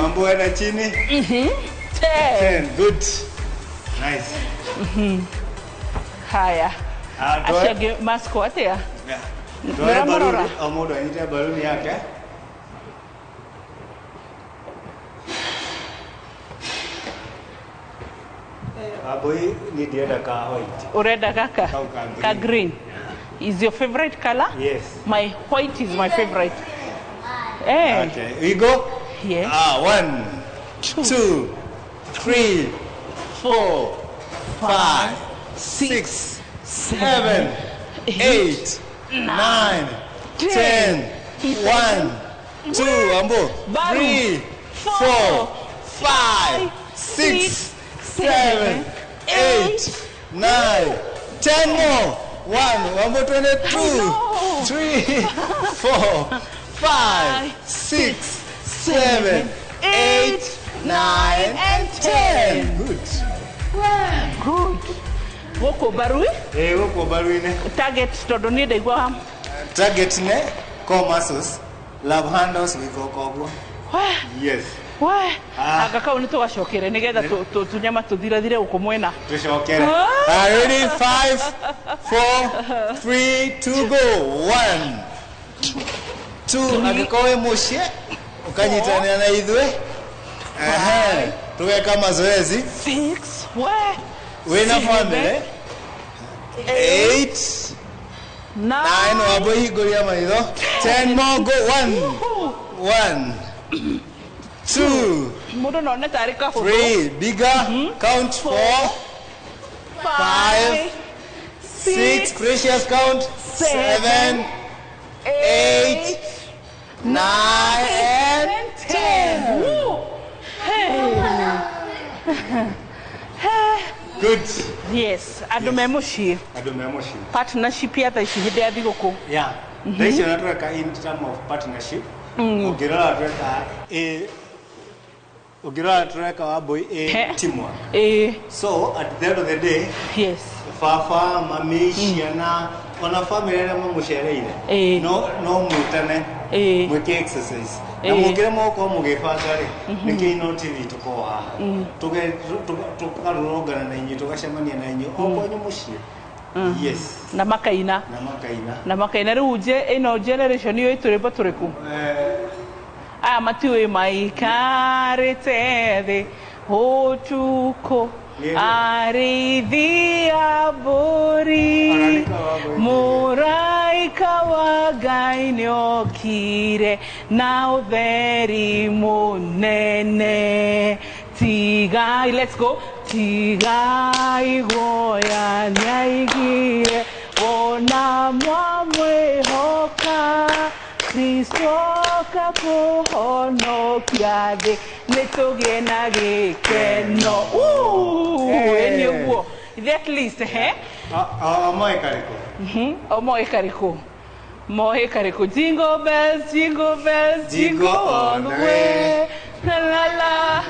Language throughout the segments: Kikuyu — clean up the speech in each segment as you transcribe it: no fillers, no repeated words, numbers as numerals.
Wambo enda chini. 10. 10. Good. Nice. Haya. Ah, Acio angĩ masko atĩa? Yeah. Nĩ ũramũrora? O mũndũ anyite baluni yake. Wambui ni ndienda ka white. Urenda gaka? Kau ka green. Ka green. Is your favorite color? Yes. My white is my favorite. Eh. Okay, we go. Yes. Ah, 1, 2, 3, 4, 5, 6, 7, 8, 9, 10, 1, 2, Ambo, Baru. 3, 4, 5, 6, 7, 8, 9, 10 more. 1, Wambo, 22, know. 3, 4, 5, 6, 7, 8, 9, and 10. Good. Good. Gũkũ mbarui Eh, gũkũ mbaru-inĩ. target tondũ niĩ ndaigua Target ne core muscles, love handles wĩgoka ũguo. Yes. we Ah. anga kau nĩ tũgacokere nĩgetha tũnyama tũthirathire gũkũ mwena. Tucokere. Ah. Ah, ready? 5, 4, 3, 2, go. 1, 2, angĩkorwo wĩ mũciĩ ũkanyitanĩra na ithuĩ. Ehe, tũgeka mazoezi. 6 we Wĩna seven, family. 8, 9, wambo ihingũria maitho. 10 more, go. 1, 1, 2, Mũndũ no one tarĩ kahũthũ. 3, bigger, count 4, 5, 6, precious count, 7, 8, 9, and 10. Woo. Hey. Good. Yes, andũ me mũciĩ. Andũ me mũciĩ. Partnership ya thaa ici hĩndĩ ya thigũkũ. Yeah. Thaa icio na tweka in term of partnership. Ũngĩrora tweka A, ũngĩrora tweka Wambui A He. teamwork. Ĩĩ. So at the end of the day, Yes. baba, mami, ciana, ona family arĩa mamũcereire Ĩĩ. no mwĩtane Ĩĩ. mwĩke exercise na Ĩĩ. mũngĩremwo gũkorwo mũgĩbanga rĩ nĩkĩo Ino TV tũkorwo haha tũkarũrũngana na inyuĩ, tũgacemania na inyuĩ o kwanyu mũciĩ. Yes. Na makaina. Na makaina. Na makaina rĩu ĩno generation ĩyo ĩtũrĩmbo tũrĩkũ? Aya matiũĩ maikarĩte thĩ ũtukũ arĩithi a mbũri, mũraika wa Ngai nĩokire na ũtheri mũnene. Tigai, let's go. Tigai guoya nĩaigire wona mwamwĩhoka Kristo oka kũhonokia thĩ nĩtũgĩe na gĩkeno. Ĩĩ nĩ ũguo. At least, eh? Moe karĩkũ? O moe karĩkũ? Moe karĩkũ? Jingle bells, jingle bells, jingle all the way. La la la.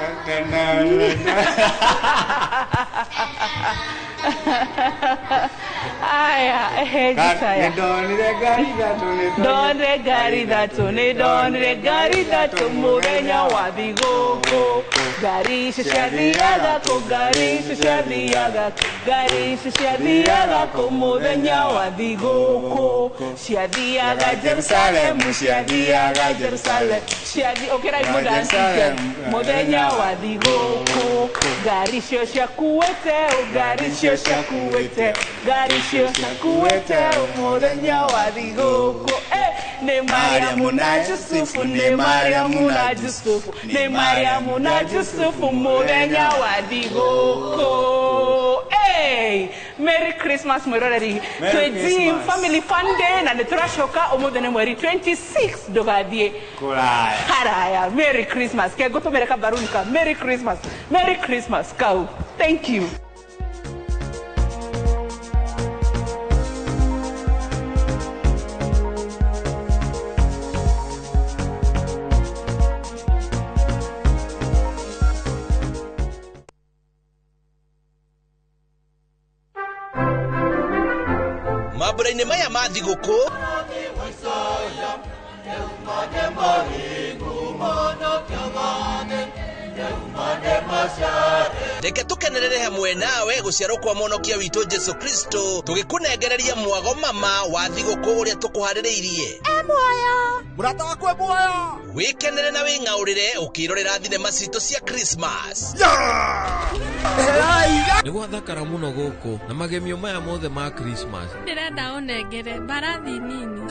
Aya, ehe, Jisaya. Nĩndonire ngari ithatũ, Ndonire ngari ithatũ, nĩndonire ngari ithatũ mũthenya wa thigũkũ. Ngari icio ciathiaga kũ, ngari icio ciathiaga kũ, ngari icio ciathiaga kũ mũthenya wa thigũkũ. Ciathiaga Jerusalemu, ciathiaga Jerusalemu, ũkĩrai mũdansi mũthenya wa thigũkũ. Ngari icio ciakuĩte, ngari icio ciakuĩte, ngari icio ciakuĩte mũthenya wa thigũkũ. Nĩ Mariamu na Jusufu, nĩ Mariamu na Jusufu, nĩ Mariamu na Jusufu mũthenya wa thigũkũ. Hey! Merry Christmas mwĩroreri. Merry Twĩ gym Christmas. Family Fun Day na nĩtũracoka ũmũthĩ nĩ mweri 26 ndũgathiĩ Kũraya. haraya. Merry Christmas. Ke ngũtũmĩre kabaruni ka Merry Christmas. Merry Christmas kau. Thank you. Mambura-inĩ maya ma thigũkũ Reke tũkenerere hamwe nawe gũciarwo kwa mũhonokia witũ Jesu Kristo, tũgĩkũnengereria mwago mama wa thigũkũ ũrĩa tũkũharĩrĩirie. E muoyo. Mũrata wakwa e muoyo. Wĩkenere na wĩng'aũrĩre ũkĩrorera thinema citũ cia Christmas. Nĩ gwathakara mũno gũkũ na magemio maya mothe ma Christmas. Ndĩrenda ũnengere mbarathi nini.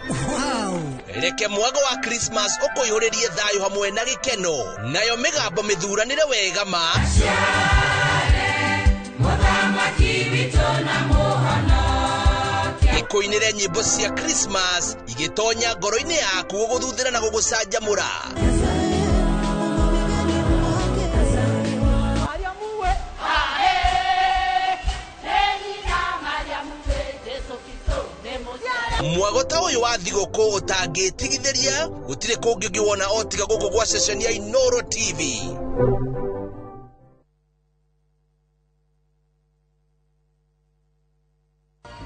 Wow. Reke mwago wa Christmas ũkũihũrĩrie thayũ hamwe na gĩkeno, nayo mĩgambo mĩthuranĩre wega ma Mũthamaki witũ na mũhonokia. Ĩkũinĩre nyĩmbo cia Christmas igĩtonya ngoro-inĩ yaku gũgũthuthĩra na gũgũcanjamũra. Mwago ta ũyũ wa thigũkũ ũtangĩtigithĩria, gũtirĩ kũngĩ ũngĩwona o tiga gũkũ gwa ceceni ya Inooro TV.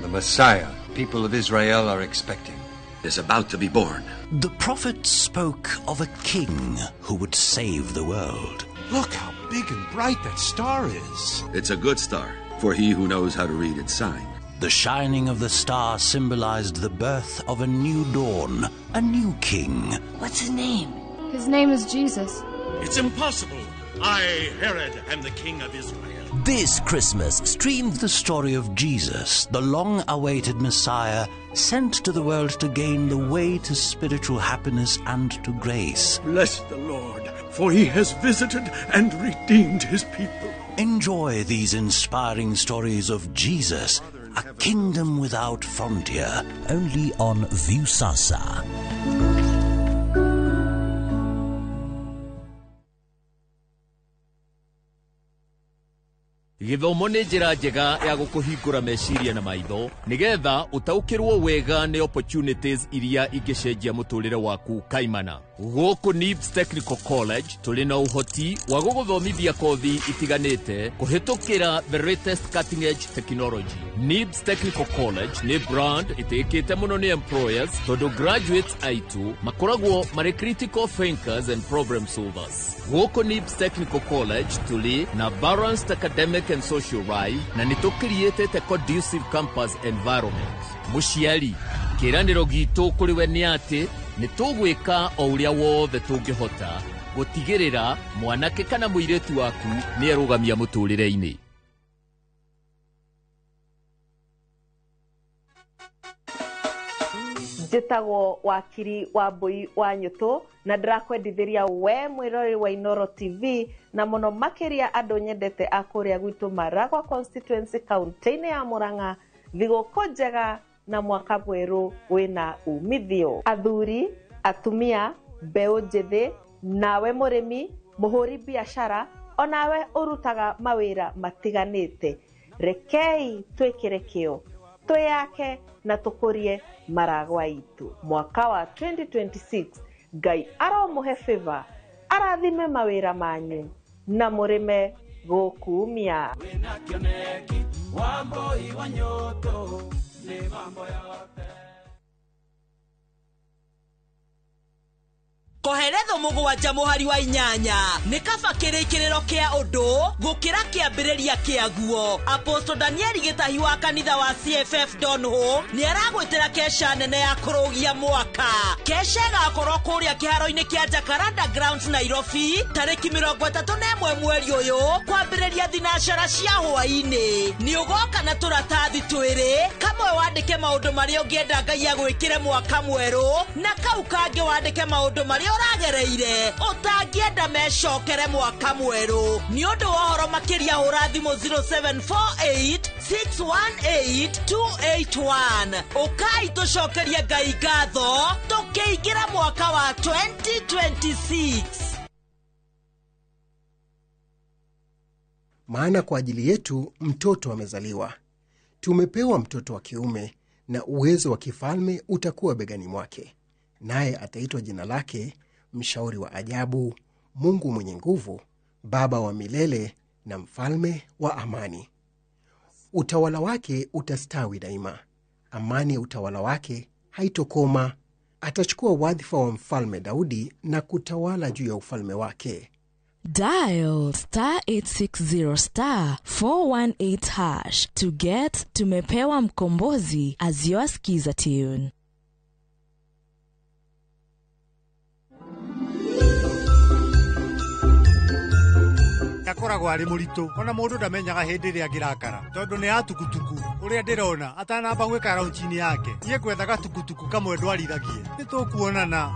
The Messiah people of Israel are expecting is about to be born. The prophet spoke of a king who would save the world. Look how big and bright that star is. It's a good star for he who knows how to read its sign. The shining of the star symbolized the birth of a new dawn, a new king. What's his name? His name is Jesus. It's impossible. I, Herod, am the king of Israel. This Christmas, stream the story of Jesus, the long-awaited Messiah, sent to the world to gain the way to spiritual happiness and to grace. Bless the Lord, for he has visited and redeemed his people. Enjoy these inspiring stories of Jesus, a kingdom without frontier, only on Viusasa. Gĩthomo nĩ njĩra njega ya gũkũhingũra meciria na maitho nĩgetha ũtaũkĩrwo wega nĩ opportunities iria ingĩcenjia mũtũrĩre waku kaimana. Gũkũ NIBS Technical College tũrĩ na ũhoti wa gũgũthomithia kothi itiganĩte kũhĩtũkĩra the latest cutting edge technology. NIBS Technical College nĩ brand ĩtĩkĩte mũno nĩ employers tondũ graduates aitũ makoragwo marĩ critical thinkers and problem solvers. Gũkũ NIBS Technical College tũrĩ na balanced academic and social life na nĩ tũkiriĩtĩte conducive campus environment. Mũciari, kĩĩranĩro gitũ kũrĩ we nĩ atĩ nĩ tũgwĩka o ũrĩa wothe tũngĩhota gũtigĩrĩra mwanake kana mũirĩtu waku nĩ erũgamia mũtũrĩre-inĩ. Njĩtagwo wakiri wa Mbui wa Nyũtũ na ndĩrakwendithĩria we mwĩroreri wa Inooro TV na mũno makĩria andũ nyendete a kũrĩa gwitũ Maragwa constituency kaunti-inĩ ya Murang'a, thigũkũ njega na mwaka mwerũ wĩna umithio. Athuri, atumia, mbeũ njĩthĩ, nawe mũrĩmi, mũhũri biacara, onawe ũrutaga mawĩra matiganĩte, rekei twĩkĩre kĩo, twĩyake na tũkũrie Maragwa itũ. Mwaka wa 2026 Ngai aromũhe favor, arathime mawĩra manyu na mũrĩme gũkumia. Koheretho mũgwanja mũhari wa inyanya nĩ kaba kĩrĩkĩrĩro kĩa ũndũ gũkĩra kĩambĩrĩria kĩaguo. Apostle Daniel Gĩtahi wa kanitha wa CFF Donholm nĩ aragwĩtĩra kesha nene ya kũrũgia mwaka. Kesha ĩgakorwo kũrĩa kĩharo-inĩ kĩa Jacaranda Grounds Nairobi tarĩki 31 mweri ũyũ kwambĩrĩria thinacara cia hwaĩ-inĩ. Nĩ ũgoka na tũratathi twĩrĩ, kamwe wandĩke maũndũ marĩa ũngĩenda Ngai agwĩkĩre mwaka mwerũ na kau kangĩ wandĩke maũndũ marĩa ũragereire ũtangĩenda mecokere mwaka mwerũ. Nĩ ũndũ wa ũhoro makĩria hũra thimũ 0748 618 281. Ũkai tũcokerie Ngai ngatho tũkĩingĩra mwaka wa 2026. Maana kwa ajili yetu mtoto amezaliwa, tumepewa mtoto wa kiume, na uwezo wa kifalme utakuwa begani mwake. Naye ataitwa jina lake Mshauri wa Ajabu, Mungu Mwenye Nguvu, Baba wa Milele na Mfalme wa Amani. Utawala wake utastawi daima, amani ya utawala wake haitokoma. Atachukua wadhifa wa Mfalme Daudi na kutawala juu ya ufalme wake. Dial star 860 star 418 hash to get Tumepewa Mkombozi as your skiza tune. Akoragwo arĩ mũritũ ona mũndũ ndamenyaga hĩndĩ ĩrĩa angĩrakara tondũ nĩ ya tukutuku ũrĩa ndĩrona atanamba gwĩka raunchi-inĩ yake niĩ ngwethaga tukutuku kamwe ndwarithagie nĩ tũkuonana.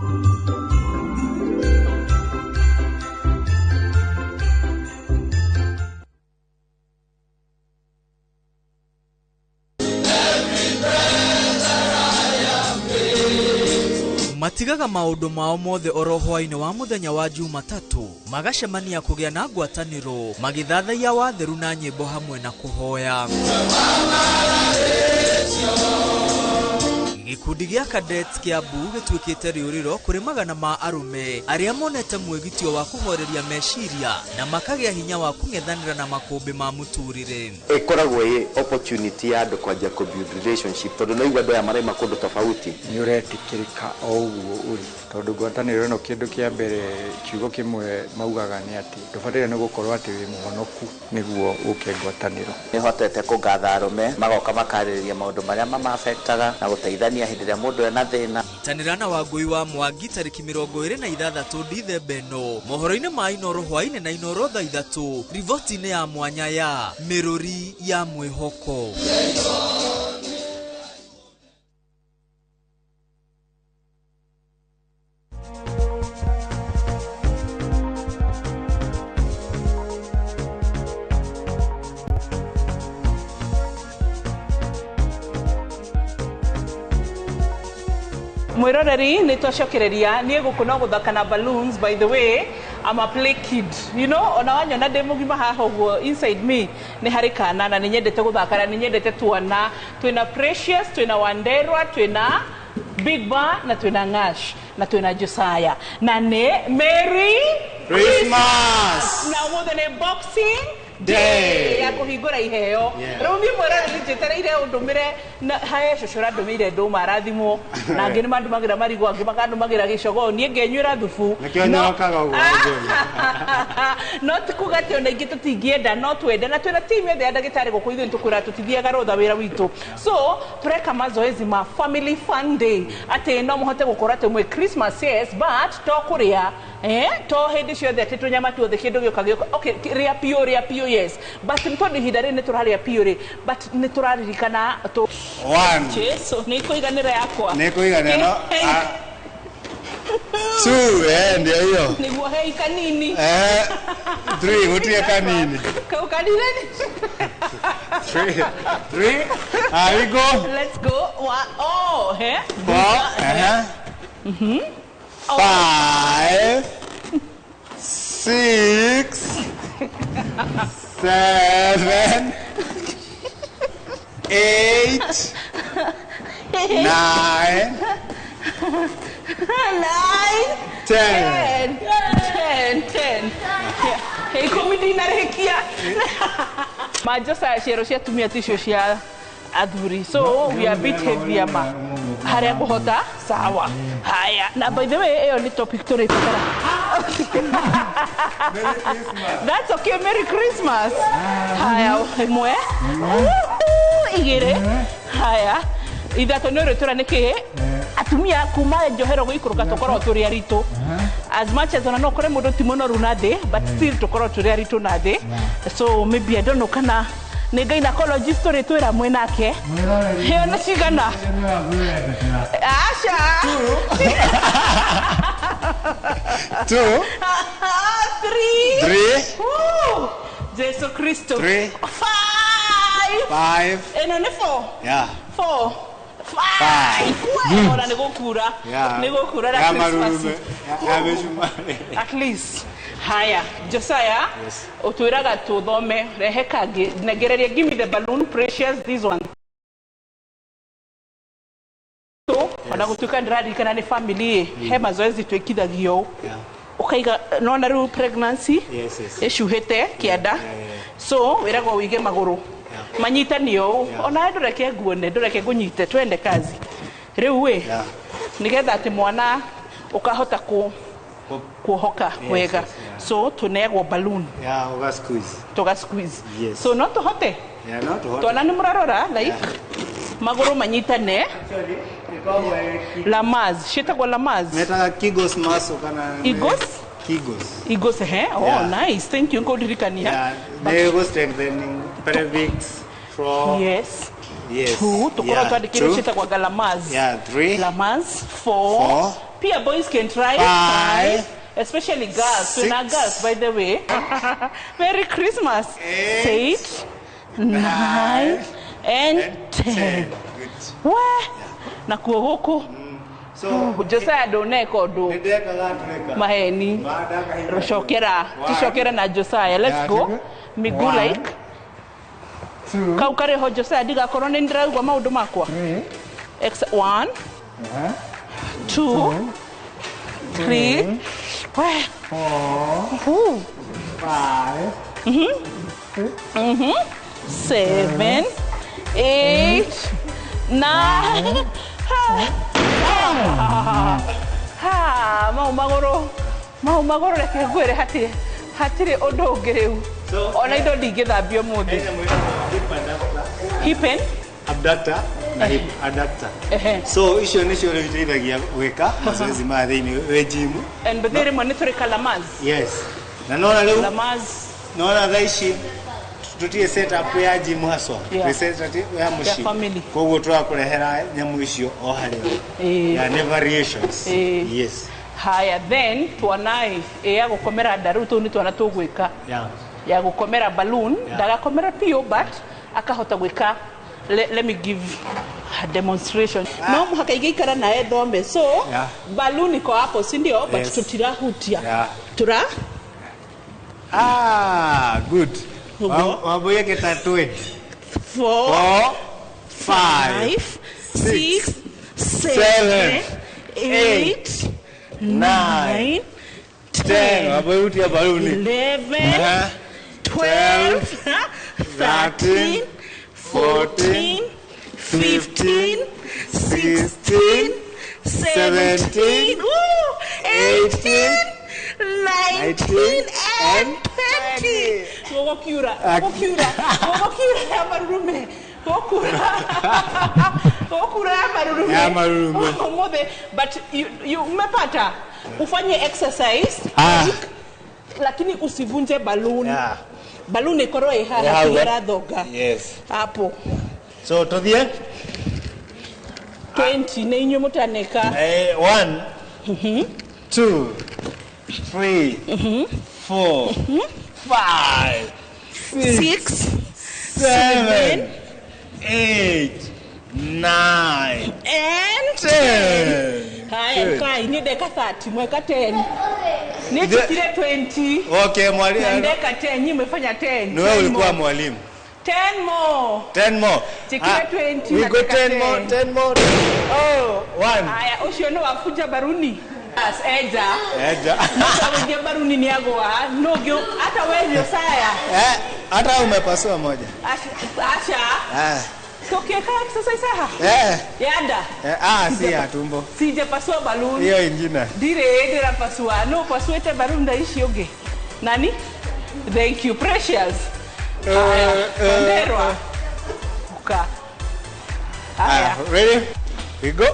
Matigaga maũndũ mao mothe oro hwaĩ-inĩ wa mũthenya wa Jumatatũ magacemania kũgĩa na ngwatanĩro magĩthathaiya watheru na nyĩmbo hamwe na kũhoya. Gĩkundi gĩa Cadets Kiambu gĩtuĩkĩte rĩũrĩro kũrĩ magana ma arũme arĩa monete mwĩgitio wa kũhoreria meciria na makagĩa hinya wa kũng'ethanĩra na makũmbĩ ma mũtũrĩre. Ĩkoragwo ĩ opportunity ya andũ kwanjia kũ build relationship tondũ no igua andũ aya maraima kũndũ tofauti. Nĩ ũretĩkĩrĩka o ũguo ũrĩ tondũ ngwatanĩro ĩno kĩndũ kĩa mbere kiugo kĩmwe maugaga nĩ atĩ ndũbataire nĩ gũkorwo atĩ wĩ mũhonoku nĩguo ũke ngwatanĩro. Nĩhotete kũngatha arũme magoka makarĩrĩria maũndũ marĩa mamafektaga na gũteithania hĩndĩ ĩrĩa mũndũ ena thĩna. Nyitanĩra na Wangũi wa Mwangi tarĩki 26 Dithemba ĩno mohoro-inĩ ma Inoro hwaĩ-inĩ na Inoro thaa 3 riboti-inĩ ya mwanya ya Mĩrũri ya Mwĩhoko. Mwiroreri nä twacokereria niä gå kå no gå thaka na balloons. By the way, I'm a play kid, you know, ona wanyona ndä må gima haha ũguo, inside me nä harä kana na nä nyendete gå thaka na nä nyendete tuana. Twĩna Precious, twĩna Wanderwa, twĩna Big Bar na twĩna Ngash na twĩna Josiah na nĩ Merry Christmas na ũmũthĩ nĩ Boxing Day ya kũhingũra iheo. Rĩu niĩ mwĩroreri njetereire ũndũmĩre hae cũcũ ũrandũmĩire ndũma arathimwo na angĩ nĩ mandũmagĩra marigũ angĩ makandũmagĩra gĩcogoo niĩ ngenyuĩra thubu. Nĩkĩo nyorokaga ũguo. No ti kuga atĩ ona ingĩ tũtingĩenda no twende na twĩna team yothe ya ndagĩtarĩ gũkũ ithuĩ nĩtũkwĩra tũtithiaga rũtha wĩra witũ. So tũreka mazoezi ma family fun day atĩ no mũhote gũkorwo atĩ mwĩ Christmas, yes, but to kũrĩa to hĩndĩ ciothe atĩ tũnyama tuothe kĩndũ gĩũka gĩũka. Okay, rĩa piũ yes, but nĩ tondũ ihinda rĩrĩ nĩ tũrarĩa piũ rĩ, but nĩ tũraririkana tũ One. Jesu nĩ kũiganĩra yakwa nĩ kũiganĩra no two ndio hiyo nĩguo hei kanini three gũtirĩ kanini kau kanini three we go, let's go. One, oh four, 5 6 7 8 9 10 10 10 10 ikumi ndinarĩkia majosa ciero cia atumia ticio cia athuri, so we are a bit heavier ma harĩa ngũhota sawa. Haya, na by the way ĩyo nĩ topic tũrĩbatara. That's okay, Merry Christmas. Haya, ĩmwe igĩrĩ haya ithatũ nĩ ũrĩtũra nĩkĩ atumia kuma njohero gũikũrũka tũkoragwo tũrĩ aritũ as much as ona no ũkore mũndũ ti mũnoru na thĩ, but still tũkoragwo tũrĩ aritũ na thĩ. So maybe I don't know kana nĩ gynecologist tũrĩtwĩra mwĩ nake ĩyo nĩ cigana aca 2 3 3 Jesu Kristo 3 5 5 ĩno nĩ 4 yeah 4 5 ona nĩ gũkura nĩ gũkura na Christmas at least. Haya Josiah, ũtwĩraga tũthome rehe kangĩ nengereria. Give me the balloon Precious, this one. Ona gũtuĩka ndĩraririkana nĩ family he mazoezi twĩkithagio ũkaiga nona rĩu pregnancy ĩcuhĩte kĩanda, so wĩragwo wĩige magũrũ manyitanio ũũ ona ndũreke nguone ndũreke ngũnyite twende kazi rĩu ĩ nĩgetha atĩ mwana ũkahota kũ Kuohoka wega. Yes, yeah. So tuneagwo balloon. Yeah, uga squeeze. Tuga squeeze. Yes. So no tuhote. Yeah, no tuhote. Twana nĩ mũrarora like magũrũ manyitane. Lamaz, ciĩtagwo lamaz. Metaga Kegels muscle kana Igos? Kegels. Igos he? Oh, Yeah. nice. Thank you ngũndirikania. Yeah, nĩ go strengthening pelvic floor. Yes. Yes. Two, tukorwo Yeah, twandĩkĩirwo two. ciĩtagwo galamaz. Yeah, three. Lamaz, four. Four. Pia boys can try. Five. Especially girls. Tuna Six. girls, by the way. Merry Christmas. Eight. 8, 9, and 10. Good. We nakuo gũkũ. So Josiah ndũneka ũndũ. Nĩndekaga ndũreka. Maheni. Cokera. Tucokere na Josiah. Let's Yeah, go. tuge. Miguu One, like. Kau karĩ ho Josiah ndigakorwo nĩ ndĩraigua maũndũ makwa. 1, 2, 3, 4, 5, 7, 8, 9. Ha, mau magũrũ, mau magũrũ reke ngwĩre hatirĩ hatirĩ ũndũ ũngĩ rĩu. Ona indo ndingĩthambia ũmũthĩ. Hip and Abductor na hip adductor. Ehe. So icio nĩcio rĩu iteithagia gwĩka mazoezi maya thĩinĩ wĩ gym. And but rĩmwe nĩ tũrĩ kalamaz. Yes. Na nona rĩu Lamaz. nona thaa ici tutirĩ set up ya gym haswa. Yeah. Twĩ set up ya mũciĩ. Ya family. Koguo tũrakũrehera nyamũ icio o harĩa. Yeah, nĩ variations. Yes. Haya then twana ĩ ya gũkomera nda rĩu tũu nĩ twana tũgwĩka. Yeah. Ya gũkomera balloon Yeah. ndagakomera piũ but akahota gwĩka. Let me give a demonstration. No mũhaka ingĩikara naye thome. So Yeah. balloon iko hapo si ndio? But Yes. tutirahutia. Yeah. Tura Ah, good. Wamboie kita 20. 4, 4, 5, 6, 7, 7, 8, 9, 10. Wamboie hutia baluni. 11, 12, 13, 14, 15, 16, 17, 18, 19, and 20. Gũgũkiura, gũgũkiura, gũgũkiura ya marurume. Gũkura. Gũkura ya marurume. Ya marurume. Ũmũthĩ, but you umepata. Ufanye exercise. Ah. Lakini usivunje balloon. Yeah. Balloon ikorwo ĩ haha Yeah, tigĩrathonga. Yes. Hapo. So tuthie 20 nĩ inyuĩ mũtaneka. 1, 2, 3, 4, 5, 6, 7, 8, 9, and 10. Haya, Good. kai niĩ ndeka 30 mweka 10. Niĩ njĩkire 20. Okay, mwalimu. Na ndeka 10, nyinyi mmefanya 10. Ni wewe 10 ulikuwa more. mwalimu. 10 more. 10 more. Njĩkire Ah, 20 we na go ndeka 10 more, 10. 10 more. Oh, 1. Haya, ũcio nĩ wabuja baruni. As eja. Eja. Mũtawĩndia baruni nĩ agũa. No ngĩ hata wewe Josiah. Eh, hata umepasua moja. Asha. Ah. Tukiweka exercise haha. Eh. Yanda. Eh, ah, si ya tumbo. Sijapasua baluni. Hiyo ingine. Ndirĩ ndĩrapasua. No pasuĩte baluni thaa ici ũngĩ. Nani? Thank you, Precious. Haya, Wanderwa. Uka. Haya. Ah, ready? We go.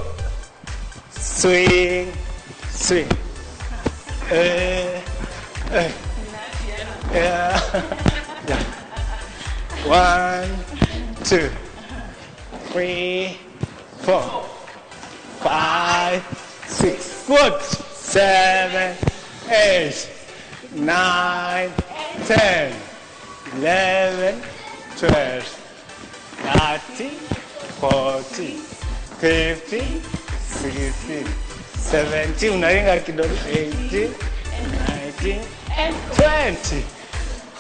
Swing, swing. Eh, eh. Yeah. Yeah. 1, 2, 3, 4, 5, 6. Good. 7, 8, 9, 10, 11, 12, 13, 14, 15, 16, 17, unaringa kidogo, 18, 19, and 20.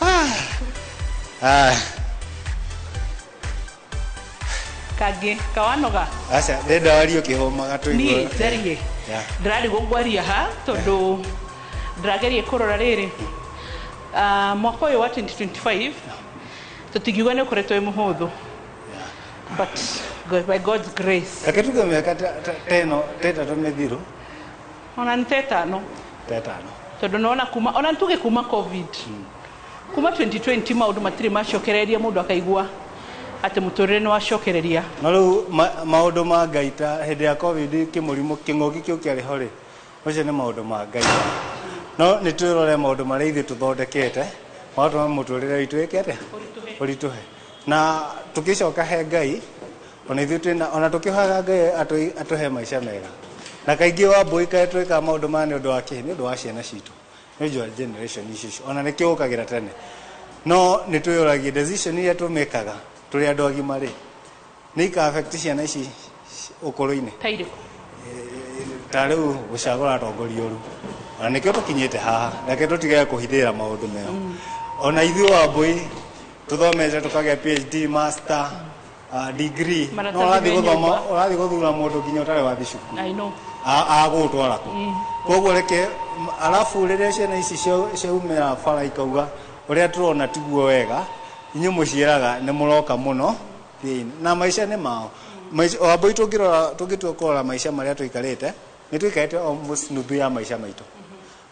Ah. Ah. Kangĩ kawanoga. Aca, ndenda warie ũkĩhũmaga tũigue. Niĩ njarie. Yeah. Ndĩrarigwo ngwaria ha tondũ ndĩrageria kũrora rĩrĩ. Mwaka ũyũ wa 2025 tũtingiuga nĩ ũkoretwo wĩ mũhũthũ. But by God's grace. Reke tuge mĩaka ta ĩno ta ĩtatũ mĩthiru. Ona nĩ ta ĩtano. Ta ĩtano. Tondũ nona kuma ona tuge kuma COVID, kuma 2020, maũndũ matirĩ macokereria, mũndũ akaigua atĩ mũtũrĩre nĩ wacokereria. No rĩu maũndũ ma Ngai, ta hĩndĩ ya COVID, kĩmũrimũ kĩng'ũki kĩu kĩarĩ ho rĩ, macio nĩ maũndũ ma Ngai. No nĩ twĩrore maũndũ marĩa ithuĩ tũthondekete magatũma mũtũrĩre witũ wĩke atĩa? Ũritũhe. Na tũkĩcoka he Ngai, ona ithuĩ twĩna, ona tũkĩhoyaga Ngai atũhe maica mega. Na kaingĩ Wambũi, kaĩ twĩkaga maũndũ maya nĩ ũndũ wa kĩ? Nĩ ũndũ wa ciana citũ, nĩ ũndũ wa generation ici. Ona nĩkĩo ũkagĩra tene. No nĩ twĩyũragie, decision iria tũmĩkaga tũrĩ andũ agima rĩ, nĩ ika affect ciana ici ũkũrũ-inĩ? Ta irĩkũ? Ta rĩu gũcagũra atongoria ũru. Ona nĩkĩo tũkinyĩte haha. Reke tũtigage kũhithĩra maũndũ meo. Ona ithuĩ Wambũi tũthomete, tũkagĩa PhD, master, degree, no Maratathi ũrathiĩ me gũthoma, nyũmba. ũrathiĩ gũthura mũndũ nginya ũtarĩ wathiĩ cukuru. I know. Agũgũtwara kũ? Koguo reke arabu rĩrĩa ciana ici ciaumĩra bara ikauga ũrĩa tũrona tiguo wega, inyuĩ mũciĩraga nĩ mũroka mũno thĩinĩ na maica nĩ mao. Wambũi, tũngĩrora, tũngĩtua kũrora maica marĩa tũikarĩte, nĩ tũikarĩte almost nuthu ya maica maitũ.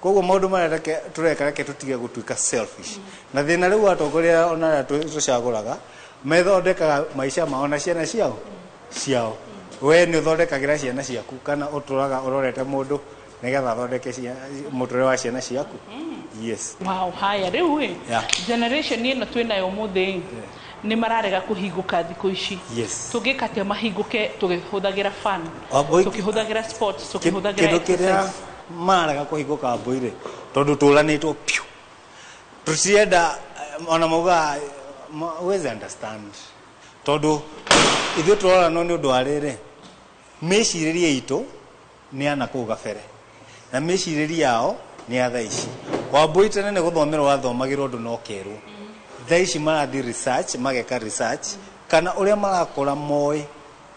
Koguo maũndũ marĩa reke tũreka, reke tũtige gũtuĩka selfish. Na thĩna rĩu atongoria ona arĩa tũcagũraga methondekaga maica mao na ciana ciao. We nĩ ũthondekagĩra ciana ciaku, kana ũtũraga ũrorete mũndũ nĩgetha athondeke mũtũrĩre wa ciana ciaku? Yes. Wow, haya rĩu ĩ, generation ĩno twĩnayo ũmũthĩ nĩ mararega kũhingũka thikũ ici. Tũngĩka atĩa mahingũke tũkĩhũthagĩra fun, tũkĩhũthagĩra sports, tũkĩhũthagĩra Kĩndũ kĩrĩa exercise? mararega kũhingũka, Mbũi rĩ, tondũ tũranĩtwo piũ, tũtirenda ona maugaga huwezi understand, tondũ ithuĩ tũroranwo nĩ ũndũ wa rĩrĩ, mĩcirĩrie itũ nĩ ya nakũu gabere na mĩcirĩrie yao nĩ ya thaa ici. Wambũi, tene nĩ gũthomerwo wathomagĩrwo ũndũ no kerwo. Thaa ici marathiĩ research, mageka research, kana ũrĩa marakũra moĩ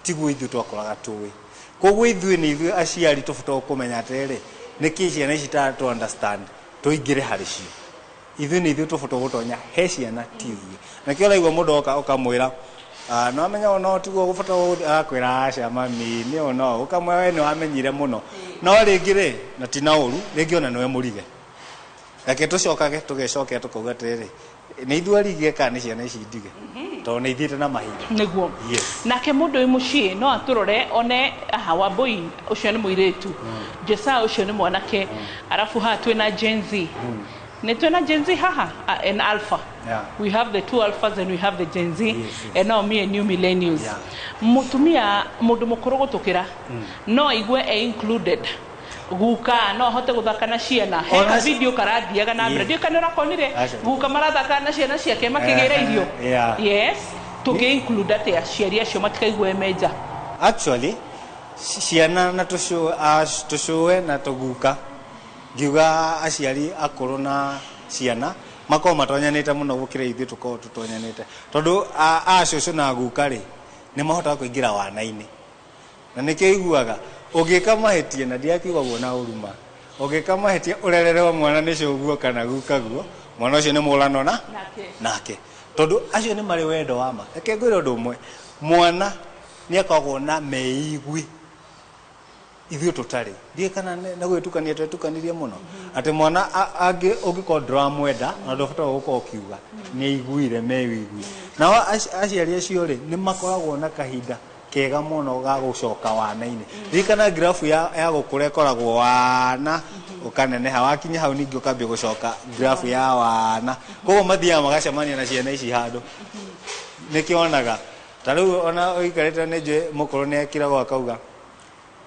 tiguo ithuĩ twakoraga tũĩ. Koguo ithuĩ nĩ ithuĩ aciari tũbataire kũmenya atĩrĩrĩ, nĩkĩ ciana ici ta tũ understand, tũingĩre harĩ cio. Ithuĩ nĩ ithuĩ tũbataire gũtonya he ciana, ti ithuĩ. Nakĩo ũraigua mũndũ oka ũkamwĩra, "Ah, no amenya no tiguo gũbataire gũthiĩ," agakwĩra, "Aca mami, nĩ no." Ũkamwĩra, "We nĩ wamenyire mũno." No rĩngĩ rĩ, na ti na ũru, rĩngĩ ona nĩwe mũrige. Reke tũcokage tũgecokera, tũkauga atĩrĩrĩ, nĩ ithuĩ arige kana nĩ ciana ici ndige? Tondũ nĩ ithiĩte na mahinda. Nĩguo. Nake mũndũ wĩ mũciĩ no atũrore one aha, Wambũi ũcio nĩ mũirĩtu, Jesa ũcio nĩ mwanake, arabu haha twĩna Gen Z. Nĩ twĩna Gen Z haha, and alpha. We have the two alphas and we have the Gen Z and now me and you millennials. Mũtumia, mũndũ mũkũrũ gũtũkĩra, no aigue e included. Guka no ahote gũthaka na ciana. He ka video karathiaga na mbere, ndiũĩ kana ũrakonire. Aca. Guka marathaka na ciana ciake makĩgĩra irio. Yes, tũngĩ include atĩa aciari acio matikaigue menja? Actually, ciana na tũcũwe na tũguka, ngiuga aciari akũrũ na ciana makorwo matonyanĩte mũno gũkĩra ithuĩ tũkorwo tũtonyanĩte, tondũ acũcũ na guka rĩ, nĩ mahotaga kũingĩra wana-inĩ. Na nĩkĩo iguaga ũngĩka mahĩtia, na ndiakiuga guo na ũruma, ũngĩka mahĩtia ũrererwo mwana nĩ cũguo kana gukaguo, mwana ũcio nĩ mũrano na nake, tondũ acio nĩ marĩ wendo wa ma. Reke ngwĩre ũndũ ũmwe, mwana nĩ akoragwo na meigwi ithuĩ tũtarĩ. Ndiũĩ kana nĩ gwĩtukania twetukanirie mũno, atĩ mwana angĩ ũngĩkorwo ndũramwenda na ndũbataire gũkorwo ũkiuga, nĩ aiguire meigwi. Nao aciari acio rĩ, nĩ makoragwo na kahinda kega mũno ga gũcoka wana-inĩ. Ririkana grafu ya gũkũra ĩkoragwo wana ũkaneneha, wakinya hau ningĩ ũkambia gũcoka grafu ya wana. Koguo mathiaga magacemania na ciana ici handũ. Nĩkĩonaga ta rĩu ona ũikarĩte, nĩ njũĩ mũkũrũ nĩ ekiragwo akauga,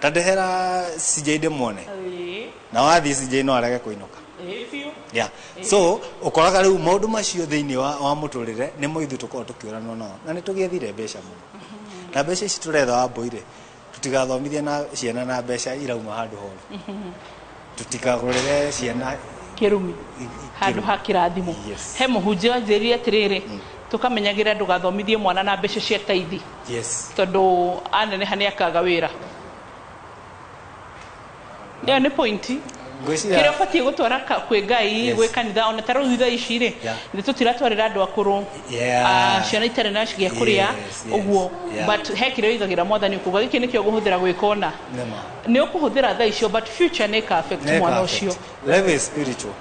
"Ta ndehera CJ ndĩmuone," na wathiĩ CJ no arege kũinũka. Biũ. Yeah. So ũkoraga rĩu maũndũ macio thĩinĩ wa mũtũrĩre nĩmo ithuĩ tũkoragwo tũkĩũranwo nao, na nĩ tũgĩethire mbeca mũno. Na mbeca ici tũretha, Wambũi rĩ, tũtigathomithie na ciana na mbeca irauma handũ horu, tũtikagũrĩre ciana kĩrumi handũ ha kĩrathimo. He mũhunjia wanjĩrire atĩrĩrĩ, tũkamenyagĩra ndũgathomithie mwana na mbeca cia taithi, tondũ aneneha nĩ akaga wĩra. Ĩyo nĩ pointi. Ngwĩciria- Kĩrĩa ũbatiĩ gũtwara kwĩ Ngai, Yes. gwĩ kanitha, ona ta rĩu thaa ici rĩ, Yeah. nĩ tũtiratwarĩra andũ akũrũ, Yeah. ciana itarĩ na gĩa kũrĩa, Yes. ũguo. Yeah. But he kĩrĩa ũigagĩra mwathani, ũkuga gĩkĩ nĩkĩo ũgũhũthĩra gwĩka ũna. Nĩma. Nĩ ũkũhũthĩra thaa icio, but future nĩ ĩka affect Nĩ mwana perfect. ũcio. Life is spiritual.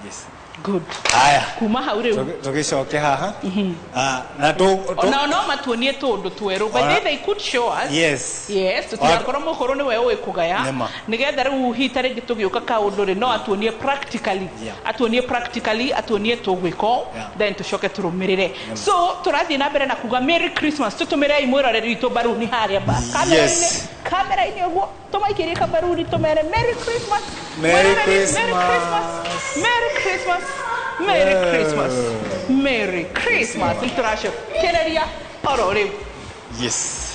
Yes. Good. Haya. Kuma hau rĩu. Tũgĩcoke haha. Na Onao no matuonie tũũndũ twerũ, but they could show us. Yes. Yes, tũtigakorwo mũkũrũ nĩwe ũĩ kũgaya, Nĩma. nĩgetha rĩu hihi ta rĩngĩ tũgĩũka kaũndũ rĩ, no atuonie practically. Yeah. Atuonie practically, atuonie tũgwĩka ũũ, Yeah. then tũcoke tũrũmĩrĩre. Nĩma. So tũrathiĩ na mbere na kuga Merry Christmas. Tũtũmĩrei mwĩroreri witũ mbaruni harĩa Yes. kamera-inĩ ũguo, tũmaikĩrie kabaruni, tũmere Merry Christmas. Merry Mwĩroreri, Merry Christmas. Christmas. Merry Christmas. Merry Christmas. Merry Christmas. Nĩ tũracokereria oro rĩu. Yes.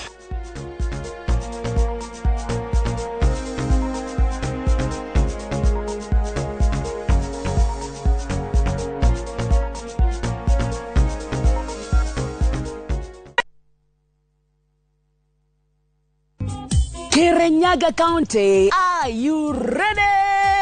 Kirinyaga County, are you ready?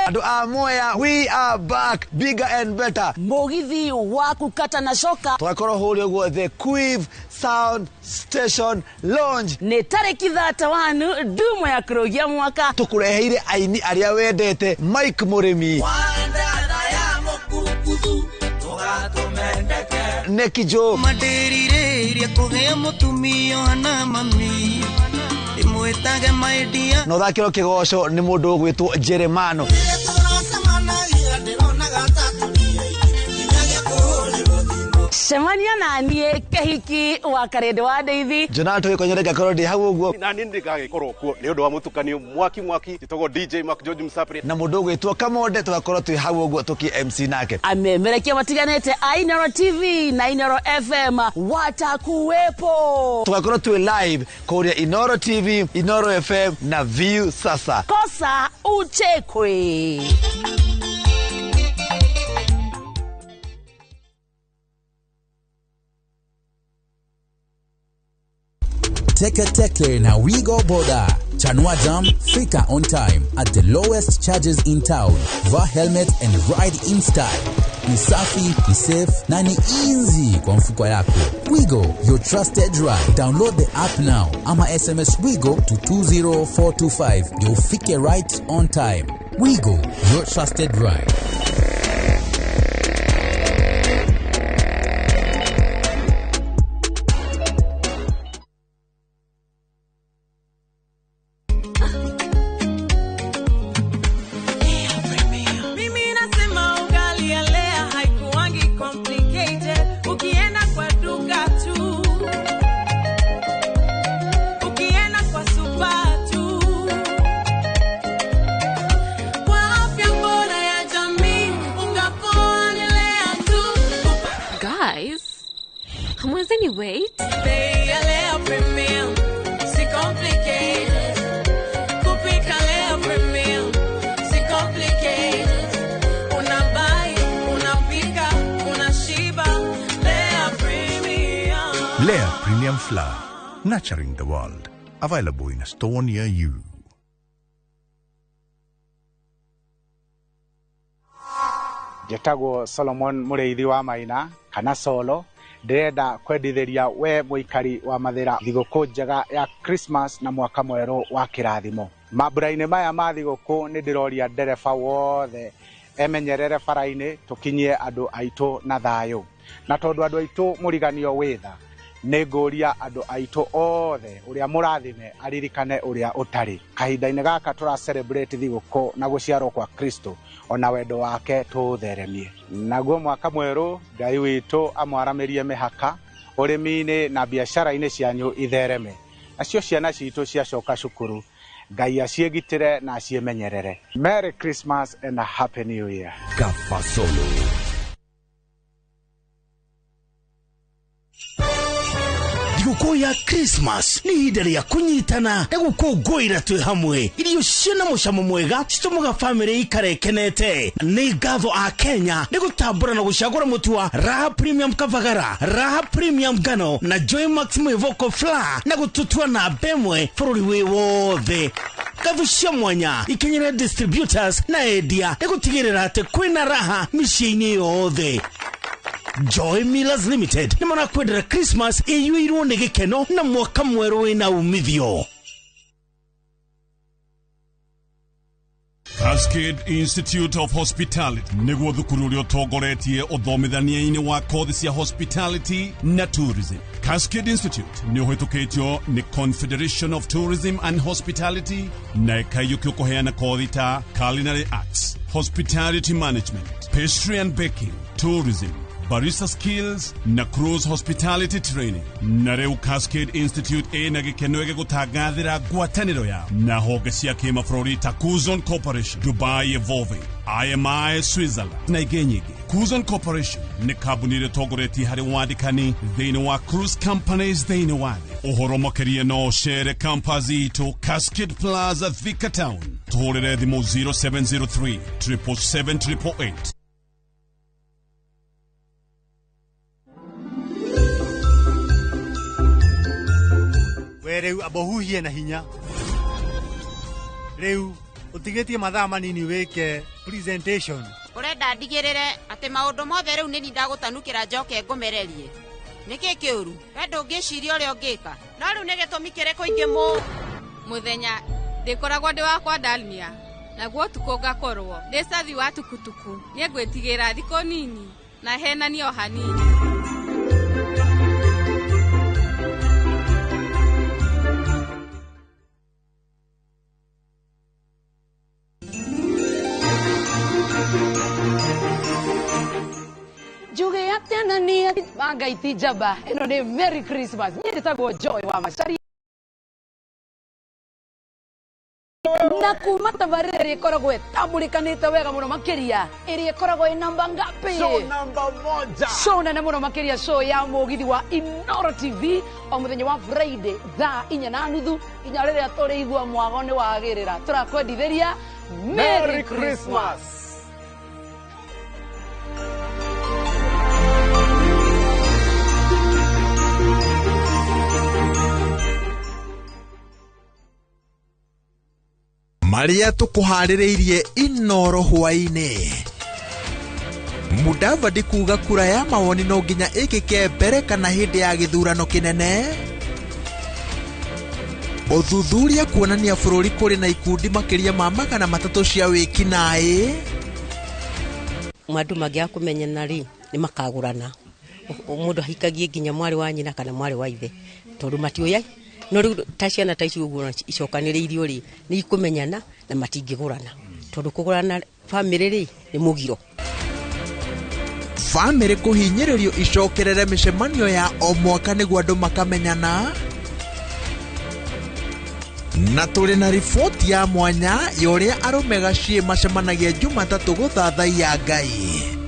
Andũ a Mwea, we are back bigger and better. Mũgithi wa kũkata na coka. Tũgakorwo hũrĩa ũguo the Quiv Sound Station Lounge. Nĩ tarĩki 31 ndumo ya kũrũgia mwaka. Tũkũreheire aini arĩa wendete, Mike Mũrĩmi, Neki Joe, Mandĩrirĩirie kũgĩa mũtumia na mami ndĩmwĩtage maidia. Na ũthakĩrwo kĩgoco nĩ mũndũ ũgwĩtwo Jeremano. Cemania na niĩ Kĩhiki wa Karĩndĩ wa Ndeithi. Jonathan tũgĩkonyere ngakorwo ndĩ hau ũguo. Na niĩ nĩngagĩkorwo kuo nĩ ũndũ wa mũtukanio mwaki mwaki, njĩtagwo DJ Mark George Msapri. Na mũndũ ũgwĩtwo Kamonde tũgakorwo twĩ hau ũguo tũkĩ MC nake. Amemerekia matiganĩte a Inoro TV na Inoro FM watakuwepo. Tũgakorwo twĩ live kũrĩa Inoro TV, Inoro FM na View Sasa. Kosa uchekwe. Teke Teke na Wigo Boda. Chanua Jam, fika on time at the lowest charges in town. Vaa helmet and ride in style. Ni safi, ni safe na ni easy kwa mfuko yako. Wigo, your trusted ride. Download the app now ama SMS Wigo to 20425 ndio ufike right on time. Wigo, your trusted ride. Mimi nasema ugali ya Lea haikuwangi complicated. Ukienda kwa duka tu, ukienda kwa super tu. Kwa afya bora ya jamii, unga poa ni Lea tu. Guys, hamwezeni wait? Bei ya Lea Premium, si complicated. Kupika Lea Premium, si complicated. Unabuy, unapika, unashiba. Lea Premium. Lea Premium Flour, nurturing the world. Available in a store near you. Njĩtagwo Solomon Mũrĩithi wa Maina kana Solo. Ndĩrenda kwendithĩria we mũikari wa Mathĩra thigũkũ njega ya Christmas na mwaka mwerũ wa kĩrathimo. Mambura-inĩ maya ma thigũkũ nĩ ndĩroria ndereba wothe emenyerere bara-inĩ, tũkinyie andũ aitũ na thayũ. Na tondũ andũ aitũ mũriganio wĩ tha, nĩ ngũria andũ aitũ othe ũrĩa mũrathime aririkane ũrĩa ũtarĩ. Kahinda-inĩ gaka tũra celebrate thigũkũ na gũciarwo kwa Kristo, ona wendo wake tũũtheremie. Naguo mwaka mwerũ Ngai witũ amwaramĩrie mĩhaka ũrĩmi-inĩ na biacara-inĩ cianyu ithereme. Nacio ciana citũ ciacoka cukuru, Ngai aciĩgitĩre na aciĩmenyerere. Merry Christmas and a Happy New Year. Kafasolo. Thigũkũ ya Christmas nĩ ihinda rĩa kũnyitana na gũkũngũĩra twĩ hamwe. Irio ciĩna mũcamo mwega citũmaga bamĩrĩ ikare ĩkenete. Nĩ ngatho a Kenya nĩ gũtambũra na gũcagũra mũtu wa Raha Premium Kavagara, Raha Premium Ngano na Joy Max Mwĩvoko Flour na gũtũtua namba ĩmwe bũrũri wĩ wothe. Ngatho cia mwanya ikinyĩre distributors na endia nĩ gũtigĩrĩra atĩ kwĩna raha mĩciĩ-inĩ yothe. Joy Millers Limited nĩ marakwendera Christmas ĩiyũirwo nĩ gĩkeno na mwaka mwerũ wĩna umithio. Cascade Institute of Hospitality nĩguo thukuru ũrĩa ũtongoretie ũthomithania-inĩ wa kothi cia hospitality na tourism. Cascade Institute nĩ ũhĩtũkĩtio nĩ Confederation of Tourism and Hospitality na ĩkaiyũkio kũheana kothi ta culinary arts, hospitality management, pastry and baking, tourism, barista skills na cruise hospitality training. Na rĩu Cascade Institute ĩna gĩkeno gĩgũtangathĩra ngwatanĩro yao na honge cia kĩmabũrũri ta Kuzon Corporation, Dubai Evolving, IMI Switzerland na ingĩ nyingĩ. Kuzon Corporation nĩ kambuni ĩrĩa ĩtongoretie harĩ wandĩkani thĩinĩ wa cruise companies thĩinĩ wa thĩ. Ũhoro makĩria no ũcere campus itũ Cascade Plaza, Thika Town. Tũhũrĩre thimũ 0703 777 888. We rĩu amba ũhuhie na hinya. Rĩu ũtigĩtie mathaa manini wĩke presentation. Ũrenda ndigĩrĩre atĩ maũndũ mothe rĩu nĩ niĩ ndagũtanukĩra njoke ngũmererie. Nĩkĩ kĩũru? We ndũngĩciria ũrĩa ũngĩka. No rĩu nĩ gĩtũmi kĩrĩkũ ingĩ mũ Mũthenya ndĩkoragwo ndĩ wakwa Dalmia, naguo ũtukũ ngakorwo ndĩ cathi wa tukutuku. Niĩ ngwĩtigĩra thikũ nini na henanie o hanini. Njuge atĩa na niĩ Ngai ti njamba. Ĩno nĩ Merry Christmas. Niĩ njĩtagwo Joy wa Macharia na kuma tabarĩra ĩrĩa ĩkoragwo ĩtambũrĩkanĩte wega mũno makĩria, ĩrĩa ĩkoragwo ĩ namba ngapi? Show namba moja. Show nene mũno makĩria, show ya mũgithi wa Inoro TV o mũthenya wa Friday thaa 4:30 nginya rĩrĩa tũrĩigua mwago nĩ wagĩrĩra. Tũrakwendithĩria Merry Christmas. Marĩa tũkũharĩrĩirie Inoro hwaĩ-inĩ. Mudavadi kuga kura ya mawoni no nginya ĩkĩke mbere kana hĩndĩ ya gĩthurano kĩnene. Ũthuthuria kuonania bũrũri kũrĩ na ikundi makĩria ma 300 cia wĩkinaĩ. Andũ mangĩaga kũmenyana rĩ, nĩ makagũrana. Mũndũ ahikagie nginya mwarĩ wa nyina kana mwarĩ wa ithe, tondũ matiũyai. No rĩu ta ciana ta ici ũguo icokanĩrĩirio rĩ, nĩ ikũmenyana na matingĩgũrana, tondũ kũgũrana bamĩrĩ rĩ nĩ mũgiro. Bamĩrĩ kũhinyĩrĩrio icokerere mĩcemanio ya o mwaka nĩguo andũ makamenyana. Na tũrĩ na riboti ya mwanya ya ũrĩa arũme gaciĩ macemanagia Jumatatũ gũthathaiya Ngai.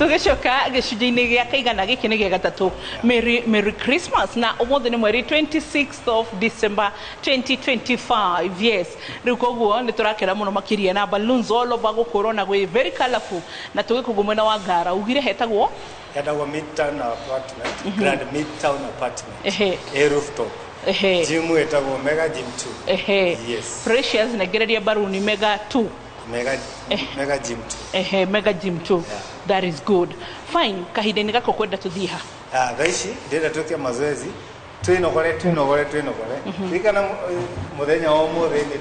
Tũgĩcoka gĩcunjĩ-inĩ gĩa kaigana gĩkĩ nĩ gĩa gatatũ. Merry Christmas na ũmũthĩ nĩ mweri 26th of December 2025. Yes, rĩu koguo nĩ tũrakena mũno makĩria na balloons all over gũkũ ũrona gwĩ very colorful. Na tũgĩkũgũ mwena wa Ngara ugire hetagwo Hetagwo Midtown Apartment, Grand Midtown Apartment. Ehe. A rooftop. Ehe. Gym ĩtagwo Mega Gym 2. Ehe. Yes. Precious negereria baruni Mega 2. Mega Gym 2. Ehe, Mega Gym 2. Yeah. That is good. Fine, kahinda-inĩ gaka ũkwenda tũthiĩ ha? Thaa ici ndĩrenda twĩke mazoezi, twĩnogore twĩnogore twĩnogore. Ririkana mũthenya wa ũmũthĩ nĩ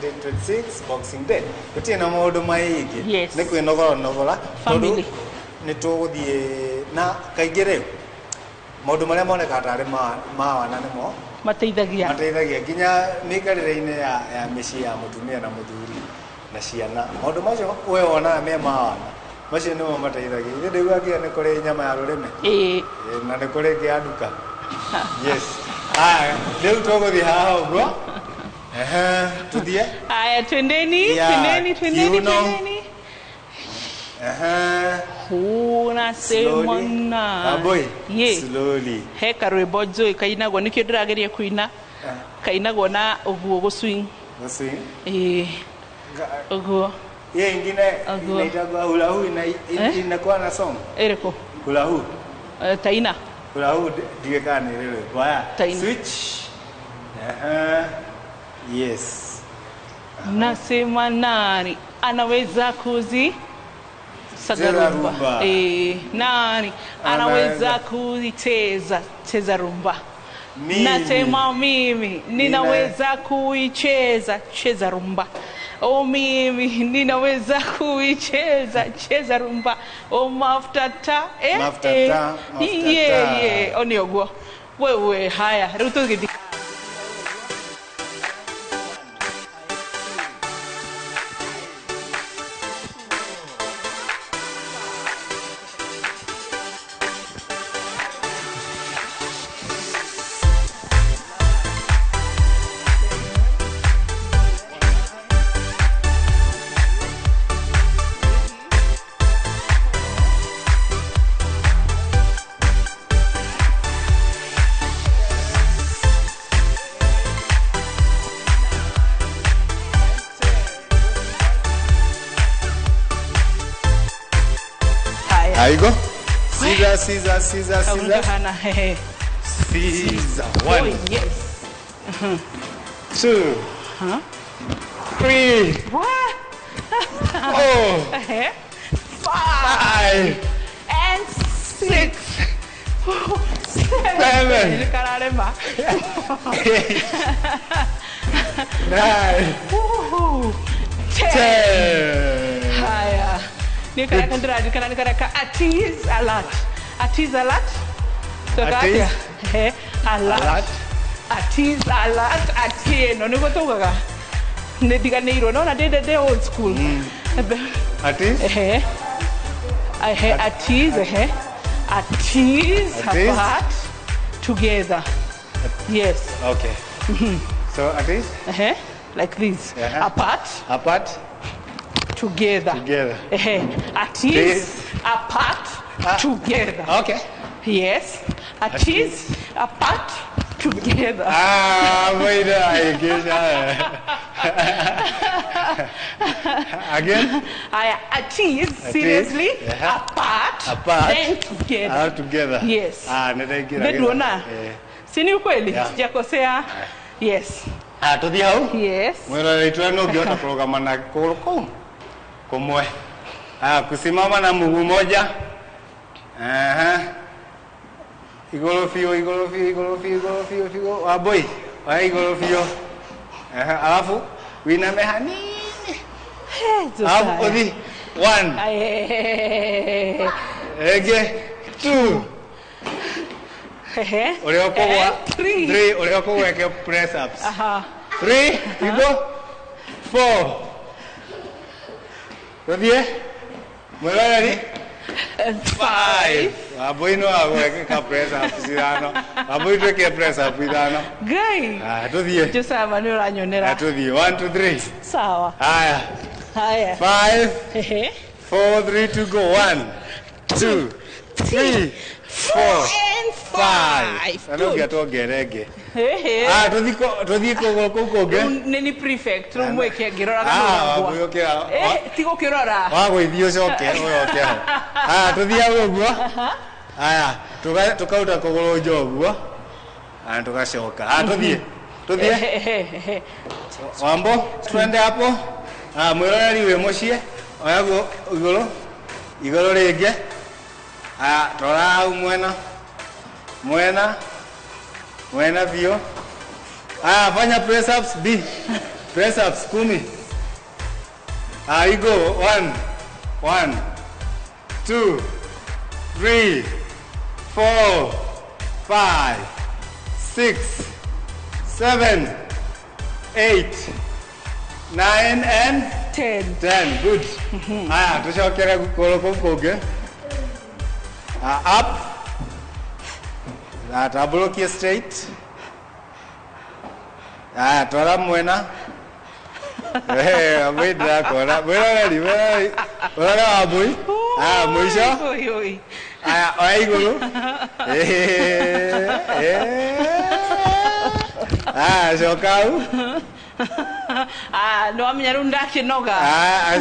26 Boxing Day. Gũtirĩ na maũndũ maingĩ. Yes. Nĩ kwĩnogora nogora tondũ Family. nĩ tũgũthiĩ na kaingĩ rĩu maũndũ marĩa monekaga tarĩ ma wana nĩmo mateithagia mateithagia nginya mĩikarĩre-inĩ ya mĩciĩ ya mũtumia na mũthuri na ciana. Maũndũ macio we wonaga me ma wana, macio nĩmo mateithagia. Ithuĩ ndĩiguaga nginya nĩ kũrĩ nyama ya rũrĩmĩ. Ĩĩ. Na nĩ kũrĩ ĩngĩ ya nduka. Yes. Haya, rĩu tũgũthiĩ haha ũguo. Ehe, tũthiĩ. Haya, twendeni, Yeah, twendeni, twendeni, kiuno. twendeni. Ehe. Unasema Slowly. na. Aboi. Ye. Slowly. He karwĩmbo njũĩ kainagwo nĩkĩo ndĩrageria kũina. Kainagwo na ũguo gũ swing. Gũ swing. Ĩĩ, ũguo. Hiyo ingine Ũguo. Inaitagwa hula hoo ina, Eh? inakuwa na song. Ĩrĩkũ? Hula hoo. Taina. Hula hoo ndiũĩ kana nĩ ĩrĩ rwĩmbo. Haya. Taina. Switch. Aha. Yes. Nasema nani anaweza kuzi saga Cheza rumba. rumba. Nani anaweza kuicheza cheza rumba? Mimi. Nasema mimi ninaweza kuicheza cheza rumba. Oh, mimi ninaweza kuicheza cheza rumba. Oh, mafuta ta Mafuta ta, mafuta ta. Yeah, o nĩ ũguo wewe. Haya, rĩu tũgĩthiĩ. Haya. Aigo. Scissor, scissor, scissor, Kaũndũ scissor. hana hehe. Scissor. Oh, One, yes. two, three, What? four, Ehe. Five, five, and six, seven, seven. Kararema. eight, nine, Woohoo. 10. 10. Haya. Nĩ karaka ndĩraririkana nĩ karaka atis alert. Atis alert. Tuga Atis? atĩa? Ehe, alert. Alert. Atis alert atieno nĩguo tugaga. Nĩ ndiganĩirwo nona ndĩ old school. Atis? Ehe. Ehe, atis, ehe. Atis Atis. apart together. Yes. Okay. So atis? Ehe. Like this. Yeah. Apart Apart. together. Together. Ehe. At ease, This. apart, together. Okay. Yes. At ease, apart, together. Ah, wait, I guess. Again? At ease, At seriously, ease, yeah. apart, Apart. then together. All together. Yes. Ah, nitaingira. Nĩnduona? Eh. Si ni ukweli? Yeah. Sijakosea. Yes. Ah, tuthi hau? Yes. Mwiroreri itwe no ũngĩhota kũrũgama na kũgũrũ kũu kũmwe. Ah, kusimama na mguu moja. Aha. Igũrũ biũ, igũrũ biũ, igũrũ biũ, igũrũ biũ, biũ. Wambui, oya igũrũ biũ. Aha, alafu winame hanini. Alafu uthi one, ĩngĩ two, Ehe. ũrĩa ũkũgwa Three. three, ũrĩa ũkũgwa eke press ups. Aha. Three, you go. Four. Tuthiĩ. Mwĩroreri. Five. Wambui no agwĩka press ups ithano. Wambui twĩke press up ithano. Ngai. Ah, tuthiĩ. Josaya nĩ ũranyonera. Ah, tuthiĩ. One, two, three. Sawa. Haya. Haya. Five, Ehe. four, three, two, go. One, two, three, four, and five. five. Na no nginya tuongerere ĩngĩ. Ehe. Ah, tuthiĩ kũgũrũ kũu kũngĩ. Rĩu nĩ ni prefect rĩu mwĩke ngĩroraga Ah, nĩ Wambui ũkĩra. Ti gũkĩrora. Wagũithiĩ ũcoke ũcoke ho. Haya, tũthiĩ hau ũguo. Haya, tũkaruta kũgũrũ nja ũguo. Haya, tũgacoka. Haya, tũthiĩ. Tũthiĩ. Ehe. Wambo, twende hapo. Ah, mwĩroreri wĩ mũciĩ, oya guo igũrũ. Igũrũ rĩngĩ. Haya, rora hau mwena. Mwena. Mwena biũ. Haya, fanya press ups B. Press ups 10. Ah, you go. 1, 1, 2, 3, 4, 5, 6, 7, 8, 9, and 10. 10. Good. Haya, tucokere kũgũrũ kũu kũngĩ. Ah, up. Ah, tambũrũkie straight. Haya, twara mwena. Eh, Wambui ndĩrakuona. Mwĩroreri, mwĩroreri. Ũrore Wambui. Haya, mũico. Oi, oi. Haya, oya igũrũ. Eh, eh. Ah, coka hau. Ah, nĩ wamenya rĩu ndakĩnoga. Ah,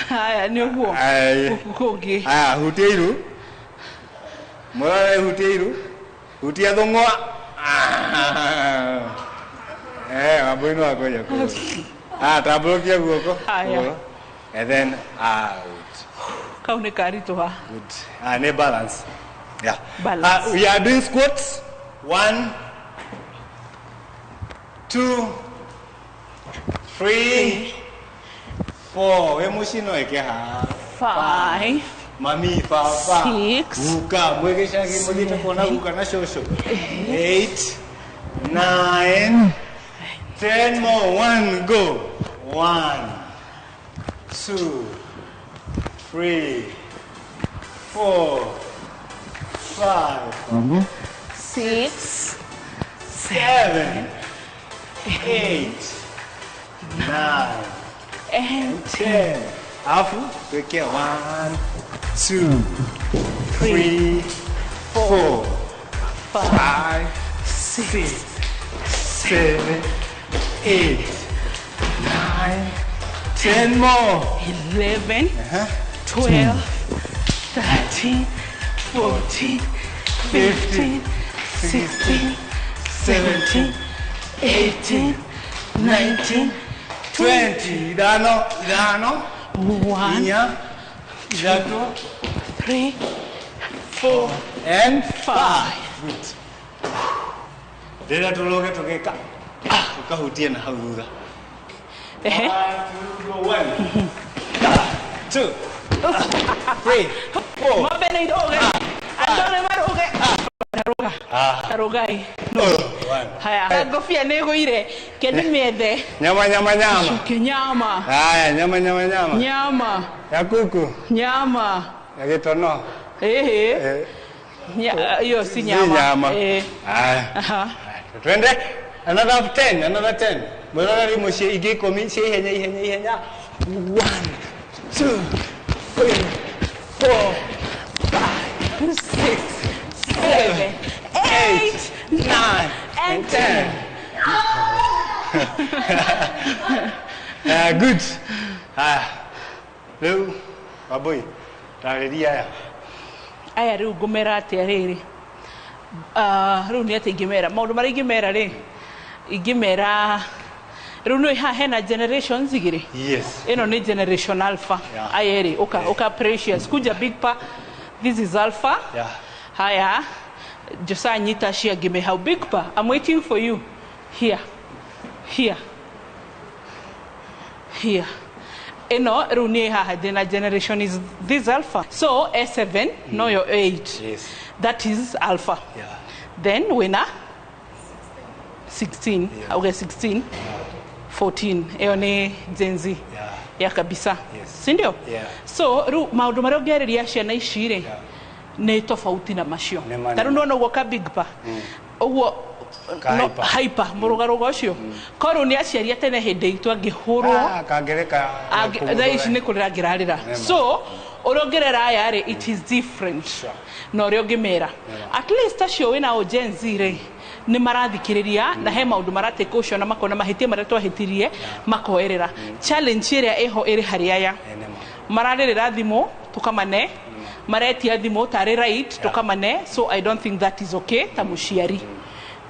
Haya, nĩ ũguo. Ai. Gũkũ kũngĩ. Aya, hutia iru. Mũrore hutia iru. Hutia thũng'wa. Ah. Eh, Wambui no akoja kũgũrũ. Ah, tambũrũkia guoko. Haya. Kũgũrũ. And then out. Kau nĩ karitũha. Good. Ah, nĩ balance. Yeah. Balance. We are doing squats. 1, 2, 3, 4. We mũciĩ no ĩke haha. 5. Mami, baba, 6, guka, mwĩgĩcagi mũthiĩte kuona guka na cũcũ. 8, 9, 10 more. 1, go. 1, 2, 3, 4, 5, 6, 7, 8, 9, and 10. Alafu tuweke 1, 2, 3, 4, 5, 6, 7, 8, 9, 10 more. 11, 12, 13, 14, 15, 16, 17, 18, 19, 20. Ithano, ithano, 1, inya, ithatũ, 3, 4, and 5. Good. Rĩrĩa tũrũge tũgĩka, ũkahutia na hau thutha. Ehe. 1, 2, go, 1, 2, 3, 4. Ng'ombe nĩ irũge. Andũ nĩ marũge. Tarũga. Tarũgai. Haya. Ngobia nĩ ĩgũire. Ke nĩ mĩethe. Nyama, nyama, nyama. Ke nyama. Haya, nyama, nyama, nyama. Nyama. Ya kuku. Nyama. Ya gĩtono. Ehe. Eh, Hiyo si si nyama. nyama. Eh. Haya. Aha. Twende. Another 10, another 10. Mwĩroreri mũciĩ ingĩ ikũmi cia ihenya, ihenya, ihenya. 1, 2, 3, 4, 5, 6, 7, 8, 9, and 10. Good. Haya. Rĩu, Wambui, tarĩria aya. Aya rĩu ngũmera atĩa rĩrĩ? Ah, rĩu nĩ atĩa ingĩmera? Maũndũ marĩa ingĩmera rĩ, ingĩmera rĩu nĩ haha hena generations igĩrĩ. Yes. Ĩno nĩ generation alpha. Yeah. Aya ĩrĩ, ũka ũka Precious, kuja big pa. This is alpha. Yeah. Haya, Josiah nyita acio angĩ me hau. Big pa, I'm waiting for you. Here. Here. Here. Ĩno rĩu niĩ haha ndĩna generation is this alpha. So S7 noyo 8. Yes. That is alpha. Yeah. Then wĩna 16. Auge 16. 14. Ĩyo nĩ Gen Z. Yeah. Ya kabisa. Yes. Si ndio? Yeah. So rĩu maũndũ marĩa ũngĩarĩria ciana ici rĩ nĩ tofauti na macio. Nĩ ma Ta rĩu nĩ ma. nĩwona ũguo ka big pa. Ũguo Ka no, hyper. hyper mũrũgarũga ũcio. Korwo nĩ aciari a tene hĩndĩ itũ angĩhũrwo Ah, kangĩrĩka thaa ici nĩ kũrĩra angĩrarĩra. Nĩ ma. So ũrĩa ũngĩrera aya rĩ it is different na ũrĩa ũngĩmera. At least acio wĩnao Gen Z rĩ nĩ marathikĩrĩria na he maũndũ maratĩka ũcio na makona mahĩtia marĩa twahĩtirie makoerera. Challenge ĩrĩa ĩho ĩrĩ harĩ aya mararĩrĩra thimũ tũkamane, maretia thimũ tarĩ right tũkamane. So I don't think that is okay ta mũciari,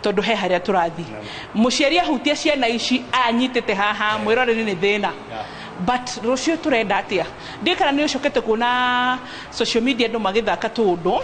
tondũ he harĩa tũrathiĩ. Mũciari ahutia ciana ici anyitĩte haha mwĩroreri nĩ thĩna. But rũciũ tũrenda atĩa? Ndiũĩ kana nĩ ũcokete kuona social media andũ magĩthaka tũũndũ,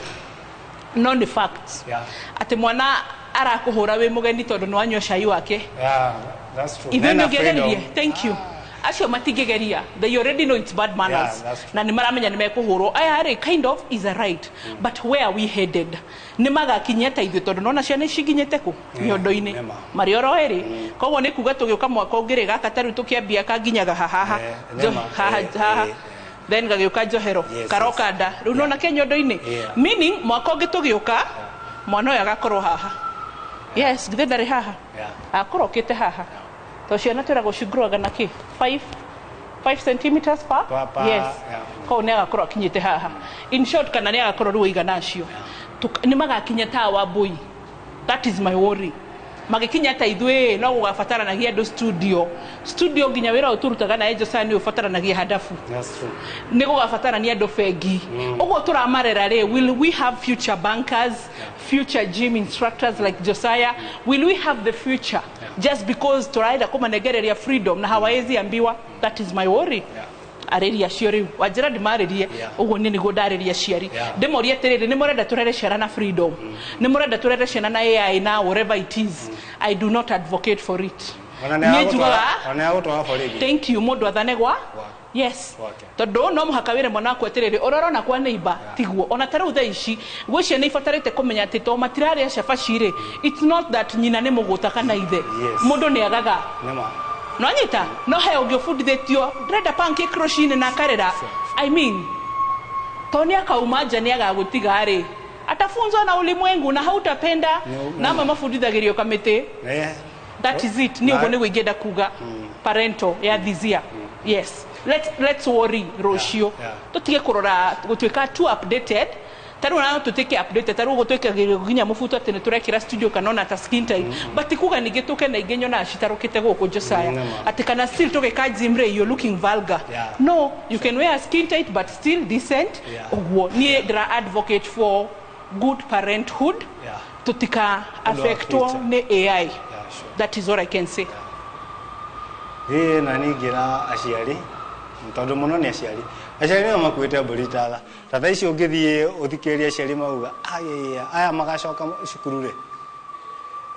no nĩ fact Yeah. atĩ mwana arakũhũra wĩ mũgeni tondũ nĩ wanyua cai wake. Yeah, that's true. Ithuĩ Nena nĩ ũngĩageririe. freedom. Thank you. Acio matingĩgeria, they already know it's bad manners. Yeah, that's true. Na nĩ maramenya nĩ mekũhũrwo. Aya rĩ kind of is a right, but where are we headed? Nĩ magakinyia ta ithuĩ tondũ nona ciana ici ikinyĩte kũ nyondo-inĩ nĩma. marĩ oro erĩ. Koguo nĩ kuga tũgĩũka mwaka ũngĩ rĩ, gaka ta rĩu tũkĩambia kanginyaga haha Eh, Jo- nĩma. haha Eh, haha eh, then gagĩũka njohero Yes, karoka nda rĩu nona ke nyondo-inĩ. Yeah. Meaning mwaka ũngĩ tũgĩũka mwana ũyũ agakorwo haha. Yes, githĩ ndarĩ haha? Yeah. Akorwo okĩte haha to ciana twĩragwo cigrowaga na kĩ 5 centimeters per, yes. Yeah. Koguo nĩ agakorwo akinyĩte haha. In short, kana nĩ agakorwo rĩu aigana acio nĩ magakinya ta wa mbui. That is my worry. Magĩkinya ta ithuĩ no gũgabataranagia andũ studio studio nginya wĩra ũyũ tũrutaga na Angel Star nĩ ũbataranagia handabu. That's true. Nĩ gũgabatarania andũ bengi ũguo tũramarera rĩ. Will we have future bankers, future gym instructors like Josiah? Will we have the future just because tũraenda kũmanengereria freedom na hawawezi ambiwa? That is my worry. Arĩri acio rĩu wanjĩra ndĩmarĩrie ũguo niĩ nĩguo ndarĩria aciari. Ndĩmorie atĩrĩrĩ, nĩ mũrenda tũrere ciana na freedom, nĩ mũrenda tũrere ciana na AI na whatever it is? I do not advocate for it. Ona Niĩ nĩ njugaga agũtwara borithi. Thank you. Mũndũ athane gwa yes. Gwake. Tondũ no mũhaka wĩre mwana waku atĩrĩrĩ, ũrĩa ũrona kwa neighbor tiguo. Ona ta rĩu thaa ici gwĩ ciana ibatarĩte kũmenya atĩ to matirarĩa cabaci rĩ, it's not that nyina nĩ mũgũta kana ithe. Mũndũ nĩ agaga. Nĩma. No nyita no he ũngĩ ũbundithĩtio ndĩrenda pancake rũcinĩ na akarĩra. I mean, to nĩ akauma nja nĩ agagũtiga rĩ, atafunzwa na ulimwengu na hautapenda. Na amwe mabundithagĩrio kamĩtĩ. That is it. Nĩ ũguo nĩguo ingĩenda kuga parental ya this year. Yes, let's worry rũciũ. Tũtige kũrora gũtuĩka too updated. Ta rĩu no tũtuĩke updated, ta rĩu ũguo twĩkagĩrwo nginya mũbuto atĩ nĩ tũrekĩra studio kana ona ta skin tight, but ti kuga ningĩ tũke na ingĩ nyonaga citarũkĩte gũkũ, Josiah. Nĩma. Atĩ kana still tũgĩka gym rĩ, you're looking vulgar. No, you can wear a skin tight but still decent. Ũguo niĩ ndĩra advocate for good parenthood. Tutika Ũndũ wa affectwo future. nĩ AI. That is what I can say. Ĩĩ, na ningĩra aciari tondũ mũno nĩ aciari, aciari nĩo makuĩte mbũri tatha ta thaa ici ũngĩthiĩ ũthikĩrĩrie aciari mauga aya aya magacoka cukuru rĩ,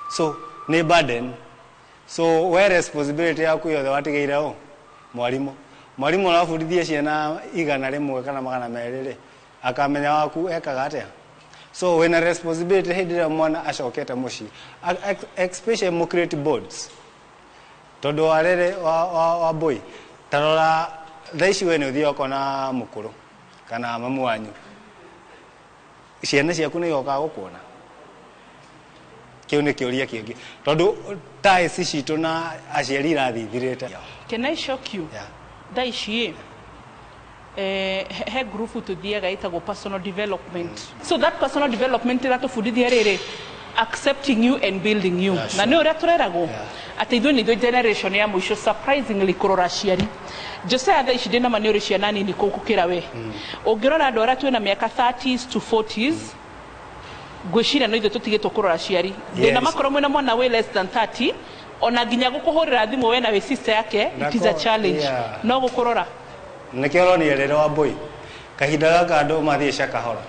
so nĩ burden. So we responsibility yaku yothe watigĩire ũ? Mwarimũ. Mwarimũ arabundithia ciana 100 kana 200 rĩ, akamenya waku ekaga atĩa? So wĩna responsibility hĩndĩ ĩrĩa mwana acokete mũciĩ, especially mũ create boards tondũ wa rĩrĩ wa boy tarora thaa ici we nĩ ũthiaga ũkona mũkũrũ kana mamu wanyu, ciana ciaku nĩ igokaga gũkuona? Kĩu nĩ kĩũria kĩngĩ tondũ ties citũ na aciari irathiĩ ithirĩte. Can I shock you? Thaa ici he group tuthiaga ĩtagwo personal development. So that personal development ĩratũbundithia rĩrĩ, accepting you and building you. Yeah, Na nĩ ũrĩa tũreragwo atĩ ithuĩ nĩ ithuĩ generation ya mũico surprisingly kũrora aciari. Josiah, thaa ici ndĩna ma nĩ ũrĩ ciana nini kũu gũkĩra we. Ũngĩrora andũ arĩa twĩna mĩaka 30s to 40s, ngwĩciria no ithuĩ tũtigĩtwo kũrora aciari. Ndĩna makorwo mwĩna mwana wĩ less than 30, ona nginya gũkũhũrĩra thimũ we na wĩ sister yake, it is a challenge. No gũkũrora. Nĩkĩo ũronire rĩrĩa wa boy kahinda gaka andũ mathiĩ cakahora,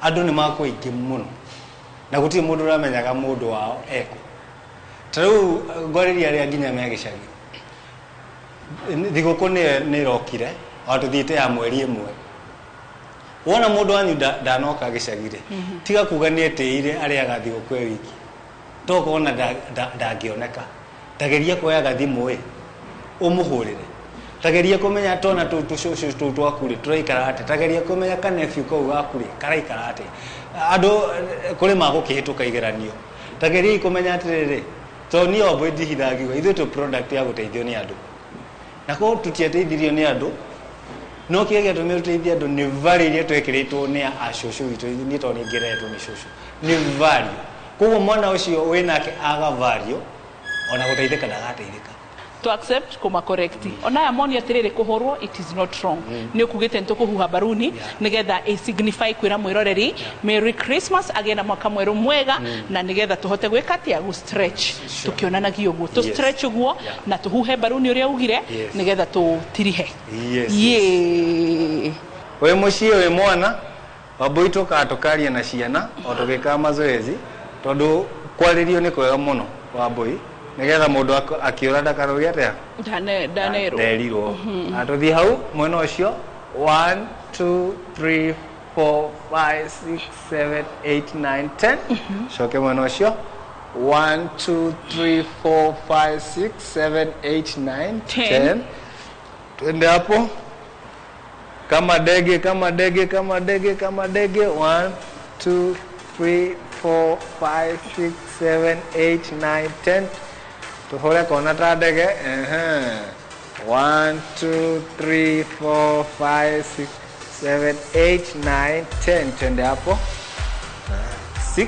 andũ nĩ makũingĩ mũno na gũtirĩ mũndũ ũramenyaga mũndũ wao eko. Ta rĩu ngwarĩria arĩa nginya me gĩcagi, thigũkũ nĩ ĩrokire o tũthiĩte ya mweri ĩmwe, wona mũndũ wanyu ndanoka gĩcagi rĩ, tiga kuga nĩ etĩire arĩaga thigũkũ ĩ wiki tokona ndangĩoneka, tageria kuoyaga thimũ ĩ ũmũhũrĩre, tageria kũmenya twana tũu tũcũcũ tũu twaku rĩ tũraikara atĩa, tageria kũmenya kanephew kau gaku rĩ karaikara atĩa. Andũ kũrĩ magũkĩhĩtũka igeranio, tageriai kũmenya atĩrĩrĩ, tondũ niĩ wambui ndihithangiwa, ithuĩ twĩ product ya gũteithio nĩ andũ na koguo tũtiateithirio nĩ andũ, no kĩrĩa gĩatũmire tũteithie andũ nĩ value iria twekĩrĩtwo nĩ acũcũ witũ. Niĩ tondũ nĩ ngĩreretwo nĩ cũcũ nĩ value, koguo mwana ũcio wĩnake aga value ona gũteithĩka ndagateithĩka. To accept kuma correct ona aya moni atiriri kuhurwo, it is not wrong. Ni ukugite ni tukuhuha baruni nigetha i signify kwira mwiroreri Merry Christmas agĩe na mwaka mwerũ mwega. Na nigetha tuhote gwĩka atia? Gu stretch tukionanagia ũguo tu stretch ũguo na tuhuhe baruni ũrĩa ugire. Nigetha tutirihe. Yes. Yeah. Wĩ mũciĩ wĩ mwana wambui tũkaga tũkaria na ciana o tũgĩkaga mazoezi tondũ kwarĩrio nĩ kwega mũno wambui nĩgetha mũndũ akĩũra ndakarũge atĩa. Ndanerwo. Nderirwo. Na tũthiĩ hau mwena ũcio 1 2 3 4 5 6 7 8 9 10, coke mwena ũcio 1 2 3 4 5 6 7 8 9 10. 10. Twende hapo kama dege, kama dege, kama dege, kama dege. 1 2 3 4 5 6 7 8 9 10. Tuhore kona ta ndege. Ehe. 1 2 3 4 5 6 7 8 9 10. Twende hapo 6.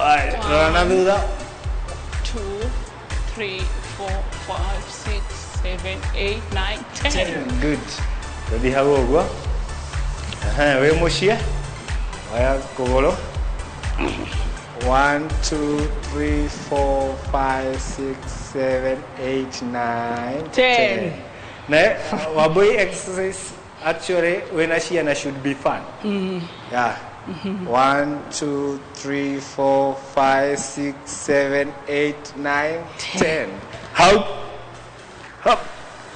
Rora na thutha. 2 3 4 5 6 7 8 9 10. Good. Tũthiĩ hau ũguo. Wĩ mũciĩ oya kũgũrũ. 1 2 3 4 5 6 7 8 9 10. Na Wambui, exercise actually wĩna ciana should be fun. Yeah. 1 2 3 4 5 6 7 8 9 10. Hau. Hop.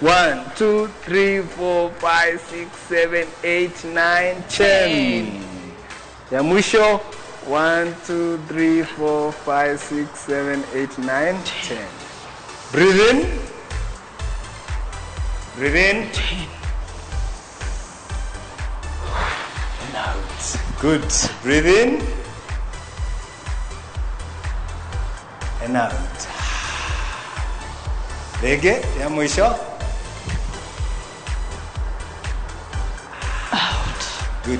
1 2 3 4 5 6 7 8 9 10. Ya mwisho 1 2 3 4 5 6 7 8 9 10. Breathe in. Breathe in. And out. Good. Breathe in. And out. Rĩngĩ ya mwisho. Out. Good.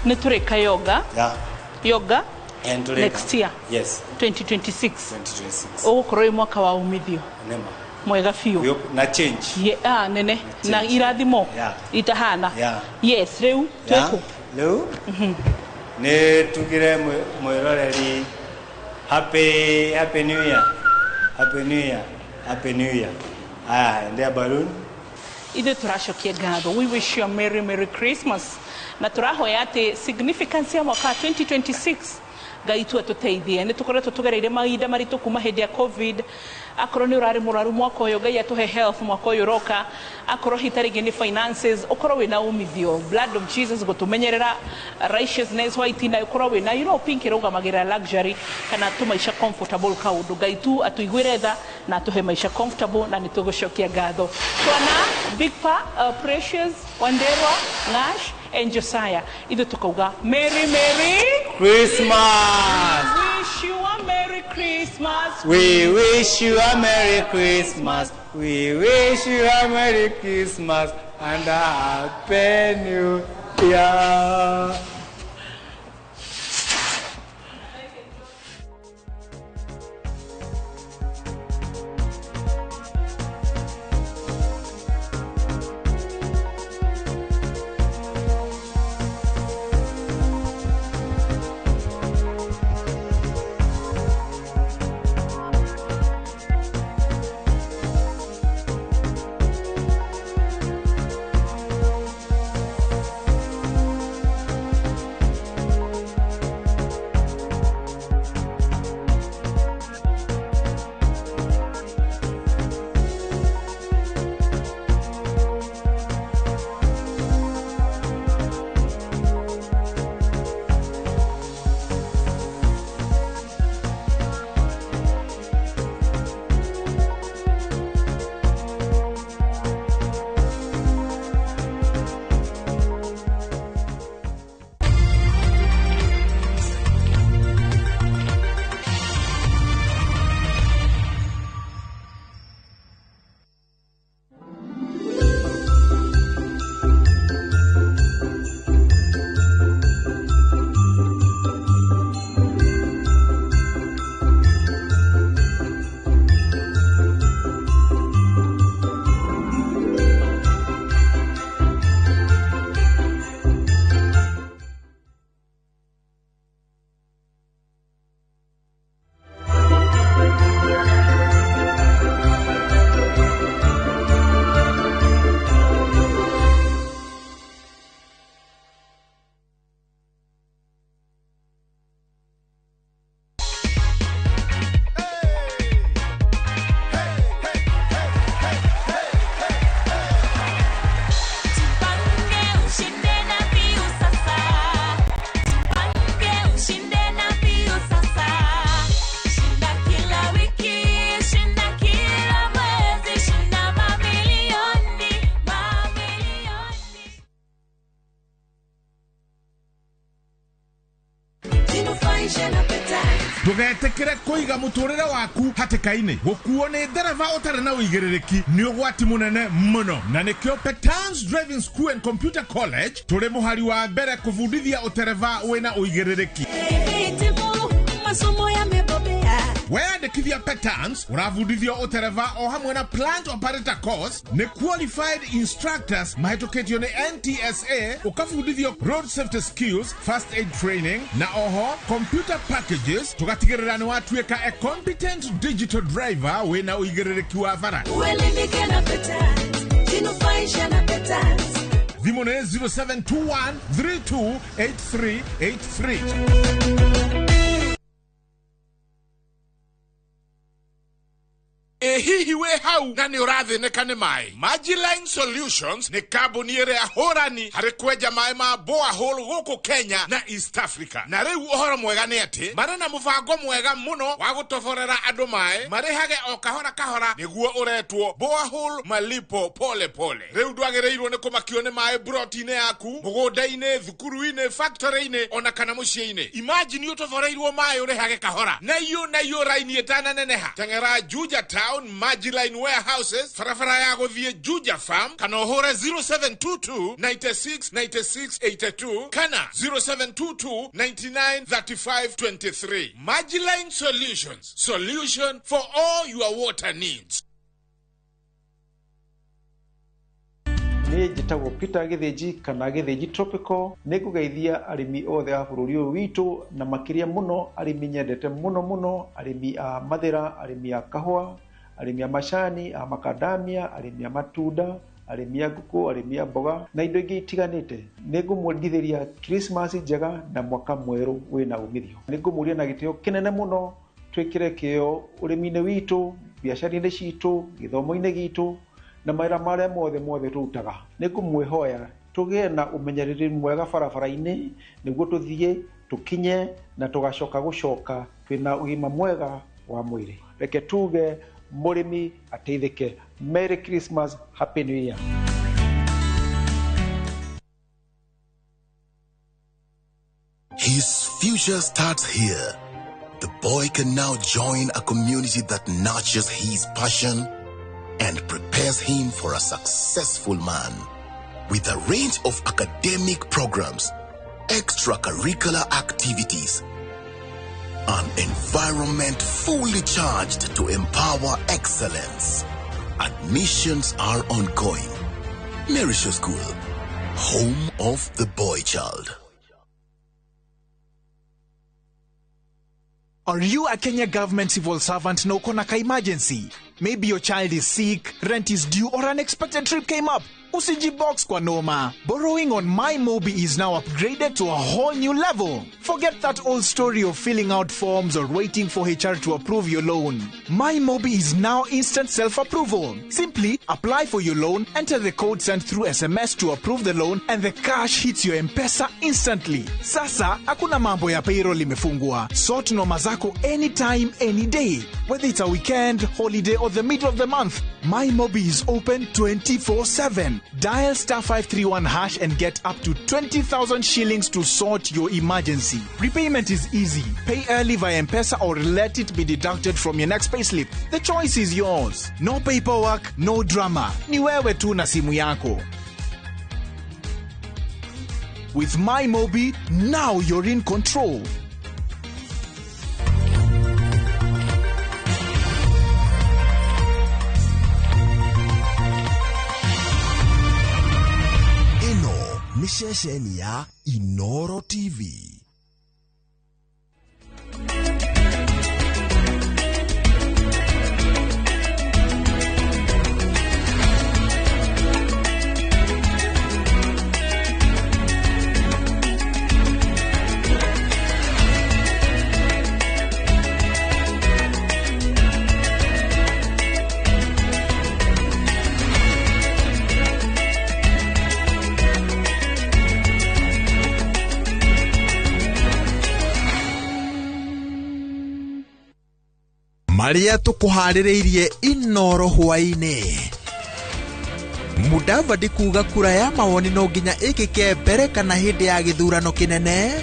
Nĩ tũrĩka yoga. Yeah. Yoga. And tũrĩka. Next year. Yes. 2026. 2026. Ũgũkorwo wĩ mwaka wa umithio. Nema. Mwega biũ. Na change. Yeah, nene. Na irathimo. Yeah. Itahana. Yeah. Yes, rĩu twĩkũ. Rĩu nĩ tugire mwĩroreri happy happy new year. Happy new year. Happy new year. Aya, endea balloon. Ithuĩ tũracokia ngatho. We wish you a merry merry Christmas. Na tũrahoya atĩ significance ya mwaka 2026 Ngai tu atũteithie. Nĩ tũkoretwo tũgereire mahinda maritũ kuma hĩndĩ ya COVID. Akorwo nĩ ũrarĩ mũrwaru mwaka ũyũ, Ngai atũhe health mwaka ũyũ ũroka. Akorwo hita rĩngĩ nĩ finances, ũkorwo wĩna umithio. Blood of Jesus gũtũmenyerera, righteousness white na ũkorwo wĩna, you know, pink ĩrũgamagĩrĩra luxury kana tũmaica comfortable kaũndũ. Ngai tu atũiguĩre tha na atũhe maica comfortable, na nĩ tũgũcokia ngatho. Twana Big Pa, Precious, Wanderwa, Ngash and Josiah. Ithuĩ tũkauga Merry Merry Christmas. We wish you a Merry Christmas. We wish you a Merry Christmas. We wish you a Merry Christmas and a Happy New Year. Ndũgetĩkĩre kũiga mũtũrĩre waku hatĩka-inĩ. Gũkuo nĩ ndereba ũtarĩ na ũigĩrĩrĩki nĩ ũgwati mũnene mũno, na nĩkĩo Petans Driving School and Computer College tũrĩ mũhari wa mbere kũbundithia ũtereba wĩna ũigĩrĩrĩki. Masomo Weyandĩkithia Petans ũrabundithio ũtereba o hamwe na plant operator course nĩ qualified instructors mahĩtũkĩtio nĩ NTSA, ũkabundithio road safety skills, first aid training na oho computer packages, tũgatigĩrĩra nĩ watuĩka a competent digital driver wĩna ũigĩrĩrĩki wa bara. Uelimike na Petans, jinufaishe na Petans. Thimũ nĩ 0721 328383. Ĩ hihi wĩ hau na nĩ ũrathĩnĩka nĩ maĩ? Magiline Solutions nĩ kambuni ĩrĩa hũrani harĩ kwenja maĩ ma borehole gũkũ Kenya na East Africa. Na rĩu ũhoro mwega nĩ atĩ marĩ na mũbango mwega mũno wa gũtoborera andũ maĩ marĩhage o kahora kahora, nĩguo ũretwo borehole malipo pole pole. Rĩu ndwagĩrĩirwo nĩ kũmakio nĩ maĩ broti-inĩ yaku, mũgũnda-inĩ, thukuru-inĩ, factory-inĩ ona kana mũciĩ-inĩ. Imagine ũtoboreirwo maĩ ũrĩhage kahora na iyo raini ĩtananeneha. Teng'era Juja Town Magiline Warehouses, barabara ya gũthiĩ Juja Farm, kana ũhũre 0722 96 96 82 kana 0722 99 35 23. Magiline Solutions, solution for all your water needs. Niĩ njĩtagwo Peter Gĩthĩnji kana Gĩthĩnji Tropical. Nĩ ngũgeithia arĩmi othe a bũrũri ũyũ witũ, na makĩria mũno arĩmi nyendete mũno mũno, arĩmi a mathĩra, arĩmi a kahũa, arĩmi a macani, a makadamia, arĩmi a matunda, arĩmi a ngũkũ, arĩmi a mboga na indo ingĩ itiganĩte. Nĩ ngũmwendithĩria Christmas njega na mwaka mwerũ wĩna umithio. Nĩ ngũmũria na gĩtĩo kĩnene mũno twĩkĩre kĩo ũrĩmi-inĩ witũ, biacara-inĩ citũ, gĩthomo-inĩ gitũ na mawĩra marĩa mothe mothe tũrutaga. Nĩ ngũmwĩhoya tũgĩe na ũmenyereri mwega barabara-inĩ nĩguo tũthiĩ tũkinye na tũgacoka gũcoka twĩna ũgima mwega wa mwĩrĩ. Reke tuge mũrĩmi ateithĩke. Merry Christmas, Happy New Year. His future starts here. The boy can now join a community that nurtures his passion and prepares him for a successful man. With a range of academic programs, extracurricular activities, an environment fully charged to empower excellence. Admissions are ongoing. Merisho School, home of the boy child. Are you a Kenya government civil servant na uko na ka emergency? Maybe your child is sick, rent is due, or an unexpected trip came up. Usijibox kwa noma. Borrowing on MyMobi is now upgraded to a whole new level. Forget that old story of filling out forms or waiting for HR to approve your loan. MyMobi is now instant self-approval. Simply apply for your loan, enter the code sent through SMS to approve the loan, and the cash hits your M-Pesa instantly. Sasa, hakuna mambo ya payroll imefungwa. Sort noma zako anytime, any day. Whether it's a weekend, holiday, or the middle of the month, MyMobi is open 24/7. Dial star 531 hash and get up to 20,000 shillings to sort your emergency. Repayment is easy. Pay early via M-Pesa or let it be deducted from your next payslip. The choice is yours. No paperwork, no drama. Ni wewe tu na simu yako. With MyMobi, now you're in control. Nĩ ceceni ya Inoro TV. Marĩa tũkũharĩrĩirie Inoro hwaĩ-inĩ. Mudavadi kuga kura ya mawoni no nginya ĩkĩke mbere kana hĩndĩ ya gĩthurano kĩnene.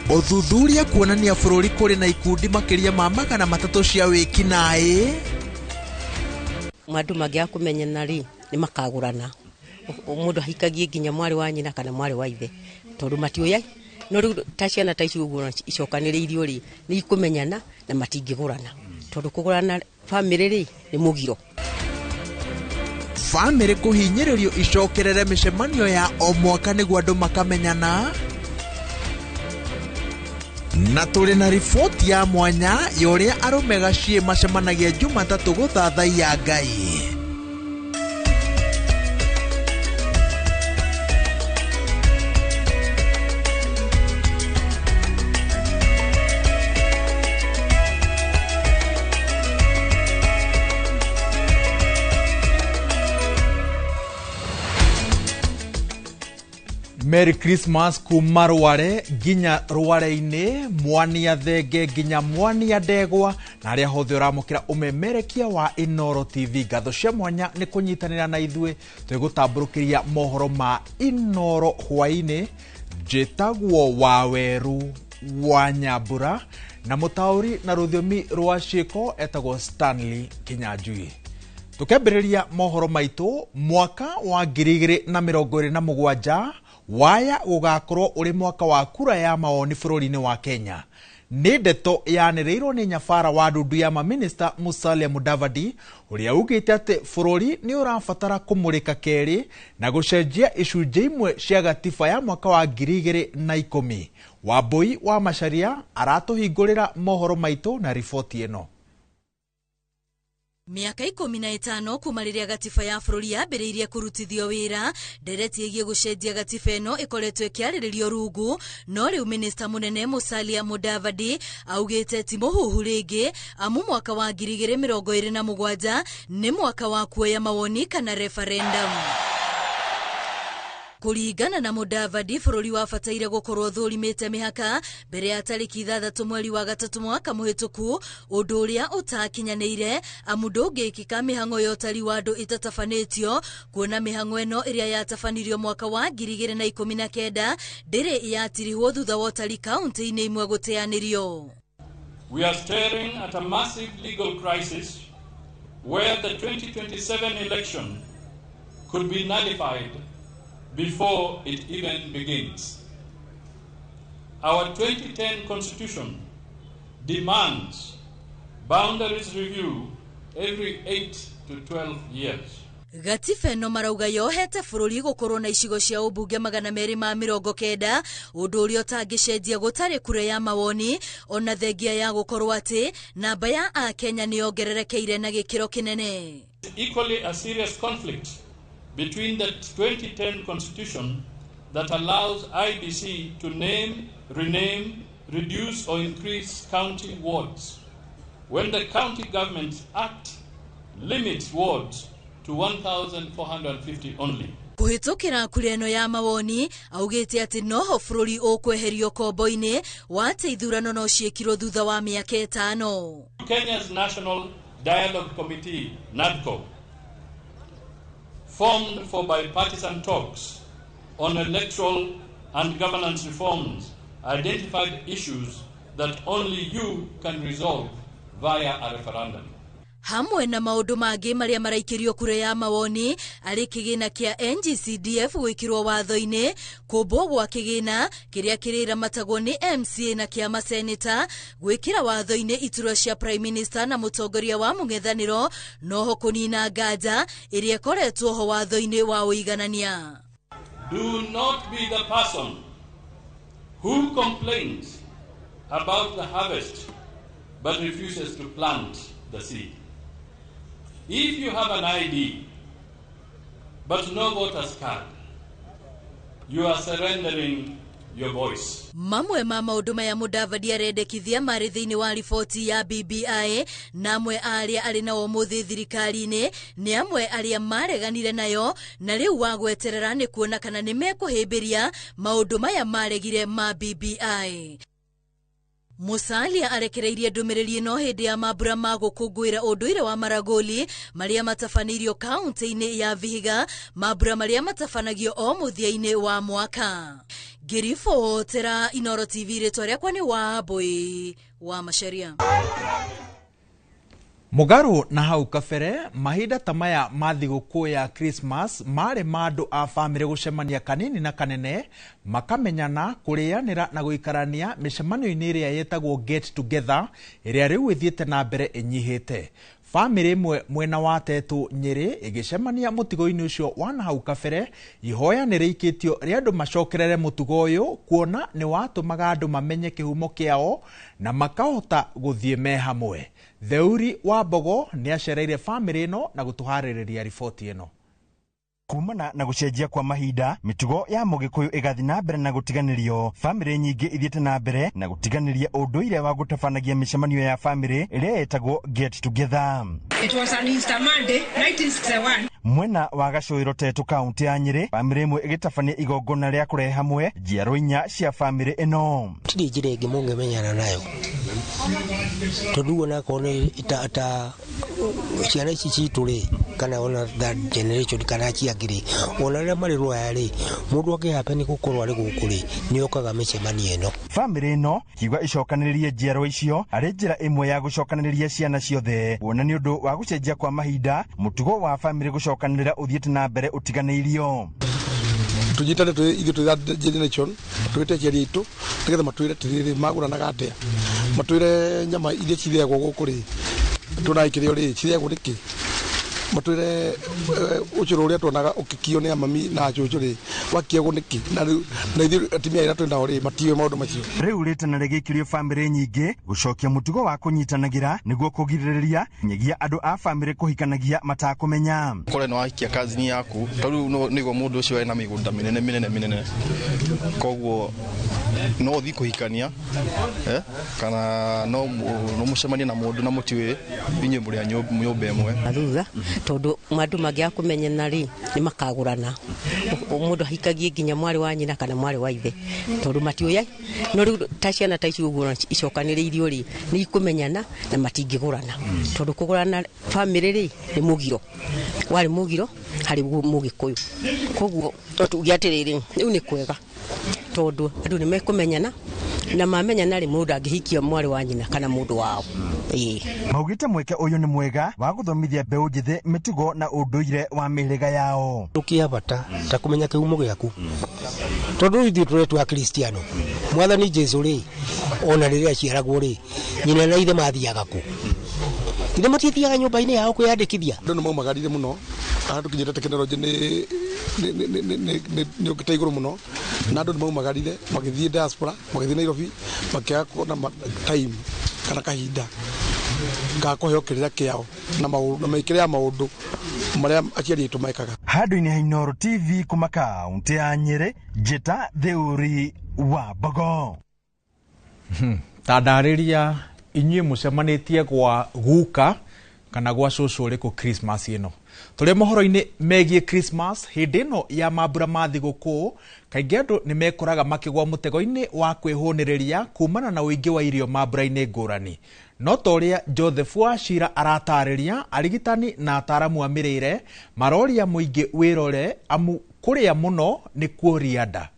Ũthuthuria kuonania bũrũri kũrĩ na ikundi makĩria ma 300 cia wĩkinaĩ. Andũ mangĩaga kũmenyana rĩ, nĩ makagũrana. Mũndũ ahikagie nginya mwarĩ wa nyina kana mwarĩ wa ithe, tondũ matiũĩ. No rĩu ta ciana ta icio ũguo icokanĩrĩirio rĩ, nĩ ikũmenyana na matingĩgũrana, tondũ kũgũrana bamĩrĩ rĩ nĩ mũgiro. Bamĩrĩ kũhinyĩrĩrio icokerere mĩcemanio ya o mwaka nĩguo andũ makamenyana. Na tũrĩ na riboti ya mwanya ya ũrĩa arũme gaciĩ macemanagia Jumatatũ gũthathaiya Ngai. Merry Christmas kuma rware nginya rware-inĩ, mwania thenge nginya mwania ndegwa, na arĩa hothe ũramũkĩra ũmemerekia wa Inooro TV. Ngatho cia mwanya nĩ kũnyitanĩra na ithuĩ twĩgũtambũrũkĩria mohoro ma Inooro hwaĩ-inĩ. Njĩtagwo Waweru wa Nyambura na mũtaũri na rũthiomi rwa ciĩko etagwo Stanley Kinyanjui. Tũkĩambĩrĩria mohoro maitũ, mwaka wa 2027 waya gũgakorwo ũrĩ mwaka wa kura ya mawoni bũrũri-inĩ wa Kenya. Nĩ ndeto yanĩrĩirwo nĩ nyabara wa ndundu ya maminista Musalia Mudavadi, ũrĩa ugĩte atĩ bũrũri nĩ ũrabatara kũmũrĩka kerĩ na gũcenjia icunjĩ imwe cia gatiba ya mwaka wa 2010. Wambui wa Macharia aratũhingũrĩra mohoro maitũ na riboti ĩno. Mĩaka 15 kuma rĩrĩa gatiba ya bũrũri yambĩrĩirie kũrutithio wĩra, ndereti ĩgiĩ gũcenjia gatiba ĩno ĩkoretwo ĩkĩarĩrĩrio rungu, no rĩu minista mũnene Musalia Mudavadi augĩte ti mũhuhu rĩngĩ, amu mwaka wa 2027 nĩ mwaka wa kuoya mawoni kana referendum. Kũringana na Mudavadi, bũrũri wabataire gũkorwo thũrimĩte mĩhaka mbere ya tarĩki 6 mweri wa 3 mwaka mũhĩtũku, ũndũ ũrĩa ũtakinyanĩire amu ndũngĩkĩka mĩhang'o ya ũtari wa andũ ĩtatabanĩtio, kuona mĩhang'o ĩno ĩrĩa yatabanĩrio mwaka wa 2019 ndĩrĩ yatirihwo thutha wa ũtari kaunti-inĩ imwe gũteanĩrio. We are staring at a massive legal crisis where the 2027 election could be nullified before it even begins. Our 2010 Constitution demands boundaries review every 8 to 12 years. Gatiba ĩno marauga yohete bũrũri gũkorwo na icigo cia ũmbunge 290, ũndũ ũrĩa ũtangĩcenjia gũtarĩ kura ya mawoni, ona thengia ya gũkorwo atĩ namba ya Akenya nĩ yongererekeire na gĩkĩro kĩnene. Equally a serious conflict between the 2010 Constitution that allows IBC to name, rename, reduce or increase county wards, when the County Government Act limits wards to 1,450 only. Kũhĩtũkĩra kura ĩno ya mawoni, augĩte atĩ noho bũrũri ũkweherio kombo-inĩ wa atĩ ithurano no ciĩkirwo thutha wa mĩaka 5. Kenya's National Dialogue Committee, NADCO, formed for bipartisan talks on electoral and governance reforms, identified issues that only you can resolve via a referendum. Hamwe na maũndũ mangĩ marĩa maraikĩrio kura ya mawoni arĩ kĩgĩna kĩa NGCDF gwĩkĩrwo watho-inĩ, kũmbwo gwa kĩgĩna kĩrĩa kĩrĩramatagwo nĩ MCA na kĩa maseneta, gwĩkĩra watho-inĩ iturwa cia Prime Minister na mũtongoria wa mũng'ethanĩro, noho kũnina nganja ĩrĩa ĩkoretwo ho watho-inĩ wa ũiganania. Do not be the person who complains about the harvest but refuses to plant the seed. If you have an ID but no voter's card, you are surrendering your voice. Mamwe ma maũndũ maya Mudavadi arendekithia marĩ thĩinĩ wa riboti ya BBI, na amwe arĩa arĩ nao ũmũthĩ thirikari-inĩ nĩ amwe arĩa mareganire nayo, na rĩu wa gweterera nĩ kuona kana nĩ mekũhĩmbĩria maũndũ maya maregire ma BBI. Musalia arekereirie ndũmĩrĩri ĩno hĩndĩ ya mambura ma gũkũngũĩra ũndũire wa Maragoli marĩa matabanĩirio kaunti-inĩ ya Vihiga, mambura marĩa matabanagio o mũthia-inĩ wa mwaka. Ngĩribotera Inooro TV, rĩtwa rĩakwa nĩ Wambui wa Macharia. Mũgarũ na hau kabere, mahinda ta maya ma thigũkũ ya Christmas marĩ ma andũ a bamĩrĩ gũcemania kanini na kanene, makamenyana, kũrĩanĩra na gũikarania mĩcemanio-inĩ ĩrĩa yetagwo get together, ĩrĩa rĩu ĩthiĩte na mbere ĩnyihĩte. Bamĩrĩ ĩmwe mwena wa Tetũ Nyĩrĩ ĩgĩcemania mũtigo-inĩ ũcio wa na hau kabere, ihoya nĩ rĩikĩtio rĩa andũ macokerere mũtugo ũyũ kuona nĩ watũmaga andũ mamenye kĩhumo kĩao na makahota gũthiĩ me hamwe. Theuri wa Mbogo nĩ acereire bamĩrĩ ĩno na gũtũharĩrĩria riboti ĩno. Kumana na gũcenjia kwa mahinda, mĩtugo ya mũgĩkũyũ ĩgathiĩ na mbere na gũtiganĩrio. Bamĩrĩ nyingĩ ithiĩte na mbere na gũtiganĩria ũndũire wa gũtabanagia mĩcemanio ya bamĩrĩ ĩrĩa ĩtagwo get together. It was an Easter Monday, 1961. Mwena wa Gacũĩro Tetũ kaunti ya Nyĩrĩ, bamĩrĩ ĩmwe ĩgĩtabania igongona rĩa kũrehe hamwe njiaro inya cia bamĩrĩ ĩno. Tirĩ njĩra ĩngĩ mũngĩmenyana nayo, tondũ onakorwo nĩ ta ciana ici citũ rĩ, kana ona that generation kana acio angĩ rĩ, ona rĩrĩa marĩ rũraya rĩ, mũndũ angĩhape nĩ gũkorwo arĩ gũkũ rĩ, nĩ okaga mĩcemanio ĩno. Bamĩrĩ ĩno kiuga icokanĩrĩrie njiarwa icio arĩ njĩra ĩmwe ya gũcokanĩrĩria ciana ciothe, kuona nĩ ũndũ wa gũcenjia kwa mahinda, mũtugo wa bamĩrĩ gũcokanĩrĩra ũthiĩte na mbere ũtiganĩirio. Tũnyitane twĩ ithuĩ twĩ that generation, twĩte aciari aitũ nĩgetha matwĩre atĩrĩrĩ magũranaga atĩa, matwĩre nyama iria cirĩagwo gũkũ rĩ, tuonaga ikĩrĩo rĩ, cirĩagwo nĩkĩ, matwĩre ũcũrũ ũrĩa tuonaga ũkĩkio nĩ amami na cũcũ rĩ, wakiagwo nĩkĩ, na rĩu na ithuĩ atumia arĩa twĩ nao rĩ, matiũĩ maũndũ macio. Rĩu rĩtana rĩgĩikĩrio bamĩrĩ nyingĩ gũcokia mũtugo wa kũnyitanagĩra nĩguo kũgirĩrĩria nyagia andũ a bamĩrĩ kũhikanagia matakũmenya. Kore nĩ wahikia kazini yaku, tondũ rĩu nĩguo mũndũ ũcio ena mĩgũnda mĩnene mĩnene mĩnene, koguo no ũthiĩ kũhikania, kana no mũcemanie na mũndũ na mũtiũĩ inyuĩ mũrĩ a nyũmba ĩmwe. Thutha tondũ andũ mangĩaga kũmenyana rĩ, nĩ makagũrana. Mũndũ ahikagie nginya mwarĩ wa nyina kana mwarĩ wa ithe, tondũ matiũĩ. No rĩu ta ciana ta ici ũguo icokanĩrĩirio rĩ, nĩ ikũmenyana na matingĩgũrana, tondũ kũgũrana bamĩrĩ rĩ nĩ mũgiro, warĩ mũgiro harĩ mũgĩkũyũ. Koguo no tuge atĩrĩrĩ, rĩu nĩ kwega tondũ andũ nĩ mekũmenyana, na mamenyana rĩ, mũndũ angĩhikia mwarĩ wa nyina kana mũndũ wao. Maugĩte mweke ũyũ nĩ mwega wa gũthomithia mbeũ njĩthĩ mĩtugo na ũndũire wa mĩhĩrĩga yao. Kĩa bata ta kũmenya kĩhumo gĩaku, tondũ ithuĩ tũretwo Akristiano. Mwathani Jesũ rĩ, ona rĩrĩa aciaragwo rĩ, nyina na ithe mathiaga kũ? Ithe matithiaga nyũmba-inĩ yao kwĩyandĩkithia. Andũ nĩ maumagarire mũno, haha tũkinyĩte tekinoronjĩ nĩ ũkĩte igũrũ mũno, na andũ nĩ maumagarire magĩthiĩ diaspora, magĩthiĩ Nairobi, makĩaga kuona time kana kahinda ga kũheo kĩrĩra kĩao na mĩkĩre ya maũndũ marĩa aciari aitũ mekaga. Handũ-inĩ ha Inooro TV kuma kaunti ya Nyĩrĩ, njĩta Theuri wa Mbogo. Ta ndarĩria inyuĩ mũcemanĩtie gwa guka kana gwa cũcũ ũrĩkũ Christmas ĩno. Tũrĩ mohoro-inĩ megiĩ Christmas, hĩndĩ ĩno ya mambura ma thigũkũ, kaingĩ andũ nĩ mekoraga makĩgwa mũtego-inĩ wa kwĩhũnĩrĩria kumana na ũingĩ wa irio mambura-inĩ ngũrani. No ta ũrĩa Joseph Wachira aratarĩria, arigitani na ataaramu a mĩrĩre maroria mũingĩ wĩrore amu kũrĩa mũno nĩ kuoria nda.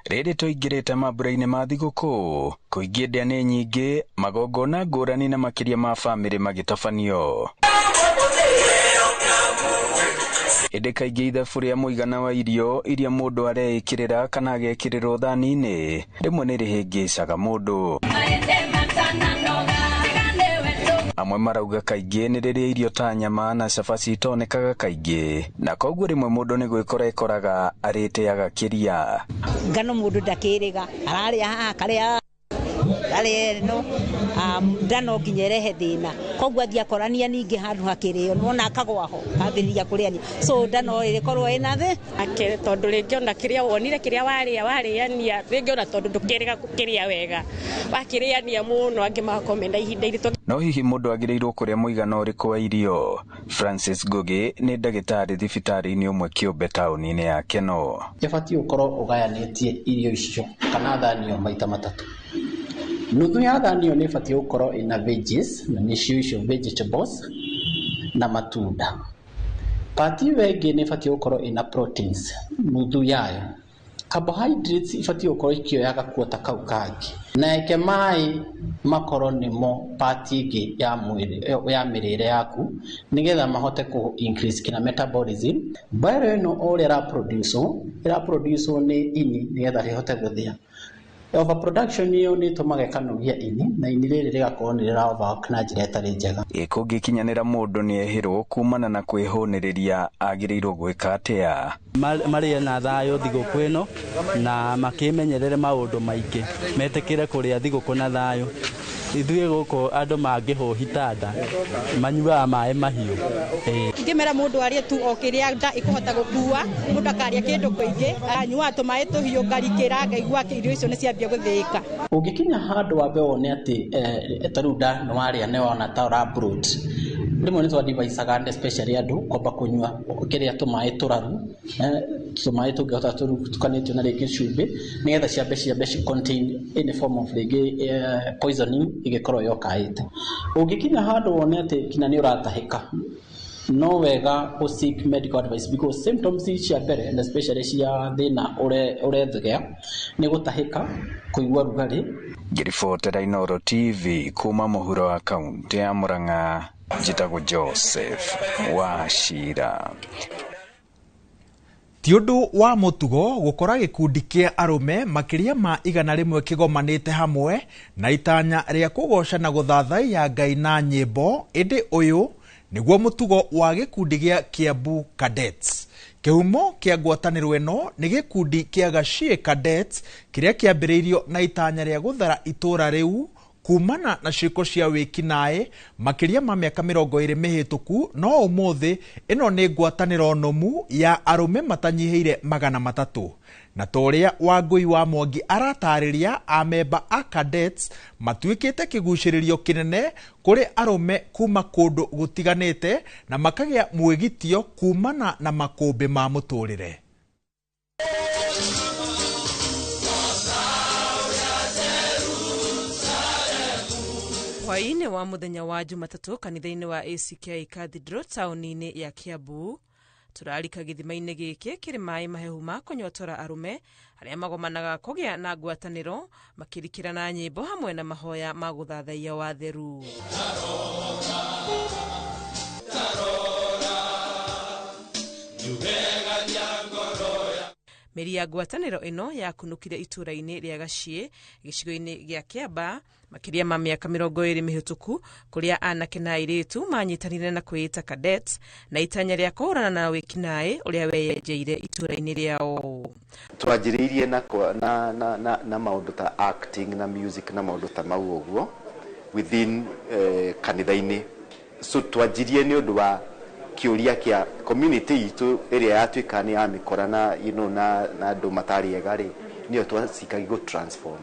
Rĩrĩ tũingĩrĩte mambura-inĩ ma thigũkũ, kũingĩ ndĩa nĩ nyingĩ, magongona ngũrani na makĩria ma bamĩrĩ magĩtabanio. Ĩndĩ kaingĩ ithabu rĩa mũigana wa irio iria mũndũ areĩkĩrĩra kana agekĩrĩrwo thani-inĩ rĩmwe nĩ rĩhĩngĩcaga mũndũ. Amwe marauga kaingĩ nĩ rĩrĩa irio ta nyama na cabaci itonekaga kaingĩ, na koguo rĩmwe mũndũ nĩ gwĩkora ekoraga arĩte agakĩria. Ngano mũndũ ndakĩrĩga, ararĩa haha akarĩa arĩa ĩno, nda no nginya ĩrehe thĩna, koguo athiĩ akorania ningĩ handũ hakĩrĩo, nĩwona akagwa ho ambĩrĩria kũrĩania, so nda no ĩrĩkorwo ĩna thĩ. Tondũ rĩngĩ ona kĩrĩa wonire kĩrĩa warĩa warĩania, rĩngĩ ona tondũ ndũkĩrĩga gũkĩrĩa wega, wakĩrĩania mũno angĩ magakorwo mena ihinda iritũ. No hihi mũndũ agĩrĩirwo kũrĩa mũigana ũrĩkũ wa irio? Francis Ngugi nĩ ndagĩtarĩ thibitarĩ-inĩ ũmwe kĩũmbe taũni-inĩ ya Keno. Ĩbatiĩ gũkorwo ũgayanĩtie irio icio kana thani ĩyo maita matatũ. Nuthu ya thani ĩyo nĩ ĩbatiĩ gũkorwo ĩna veggies, na nĩcio icio vegetables na matunda. Part ĩyo ĩngĩ nĩ ĩbatiĩ gũkorwo ĩna proteins, nuthu yayo. Carbohydrates ibatiĩ gũkorwo ikĩoya gakuota kau kangĩ, na eke maĩ makorwo nĩmo part ĩngĩ ya mwĩrĩ ya mĩrĩre yaku, nĩgetha mahote kũ increase kina metabolism. Bile ĩno o ũrĩa ĩraproduce nĩ ini nĩgetha rĩhote gũthĩa. Overproduction ĩyo nĩ ĩtũmaga ĩkanogia ini, na ini rĩrĩ rĩgakorwo nĩ rĩra overwork na njĩra ĩtarĩ njega. Ĩ kũngĩkinyanĩra mũndũ nĩ ehĩrwo kumana na kwĩhũnĩrĩria, agĩrĩirwo gwĩka atĩa? Marĩe na thayũ thigũkũ ĩno na makĩmenyerere maũndũ maingĩ, metĩkĩre kũrĩa thigũkũ na thayũ. Ithuĩ gũkũ andũ mangĩhũhita nda manyuaga maĩ mahiũ. Ingĩmera mũndũ arĩe tu o kĩrĩa nda ĩkũhota gũkua, mũndũ akarĩa kĩndũ kĩingĩ, anyuaga tũmaĩ tũhiũ, ngarikĩra, ngaigua irio icio nĩ ciambia gũthĩĩka. Ũngĩkinya handũ wambe wone atĩ ta rĩu nda nĩ warĩa nĩ wona ta ũra bloat, rĩmwe nĩ twadivaicaga especially andũ kwamba kũnyua kĩrĩa tũmaĩ tũraru, tũmaĩ tũngĩhota tũtukanĩtio na rĩngĩ cumbĩ, nĩgetha ciambe ci contain any form of rĩngĩ poisoning ĩngĩkorwo yokaĩte. Ũngĩkinya handũ wone atĩ kinya nĩ ũratahĩka, no wega ũ seek medical advice, because symptoms cia mbere and especially cia thĩna ũrethegea nĩ gũtahĩka, kũigua rugarĩ. Ngĩribotera Inooro TV kuma mũhuro wa kaũntĩ ya Murang'a, njĩtagwo Joseph Wachira. Ti ũndũ wa mũtugo gũkora gĩkundi kĩa arũme makĩria ma 100 kĩgomanĩte hamwe na itanya rĩa kũgoca na gũthathaiya Ngai na nyĩmbo, ĩndĩ ũyũ nĩguo mũtugo wa gĩkundi gĩa Kiambu Cadets. Kĩhumo kĩa ngwatanĩro ĩno nĩ gĩkundi kĩa Gachie Cadets kĩrĩa kĩambĩrĩirio na itanya rĩa gũthara itũra rĩu kumana na ciĩko cia wĩkinaĩ makĩria ma mĩaka 20 mĩhĩtũku. No ũmũthĩ ĩno nĩ ngwatanĩro nũmu ya arũme matanyihĩire 300. Na ta ũrĩa Wangũi wa Mwangi aratarĩria, amemba a Cadets matuĩkĩte kĩgucĩrĩrio kĩnene kũrĩ arũme kuma kũndũ gũtiganĩte na makagĩa mwĩgitio kumana na makũmbĩ ma mũtũrĩre. Hwaĩ-inĩ wa mũthenya wa Jumatatũ kanitha-inĩ wa ACK Cathedral taũni-inĩ ya Kiambu, tũrarika gĩthima-inĩ gĩkĩ kĩrĩ maĩ mahehu ma kũnyotora arũme arĩa magomanaga kũgĩa na ngwatanĩro makĩrikĩra na nyĩmbo hamwe na mahoya ma gũthathaiya watheru. Mĩri ya ngwatanĩro ĩno yakunũkire itũra-inĩ rĩa Gachie gĩcigo-inĩ gĩa Kĩamba makĩria ma mĩaka 20 mĩhĩtũku, kũrĩa anake na airĩtu manyitanire na kwĩĩta Cadets na itanya rĩa kũhũrana na wĩkinaĩ ũrĩa weyenjeire itũra-inĩ rĩao. Twanjĩrĩirie na maũndũ ta acting na music na maũndũ ta mau ũguo within kanitha-inĩ. So twanjirie nĩ ũndũ wa kĩũria kĩa community itũ ĩrĩa yatuĩka nĩ yamĩkora na you know, na andũ matarĩ ega rĩ, nĩyo twacikagia gũ transform.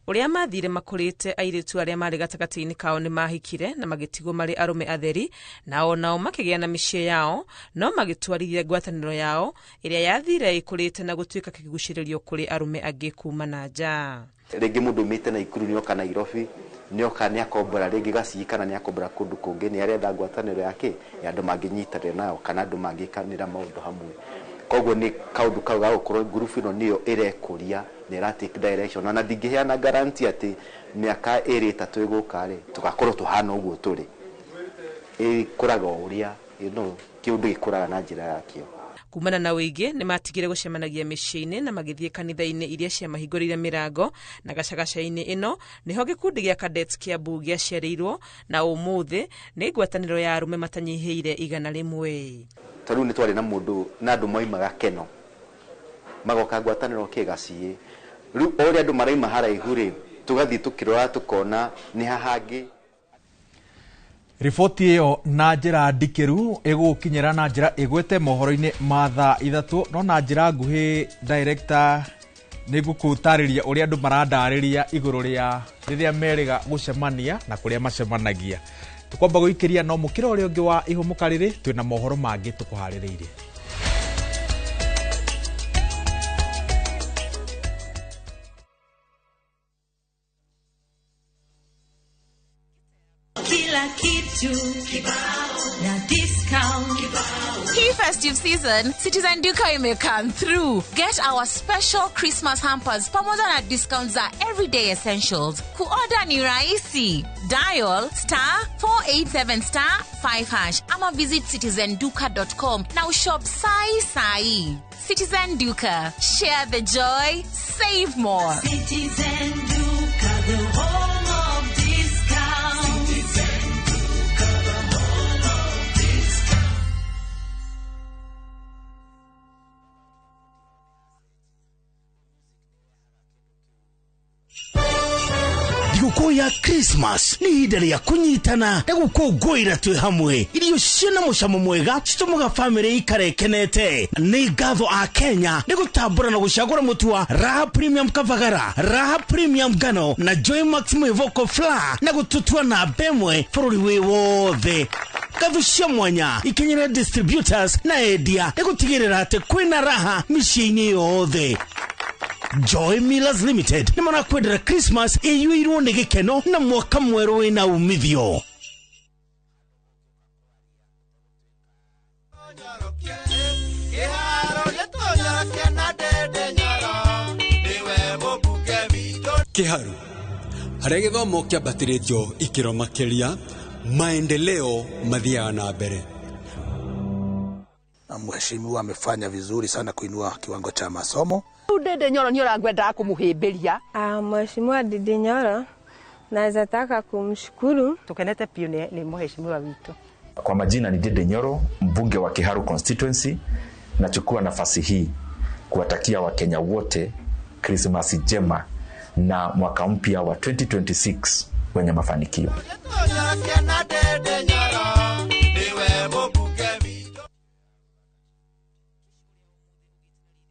Ũrĩa mathire makũrĩte, airĩtu arĩa marĩ gatagatĩ-inĩ kao nĩ mahikire na magĩtigwo marĩ arũme atheri, nao nao makĩgĩa na mĩciĩ yao, no magĩtwarithia ngwatanĩro yao ĩrĩa yathire ĩkũrĩte na gũtuĩka kĩgucĩrĩrio kũrĩ arũme angĩ kuma na nja. Rĩngĩ mũndũ umĩte Naikuru nĩoka Nairobi, nĩoka nĩakombora rĩngĩ Gacii kana nĩakombora kũndũ kũngĩ, nĩaretha ngwatanĩro yake ya andũ mangĩnyitanĩra nao kana andũ mangĩkanĩra maũndũ hamwe. Koguo nĩ kaũndũ kau ga gũkorwo ngurubu ĩno nĩyo ĩrekũria na ĩra take direction, na ndingĩheana guarantee atĩ mĩaka 2 3 ĩgũka rĩ tũgakorwo tũhana ũguo tũrĩ. Ĩkũraga o ũrĩa kĩũndũ gĩkũraga na njĩra yakĩo. Kumana na ũingĩ nĩ matigire gũcemanagia mĩciĩ-inĩ na magĩthiĩ kanitha-inĩ iria ciamahingũrĩire mĩrango, na gacagaca-inĩ ĩno nĩho gĩkundi gĩa Cadets Kiambu gĩaciarĩirwo, na ũmũthĩ nĩ ngwatanĩro ya arũme matanyihĩire 100. Ta rĩu nĩ twarĩ na mũndũ na andũ moimaga Keno magoka ngwatanĩro kĩ Gacii, rĩu o ũrĩa andũ maraima haraihu rĩ, tũgathiĩ tũkĩrora tũkona nĩ ha hangĩ. Riboti ĩyo na njĩra ndikĩru ĩgũkinyĩra na njĩra ĩgwete mohoro-inĩ ma thaa 3, no na njĩra nguhĩ director nĩ ngũkũtarĩria ũrĩa andũ marandarĩria igũrũ rĩa rĩrĩa merĩga gũcemania na kũrĩa macemanagia. Tũkwamba gũikĩria no mũkĩra ũrĩa ũngĩ wa ihũmũka rĩrĩ twĩna mohoro mangĩ tũkũharĩrĩirie. Kila kitu kibao na discount kibao. festive season, Citizen Duka ime come through. Get our special Christmas hampers pamoja na discounts za everyday essentials. Kuorder ni rahisi. Dial *487*5# ama visit citizenduka.com na ushop sai sai. Citizen Duka. Share the joy, save more. Citizen Duka, the home of discount. Citizen Duka, the home of discount. Thigũkũ ya Christmas nĩ ihinda rĩa kũnyitana na gũkũngũĩra twĩ hamwe. Irio ciĩna mũcamo mwega citũmaga bamĩrĩ ikare ĩkenete. Nĩ ngatho a Kenya nĩ gũtambũra na gũcagũra mũtu wa Raha Premium Kavagara, Raha Premium Ngano na Joy Max Mwĩvoko Flour na gũtũtua namba ĩmwe bũrũri wĩ wothe. Ngatho cia mwanya ikinyĩre distributors na endia nĩ gũtigĩrĩra atĩ kwĩna raha mĩciĩ-inĩ yothe. Joy Millers Limited nĩ marakwendera Christmas ĩiyũirwo nĩ gĩkeno na mwaka mwerũ wĩna umithio. Kĩharu harĩa gĩthomo kĩambatĩrĩtio ikĩro makĩria, maendeleo mathiaga na mbere. Na mheshimiwa amefanya vizuri sana kuinua kiwango cha masomo. Ndindi Nyoro nĩ ũrangwendaga kũmũhĩmbĩria. Mheshimiwa Ndindi Nyoro naweza taka kumshukuru. Tukenete piũ nĩ mheshimiwa witũ. Kwa majina ni Ndindi Nyoro, mbunge wa Kiharu constituency. Nachukua nafasi hii kuwatakia Wakenya wote Krismasi njema na mwaka mpya wa 2026 wenye mafanikio.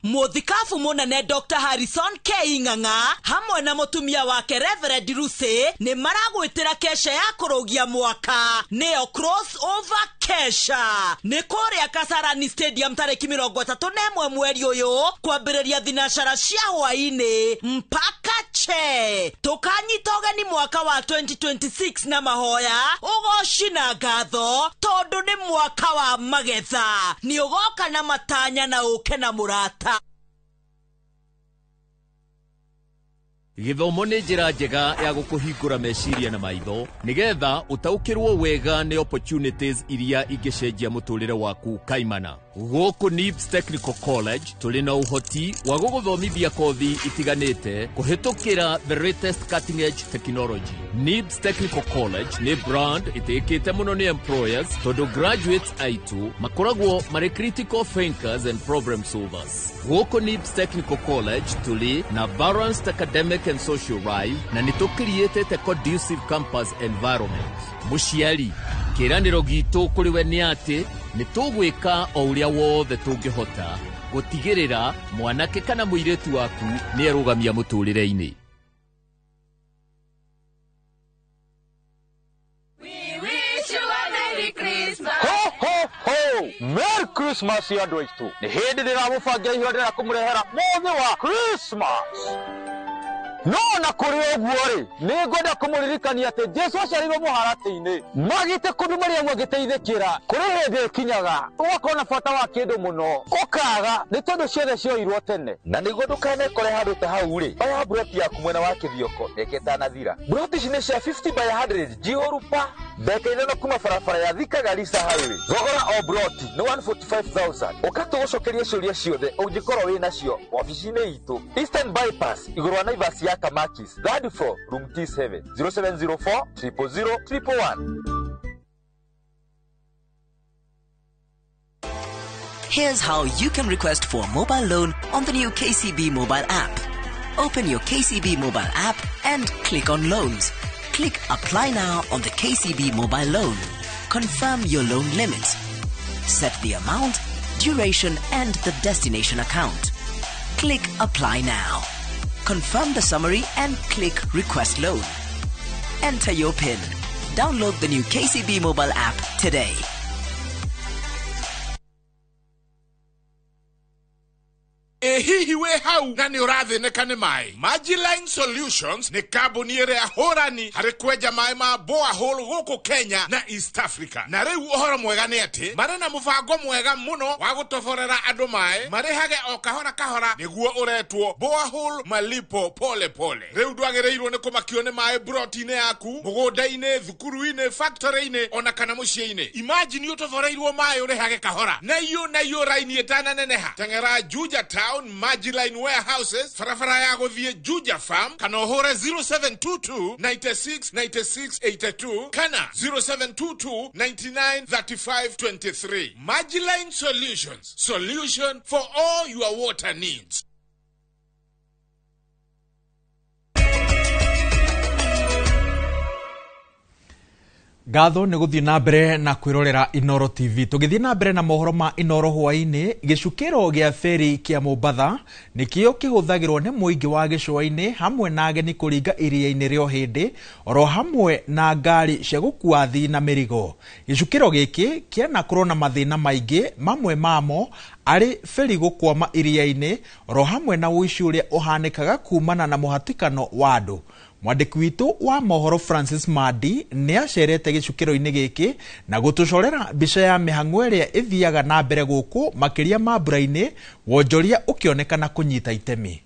Mũthikabu mũnene Dr. Harrison K. Ng'ang'a hamwe na mũtumia wake Reverend Lucy nĩ maragwĩtĩra kesha ya kũrũgia mwaka, nĩyo crossover kesha. Nĩ kũrĩa Kasarani Stadium tarĩki 31 mweri ũyũ kwambĩrĩria thinacara cia hwaĩ-inĩ mpaka che. Tũkanyita ũgeni mwaka wa 2026 na mahoya, ũgoci na ngatho tondũ nĩ mwaka wa magetha. Nĩ ũgoka na matanya na ũke na mũrata. Gĩthomo nĩ njĩra njega ya gũkũhingũra meciria na maitho nĩgetha ũtaũkĩrwo wega nĩ opportunities iria ingĩcenjia mũtũrĩre waku kaimana. Gũkũ NIBS Technical College tũrĩ na ũhoti wa gũgũthomithia kothi itiganĩte kũhĩtũkĩra the latest cutting edge technology. NIBS Technical College nĩ brand ĩtĩkĩte mũno nĩ employers tondũ graduates aitũ makoragwo marĩ critical thinkers and problem solvers. Gũkũ NIBS Technical College tũrĩ na balanced academic and social life na nĩ tũkiriĩtĩte conducive campus environment. Mũciari, kĩĩranĩro gitũ kũrĩ we nĩ atĩ nĩ tũgwĩka o ũrĩa wothe tũngĩhota gũtigĩrĩra mwanake kana mũirĩtu waku nĩ erũgamia mũtũrĩre-inĩ. Merry Christmas ya andũ aitũ. Nĩ hĩndĩ ndĩramũbangira ihũra ndĩrenda kũmũrehera mũthĩ wa Christmas. No na kũrĩ ũguo rĩ, nĩ ngwenda kũmũririkania atĩ Jesu aciarirwo mũharatĩ-inĩ. Magĩte kũndũ Mariamu agĩteithĩkĩra. Kũrĩ hĩndĩ ĩkinyaga ũgakorwo na bata wa kĩndũ mũno, ũkaga nĩ tondũ ciothe cioirwo tene. Na nĩguo ndũkanekore handũ ta hau rĩ, oya mburoti yaku mwena wa Kĩthioko mĩaka ĩtanathira. Mburoti ici nĩ cia 50 by 100 njihũru pa ndagĩka 5 kuma barabara ya Thika Garissa Highway. Thogora o mburoti nĩ 145,000. Ũka tũgũcokerie ciũria ciothe ũngĩkorwo wĩ nacio wabici-inĩ itũ Eastern Bypass igũrũ wa Naivas ya Kamakis, third floor, room T7, 0704 000 111. Here's how you can request for a mobile loan on the new KCB mobile app. Open your KCB mobile app and click on Loans. Click Apply Now on the KCB mobile loan. Confirm your loan limit. Set the amount, duration and the destination account. Click Apply Now. Confirm the summary and click Request Loan. Enter your PIN. Download the new KCB mobile app today. Ĩ Hihi wĩ hau na nĩ ũrathĩnĩka nĩ maĩ? Magiline Solutions nĩ kambuni ĩrĩa hũrani harĩ kwenja maĩ ma borehole gũkũ Kenya na East Africa. Na rĩu ũhoro mwega nĩ atĩ marĩ na mũbango mwega mũno wa gũtoborera andũ maĩ marĩhage o kahora kahora, nĩguo ũretwo borehole malipo pole pole. Rĩu ndwagĩrĩirwo nĩ kũmakio nĩ maĩ broti-inĩ yaku, mũgũnda-inĩ, thukuru-inĩ, factory-inĩ ona kana mũciĩ-inĩ. Imagine ũtoboreirwo maĩ ũrĩhage kahora na iyo na iyo raini ĩtananeneha. Teng'era Juja Town, Magiline Warehouses, barabara ya gũthiĩ Juja Farm, kana ũhũre 0722 96 96 82 kana 0722 99 35 23. Magiline Solutions, solution for all your water needs. Ngatho nĩ gũthiĩ na mbere na kwĩrorera Inoro TV. Tũgĩthiĩ na mbere na mohoro ma Inoro hwaĩ-inĩ, gĩcukĩro gĩa feri kĩa Mombatha nĩkĩo kĩhũthagĩrwo nĩ mũingĩ wa gĩcũa-inĩ hamwe na ageni kũringa iria-inĩ rĩa Ũhĩndĩ, oro hamwe na ngari cia gũkua athii na mĩrigo. Gĩcukĩro gĩkĩ kĩanakorwo na mathĩna maingĩ, mamwe mamo arĩ feri gũkwama iria-inĩ, oro hamwe na ũici ũrĩa ũhanĩkaga kumana na mũhatĩkano wa andũ. Mwandĩki witũ wa mohoro Francis Madi nĩ acerete gĩcukĩro-inĩ gĩkĩ na gũtũcorera mbica ya mĩhang'o ĩrĩa ĩthiaga na mbere gũkũ, makĩria mambura-inĩ, wonjoria ũkĩonekana kũnyita itemi.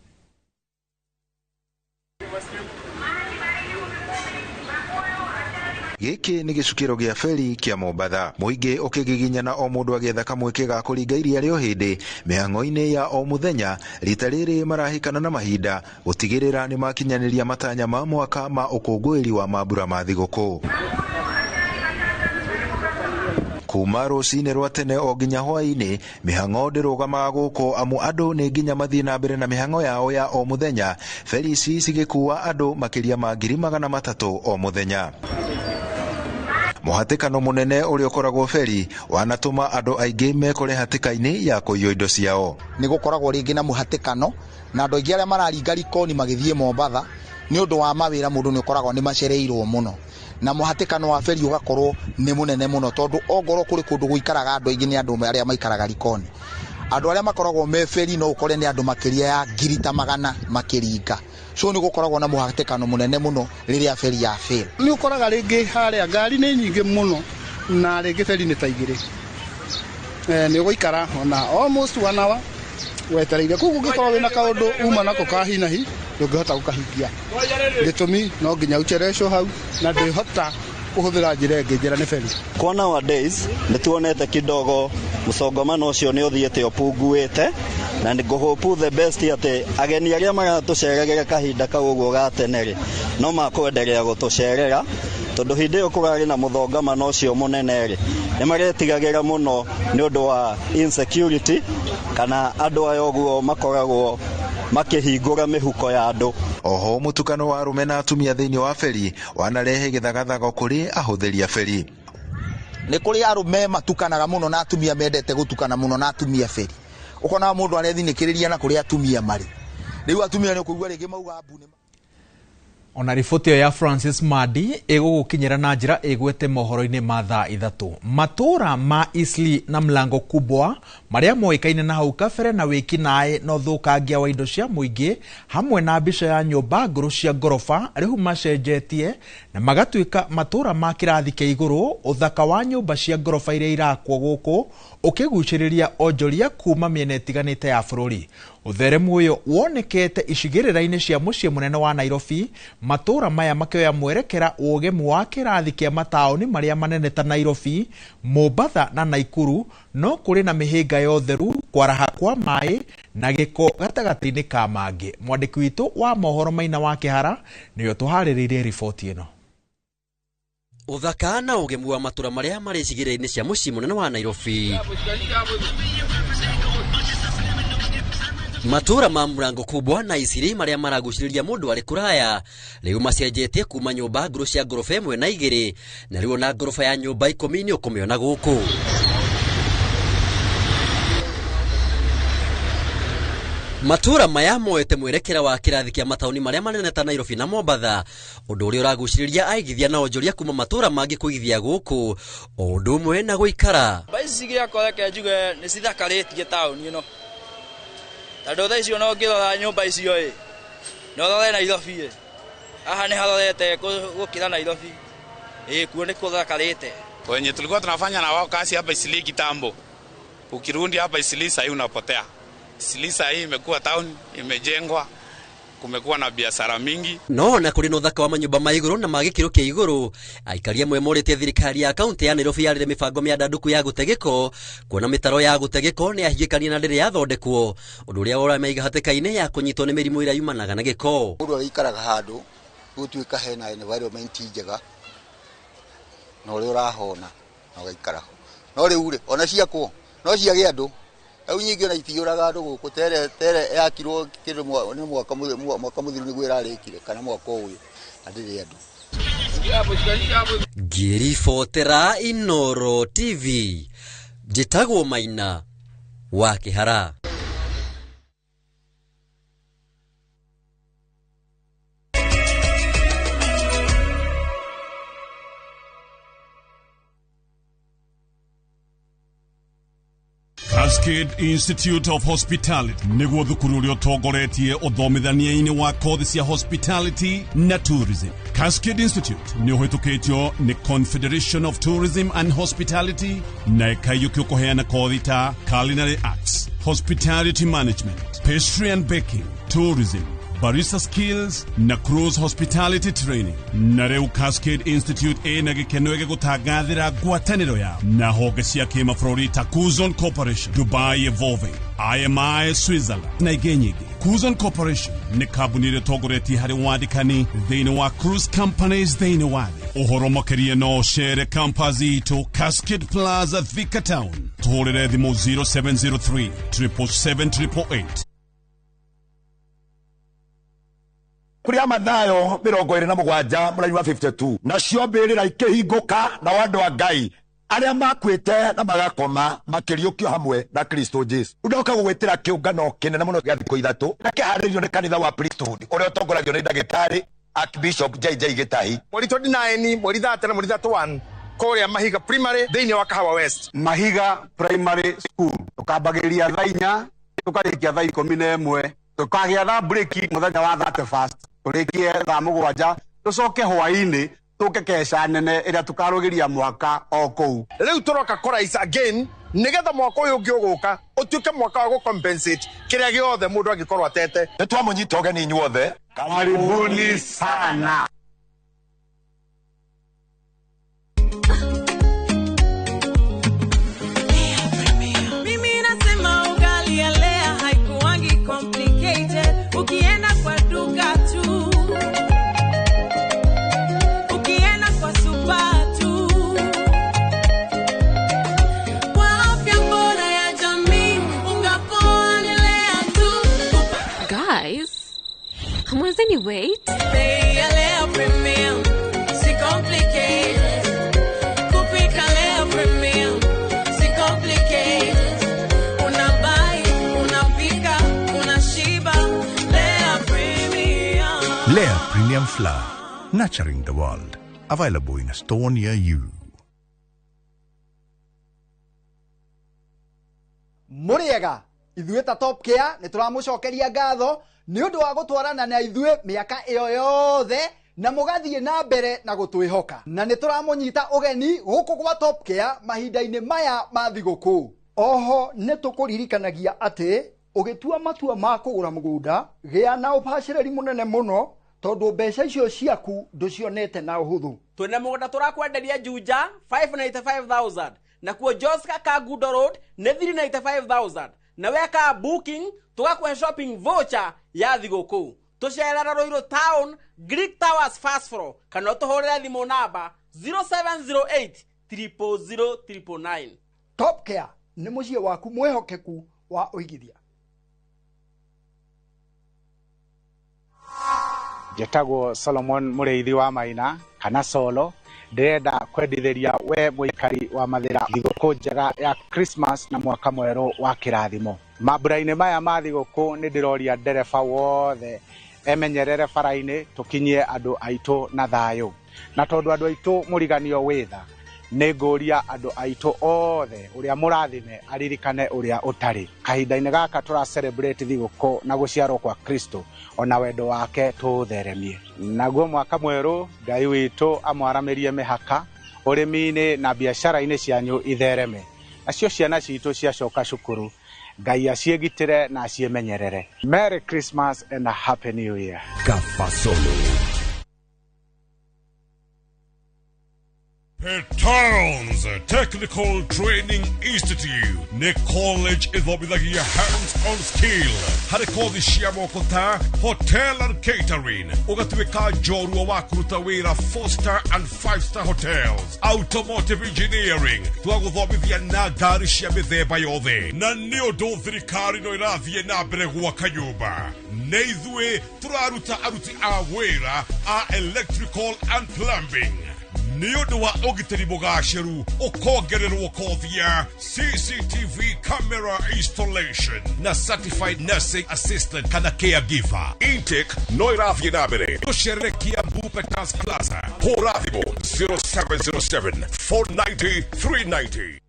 Gĩkĩ nĩ gĩcukĩro gĩa feri kĩa Mombatha, mũingĩ ũkĩgiginyana o mũndũ agĩetha kamweke ga kũringa iria rĩa Ũhĩndĩ mĩhang'o-inĩ ya o mũthenya. Rita rĩrĩ marahĩkana na mahinda gũtigĩrĩra nĩ makinyanĩria matanya ma mwaka ma ũkũngũĩri wa mambura ma thigũkũ. Kuma rũcinĩ rwa tene o nginya hwaĩ-inĩ, mĩhang'o ndĩrũgamaga gũkũ, amu andũ nĩ nginya mathiĩ na mbere na mĩhang'o yao ya o mũthenya, feri ici cigĩkua andũ makĩria ma 300,000 o mũthenya. Mũhatĩkano mũnene ũrĩa ũkoragwo feri wanatũma andũ aingĩ mekore hatĩka-inĩ ya kũiywo indo ciao. Nĩ gũkoragwo rĩngĩ na mũhatĩkano na andũ aingĩ arĩa mararinga Likoni magĩthiĩ Mombatha nĩ ũndũ wa mawĩra, mũndũ nĩ ũkoragwo nĩ macereirwo mũno, na mũhatĩkano wa feri ũgakorwo nĩ mũnene mũno, tondũ ongorwo kũrĩ kũndũ gũikaraga andũ aingĩ nĩ andũ arĩa maikaraga Likoni. Andũ arĩa makoragwo me feri no ũkore nĩ andũ makĩria ya 100,000 makĩringa. So nĩ gũkoragwo na mũhatĩkano mũnene mũno rĩrĩa feri ya fail. Nĩ ũkoraga rĩngĩ harĩa ngari nĩ nyingĩ mũno na rĩngĩ feri nĩ ta igĩrĩ. Nĩ ũgũikara ona almost 1 hour wetereire. Koguo ũngĩkorwo wĩna kaũndũ uma nako ka hi na hi ndũngĩhota gũkahingia. Gĩtũmi no nginya ũcerecwo hau na ndwĩhota kũhũthĩra njĩra ĩngĩ, njĩra nĩ feri. Kwa nowadays nĩ tuonete kidogo mũsongamano ũcio nĩ ũthiĩte ũpunguĩte, na nĩ ngũhope the best atĩ ageni arĩa maratũceragĩra kahinda kau ũguo ga tene rĩ, no makwenderea gũtũcerera, tondũ hĩndĩ ĩyo kũrarĩ na mũthongamano ũcio mũnene rĩ, nĩ maretigagĩra mũno nĩ ũndũ wa insecurity, kana andũ aya ũguo makoragwo makĩhingũra mĩhuko ya andũ. Oho mũtukano wa arũme na atumia thĩinĩ wa feri wanarehe gĩthagathago kũrĩ ahũthĩri a feri. Nĩ kũrĩ arũme matukanaga mũno na atumia mendete gũtukana mũno na atumia feri. Ũkonaga mũndũ arethinĩkĩrĩria na kũrĩa atumia marĩ. Rĩu atumia nĩ ũkũigua rĩngĩ mauga mbu nĩ. Ona riboti ĩyo ya Francis Madi ĩgũgũkinyĩra na njĩra ĩgwete mohoro-inĩ ma thaa 3. Matũra ma Eastleigh na Mlango Kubwa marĩa moĩkaine na hau kabere na wĩkinaĩ na ũthũkangia wa indo cia mũingĩ hamwe na mbica ya nyũmba ngũrũ cia ngoroba rĩu macenjetie na magatuĩka matũra ma kĩrathi kĩa igũrũ, ũthaka wa nyũmba cia ngoroba iria irakwo gũkũ ũkĩgucĩrĩria onjoria kuma mĩena ĩtiganĩte ya bũrũri. Ũtheremu ũyũ wonekete icigĩrĩra-inĩ cia mũciĩ mũnene wa Nairobi, matũra maya makĩoya mwerekera ũgemu wa kĩrathi kĩa mataũni marĩa manene ta Nairobi, Mombatha na Naikuru, no kũrĩ na mĩhĩnga ya ũtheru, kwaraha kwa maĩ na gĩko gatagatĩ-inĩ ka mangĩ. Mwandĩki witũ wa mohoro Maina wa Kĩhara nĩwe ũtũharĩrĩirie riboti ĩno. Ũthaka na ũgemu wa matũra marĩa marĩ icigĩrĩra-inĩ cia mũciĩ mũnene wa Nairobi. Matũra ma Mlango Kubwa na Eastleigh marĩa maragucĩrĩria mũndũ arĩ kũraya rĩu macenjetie kuma nyũmba ngũrũ cia ngoroba 1 na 2, na rĩu ona ngoroba ya nyũmba 10 nĩ ũkũmĩona gũkũ. Matũra maya moete mwerekera wa kĩrathi kĩa mataũni marĩa manene ta Nairobi na Mombatha, ũndũ ũrĩa ũragucĩrĩria aigithia na onjoria kuma matũra mangĩ kũigithia gũkũ o ũndũ ũmwe na gũikara. Mba ici gĩakwa reke njuge nĩ cithakarĩtie taũni ĩno, Tondũ thaa icio no ngĩrora nyũmba icio ĩ, no rore Nairobi ĩ, haha nĩ harorete gũkĩra Nairobi, ĩ kuo nĩ kũthakarĩte. Wenye tulikuwa tunafanya na wao kazi hapa Isili kitambo, ukirudi hapa Isili sahii unapotea. Isili sahii imekuwa town, imejengwa, kumekuwa na biashara mingi. No na kũrĩ na ũthaka wa manyũmba ma igũrũ na ma gĩkĩro kĩa igũrũ, aikari amwe morĩtie thirikari ya kaunti ya Nairobi yarĩre mĩbango mĩandandũku ya gũte gĩko, kuona mĩtaro ya gũte gĩko nĩ yahingĩkania na ndĩrĩ yathondekwo, ũndũ ũrĩa ũramaiga hatĩka-inĩ ya kũnyitwo nĩ mĩrimũ ĩrĩa yumanaga na gĩko. Mũndũ arĩikaraga handũ gũtuĩka hena environment njega na ũrĩa ũrahona na ũgaikara ho. No rĩu rĩ, ona ciakwo no ciage andũ, rĩu nyingĩ ona itiyũraga andũ gũkũ, tere tere yakirwo kĩndũ nĩ mwaka mũthiru nĩguo ĩrarĩkire kana mwaka ũyũ na ndĩrĩ andũ. Ngĩribotera Inooro TV, njĩtagwo Maina wa Kĩhara. Cascade Institute of Hospitality nĩguo thukuru ũrĩa ũtongoretie ũthomithania-inĩ wa kothi cia hospitality na tourism. Cascade Institute nĩ ũhĩtũkĩtio nĩ Confederation of Tourism and Hospitality na ĩkaiyũkio kũheana kothi ta culinary arts, hospitality management, pastry and baking, tourism, barista skills na cruise hospitality training. Na rĩu Cascade Institute ĩna gĩkeno gĩgũtangathĩra ngwatanĩro yao na honge cia kĩmabũrũri ta Kuzon Corporation, Dubai Evolving, IMI Switzerland na ingĩ nyingĩ. Kuzon Corporation nĩ kambuni ĩrĩa ĩtongoretie harĩ wandĩkani thĩinĩ wa cruise companies thĩinĩ wa thĩ. Ũhoro makĩria no ũcere campus itũ Cascade Plaza, Thika Town. Tũhũrĩre thimũ 0703 777 888. Kũrĩa Mathayo 27 mũraini wa 52, nacio mbĩrĩra ikĩhingũka nao andũ a Ngai arĩa makuĩte na magakoma makĩriũkio hamwe na Kristo Jesu. Ndoka gũgwĩtĩra kĩũngano kĩnene mũno gĩa thikũ 3 na kĩharĩrĩirio nĩ kanitha wa Priesthood ũrĩa ũtongoragio nĩ ndagĩtarĩ Archbishop JJ Gĩtahi. Mweri 29, mweri 30 na mweri 31 kũrĩa Mahiga Primary thĩinĩ wa Kahawa West. Mahiga Primary School tũkambagĩrĩria thaa 4 tũkarĩkia thaa 11, tũkagĩa thaa break mũthenya wa 31 tũrĩkie thaa 7, tũcoke hwaĩ-inĩ tũke keca nene ĩrĩa tũkarũgĩria mwaka o kũu. Rĩu tũroka kũraisa again nĩgetha mwaka ũyũ ũngĩ ũgũka ũtuĩke mwaka wa gũcompensate kĩrĩa gĩothe mũndũ angĩkorwo atete. Nĩ twamũnyita ũgeni inyuothe, karibuni sana. Mimi nasema ugali ya Lea haikuangi complicated. Ukienda kwa duka tu, ukienda kwa super tu, kwa afya bora ya jamii, unga poa ni Lea tu. Guys, hamwezi ni wait? Bei ya Lea Premium, si complicated. Kupika Lea Premium, si complicated. Unabuy, unapika, unashiba. Lea Premium. Lea Premium Flour, nurturing the world. Available in a store near you. Mũrĩega, ithuĩ ta Top Care nĩ tũramũcokeria ngatho nĩ ũndũ wa gũtwarana na ithuĩ mĩaka ĩyo yothe na mũgathiĩ na mbere na gũtwĩhoka. Na nĩ tũramũnyita ũgeni gũkũ gwa Top Care mahinda-inĩ maya ma thigũkũ. Oho nĩ tũkũririkanagia atĩ ũgĩtua matua ma kũgũra mũgũnda, gĩa na ũbacĩrĩri mũnene mũno tondũ mbeca icio ciaku ndũcionete na ũhũthũ. Twĩna mũgũnda tũrakwenderia Juja 595,000, nakuo Joska Kangundo Road nĩ 395,000, na weka booking tũgakũhe shopping voucher ya thigũkũ. Tũcerera Ruiru Town, Greek Towers first floor, kana ũtũhũrĩre thimũ namba 0708 000 999. Top Care nĩ mũciĩ waku mwĩhokeku wa ũigithia. Njĩtagwo Solomon Mũrĩithi wa Maina kana Solo, ndĩrenda kwendithĩria we mũikari wa Mathĩra thigũkũ njega ya Christmas na mwaka mwerũ wa kĩrathimo. Mambura-inĩ maya ma thigũkũ nĩ ndĩroria ndereba wothe emenyerere bara-inĩ tũkinyie andũ aitũ na thayũ, na tondũ andũ aitũ mũriganio wĩ tha, Nĩ ngũria andũ aitũ othe ũrĩa mũrathime aririkane ũrĩa ũtarĩ. Kahinda-inĩ gaka tũra celebrate thigũkũ na gũciarwo kwa Kristo, ona wendo wake tũũtheremie. Naguo mwaka mwerũ Ngai witũ amwaramĩrie mĩhaka ũrĩmi-inĩ na biacara-inĩ cianyu ithereme. Nacio ciana citũ ciacoka cukuru, Ngai aciĩgitĩre na aciĩmenyerere. Merry Christmas and a Happy New Year. Kafasolo. Towns Technical Training Institute nĩ college ĩthomithagia hands-on skill harĩ kothi cia moko ta hotel and catering, ũgatuĩka njorua wa kũruta wĩra 4 star and 5 star hotels, automotive engineering, twagũthomithia na ngari cia mĩthemba yothe. Na nĩ ũndũ thirikari no ĩrathiĩ na mbere gwaka nyũmba, nĩ ithuĩ tũraruta aruti a wĩra a electrical and plumbing. Nĩ ũndũ wa ũgitĩri mũgacĩru, ũkongererwo kothi ya CCTV camera installation na certified nursing assistant kana caregiver. Intake no ĩrathiĩ na mbere. Tũcerere Kiambu Peters Plaza. Hũra thimũ 0707 490 390.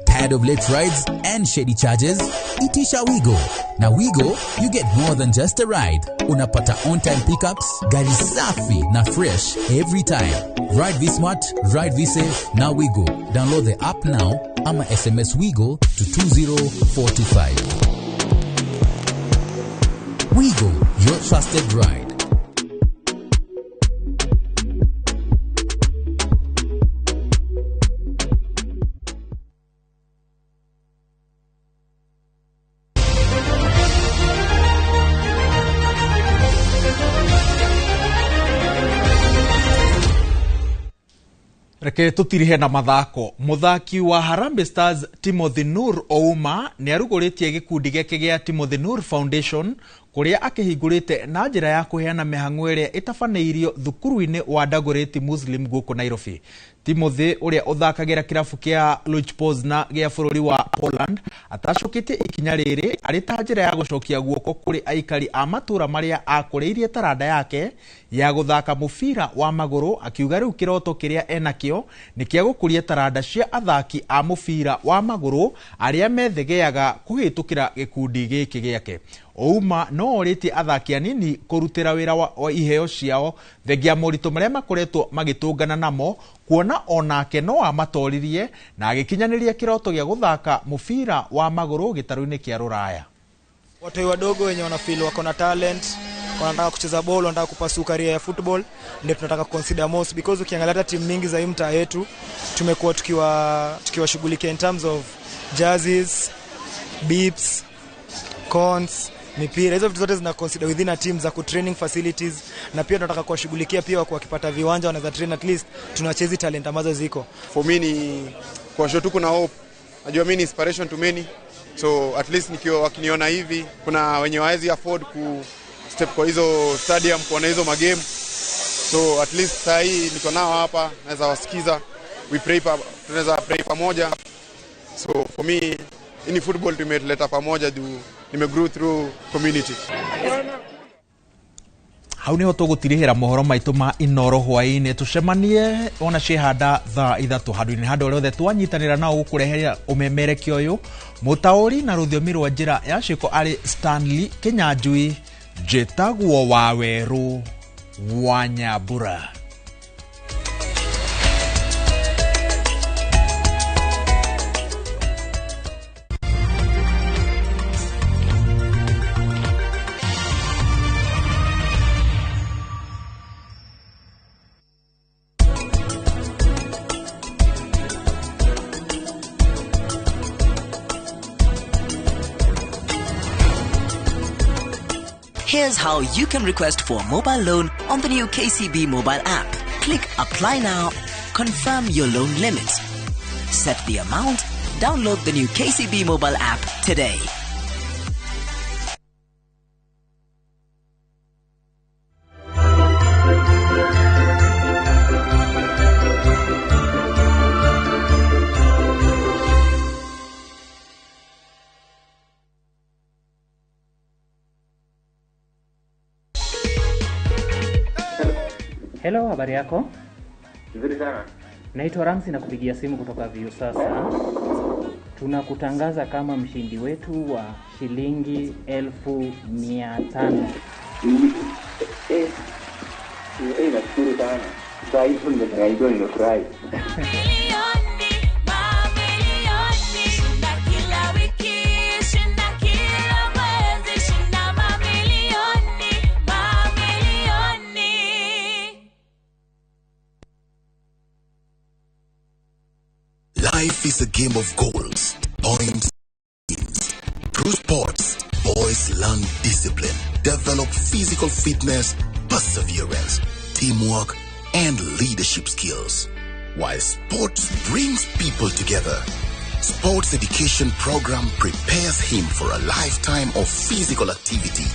Tired of late rides and shady charges? Itisha Wigo. Na Wigo, you get more than just a ride. Unapata on-time pickups, gari safi na fresh every time. Ride V Smart, ride V Safe, na Wigo. Download the app now ama SMS Wigo to 20425. Wigo, your trusted ride. Reke tutirihe na mathako. Muthaki wa Harambee Stars Timothy Nur Ouma nĩ arugũrĩtie gĩkundi gĩake gĩa Timothy Nur Foundation kũrĩa akĩhingũrĩte na njĩra ya kũheana mĩhang'o ĩrĩa ĩtabanĩirio thukuru-inĩ wa Dagoretti Muslim gũkũ Nairobi. Timothy ũrĩa ũthakagĩra kĩrabu kĩa Lech Poznan gĩa bũrũri wa Poland atacũkĩtie ikinya rĩrĩ arĩ ta njĩra ya gũcokia guoko kũrĩ aikari a matũra marĩa akũrĩirie taranda yake ya gũthaka mũbira wa magũrũ, akiuga rĩu kĩroto kĩrĩa enakĩo nĩ kĩa gũkũria taranda cia athaki a mũbira wa magũrũ arĩa methegeaga kũhĩtũkĩra gĩkundi gĩkĩ gĩake. Ouma no orĩtie athaki anini kũrutĩra wĩra wa iheo ciao thengia moritũ marĩa makoretwo magĩtũngana namo, kuona onake no amatoririe na agĩkinyanĩria kĩroto gĩa gũthaka mũbira wa magũrũ gĩtarũ-inĩ kĩa Rũraya. Watoi wadogo wenye wana feel wako na talent, wanataka kucheza ball, wanataka kupursue career ya football, ndio tunataka consider most, because ukiangalia hata timu mingi za hii mtaa yetu tumekuwa tukiwashughulikia in terms of jerseys, bibs, cones, mipira. Hizo vitu zote zina consider within a team za ku training facilities, na pia tunataka kuwashughulikia pia wakipata viwanja wanaweza train, at least tunachezi talent ambazo ziko. For me ni kwa show tu kuna hope. Najua mimi ni inspiration to many. So at least nikiwa wakiniona hivi kuna wenye waezi afford ku step kwa hizo stadium kuona hizo magame. So at least saa hii niko nao hapa, naweza wasikiza. We pray, tunaweza pray pamoja. So for me in football tumeleta pamoja juu nime grow through community. Hau niho tũgũtirihĩra mohoro maitũ ma Inoro hwaĩ-inĩ. Tũcemanie ona ciĩhanda thaa 3 handũ-inĩ handũ rĩothe twanyitanĩra nao gũkũrehera ũmemerekia ũyũ. Mũtaũri na rũthiomi rwa njĩra ya ciĩko arĩ Stanley Kinyanjui, njĩtagwo Wawerũ wa Nyambura. Here's how you can request for a mobile loan on the new KCB mobile app. Click Apply Now, confirm your loan limit, set the amount, download the new KCB mobile app today. Hello, habari yako? Nzuri sana. Naitwa Ramsi na kupigia simu kutoka Viusasa. Tunakutangaza kama mshindi wetu wa shilingi 500,000. Eh, nashukuru sana. Saa hizi nimechanganyikiwa, nimefurahi. Shinda kila wiki, shinda kila mwezi, shinda mamilioni, mamilioni. Life is a game of goals, points, teams. Through sports, boys learn discipline, develop physical fitness, perseverance, teamwork, and leadership skills. While sports brings people together, sports education program prepares him for a lifetime of physical activity.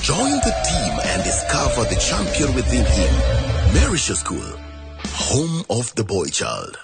Join the team and discover the champion within him. Marisha School, home of the boy child.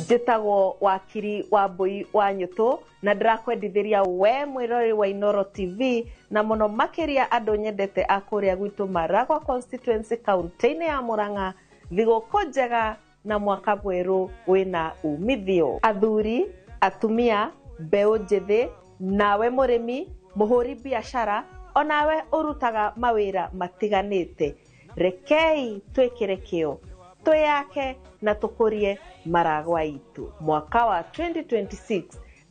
Njĩtagwo wakiri wa mbui wa nyũtũ na ndĩrakwendithĩria we mwĩrori wa Inoro TV na mũno makĩria andũ nyendete a kũrĩa gwitũ Maragwa constituency kaunti-inĩ ya Murang'a, thigũkũ njega na mwaka mwerũ wĩna umithio. Athuri, atumia, mbeũ njĩthĩ, nawe mũrĩmi, mũhũri biacara, onawe ũrutaga mawĩra matiganĩte, rekei twĩkĩre kĩo twĩyake na tũkũrie Maragwa itũ. Mwaka wa 2026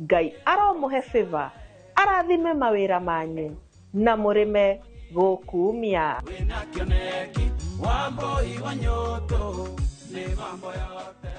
Ngai aromũhe favor, arathime mawĩra manyu na mũrĩme gũkumia. Kioneki Wambui wa Nyoto ni mambo yote.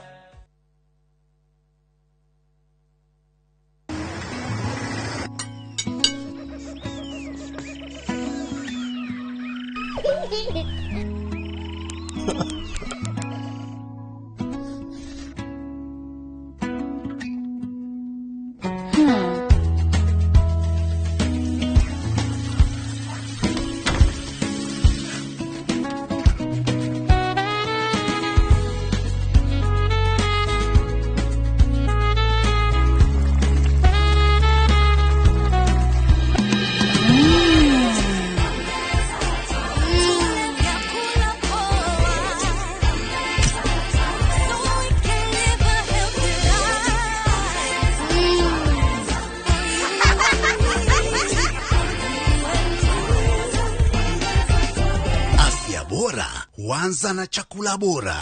Afya bora huanza na chakula bora.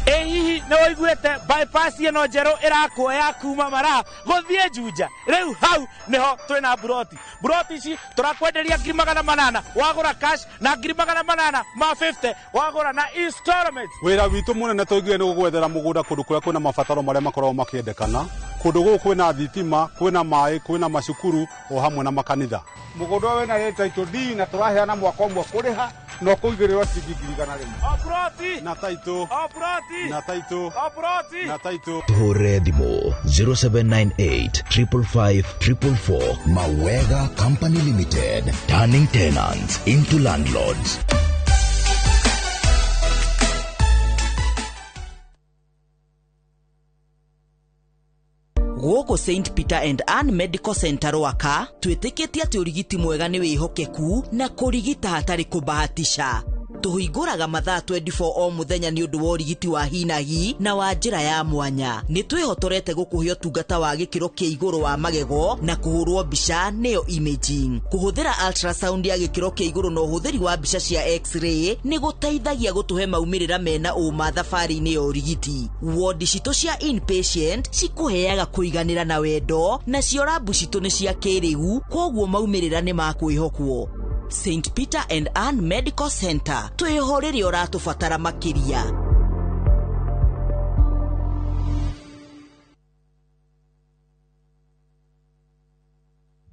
Ĩ hihi nĩ wĩiguĩte bypass ĩno njerũ ĩrakwo ya kuma Maraa gũthiĩ Juja? Rĩu hau nĩho twĩna buroti. Buroti ici tũrakwenderia 800,000 wagũra cash na 850,000 wagũra na installments. Wĩra witũ mũnene tũiguire nĩ gũgwethera mũgũnda kũndũ kũrĩa kwĩna mabataro marĩa makoragwo makĩendekana. Kũndũ gũkũ kwĩna thitima, kwĩna maĩ, kwĩna macukuru o hamwe na makanitha. Mũgũnda ũyũ wĩna title deed na tũraheana mwaka ũmwe kũrĩha na ũkũigĩrĩrwo ciringi 100,000. O buroti na title, o buroti na title, o buroti na title. Tuhũrĩre thimũ 0798 555 444. Mawega Company Limited, turning tenants into landlords. Gũkũ St Peter and Ann Medical Center Rwaka twĩtĩkĩtie atĩ ũrigiti mwega nĩ wĩhokeku na kũrigita hatarĩ kũbahatisha. Tũhingũraga mathaa 24 o mũthenya nĩ ũndũ wa ũrigiti wa hi na hi na wa njĩra ya mwanya. Nĩ twĩhotorete gũkũhe ũtungata wa gĩkĩro kĩa igũrũ wa magego na kũhũrwo mbica nĩyo imaging. Kũhũthĩra ultrasound ya gĩkĩro kĩa igũrũ na ũhũthĩri wa mbica cia x-ray nĩ gũteithagia gũtũhe maumĩrĩra mena ũma thabarĩ-inĩ ya ũrigiti. Wodi citũ cia inpatient cikũheaga kũiganĩra na wendo, nacio rabu citũ nĩ cia kĩrĩu, kwoguo maumĩrĩra nĩ ma kwĩhokwo. St Peter and Ann Medical Center, twĩho rĩrĩa ũratũbatara makĩria.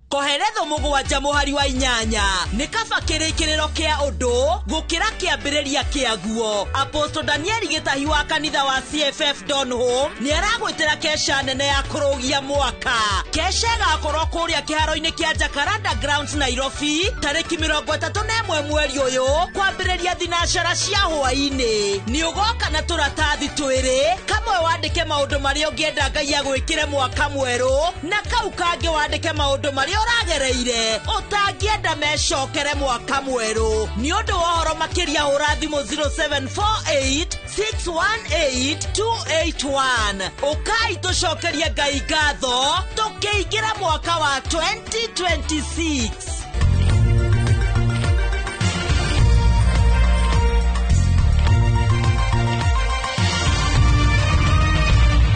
Kohe Koheretho 7 mũhari wa 8 nĩ kaba kĩrĩkĩrĩro kĩa ũndũ gũkĩra kĩambĩrĩria kĩaguo. Apostle Daniel Gĩtahi wa kanitha wa CFF Donholm nĩ aragwĩtĩra kesha nene ya kũrũgia mwaka. Kesha ĩgakorwo kũrĩa kĩharo-inĩ kĩa Jacaranda Grounds Nairobi tarĩki 31 mweri ũyũ kwambĩrĩria thinacara cia hwaĩ-inĩ. Nĩ ũgoka na tũratathi twĩrĩ, kamwe wandĩke maũndũ marĩa ũngĩenda Ngai agwĩkĩre mwaka mwerũ na kau kangĩ wandĩke maũndũ marĩa ũragereire ũtangĩenda mecokere mwaka mwerũ. Nĩ ũndũ wa ũhoro makĩria hũra thimũ 0748 618 281. Ũkai tũcokerie Ngai ngatho tũkĩingĩra mwaka wa 2026.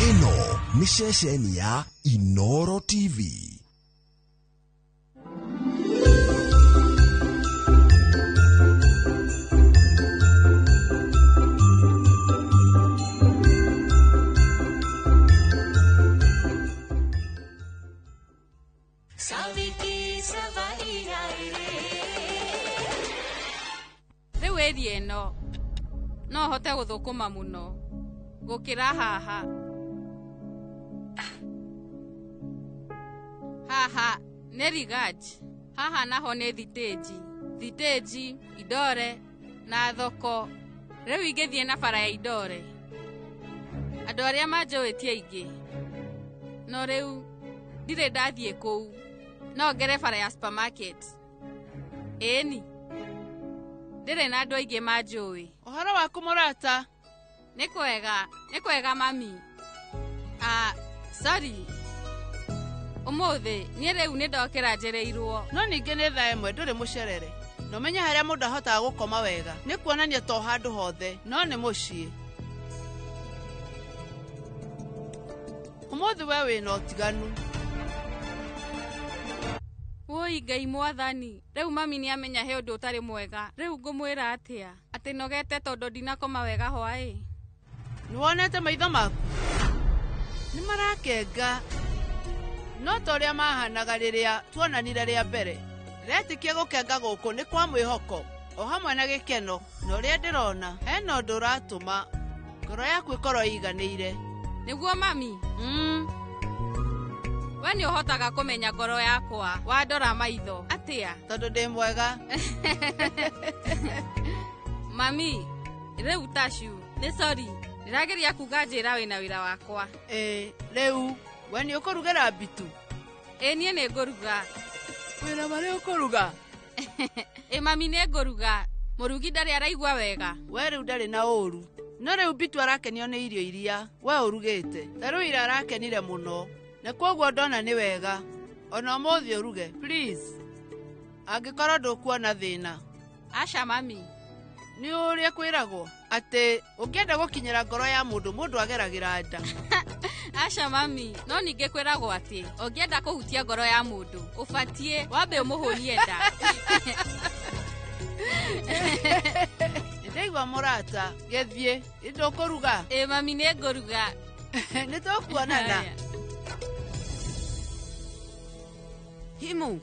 Ĩno nĩ ceceni ya Inoro TV. Rĩu ĩria ĩno no hote gũthũkũma mũno gũkĩra haha. Haha nĩ Rigaj, haha naho nĩ thitĩnji, thitĩnji, Indore na thoko. Rĩu ingĩthiĩ na bara ya Indore, andũ arĩa manjũĩ ti aingĩ, no rĩu ndirĩ ndathiĩ kũu, no ngere bara ya supermarket. Ĩni ndirĩ na andũ aingĩ manjũĩ. Ũhoro waku mũrata? Nĩ kwega, nĩ kwega mami. Sorry. Ũmũthĩ niĩ rĩu nĩ ndokĩra njereirwo. No ningĩ nĩ thaa 1 ndũrĩ mũcerere. Na ũmenye harĩa mũndũ ahotaga gũkoma wega nĩ kuonania to handũ hothe no nĩ mũciĩ. Ũmũthĩ we wĩna ũtiganu. Woi Ngai mwathani, rĩu mami nĩ amenya he ũndũ ũtarĩ mwega. Rĩu ngũmwĩra atĩa? Atĩ nogete tondũ ndinakoma wega hwaĩ. Nĩ wonete maitho maku? Nĩ marakenga. No ta ũrĩa mahanaga rĩrĩa tuonanire rĩa mbere. Ndĩretĩkia gũkenga gũkũ nĩ kwa mwĩhoko o hamwe na gĩkeno, na ũrĩa ndĩrona hena ũndũ ũratũma ngoro yaku ĩkorwo ĩiganĩire. Nĩguo mami? We nĩ ũhotaga kũmenya ngoro yakwa wandora maitho atĩa? Tondũ ndĩ mwega. Mami, rĩu tacu nĩ sorry, ndĩrageria kuga njĩra wĩna wĩra wakwa. Rĩu we nĩ ũkũrugĩra Bitu? Ĩ niĩ nĩ ngũruga. Wĩna marĩa ũkũruga? Ĩ mami nĩ ngũruga. Mũrugi ndarĩ araigua wega. We rĩu ndarĩ na ũru. No rĩu Bitu arakenio nĩ irio iria we ũrugĩte. Ta rĩu ira arakenire mũno. Na kwoguo ndona nĩ wega. Ona ũmũthĩ ũruge, please. Angĩkorwo ndũkuona thĩna. Aca mami. Nĩ ũrĩa kwĩragwo atĩ ũngĩenda gũkinyĩra ngoro ya mũndũ, mũndũ ageragĩra nda. Aca mami, no ningĩ kwĩragwo atĩ ũngĩenda kũhutia ngoro ya mũndũ, ũbatiĩ wambe ũmũhũnie nda. Nĩndaigua mũrata, gĩthiĩ, ndũkũruga? Ĩ mami nĩ ngũruga. Nĩ tũkuonana. Himu,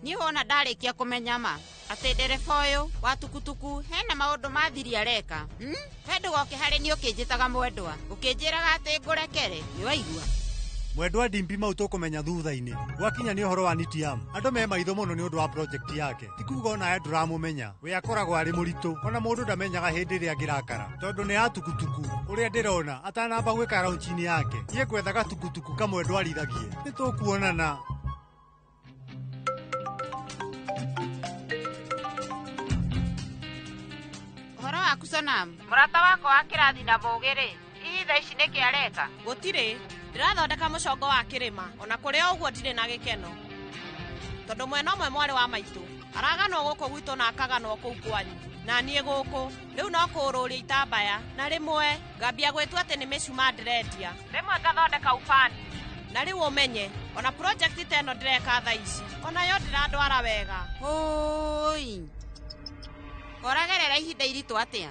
niĩ wona ndarĩkia kũmenya ma atĩ ndereba ũyũ wa tukutuku hena maũndũ ma thiri areka. He ndũgoke harĩ niĩ ũkĩnjĩtaga mwendwa, ũkĩnjĩraga atĩ ngũrekere, nĩ waigua? Mwendwa Dimpi mau tũkũmenya thutha-inĩ. Gwakinya nĩ ũhoro wa Nitiam, andũ me maitho mũno nĩ ũndũ wa project yake. Ti kuga onawe ndũramũmenya, we akoragwo arĩ mũritũ, ona mũndũ ndamenyaga hĩndĩ ĩrĩa angĩrakara. Tondũ nĩ ya tukutuku, ũrĩa ndĩrona atanamba gwĩka launch-inĩ yake, niĩ ngwethaga tukutuku kamwe ndwarithagie. Nĩ tũkuonana. Ũhoro waku Sonam? Mũrata wakwa wa kĩrathi na mũũgĩ rĩ, hihi thaa ici nĩkĩ areka? Gũtirĩ, ndĩrathondeka mũcongo wa kĩrĩma, ona kũrĩ o ũguo ndirĩ na gĩkeno. Tondũ mwena ũmwe mwarĩ wa maitũ araganwo gũkũ gwitũ na akaganwo kũu kwanyu, na niĩ gũkũ rĩu no kũũrũria itambaya, na rĩmwe ngambia gwĩtua atĩ nĩ mĩcumaa ndĩrendia, rĩmwe ngathondeka ubani, na rĩu ũmenye ona project ta ĩno ndĩreka thaa ici onayo ndĩrandwara wega. Hũi, koragerera ihinda iritũ atĩa?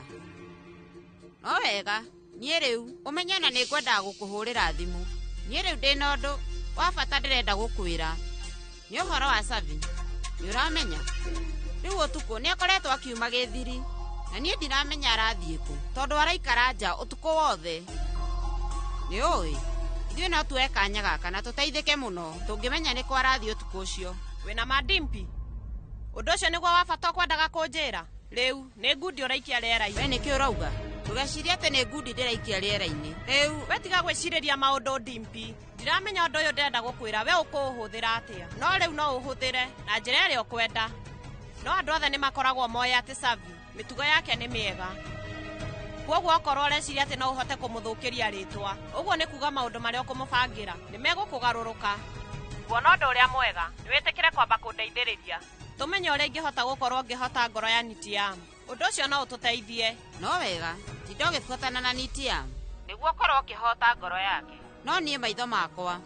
No wega, niĩ rĩu ũmenye ona nĩ ngwendaga gũkũhũrĩra thimũ. Niĩ rĩu ndĩna ũndũ wa bata ndĩrenda gũkwĩra. Nĩ ũhoro wa Savi. Nĩ ũramenya? Rĩu ũtukũ nĩ akoretwo akiuma gĩthiri. Na niĩ ndiramenya arathiĩ kũ tondũ araikara nja ũtukũ wothe. Nĩ ũĩ? Ithuĩ no tuoe kanya gaka na tũteithĩke mũno tũngĩmenya nĩ kũ arathiĩ ũtukũ ũcio. Wĩna madimpi? Ũndũ ũcio nĩguo wa bata ũkwendaga kũnjĩra? Rĩu nĩ ngundi ũraikia rĩera-inĩ. We nĩkĩ ũrauga? Ndũgecirie atĩ nĩ ngundi ndĩraikia rĩera-inĩ. Rĩu we tiga gwĩcirĩria maũndũ Dimpi. Ndiramenya ũndũ ũyũ ndĩrenda gũkwĩra we ũkũũhũthĩra atĩa. No rĩu no ũhũthĩre na njĩra ĩrĩa ũkwenda. No andũ othe nĩ makoragwo moĩ atĩ Savi mĩtugo yake nĩ mĩega. Kwoguo okorwo ũreciria atĩ no ũhote kũmũthũkĩria rĩtwa, ũguo nĩ kuga maũndũ marĩa ũkũmũbangĩra nĩ megũkũgarũrũka. Kuona ũndũ ũrĩa mwega, nĩ wĩtĩkĩre kwamba kũndeithĩrĩria. Tũmenye ũrĩa ingĩhota gũkorwo ngĩhota ngoro ya Nitiam. Ũndũ ũcio no ũtũteithie. No wega, tinda ũgĩbuatana na Nitiam nĩguo ũkorwo ũkĩhota ngoro yake. No niĩ maitho makwa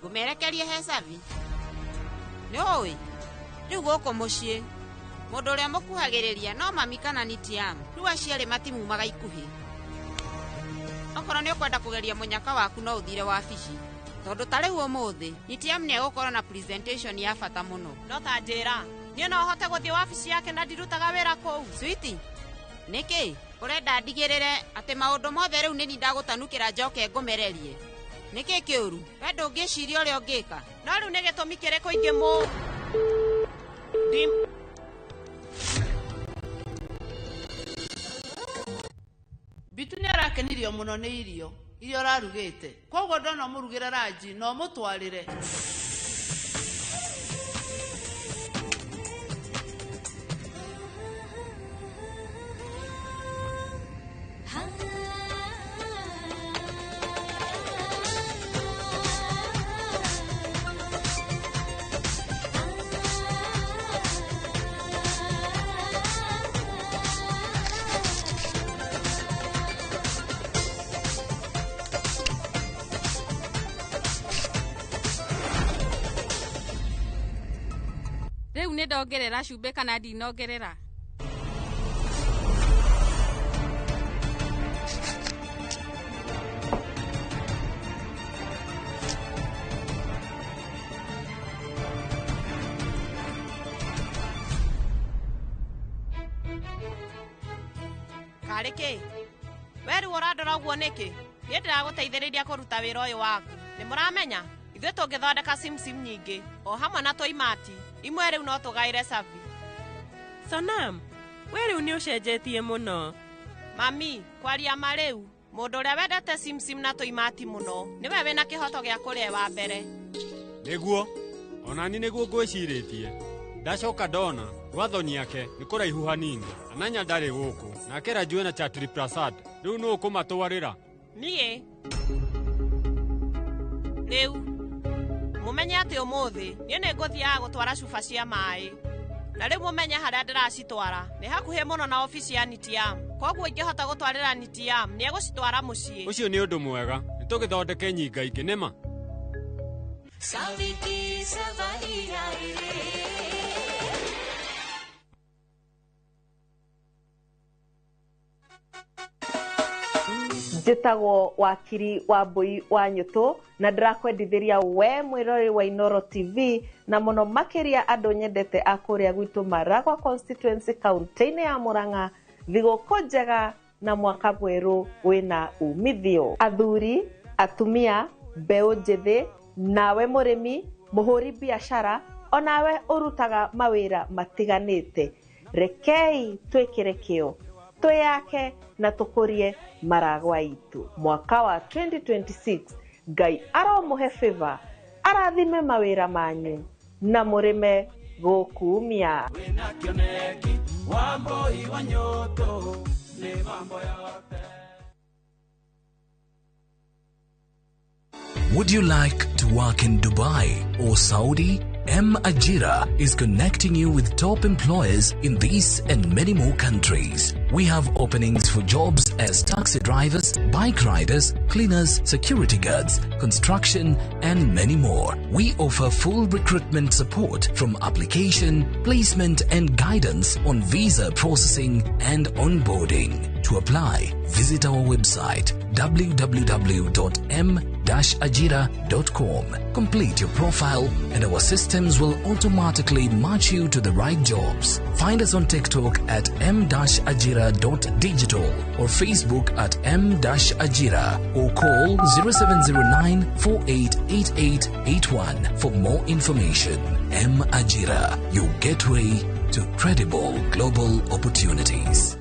ngũmerekerie he Savi. Nĩ ũĩ? Rĩu gũkũ mũciĩ mũndũ ũrĩa mũkuhagĩrĩria no mami kana Nitiam. Rĩu acio erĩ matimumaga ikuhĩ. Okorwo nĩ ũkwenda kũgeria mũnyaka waku no ũthire wabici. Tondũ ta rĩu ũmũthĩ Nitiam nĩ egũkorwo na presentation ya bata mũno. No ta njĩra, niĩ no hote gũthiĩ wabici yake na ndirutaga wĩra kũu. Switi, nĩkĩ ũrenda ndigĩrĩre atĩ maũndũ mothe rĩu nĩ niĩ ndagũtanukĩra njoke ngũmererie? Nĩkĩ kĩũru? We ndũngĩciria ũrĩa ũngĩka. No rĩu nĩ gĩtũmi kĩrĩkũ ingĩmũ Dim Bitu nĩ arakenirio mũno nĩ irio iria ũrarugĩte. Koguo ndona ũmũrugĩre ranji na ũmũtwarĩre. Rĩu nĩ ndongerera cumbĩ kana ndinongerera? Karĩ kĩ? We rĩu ũrandora ũguo nĩkĩ? Niĩ ndĩragũteithĩrĩria kũruta wĩra ũyũ waku. Nĩ mũramenya? Ithuĩ tũngĩthondeka simsim nyingĩ o hamwe na tũimati imwe rĩu no tũgaĩre Savi. Sonam, we rĩu nĩ ũcenjetie mũno. Mami, kwaria ma rĩu, mũndũ ũrĩa wendete simsim na tũimati mũno nĩwe wĩna kĩhoto gĩa kũrĩa wa mbere. Nĩguo, onani nĩguo ngwĩcirĩtie. Ndacoka ndona gwathoni yake nĩ kũraihu hanini. Ananya ndarĩ gũkũ nake Rajue na Chatri Prasad rĩu nũ ũkũmatwarĩra? Niĩ rĩu mũmenye atĩ ũmũthĩ niĩ nĩ ngũthiaga gũtwara cuba cia maĩ. Na rĩu mũmenye harĩa ndĩracitwara nĩ hakuhĩ mũno na obici ya Nitiam. Koguo ingĩhota gũtwarĩra Nitiam nĩ egũcitwara mũciĩ. Ũcio nĩ ũndũ mwega, nĩ tũgĩthondeke nyinga ingĩ nĩma. Saviki savari रे. Njĩtagwo wakiri wa Mbui wa Nyũtũ na ndĩrakwendithĩria we mwĩroreri wa Inooro TV na mũno makĩria andũ nyendete a kũrĩa gwitũ Maragwa constituency kaunti-inĩ ya Murang'a. Thigũkũ njega na mwaka mwerũ wĩna umithio. Athuri, atumia, mbeũ njĩthĩ, nawe mũrĩmi, mũhũri biacara, onawe ũrutaga mawĩra matiganĩte. Rekei twĩkĩre kĩo, twĩyake na tũkũrie Maragwa itũ. Mwaka wa 2026 Ngai aromũhe favor, arathime mawĩra manyu na mũrĩme gũkumia. Wĩna kĩoneki Wambui wa Nyũtũ nĩ mambo yote. Would you like to work in Dubai or Saudi? M Ajira is connecting you with top employers in these and many more countries. We have openings for jobs as taxi drivers, bike riders, cleaners, security guards, construction, and many more. We offer full recruitment support from application, placement, and guidance on visa processing and onboarding. To apply, visit our website www.m m-ajira.com. Complete your profile and our systems will automatically match you to the right jobs. Find us on TikTok at m-ajira.digital or Facebook at m-ajira or call 0709 488881 for more information. M Ajira, your gateway to credible global opportunities.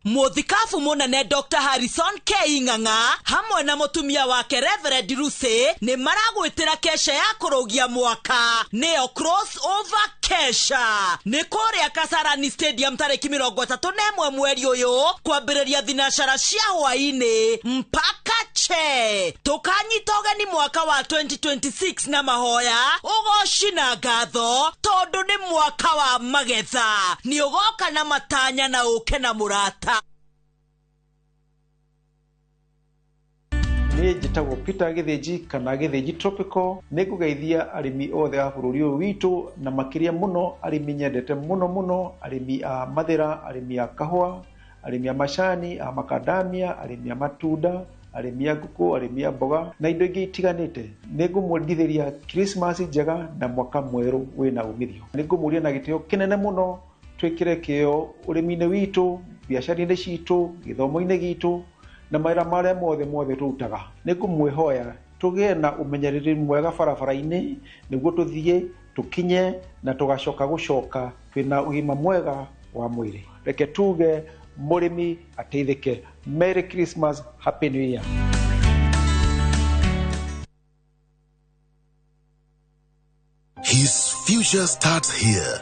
Mũthikabu mũnene Dr. Harrison K. Ng'ang'a hamwe na mũtumia wake Reverend Lucy nĩ maragwĩtĩra kesha ya kũrũgia mwaka, nĩyo crossover kesha, nĩ kũrĩa Kasarani Stadium tarĩki 31 mweri ũyũ, kwambĩrĩria thinacara cia hwaĩ-inĩ mpaka che. Tũkanyita ũgeni mwaka wa 2026 na mahoya, ũgoci na ngatho, tondũ nĩ mwaka wa magetha. Nĩ ũgoka na matanya na ũke na mũrata. Niĩ njĩtagwo Peter Gĩthĩnji kana Gĩthĩnji Tropical. Nĩ ngũgeithia arĩmi othe a bũrũri ũyũ witũ, na makĩria mũno arĩmi nyendete mũno mũno, arĩmi a mathĩra, arĩmi a kahũa, arĩmi a macani, a makadamia, arĩmi a matunda, arĩmi a ngũkũ, arĩmi a mboga na indo ingĩ itiganĩte. Nĩ ngũmwendithĩria Christmas njega na mwaka mwerũ wĩna umithio. Nĩ ngũmũria na gĩtĩo kĩnene mũno twĩkĩre kĩo ũrĩmi-inĩ witũ, biacara-inĩ citũ, gĩthomo-inĩ gitũ na mawĩra marĩa mothe mothe tũrutaga. Nĩ ngũmwĩhoya tũgĩe na ũmenyereri mwega barabara-inĩ nĩguo tũthiĩ tũkinye na tũgacoka gũcoka twĩna ũgima mwega wa mwĩrĩ. Reke tuge mũrĩmi ateithĩke. Merry Christmas, Happy New Year. His future starts here.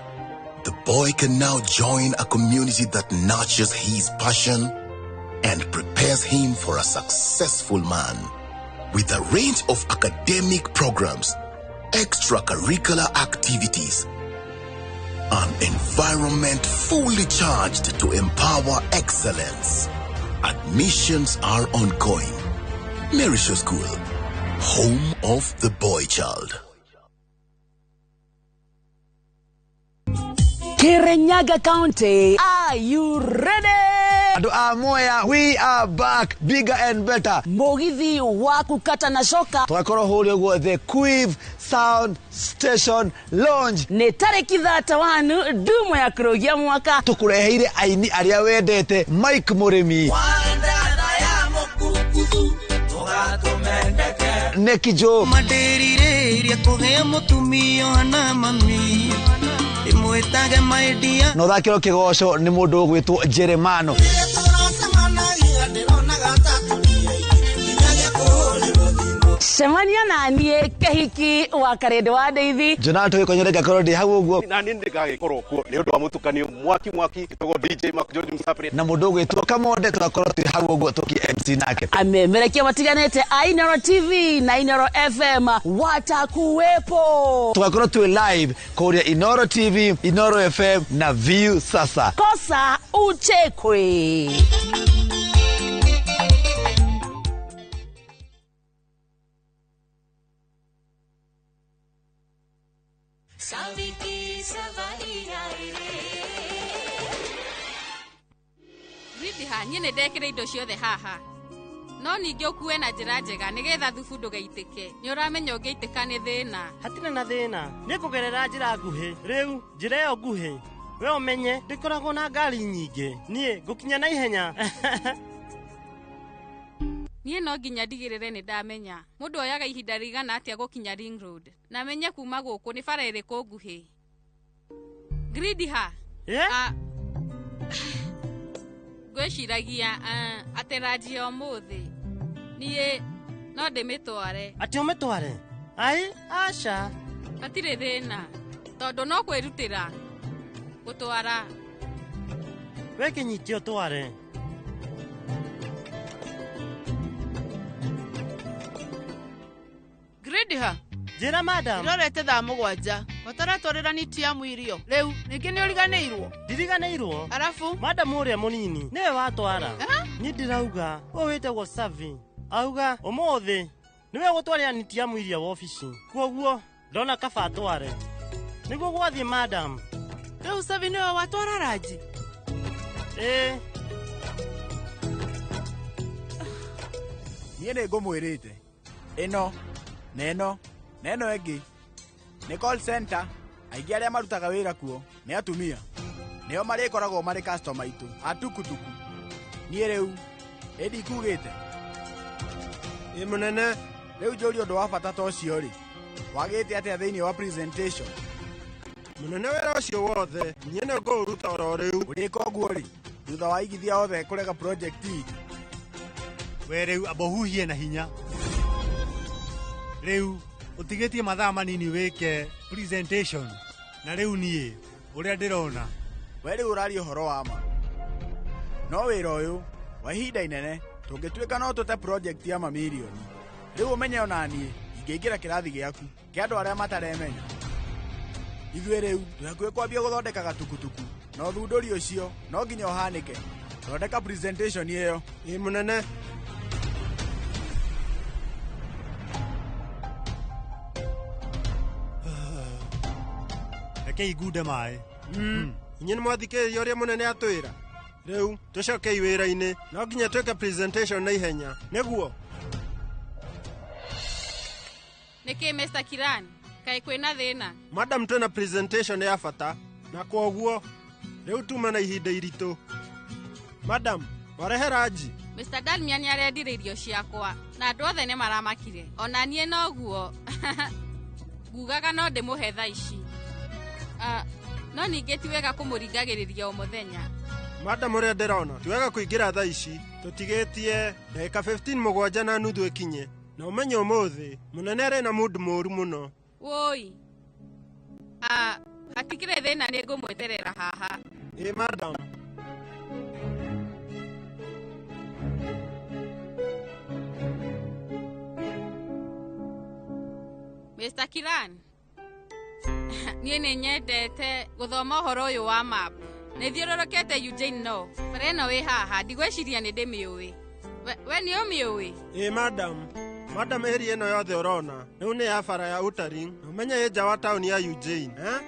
The boy can now join a community that nurtures his passion and prepares him for a successful man. With a range of academic programs, extracurricular activities, an environment fully charged to empower excellence. Admissions are ongoing. Merishaw School, home of the boy child. Kirinyaga County, are you ready? Andũ a Mwea, we are back bigger and better. Mũgithi wa kũkata na coka tũgakorwo hũrĩa ũguo the Quiv Sound Station Lounge. Nĩ tarĩki 31 ndumo ya kũrũgia mwaka. Tũkũreheire aini arĩa wendete, Mike Mũrĩmi, Neki Joe, Mandĩrirĩria kũgĩa mũtumia na mami ndĩmwĩtage my dear, na ũthakĩrwo kĩgoco nĩ mũndũ ũgwĩtwo Jeremano. Cemania na niĩ Kĩhiki wa Karĩndĩ wa Ndeithi. Jonathan Gĩkonyore ngakorwo ndĩ hau ũguo, na niĩ nĩngagĩkorwo kuo nĩ ũndũ wa mũtukanio mwaki mwaki ĩtagwo DJ Mark George Msapri na mũndũ ũgwĩtwo Kamonde, tũgakorwo twĩ hau ũguo tũki MC nake. Amemerekia matiganĩte a Inooro TV na Inooro FM watakuwepo. Tũgakorwo twĩ live kũrĩa Inooro TV, Inooro FM na View Sasa. Kosa uchekwe. Rithiha, niĩ nĩ ndekĩra indo ciothe haha, no ningĩ ũkue na njĩra njega nĩgetha thubu ndũgaitĩke. Nĩ ũramenya ũngĩitĩka nĩ thĩna. Hatirĩ na thĩna, nĩ kũgerera njĩra nguhĩ. Rĩu njĩra ĩyo nguhĩ we ũmenye ndĩkoragwo na ngari nyingĩ, niĩ ngũkinya na ihenya. Niĩ no nginya ndigĩrĩre nĩ ndamenya mũndũ oyaga ihinda rĩigana atĩa gũkinya Ring Road, na menye kuma gũkũ nĩ bara ĩrĩkũ nguhĩ. Gridiha, yeah? Ngwĩciragia atĩ ranji ya ũmũthĩ niĩ no ndĩmĩtware. Atĩ ũmĩtware? Ai, aca. Hatirĩ thĩna tondũ no kwĩrutĩra gũtwara. We kĩnyite ũtware. Gridiha, Njĩra madam. Ndĩrorete thaa 7 ũtaratwarĩra nitiamu irio rĩu ningĩ nĩ ũriganĩirwo. Ndiriganĩirwo. Arabu madamu ũrĩa mũnini nĩwe watwara. Niĩ ndĩrauga ũyũ wĩtagwo Savi auga ũmũthĩ nĩwe ũgũtwarĩra nitiamu irio wobici, kuoguo ndona kaba atware nĩguo gwathiĩ madam. Rĩu Savi nĩwe watwara ranji? Ĩĩ. Niĩ nĩ ngũmwĩrĩte ĩno na ĩno na ĩno ĩngĩ nĩ call center. Aingĩ arĩa marutaga wĩra kuo nĩ atumia, nĩo marĩkoragwo marĩ customer aitũ a tukutuku. Niĩ rĩu ĩ ndikugĩte. Ĩ mũnene. Rĩu njũrie ũndũ wa bata ta ũcio rĩ, wagĩte atĩa thĩinĩ wa presentation? Mũnene, wĩra ũcio wothe niĩ nĩ ngũũruta oro rĩu. Ũrĩka ũguo rĩ, thutha wa aigithia othe kũrega project? We rĩu amba ũhuhie na hinya. Rĩu ũtigĩtie mathaa manini wĩke presentation, na rĩu niĩ ũrĩa ndĩrona. We rĩu ũraria ũhoro wa ma, no wĩra ũyũ wa ihinda inene tũngĩtuĩka no tũte project ya mamirioni. Rĩu ũmenye ona niĩ ingĩingĩra kĩrathi gĩaku kĩa andũ arĩa mataremenya. Ithuĩ rĩu twĩ hakuhĩ kwambia gũthondeka gatukutuku, na ũthundũri ũcio no nginya ũhanĩke. Thondeka presentation ĩyo. Ĩ mũnene. Reke igunde maĩ. Inyuĩ nĩ mwathikĩrĩria ũrĩa mũnene atwĩra. Rĩu tũcokei wĩra-inĩ, no nginya twĩke presentation na ihenya nĩguo. Nĩkĩ, Mr. Kiran? Kaĩ kwĩna thĩna? Madam, twĩna presentation ya bata na kwoguo rĩu tuma na ihinda iritũ. Madam, warehe ranji? Mr. Dalmia nĩ arendire irio ciakwa na andũ othe nĩ maramakire. Ona niĩ noguo ngugaga no ndĩmũhe thaa ici. Ah, no ningĩ ti wega kũmũringagĩrĩria o mũthenya. Madam, ũrĩa ndĩrona ti wega kũingĩra thaa ici, tũtigĩtie ndagĩka 15 mũgwanja na nuthu ĩkinye, na ũmenye ũmũthĩ mũnene arĩ na mood mũũru mũno. Woi. Ah, hatikĩrĩ thĩna, nĩ ngũmweterera haha. Ĩ madam. Mr. Kiran, niĩ nĩ nyendete gũthoma ũhoro ũyũ wa map. Nĩ thiũrũrũkĩte Eugene, no bara ĩno ĩ haha ndigwĩciria nĩ ndĩmĩũĩ. We nĩ ũmĩũĩ? Ĩ madam. Madam, area ĩno yothe ũrona rĩu nĩ ya bara ya Utaring, na ũmenye ĩ nja wa taũni ya Eugene, eh?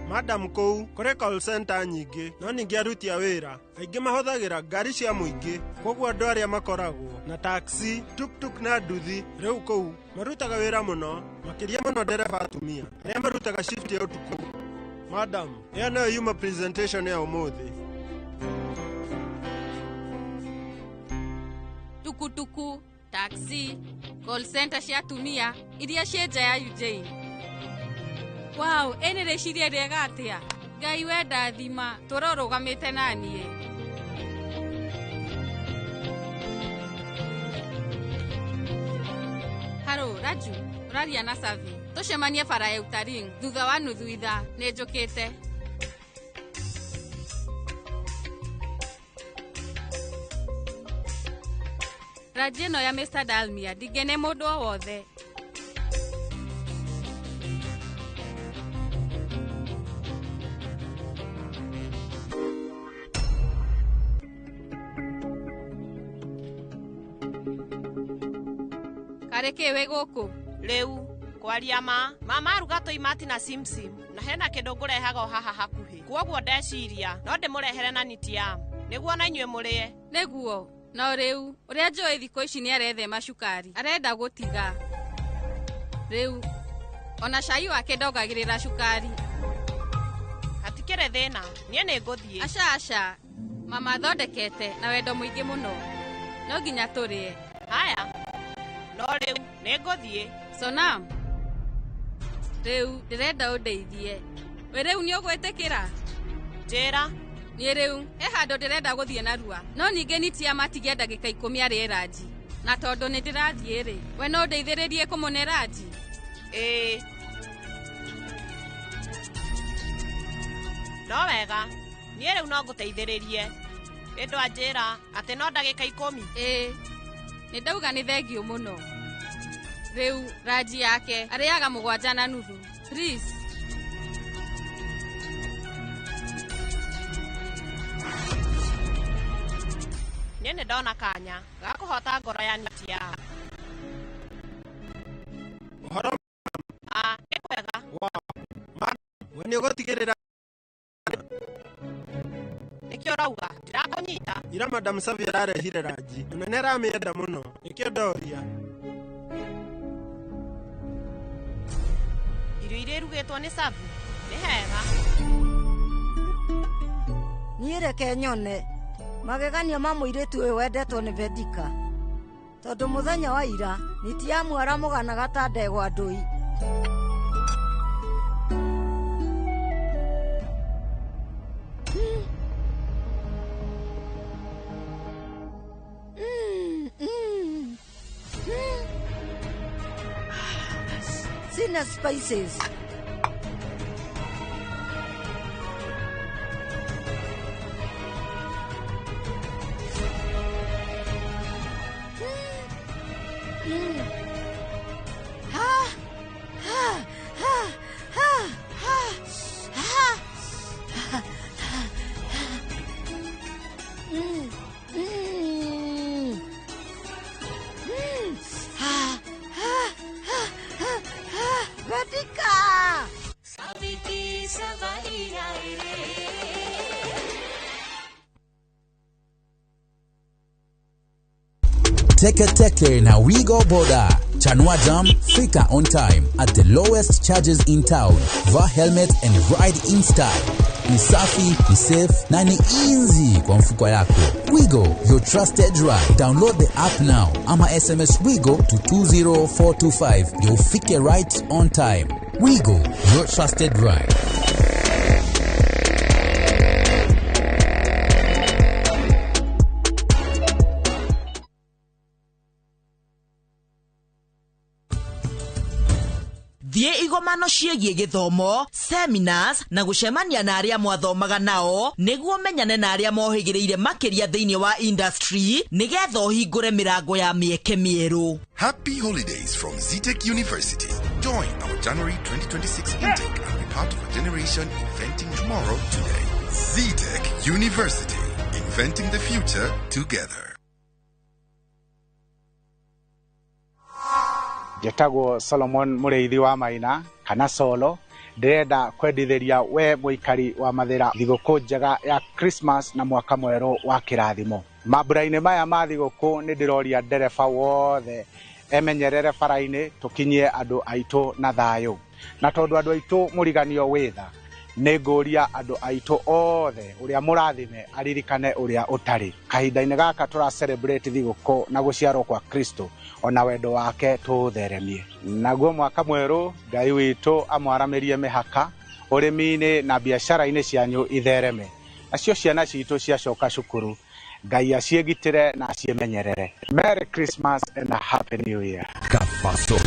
Madam, kũu kũrĩ call center nyingĩ, no ningĩ aruti a wĩra aingĩ mahũthagĩra ngari cia mũingĩ, koguo andũ arĩa makoragwo na taxi, tuktuk na nduthi rĩu kũu marutaga wĩra mũno, makĩria mũno ndereba atumia arĩa marutaga shift ya ũtukũ. Madam, ĩyo nĩyo yuma presentation ya ũmũthĩ. Tukutuku, taxi, call center cia atumia iria ciĩ nja ya Eugene. Wow, ĩ nĩ rĩciria rĩega atĩa. Ngai we ndathima, tũra ũrũgamĩte na niĩ. Haro, Raju, ũraria na Savi. Tũcemanie bara ya Utaring thutha wa nuthu ithaa, nĩ njũkĩte. Ranji ĩno ya Mr. Dalmia ndingĩne mũndũ o wothe. Karĩ kĩ wĩ gũkũ? Rĩu kwaria ma, mama aruga tũimati na simsim, na hena kĩndũ ngũrehaga o haha hakuhĩ, kwoguo ndeciria no ndĩmũrehere na nitiam nĩguo na inyuĩ mũrĩe. Nĩguo. No rĩu ũrĩa njũĩ thikũ ici nĩ arethema cukari, arenda gũtiga. Rĩu ona cai wake ndongagĩrĩra cukari. Hatikĩrĩ thĩna, niĩ nĩ ngũthiĩ. Aca aca, mama athondekete na wendo mũingĩ mũno, no nginya tũrĩe. Haya, no rĩu nĩ ngũthiĩ. Sonam, rĩu ndĩrenda ũndeithie. We rĩu nĩ ũgwĩtĩkĩra? Njĩra. Niĩ rĩu he handũ ndĩrenda gũthiĩ narua, no ningĩ nitia matigie ndagĩka 10 arĩe ranji, na tondũ nĩ ndĩrathiĩ rĩ, we no ũndeithĩrĩrie kũmũne ranji? Ĩĩ. No wega, niĩ rĩu no ngũteithĩrĩrie. Ĩ ndwanjĩra atĩ no ndagĩka 10? Ĩĩ, nĩ ndauga nĩ thengiũ mũno. Rĩu ranji yake arĩaga 7:30. Please. Niĩ nĩ ndona kanya ga kũhota ngoro ya nitia. Ũhoro? Ah, nĩ kwega. We nĩ ũgũtigĩrĩra. Nĩkĩ ũrauga? Ndirakũnyita. Ira Madam Savi ararehire ranji. Mũnene aramĩenda mũno. Nĩkĩo ndoria. Irio iria irugĩtwo nĩ Savi nĩ hega. Niĩ reke nyone mageganio ma mũirĩtu ũyũ wendetwo nĩ Vedika tondũ mũthenya wa ira Nitiamu aramũganaga ta ndegwa ndũi. Sina spices. Ha ha ha ha ha ha ha. Ha ha ha ha ha. Vedika. Saviti savari रे. Teke Teke na Wigo Boda. Chanua Jam, fika on time at the lowest charges in town. Vaa helmet and ride in style. Ni safi, ni safe na ni easy kwa mfuko yako. Wigo, your trusted ride. Download the app now ama SMS Wigo to 20425. You'll fike right on time. Wigo, your trusted ride. Thiĩ igomano ciĩgiĩ gĩthomo, seminars na gũcemania na arĩa mwathomaga nao nĩguo menyane na arĩa mohĩgĩrĩire makĩria thĩinĩ wa industry nĩgetha ũhingũre mĩrango ya mĩeke mĩerũ. Happy holidays from Zetech University. Join our January 2026 intake and be part of a generation inventing tomorrow today. Zetech University, inventing the future together. Njetagwo Solomon Mũrĩithi wa Maina kana Solo. Ndĩrenda kwendithĩria we mũikari wa Mathĩra thigũkũ njega ya Christmas na mwaka mwerũ wa kĩrathimo. Mambura-inĩ maya ma thigũkũ nĩ ndĩroria ndereba wothe emenyerere bara-inĩ tũkinyie andũ aitũ na thayũ. Na tondũ andũ aitũ mũriganio wĩ tha, nĩ ngũria andũ aitũ othe ũrĩa mũrathime aririkane ũrĩa ũtarĩ. Kahinda-inĩ gaka tũra celebrate thigũkũ na gũciarwo kwa Kristo ona wendo wake tũũtheremie. Naguo mwaka mwerũ Ngai witũ amwaramĩrie mĩhaka ũrĩmi-inĩ na biacara-inĩ cianyu ithereme. Nacio ciana citũ ciacoka cukuru Ngai aciĩgitĩre na aciĩmenyerere. Merry Christmas and a Happy New Year. Kapasolo.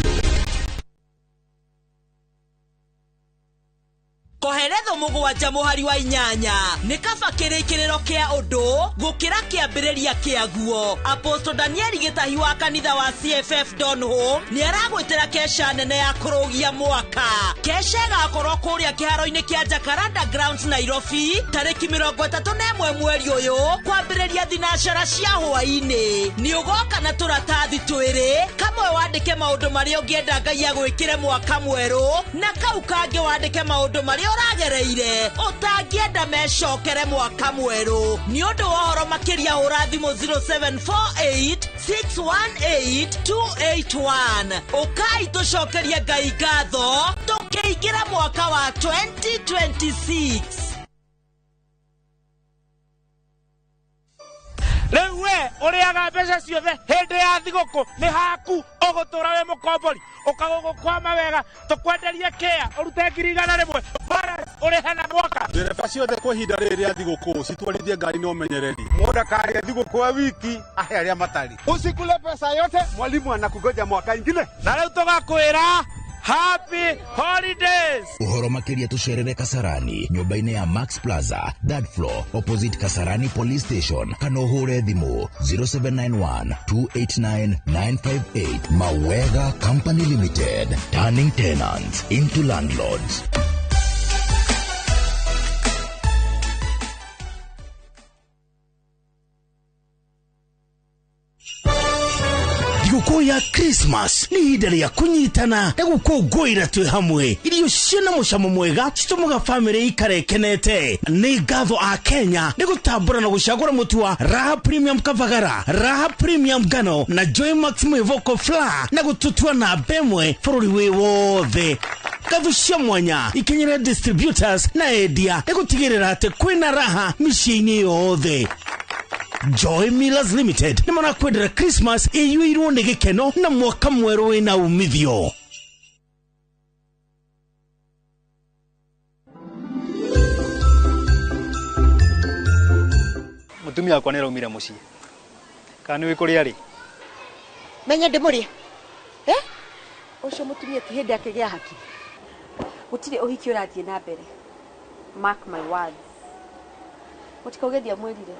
Koheretho mũgwanja mũhari wa 8 nĩ kaba kĩrĩkĩrĩro kĩa ũndũ gũkĩra kĩambĩrĩria kĩaguo. Apostle Daniel Gĩtahi wa kanitha wa CFF Donholm nĩ aragwĩtĩra kesha nene ya kũrũgia mwaka. Kesha ĩgakorwo kũrĩa kĩharo-inĩ kĩa Jacaranda Grounds Nairobi tarĩki 31 mweri ũyũ kwambĩrĩria thinacara cia hwaĩ-inĩ. Nĩ ũgoka na tũratathi twĩrĩ, kamwe wandĩke maũndũ marĩa ũngĩenda Ngai agwĩkĩre mwaka mwerũ na kau kangĩ wandĩke maũndũ marĩa ũragereire ũtangĩenda mecokere mwaka mwerũ. Nĩ ũndũ wa ũhoro makĩria hũra thimũ 0748 618 281. Ũkai tũcokerie Ngai ngatho tũkĩingĩra mwaka wa 2026. Rĩu we ũrĩaga mbeca ciothe hĩndĩ ya thigũkũ nĩ haku ũgũtũra wĩ mũkombori ũkagũgũkwama wega tũkwenderie kĩa ũrute 100,000 ũrĩhe na mwaka. Ndereba ciothe kwa ihinda rĩrĩ rĩa thigũkũ citwarithie ngari na ũmenyereri. Mũndũ akarĩa thigũkũ ya wiki ahe arĩa matarĩ. Usikule pesa yote, mwalimu anakugoja mwaka ingine. Na rĩu tũgakwĩra Happy Holidays. Uhoro makiria tucerere Kasarani nyumba-inĩ ya Max Plaza third floor opposite Kasarani Police Station kana ũhũre thimũ 0791 289 958. Mawega Company Limited, turning tenants into landlords. Thigũkũ ya Christmas nĩ ihinda rĩa kũnyitana na gũkũngũĩra twĩ hamwe. Irio ciĩna mũcamo mwega citũmaga bamĩrĩ ikare ĩkenete. Nĩ ngatho a Kenya nĩ gũtambũra na gũcagũra mũtu wa Raha Premium Kavagara, Raha Premium Ngano na Joy Max Mwĩvoko Flour na gũtũtua namba ĩmwe bũrũri wĩ wothe. Ngatho cia mwanya ikinyĩre distributors na endia nĩ gũtigĩrĩra atĩ kwĩna raha mĩciĩ-inĩ yothe. Joy Millers Limited nĩ marakwendera Christmas ĩiyũirwo nĩ gĩkeno na mwaka mwerũ wĩna umithio. Mũtumia wakwa nĩ araumire mũciĩ. Kana nĩ wĩ kũrĩa arĩ? Menye ndĩmũrĩe. Eh? Ũcio mũtumia ti hĩndĩ akĩgĩa haki. Gũtirĩ ũhiki ũrathiĩ na mbere. Mark my words. Mũtikauge ndiamwĩrire.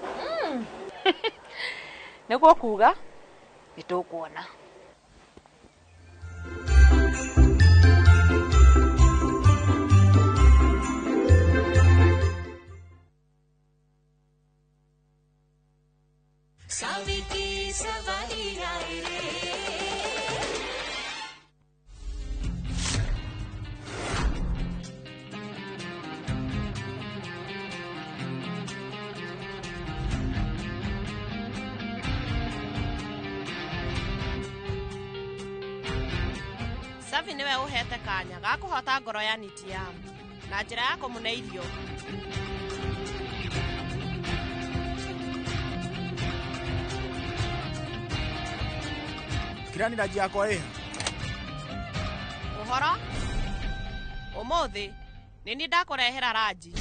Nĩguo kuga nĩ tũkuona. Saviki सवारी आए रे Savi nĩwe ũhete kanya ga kũhota ngoro ya Nitiam na njĩra ya kũmũne irio. Kirani ranji yakwa ĩha? Ũhoro ũmũthĩ nĩ niĩ ndakũrehera ranji.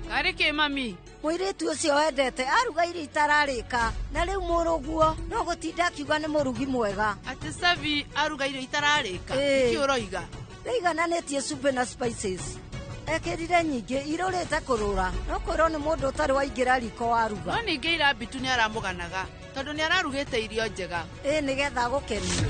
Karĩ kĩ mami? Mũirĩtu ũcio wendete aruga irio itararĩka na rĩu mũrũguo no gũtinda akiuga nĩ mũrugi mwega. Atĩ Savi aruga irio itararĩka? Nĩkĩ ũroiga? Rĩigananĩtie cumbĩ na spices. Ekĩrire nyingĩ irũrĩte kũrũra no kwĩrwo nĩ mũndũ ũtarĩ waingĩra riko waruga. No ningĩ ira Bitu nĩ aramũganaga tondũ nĩ ararugĩte irio njega. Ĩ nĩgetha agũkenie.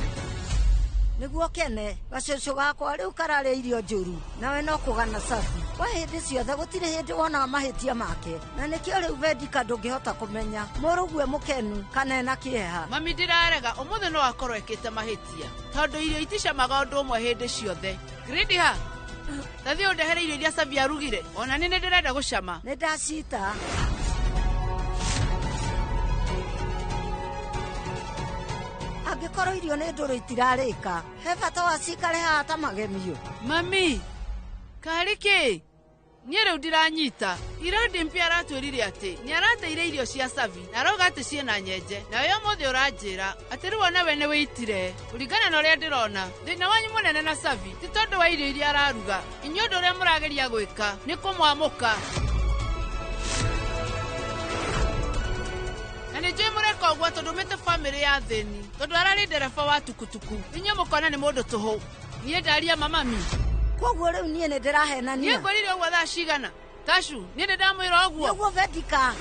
Nĩguo kene gacũcũ gakwa rĩu kararĩa irio njũru nawe no kũgana Savi. Kwa hĩndĩ ciothe gũtirĩ hĩndĩ wonaga mahĩtia make na nĩkĩo rĩu Vendika ndũngĩhota kũmenya mũrũgue mũkenu kana ena kĩeha. Mami ndirarega ũmũthĩ no akorwo ekĩte mahĩtia tondũ irio iticamaga ũndũ ũmwe hĩndĩ ciothe. Gridi ha? Tathiĩ ũndehere irio iria Savi arugire ona niĩ nĩndĩrenda gũcama. Nĩ ndacita. Angĩkorwo irio nĩ ndũrũ itirarĩka he bata wa cikare haha ta magemio. Mami karĩ kĩ? Niĩ rĩu ndiranyita. Ira Dimpi aratwĩrire atĩ nĩ arateire irio cia Savi na arauga atĩ ciĩna nyenje nawe ũmũthĩ ũranjĩra atĩ rĩu ona we nĩ wĩitire. Kũringana na ũrĩa ndĩrona thĩna wanyu mũnene na Savi ti tondũ wa irio iria araruga. Inyuĩ ũndũ ũrĩa mũrageria gwĩka nĩ kũmwamũka. Na nĩ njũĩ mũreka ũguo tondũ mĩte bamĩrĩ ya thĩni tondũ ararĩ ndereba wa tukutuku. Inyuĩ mũkona nĩ mũndũ tũhũ. Niĩ ndaria mamami. Koguo rĩu niĩ nĩ ndĩrahenania. Niĩ ngwĩrire ũguo thaa cigana? Tashu, niĩ nĩ ndamwĩra ũguo. Nĩguo Vendika.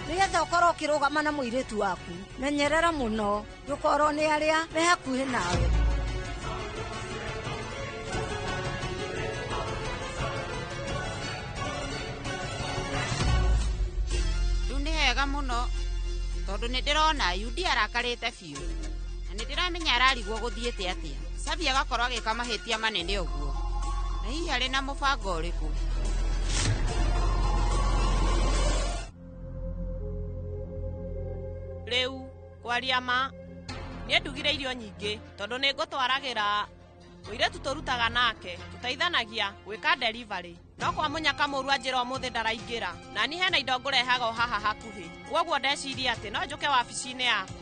Nĩgetha ũkorwo ũkĩrũgama na mũirĩtu waku, menyerera mũno ndũkorwo nĩ arĩa me hakuhĩ nawe. Rĩu nĩ hega mũno tondũ nĩ ndĩrona Yudi arakarĩte biũ na nĩ ndĩramenya ararigwo gũthiĩte atĩa. Savi agakorwo agĩka mahĩtia manene ũguo na hihi arĩ na mũbango ũrĩkũ? Rĩu kwaria ma niĩ ndugire irio nyingĩ tondũ nĩ ngũtwaragĩra mũirĩtu tũrutaga nake tũteithanagia gwĩka delivery no kwa mũnyaka mũru anjĩra ũmũthĩ ndaraingĩra na niĩ hena indo ngũrehaga o haha hakuhĩ kwoguo ndeciria atĩ no njũke wabici-inĩ yaku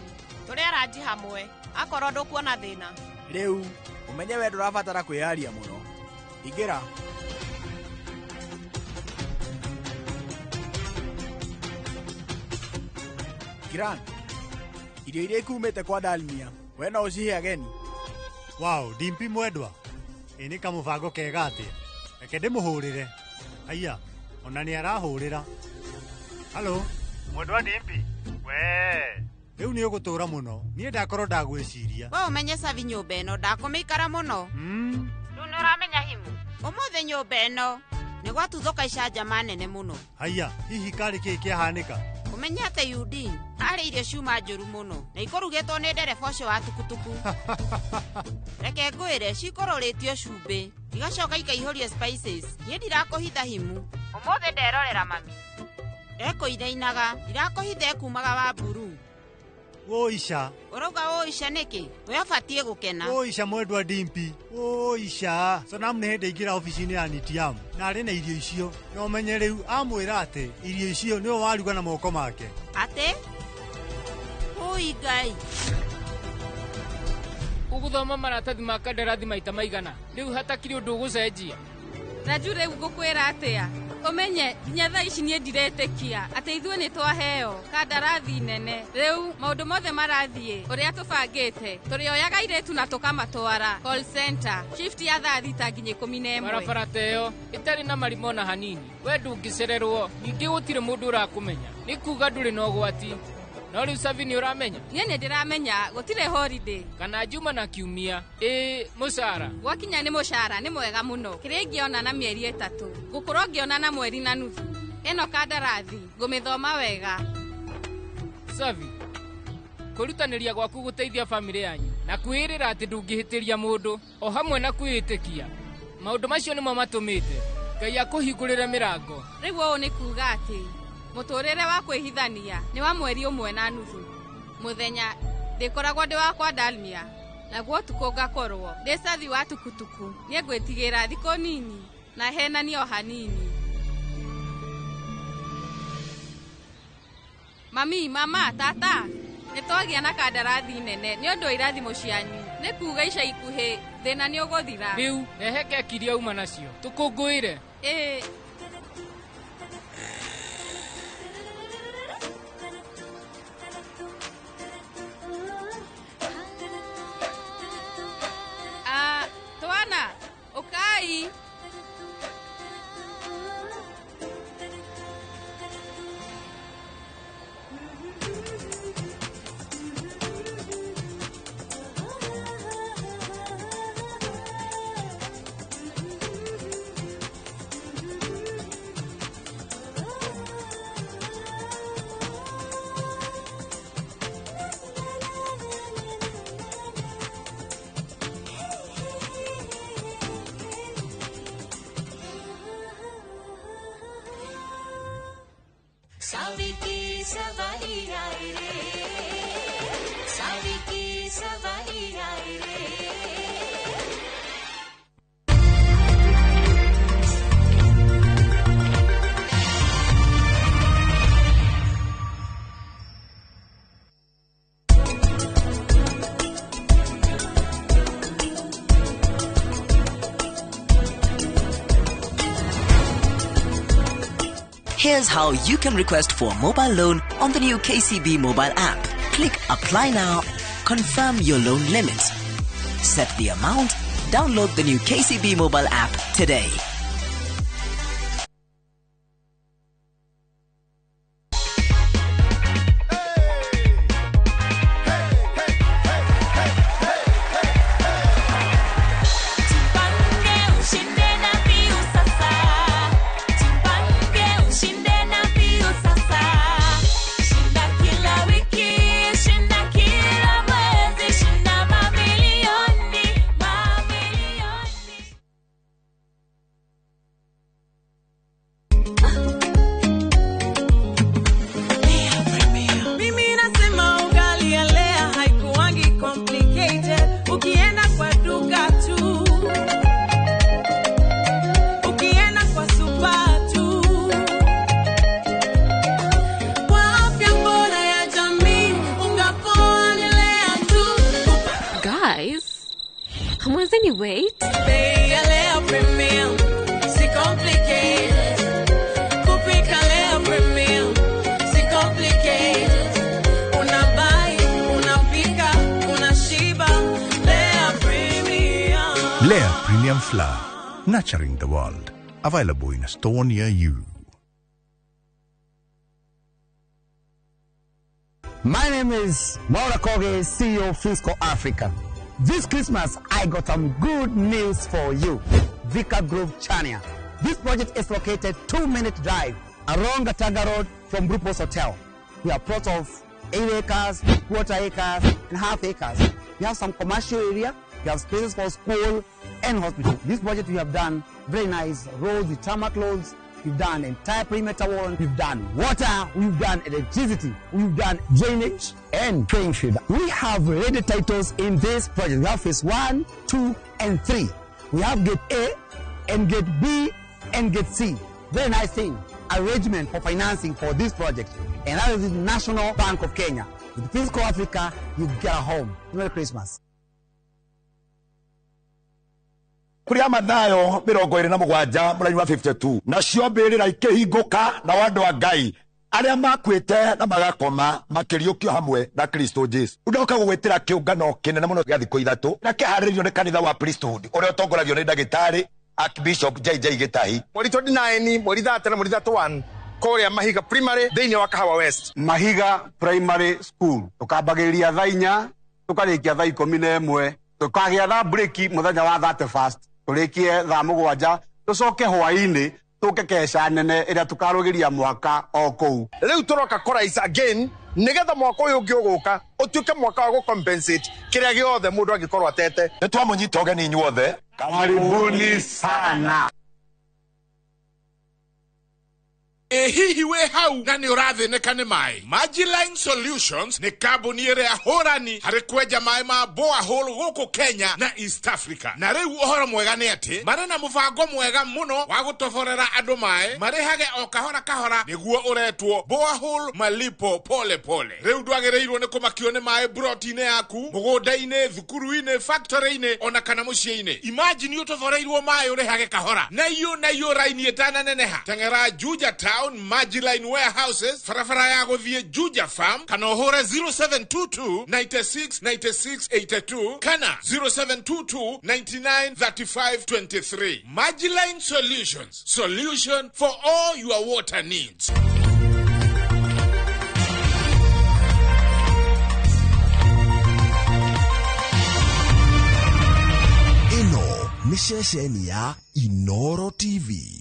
tũrĩe ranji hamwe akorwo ndũkuona thĩna. Rĩu ũmenye we ndũrabatara kwĩyaria mũno. Ingĩra. Kiran, irio iria ikumĩte kwa Dalmia we no ũcihe ageni. Wow, Dimpi mwendwa. Ĩ nĩ kamũbango kega atĩa. Reke ndĩmũhũrĩre. Aya, ona nĩ arahũrĩra. Halo, mwendwa Dimpi. We, Rĩu nĩ ũgũtũra mũno. Niĩ ndakorwo ndagwĩciria. We ũmenye Savi nyũmba ĩno ndakũmĩikara mũno. Rĩu nĩ ũramenya Himu. Ũmũthĩ nyũmba ĩno nĩ gwatuthũka icanjama nene mũno. Haiya, hihi karĩ kĩĩ kĩahanĩka? Ũmenye atĩ Eugene arĩ irio ciuma njũru mũno na ikũrugĩtwo nĩ ndereba ũcio wa tukutuku. Reke ngwĩre cikũrũrĩtio cumbĩ igacoka ikaihũrio spices. Niĩ ndirakũhitha Himu. Ũmũthĩ nderorera mami. Ekũinainaga ndirakũhitha ekumaga wa mburu. Ũisha. Ũrauga ũisha nĩkĩ? We ũbatiĩ gũkena. Ũisha mwendwa Dimpi. Ũisha. Sonam nĩ hĩndĩ aingĩra obici-inĩ ya Nitiam na arĩ na irio icio. Na ũmenye rĩu amwĩra atĩ irio icio nĩwe waruga na moko make. Atĩ? Ũi Ngai. Ũgũthoma maratathi ma kandarathi maita maigana rĩu hatakĩrĩ ũndũ ũgũcenjia. Raju rĩu ngũkwĩra atĩa? Ũmenye nginya thaa ici niĩ ndiretĩkia atĩ ithuĩ nĩ twaheo kandarathi nene. Rĩu maũndũ mothe marathiĩ ũrĩa tũbangĩte. Tũrĩoyaga airĩtu na tũkamatwara call center shift ya thaa 6 nginya 11. Barabara ta ĩyo ĩtarĩ na marima ona hanini. We ndũngĩcererwo, ningĩ gũtirĩ mũndũ ũrakũmenya. Nĩ kuga ndũrĩ na ũgwati. No rĩu Savi nĩ ũramenya? Niĩ nĩ ndĩramenya gũtirĩ holiday. Kana Juma na Kiumia. Ĩ mũcara. Gwakinya nĩ mũcara nĩ mwega mũno. Kĩrĩa ingĩona na mĩeri 3. Ngũkorwo ngĩona na mweri na nuthu. Ĩno kandarathi ngũmĩthoma wega. Savi, kwĩrutanĩria gwaku gũteithia bamĩrĩ yanyu na kwĩĩrĩra atĩ ndũngĩhĩtĩria mũndũ o hamwe na kwĩĩtĩkia. Maũndũ macio nĩmo matũmĩte Ngai akũhingũrĩre mĩrango. Rĩu ũũ nĩ kuga atĩ mũtũrĩre wa kwĩhithania nĩ wa mweri 1.5. Mũthenya ndĩkoragwo ndĩ wakwa Dalmia naguo ũtukũ ngakorwo ndĩ Savi wa tukutuku. Niĩ ngwĩtigĩra thikũ nini na henanie o hanini. Mami, mama, tata, nĩ twagĩa na kandarathi nene nĩ ũndũ wa irathimo cianyu. Nĩ kuga ica ikuhĩ thĩna nĩ ũgũthira. Rĩu rehe keki iria uma nacio tũkũngũĩre. Ĩĩ. Twana, ukai. Here's how you can request for a mobile loan on the new KCB mobile app. Click Apply Now, confirm your loan limit, set the amount, download the new KCB mobile app today. Wait. Lea Premium Flour, nurturing the world. Available in a store near you. My name is Maura Koge, CEO of Fisco Africa. This Christmas, I got some good news for you. Vika Grove Chania. This project is located 2-minute drive along Gatanga Road from Grupos Hotel. We have plots of 8 acres, quarter acres, and half acres. We have some commercial area. We have spaces for school and hospital. This project we have done very nice roads with tarmac roads. We've done entire perimeter wall. We've done water. We've done electricity. We've done drainage and playing field. We have ready titles in this project. We have phase 1, 2, and 3. We have gate A and gate B and gate C. Very nice thing. Arrangement for financing for this project. And that is the National Bank of Kenya. With Fisco Africa, you get a home. Merry Christmas. Kuria Mathayo 27 mũraini wa 52 nacio mbĩrĩra ikĩhingũka na andũ a Ngai arĩa makuĩte na magakoma makĩriũkio hamwe na Kristo Jesu. Ndoka gũgwĩtĩra kĩũngano kĩnene mũno gĩa thikũ 3 na kĩharĩrĩirio nĩ kanitha wa Priesthood ũrĩa ũtongoragio nĩ ndagĩtarĩ Archbishop JJ Gĩtahi. Mweri 29, mweri 30 na mweri 31 kũrĩa Mahiga Primary thĩinĩ wa Kahawa West. Mahiga Primary School tũkambagĩrĩria thaa 4 tũkarĩkia thaa 11 tũkagĩa thaa break mũthenya wa 31 tũrĩkie thaa 7 tũcoke hwaĩ-inĩ tũke keca nene ĩrĩa tũkarũgĩria mwaka o kũu. Rĩu tũroka kũraisa again nĩgetha mwaka ũyũ ũngĩ ũgũka ũtuĩke mwaka wa gũcompensate kĩrĩa gĩothe mũndũ angĩkorwo atete. Nĩ twamũnyita ũgeni inyuothe. Karibuni sana. Hihi we hau na nĩ ũrathĩnĩka nĩ maĩ. Magiline Solutions nĩ kambuni ĩrĩa hũrani harĩ kwenja maĩ ma borehole gũkũ Kenya na East Africa. Na rĩu ũhoro mwega nĩ atĩ marĩ na mũbango mwega mũno wa gũtoborera andũ maĩ marĩhage o kahora kahora nĩguo ũretwo borehole malipo pole pole. Rĩu ndwagĩrĩirwo nĩ kũmakio nĩ maĩ broti-inĩ yaku, mũgũnda-inĩ, thukuru-inĩ, factory-inĩ ona kana mũciĩ-inĩ. Imagine ũtoboreirwo maĩ ũrĩhage kahora na iyo raini ĩtananeneha. Teng'era Juja Town Magiline Warehouses, barabara ya gũthiĩ Juja Farm, kana ũhũre 0722 96 96 82 kana 0722 99 35 23. Magiline Solutions, solution for all your water needs. Ĩno nĩ ceceni ya Inoro TV.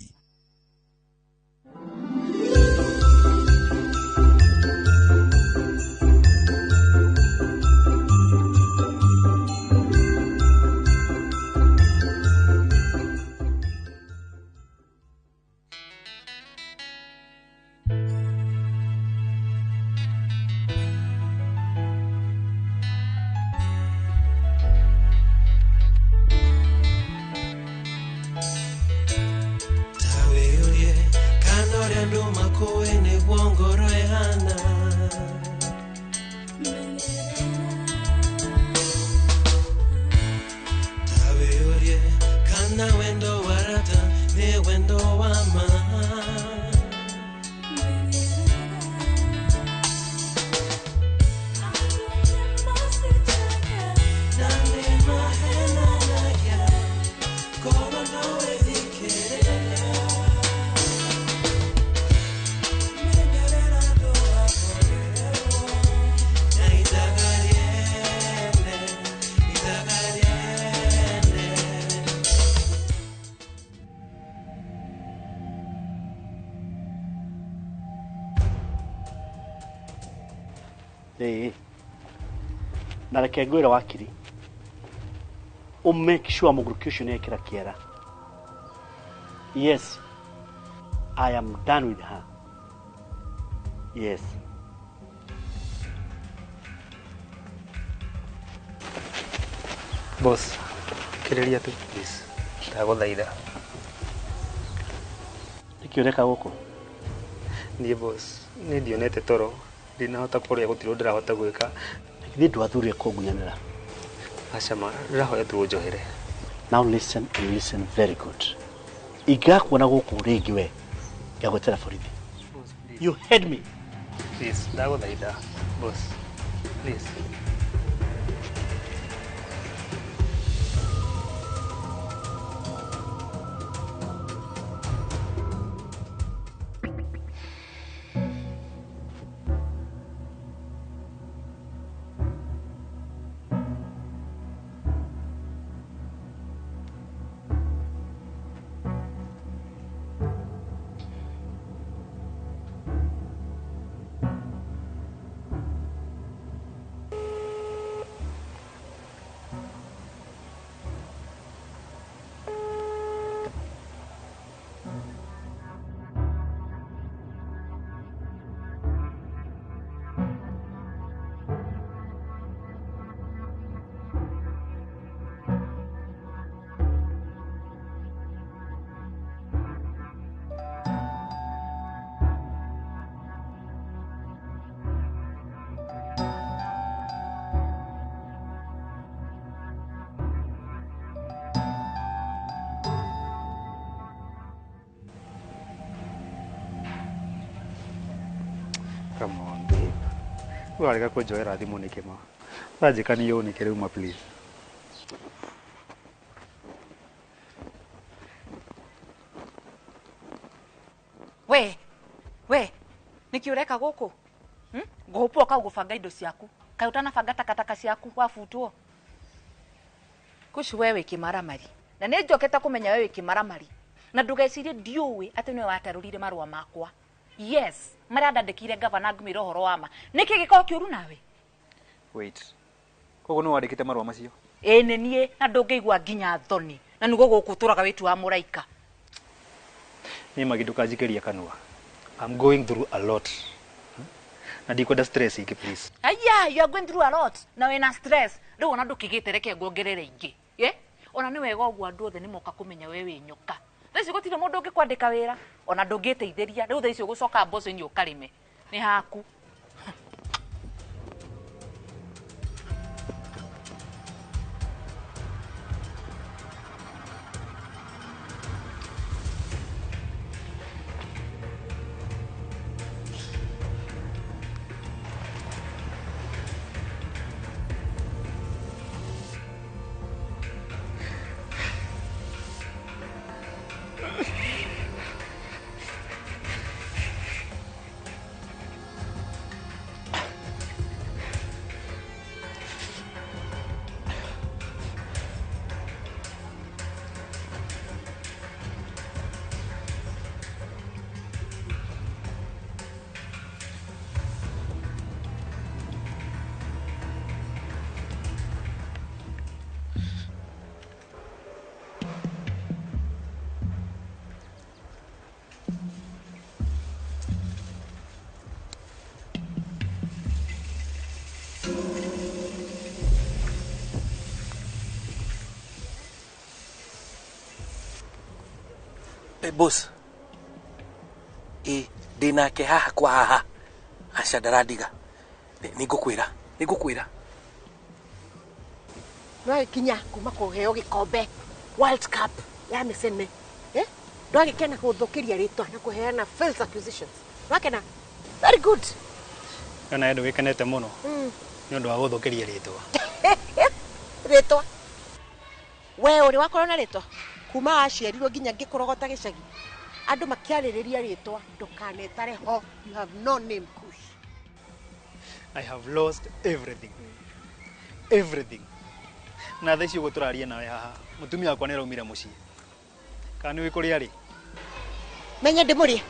Na reke ngwĩre wakiri ũ make sure mũgũrũki ũcio nĩ ekĩra kĩera. Yes, I am done with her. Yes. Boss, kĩrĩria tu please. Ndagũthaitha. Nĩkĩ ũreka gũkũ? Niĩ boss, nĩ ndionete toro. Ndinahota kũrĩa gũtirĩ ũndũ ndĩrahota gwĩka. Githĩ ndwathurire kũngunyanĩra? Aca ma, ndĩrahoya tu ũnjohere. Now listen and listen very good. Ingĩgakuona gũkũ rĩngĩ we, ngagwetera borithi. You heard me. Please, ndagũthaitha. Boss, please. Come on babe. Ũrarega kũnjoera thimũ nĩkĩ ma? Ũranjĩka nĩ ũũ nĩkĩ rĩu ma please? We, we, nĩkĩ ũreka gũkũ? Ngũhũpwo kau gũbanga indo ciaku. Kaĩ ũtanabanga takataka ciaku wabutwo? Kucu we wĩ kĩmaramari. Na nĩ njokete kũmenya we wĩ kĩmaramari. Na ndũgecirie ndiũĩ atĩ nĩwe watarũrire marũa makwa. Yes, marĩa ndandĩkĩire gavana ngũmĩra ũhoro wa ma. Nĩkĩ gĩkoragwo kĩũru nawe? Wait. Koguo nĩwe wandĩkĩte marũa macio? Ĩĩ nĩ niĩ na ndũngĩigua nginya thoni. Na nĩguo gũkũ ũtũraga wĩ tu wa mũraika. Niĩ Magi ndũkanjikĩrie kanua. I'm going through a lot. Na ndikwenda stress ingĩ please. Aya, you are going through a lot. Na wĩna stress. Rĩu ona ndũkĩgĩte reke nguongerere ingĩ. Ye? Ona nĩ wega ũguo andũ othe nĩmoka kũmenya we wĩ nyoka. Thaa ici gũtirĩ mũndũ ũngĩkwandĩka wĩra. Ona ndũngĩteithĩria. Rĩu thaa ici ũgũcoka mboco-inĩ ũkarĩme. Nĩ haku. Hey, boss. Ndĩ nake haha kwa haha. Aca ndarandiga. Nĩngũkwĩra. Nĩngũkwĩra. Ndwagĩkinya kuma kũheo gĩkombe World Cup ya mĩcene. Eh? Ndwagĩkena gũthũkĩria rĩtwa na kũheana false accusations. Ndwakena. Very good. Ona ndũgĩkenete mũno nĩ ũndũ wa gũthũkĩria rĩtwa. Rĩtwa. We ũrĩ wakorwo na rĩtwa kuma waciarirwo nginya ngĩkũrogota gĩcagi. Andũ makĩarĩrĩria rĩtwa ndũkanetare ho. You have no name, Kush. I have lost everything. Everything. Na thaa ici ũguo tũraria nawe haha, mũtumia wakwa nĩ araumire mũciĩ. Kana nĩ ũĩ kũrĩa arĩ? Menye ndĩmũrĩe.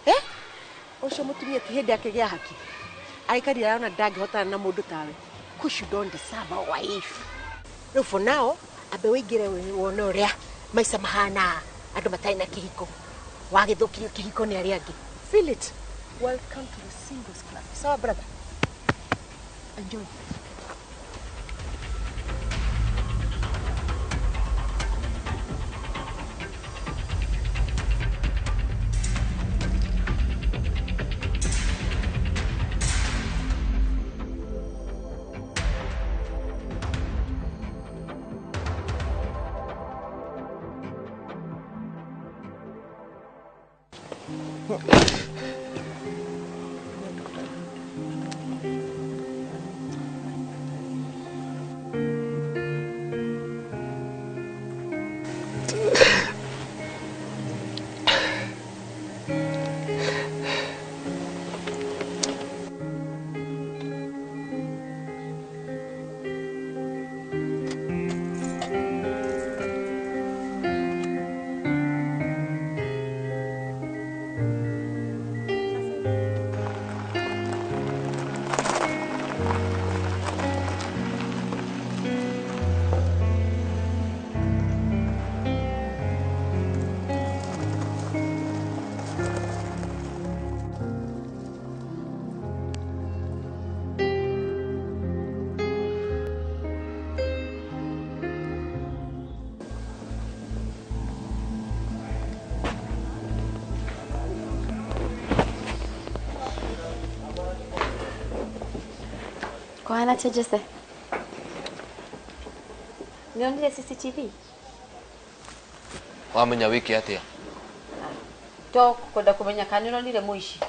Eh? Ũcio mũtumia ti hĩndĩ akĩgĩa haki. Aikarire arona ndangĩhotana na mũndũ tawe. Kush, you don't deserve a wife. Rĩu for now, ambe wĩingĩre wone ũrĩa maica mahana andũ matarĩ na kĩhiko. Wagĩthũkirio kĩhiko nĩ arĩa angĩ. Feel it. Welcome to the singles club. Sawa brother. Enjoy. Kũhana atĩa Jose? Nĩonire CCTV? Wamenya wĩke atĩa? To kwenda kũmenya kana nĩũronire mũici.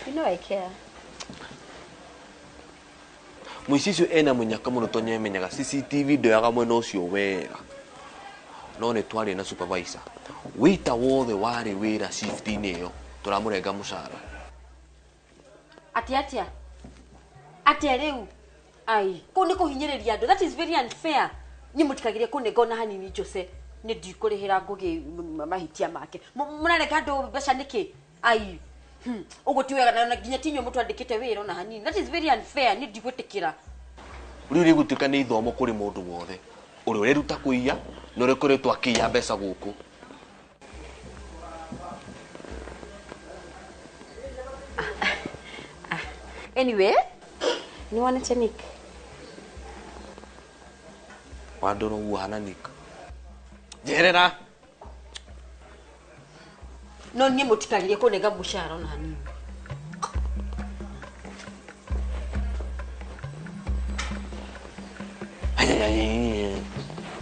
You know I care. Mũici ũcio ena mũnyaka mũno tondũ nĩamenyaga CCTV ndoyaga mwena ũcio wega. No nĩ twarĩ na supervisor. Wĩita wothe warĩ wĩra shift-inĩ ĩyo tũramũrenga mũcara. Atia atia atia rĩu ai kũu nĩ kũhinyĩrĩria andũ. That is very unfair. Niĩ mũtikagĩrie kũnenga ona hanini Jose. Nĩ ndikũrĩhĩra Ngũgĩ mahĩtia make. Mũrarenga andũ mbeca nĩkĩ? Ai ũguo ti wega na nginya ti inyuĩ mũtwandĩkĩte wĩra ona hanini. That is very unfair. Niĩ ndigwĩtĩkĩra. Rĩu rĩgũtuĩka nĩ ithomo kũrĩ mũndũ wothe ũrĩa ũreruta kũiya na ũrĩa ũkoretwo akĩiya mbeca gũkũ. Anyway, nĩ wonete Nick? Wandora ũguo hana Nick. Njeherera. No niĩ mũtikagĩrie kũnenga mũcara ona hanini.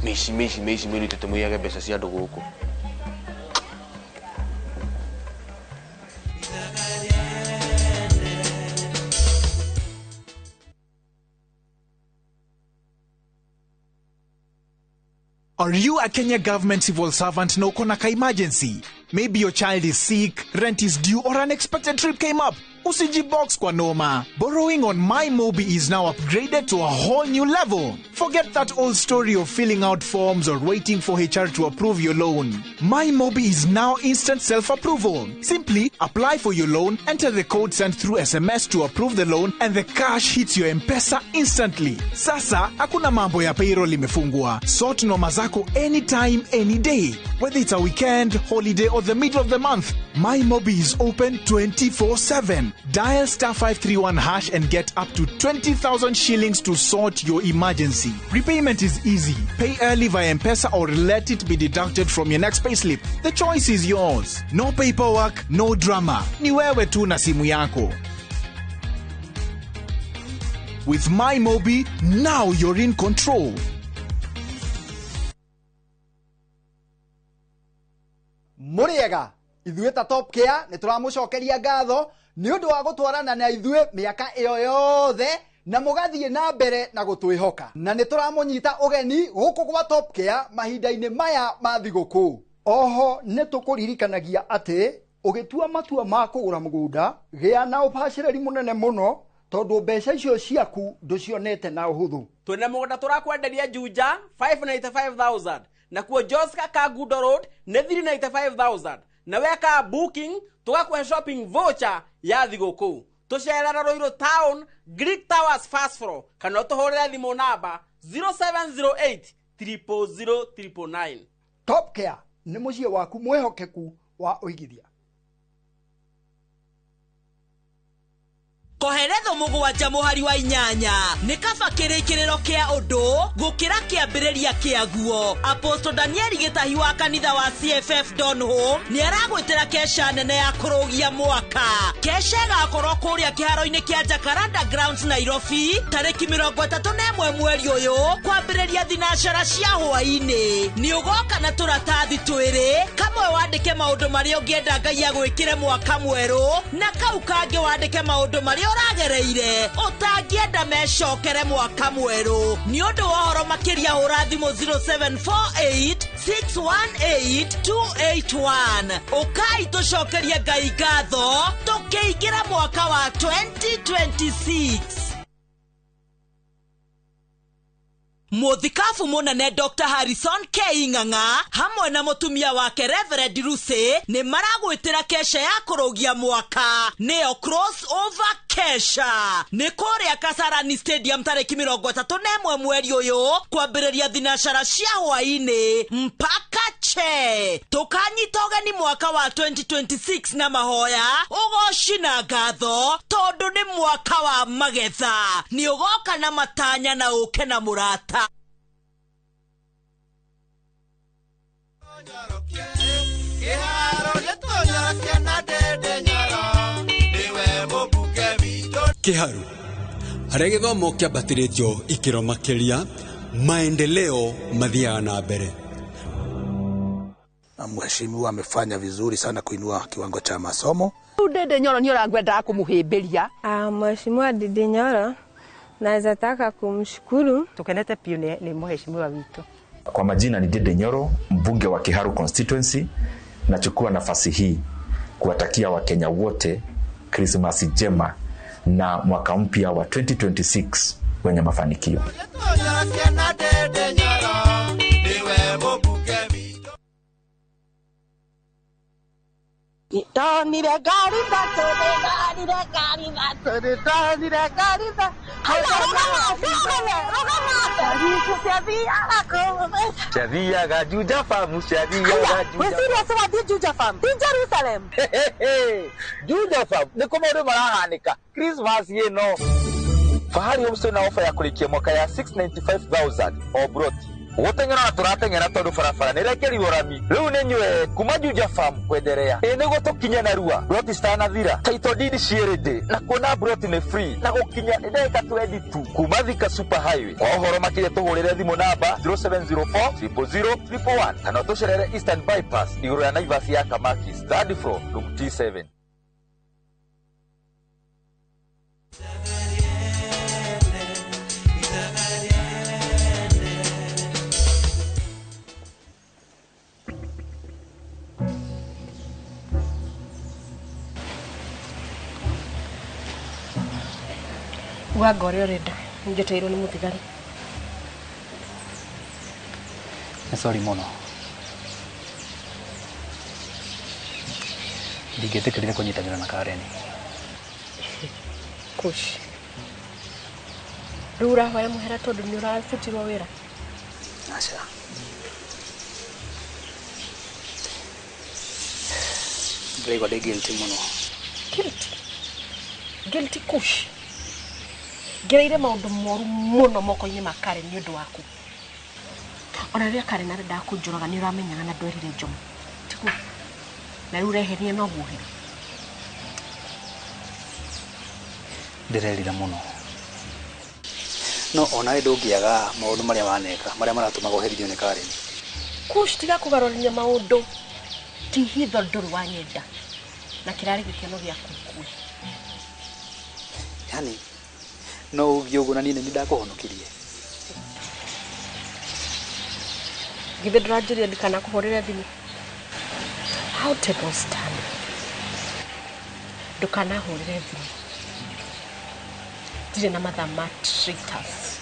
Mĩici mĩici mĩici mwĩrutĩte mũiyage mbeca cia andũ gũkũ. Are you a Kenya government civil servant na uko na ka emergency? Maybe your child is sick, rent is due, or an unexpected trip came up. Usijibox kwa noma. Borrowing on MyMobi is now upgraded to a whole new level. Forget that old story of filling out forms or waiting for HR to approve your loan. MyMobi is now instant self-approval. Simply apply for your loan, enter the code sent through SMS to approve the loan, and the cash hits your M-Pesa instantly. Sasa, hakuna mambo ya payroll imefungwa. Sort noma zako anytime, any day. Whether it's a weekend, holiday, or the middle of the month, MyMobi is open 24/7. Dial star 531 hash and get up to 20,000 shillings to sort your emergency. Repayment is easy. Pay early via M-Pesa or let it be deducted from your next payslip. The choice is yours. No paperwork, no drama. Ni wewe tu na simu yako. With MyMobi, now you're in control. Mũrĩega ithuĩ ta Top Care nĩ tũramũcokeria ngatho nĩ ũndũ wa gũtwarana na ithuĩ mĩaka ĩyo yothe na mũgathiĩ na mbere na gũtwĩhoka, na nĩ tũramũnyita ũgeni gũkũ gwa Top Care mahinda-inĩ maya ma thigũkũ. Oho nĩ tũkũririkanagia atĩ ũgĩtua matua ma kũgũra mũgũnda gĩa na ũbacĩrĩri mũnene mũno tondũ mbeca icio ciaku ndũcionete na ũhũthũ. Twĩna mũgũnda tũrakwenderia Juja 595,000 nakuo Joska Kangundo Road nĩ 395,000 na weka booking tũgakũhe shopping voucher ya thigũkũ. Tũcerera Ruiru Town Greek Towers first floor kana ũtũhũrĩre thimũ namba 0708 000 999. Top Care nĩ mũciĩ waku mwĩhokeku wa ũigithia. Koheretho mũgwanja mũhari wa inyanya nĩ kaba kĩrĩkĩrĩro kĩa ũndũ gũkĩra kĩambĩrĩria kĩaguo. Apostle Daniel Gĩtahi wa kanitha wa CFF Donholm nĩ aragwĩtĩra kesha nene ya kũrũgia mwaka. Kesha ĩgakorwo kũrĩa kĩharo-inĩ kĩa Jacaranda Grounds Nairobi tarĩki 31 mweri ũyũ kwambĩrĩria thinacara cia hwaĩ-inĩ. Nĩ ũgoka na tũratathi twĩrĩ, kamwe wandĩke maũndũ marĩa ũngĩenda Ngai agwĩkĩre mwaka mwerũ na kau kangĩ wandĩke maũndũ marĩa ũragereire ũtangĩenda mecokere mwaka mwerũ. Nĩ ũndũ wa ũhoro makĩria hũra thimũ 0748 618 281. Ũkai tũcokerie Ngai ngatho tũkĩingĩra mwaka wa 2026. Mũthikabu mũnene Dr. Harrison K. Ng'ang'a hamwe na mũtumia wake Reverend Lucy nĩ maragwĩtĩra kesha ya kũrũgia mwaka, nĩyo crossover kesha. Nĩ kũrĩa Kasarani Stadium tarĩki 31 mweri ũyũ kwambĩrĩria thinacara cia hwaĩ-inĩ mpaka che. Tũkanyita ũgeni mwaka wa 2026 na mahoya, ũgoci na ngatho tondũ nĩ mwaka wa magetha. Nĩ ũgoka na matanya na ũke na mũrata. Kĩharu harĩa gĩthomo kĩambatĩrĩtio ikĩro makĩria, maendeleo mathiaga na mbere. Na mheshimiwa amefanya vizuri sana kuinua kiwango cha masomo. Ndindi Nyoro nĩ ũrangwendaga kũmũhĩmbĩria. Mheshimiwa Ndindi Nyoro Naweza taka kumshukuru. Tukenete piũ nĩ mheshimiwa witũ. Kwa majina ni Dede Nyoro, mbunge wa Kiharu constituency. Nachukua nafasi hii kuwatakia Wakenya wote Krismasi njema na mwaka mpya wa 2026 wenye mafanikio. Ndonire ngari thatũ, ndonire ngari thatũ, ndonire ngari thatũ. Ciathiaga Juja Farm, ciathiaga Juja. Wĩ serious wathiĩ Juja Farm? Ti Jerusalem. Juja Farm nĩkuo maũndũ marahanĩka Christmas ĩno. Fahari Homestay na ofa ya kũrĩkia mwaka ya 695,000 o broti. Gũteng'era na tũrateng'era tondũ barabara nĩ ĩrekerirwo rami. Rĩu nĩ nyue kuma Juja Farm kwenderea. Ĩ nĩguo tũkinye narua broti citanathira. Title deed ciĩ ready na kuona broti nĩ free na gũkinya nĩ ndagĩka 20 tu kuma Thika Super Highway. Kwa ũhoro makĩria tũhũrĩre thimũ namba 0704 000 111 kana tũcerere Eastern Bypass igũrũ ya Naivas ya Kamakis, third floor, room T7. Uga ũrĩa ũrenda, njetereirwo nĩ mũthigari. Nĩ sorry mũno. Ndingĩtĩkĩrire kũnyitanĩra na Karen. Kush. Rĩu ũrahoya mũhera tondũ nĩ ũrabutirwo wĩra? Aca. Ndĩraigua ndĩ guilty mũno. Guilty? Guilty Kush? Ngereire maũndũ moru mũno moko-inĩ ma Karen nĩ ũndũ waku. Ona rĩrĩa Karen arendaga kũnjũraga nĩ ũramenyaga na ndwerire Njomo. Tiguo? Na rĩu ũreheria no guohera. Ndĩrerira mũno. No onawe ndũngĩaga maũndũ marĩa waneka marĩa maratũmaga ũherithio nĩ Karen. Kush, tiga kũgarũrania maũndũ. Ti hitho ndũrĩ wanyenda. Na kĩrarĩ gĩkeno gĩaku kue. Yani no uge ũguo na niĩ nĩ ndakũhonokirie. Githĩ ndũranjĩrire ndikanakũhũrĩre thimũ? How tables turn. Ndũkanahũrĩre thimũ. Ndirĩ na mathaa ma traitors.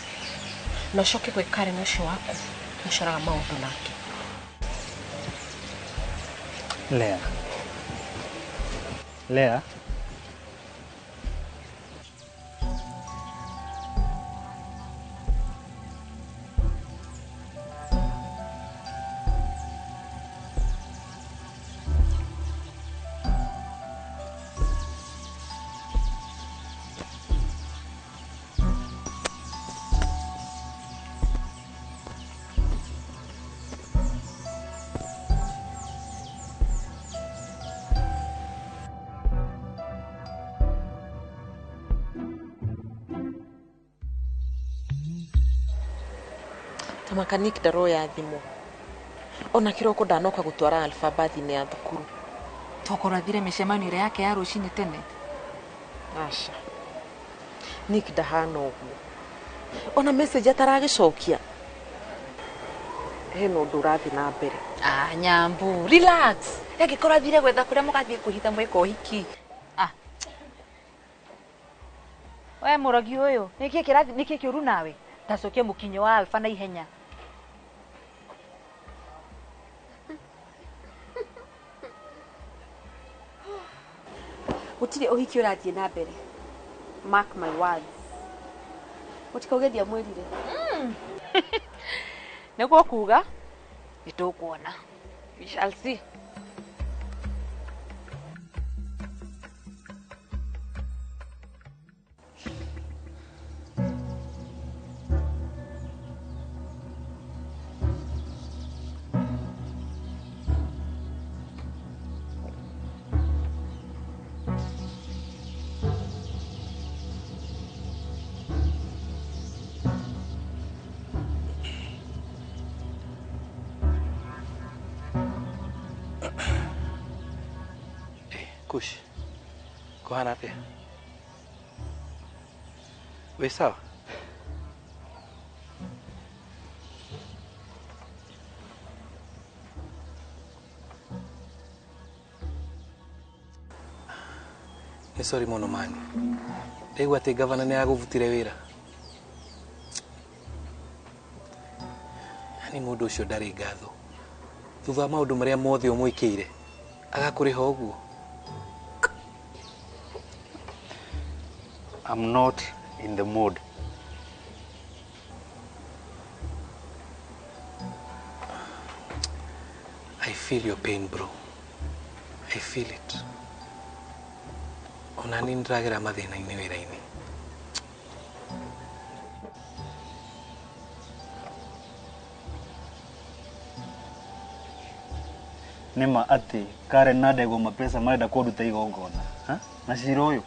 Na ũcoke gwĩ Karen ũcio waku mũcoraga maũndũ nake. Lea. Lea. Makanik ndaroya thimũ ona kĩroko ndanoka gũtwara Alpha bathi-inĩ ya thukuru. Tokorwo athire mĩcemanio ĩrĩa yake ya rũcinĩ tene. Aca, Nick ndahana ũguo, ona message ataragĩcokia. Hena ũndũ ũrathiĩ na mbere. Ah, Nyambu, relax. Angĩkorwo athire gwetha kũrĩa mũgathiĩ kwĩhitha mwĩka ũhiki. Ah. We mũrogi ũyũ, nĩkĩ kĩrathi, nĩkĩ kĩũru nawe? Tacokia mũkinyo wa Alpha na ihenya. Gũtirĩ ũhiki ũrathiĩ na mbere. Mark my words. Mũtikauge ndiamwĩrire. Nĩguo kuga nĩtũkuona. We shall see. Kush, kuhana atia? Wĩ sawa? Nĩ sorry mũno mani. Ndaigua atĩ gavana nĩ agũbutire wĩra. Yaani mũndũ ũcio ndarĩ ngatho. Thutha wa maũndũ marĩa mothe ũmwĩkĩire, agakũrĩha ũguo. I'm not in the mood. I feel your pain, bro. I feel it. Ona niĩ nĩndĩragera mathĩna-inĩ wĩra-inĩ. Nĩ ma atĩ Karen na Ndegwa mapesa marenda kũnduta igongona. Ha? Na cira ũyũ.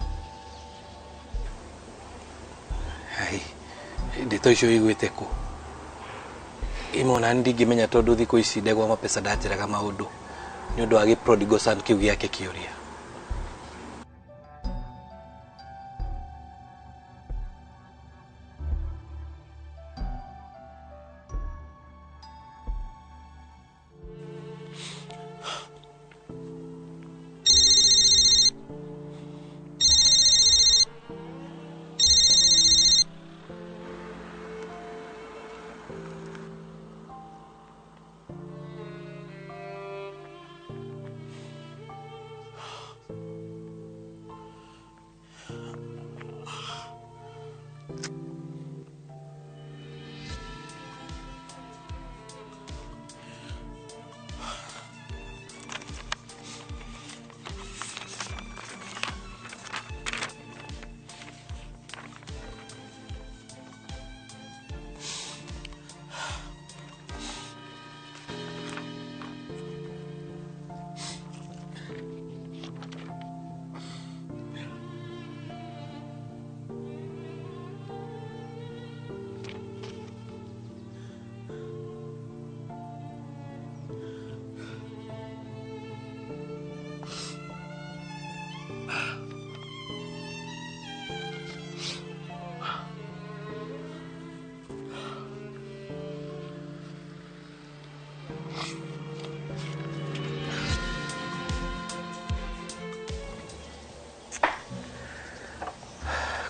Ai, ndeto icio iguĩte kũ? Imwe ona niĩ ndingĩmenya tondũ thikũ ici Ndegwa mapesa ndanjĩraga maũndũ nĩ ũndũ wa gĩ prodigal son kĩu gĩake kĩũria.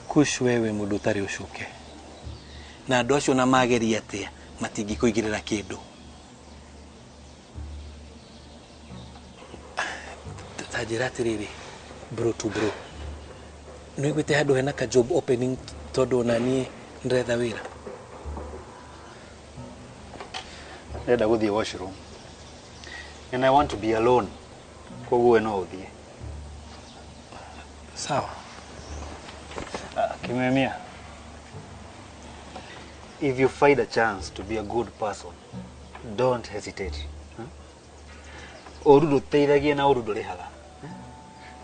Kush wewe mũndũ ũtarĩ ũcuke. Na andũ acio na mageria atĩa matingĩkũigĩrĩra kĩndũ. Ta njĩra atĩrĩrĩ, bro to bro. Nĩũiguĩte handũ hena ka job opening tondũ ona niĩ ndĩretha wĩra? Ndĩrenda gũthiĩ washroom. And I want to be alone. Koguo we no ũthiĩ. Sawa. Kimemia, if you find a chance to be a good person, don't hesitate. Ũru ndũteithagia na ũru ndũrĩhaga.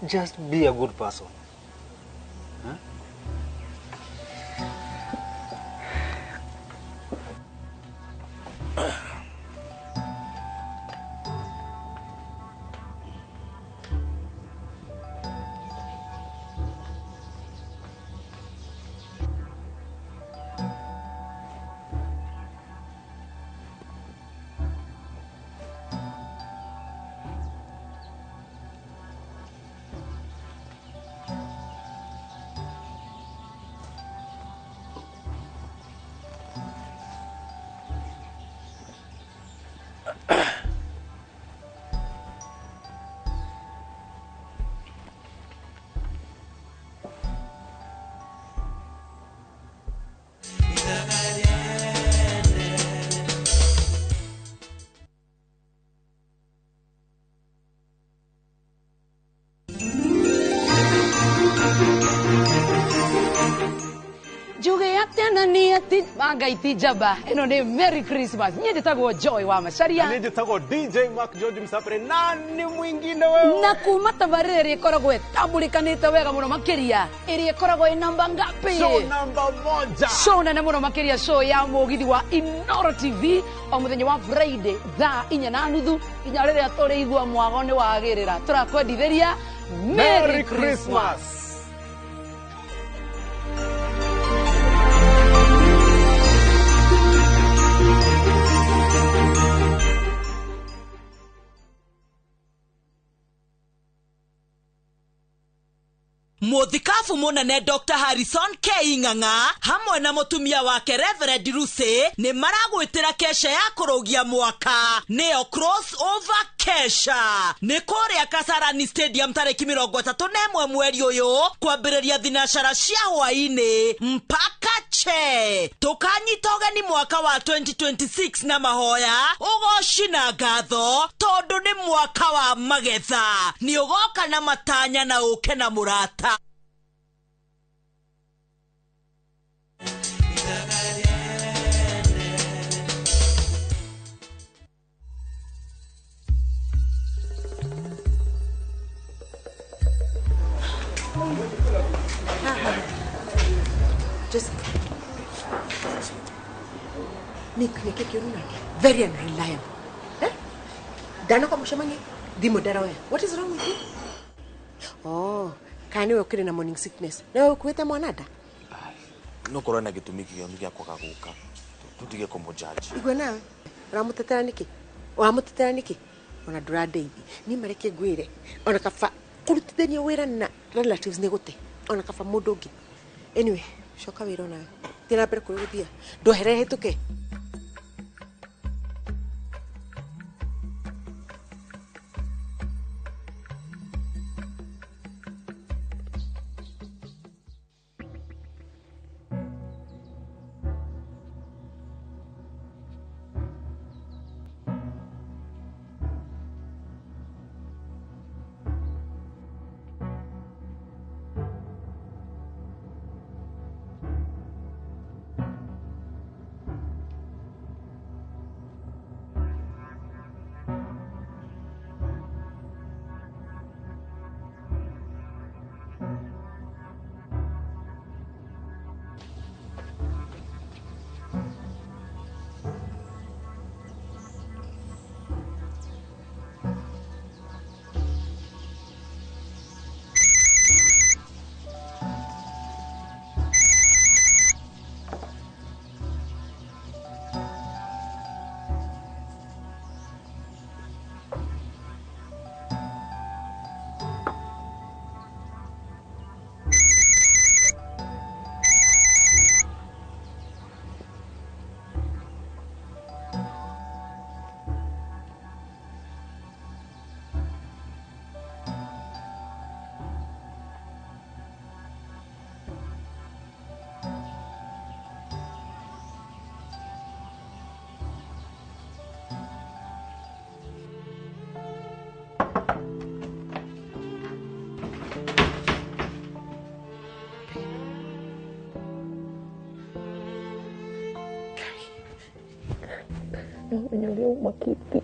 Just be a good person. Ngai ti njamba ĩno nĩ Merry Christmas. Niĩ njĩtagwo Joy wa Macharia. Niĩ njĩtagwo DJ Mark George Msapere na nĩ mwingine wewe. Na kuma tabarĩra ĩrĩa ĩkoragwo ĩtambũrĩkanĩte wega mũno makĩria ĩrĩa ĩkoragwo ĩ namba ngapi? Show namba moja. Show nene mũno makĩria, show ya mũgithi wa Inoro TV o mũthenya wa Friday thaa 4:30 nginya rĩrĩa tũrĩigua mwago nĩ wagĩrĩra. Tũrakwendithĩria Merry Christmas. Mũthikabu mũnene Dr. Harrison K. Ng'ang'a hamwe na mũtumia wake Reverend Lucy nĩ maragwĩtĩra kesha ya kũrũgia mwaka, nĩyo crossover kesha. Nĩ kũrĩa Kasarani Stadium tarĩki 31 mweri ũyũ, kwambĩrĩria thinacara cia hwaĩ-inĩ mpaka che. Tũkanyita ũgeni mwaka wa 2026 na mahoya, ũgoci na ngatho, tondũ nĩ mwaka wa magetha. Nĩ ũgoka na matanya na ũke na mũrata. Just Nick, nĩkĩ kĩũru nake? Very unreliable. Eh? Ndanoka mũcemanio thimũ ndaroya. What is wrong with you? Oh, kana nĩwe ũkĩrĩ na morning sickness. Nawe ũkuĩte mwana nda? No korwo na gĩtũmi kĩganu gĩa kwaga gũka, tũtige kũmũjaji. Igua nawe, ũramũtetera nĩkĩ? Ũramũtetera nĩkĩ? Ona ndũrandeithia. Niĩ mareke ngwĩre, ona kaba kũrutithania wĩra na relatives nĩ gũte, ona kaba mũndũ ũngĩ. Anyway, coka wĩra onawe. Thiĩ na mbere kũrĩa ũgũthiaga. Ndweherere hĩtũke. Nĩũmenya ũrĩa ũmakĩte.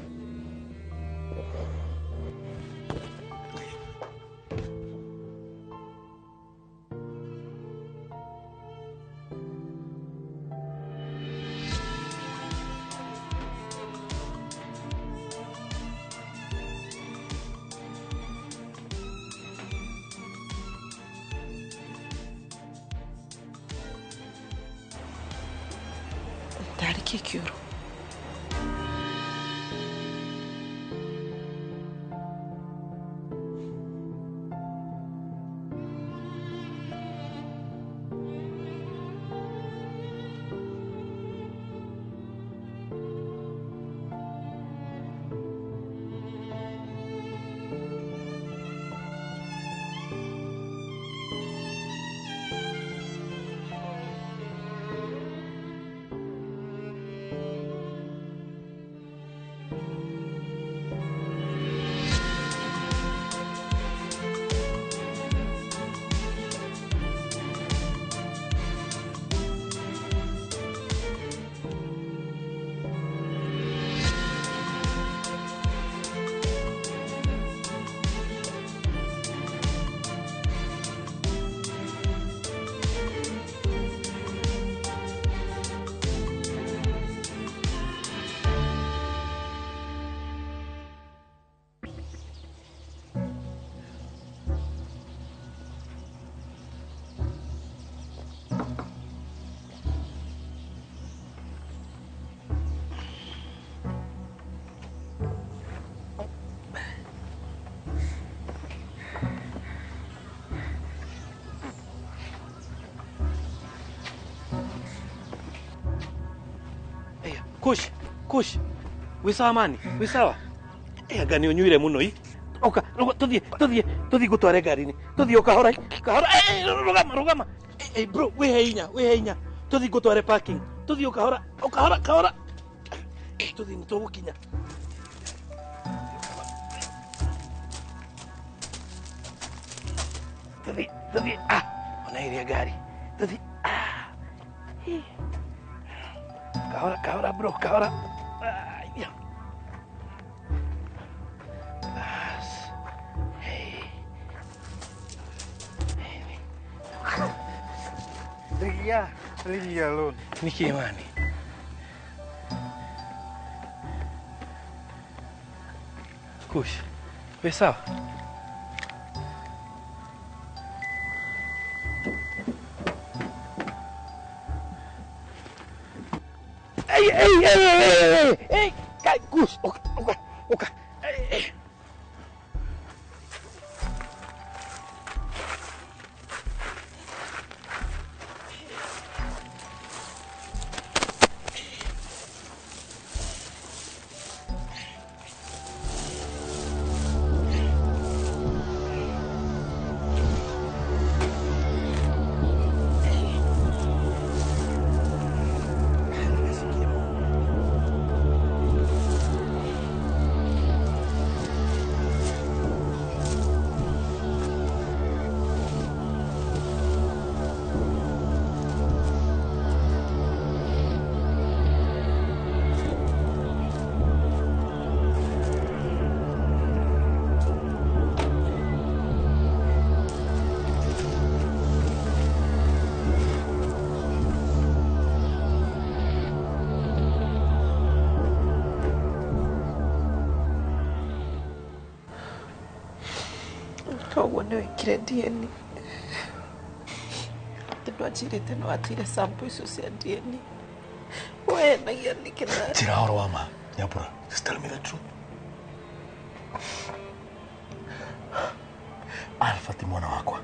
Tarĩ kĩ kĩũru? Kush, kush. Wĩ sawa mani? Wĩ sawa? Eh, anga nĩ ũnyuire mũno i. Oka, tũthiĩ, tũthiĩ, tũthiĩ ngũtware ngari-inĩ. Tũthiĩ o kahora, kahora. Eh, rũgama, rũgama. Eh, bro, wĩhe hinya, wĩhe hinya. Tũthiĩ ngũtware parking. Tũthiĩ o kahora, o kahora, kahora. Tũthiĩ nĩ tũgũkinya. Tũthiĩ, tũthiĩ. Ah, ona ĩrĩa ngari. Tũthiĩ. Ah. Kahora, kahora bro, kahora. Ah, yeah. Bas. Hey. Rigia, leave alone. Nĩkĩ mani? Kush, wĩ sawa? Ei, ei, ei, ei, ei, ei, ei, Kush, oka, oka, oka. Ei, ei. Koguo nĩ wĩkire DNA atĩ ndwanjĩrĩte no ateire sample icio cia DNA wenagia nĩkĩ na Njĩra ũhoro wa ma, Nyambura. Just tell me the truth. Alpha ti mwana wakwa.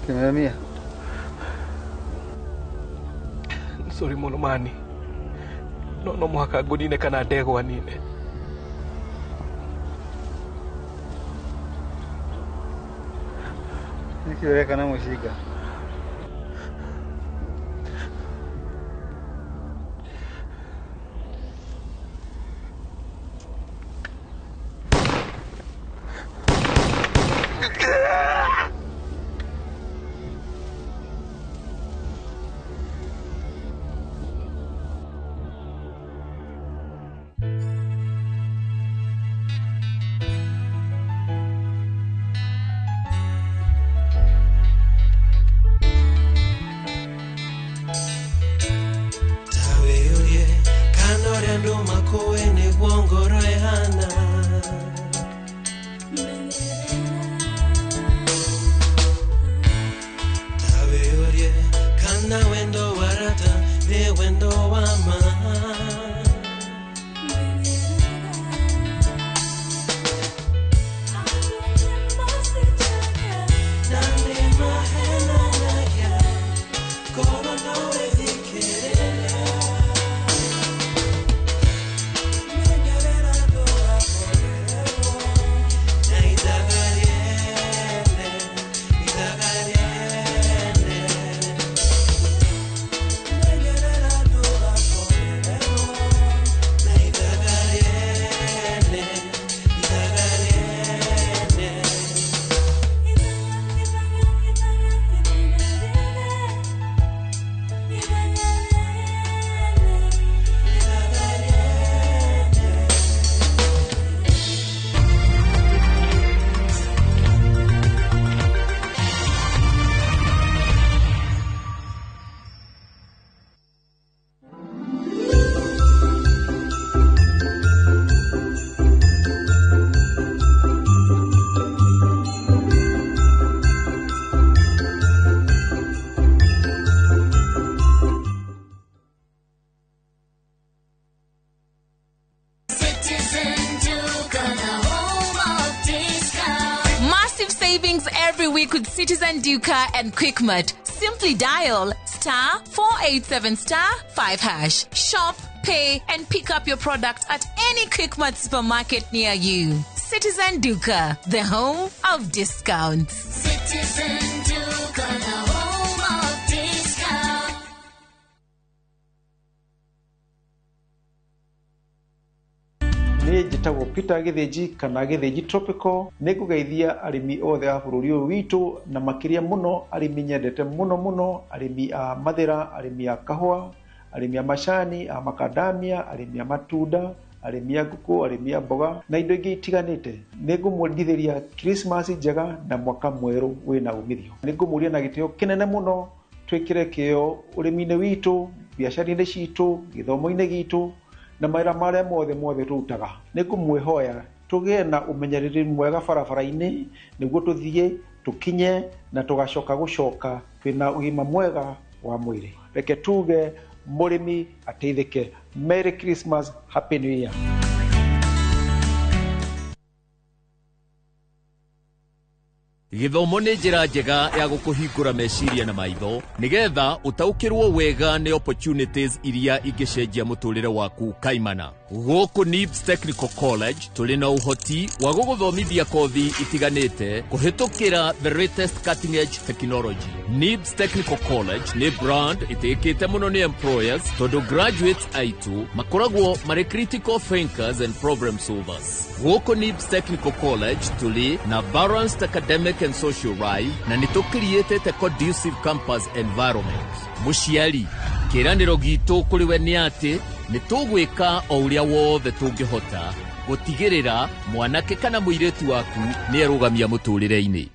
Kimemia. Sorry mũno mani. No no mũhaka ngũnine kana ndegwa nine. Nĩkĩ ũreka na mũcinga? Week with Citizen Duka and Quickmart. Simply dial *487*5#. Shop, pay, and pick up your product at any Quickmart supermarket near you. Citizen Duka, the home of discounts. Citizen Duka, the home of discounts. Niĩ njĩtagwo Peter Gĩthĩnji kana Gĩthĩnji Tropical. Nĩ ngũgeithia arĩmi othe a bũrũri ũyũ witũ na makĩria mũno arĩmi nyendete mũno mũno, arĩmi a mathĩra, arĩmi a kahũa, arĩmi a macani, a makadamia, arĩmi a matunda, arĩmi a ngũkũ, arĩmi a mboga na indo ingĩ itiganĩte. Nĩ ngũmwendithĩria Christmas njega na mwaka mwerũ wĩna umithio. Nĩ ngũmũria na gĩtĩo kĩnene mũno twĩkĩre kĩo ũrĩmi-inĩ witũ, biacara-inĩ citũ, gĩthomo-inĩ gitũ na mawĩra marĩa mothe mothe tũrutaga. Nĩ ngũmwĩhoya tũgĩe na ũmenyereri mwega barabara-inĩ nĩguo tũthiĩ tũkinye na tũgacoka gũcoka twĩna ũgima mwega wa mwĩrĩ. Reke tuge mũrĩmi ateithĩke. Merry Christmas, Happy New Year. Gĩthomo nĩ njĩra njega ya gũkũhingũra meciria na maitho nĩgetha ũtaũkĩrwo wega nĩ opportunities iria ingĩcenjia mũtũrĩre waku kaimana. Gũkũ NIBS Technical College tũrĩ na ũhoti wa gũgũthomithia kothi itiganĩte kũhĩtũkĩra the latest cutting edge technology. NIBS Technical College nĩ brand ĩtĩkĩte mũno nĩ employers tondũ graduates aitũ makoragwo marĩ critical thinkers and problem solvers. Gũkũ NIBS Technical College tũrĩ na balanced academic and social life na nĩ tũkiriĩtĩte conducive campus environment. Mũciari, kĩĩranĩro gitũ kũrĩ we nĩ atĩ nĩ tũgwĩka o ũrĩa wothe tũngĩhota gũtigĩrĩra mwanake kana mũirĩtu waku nĩ erũgamia mũtũrĩre-inĩ.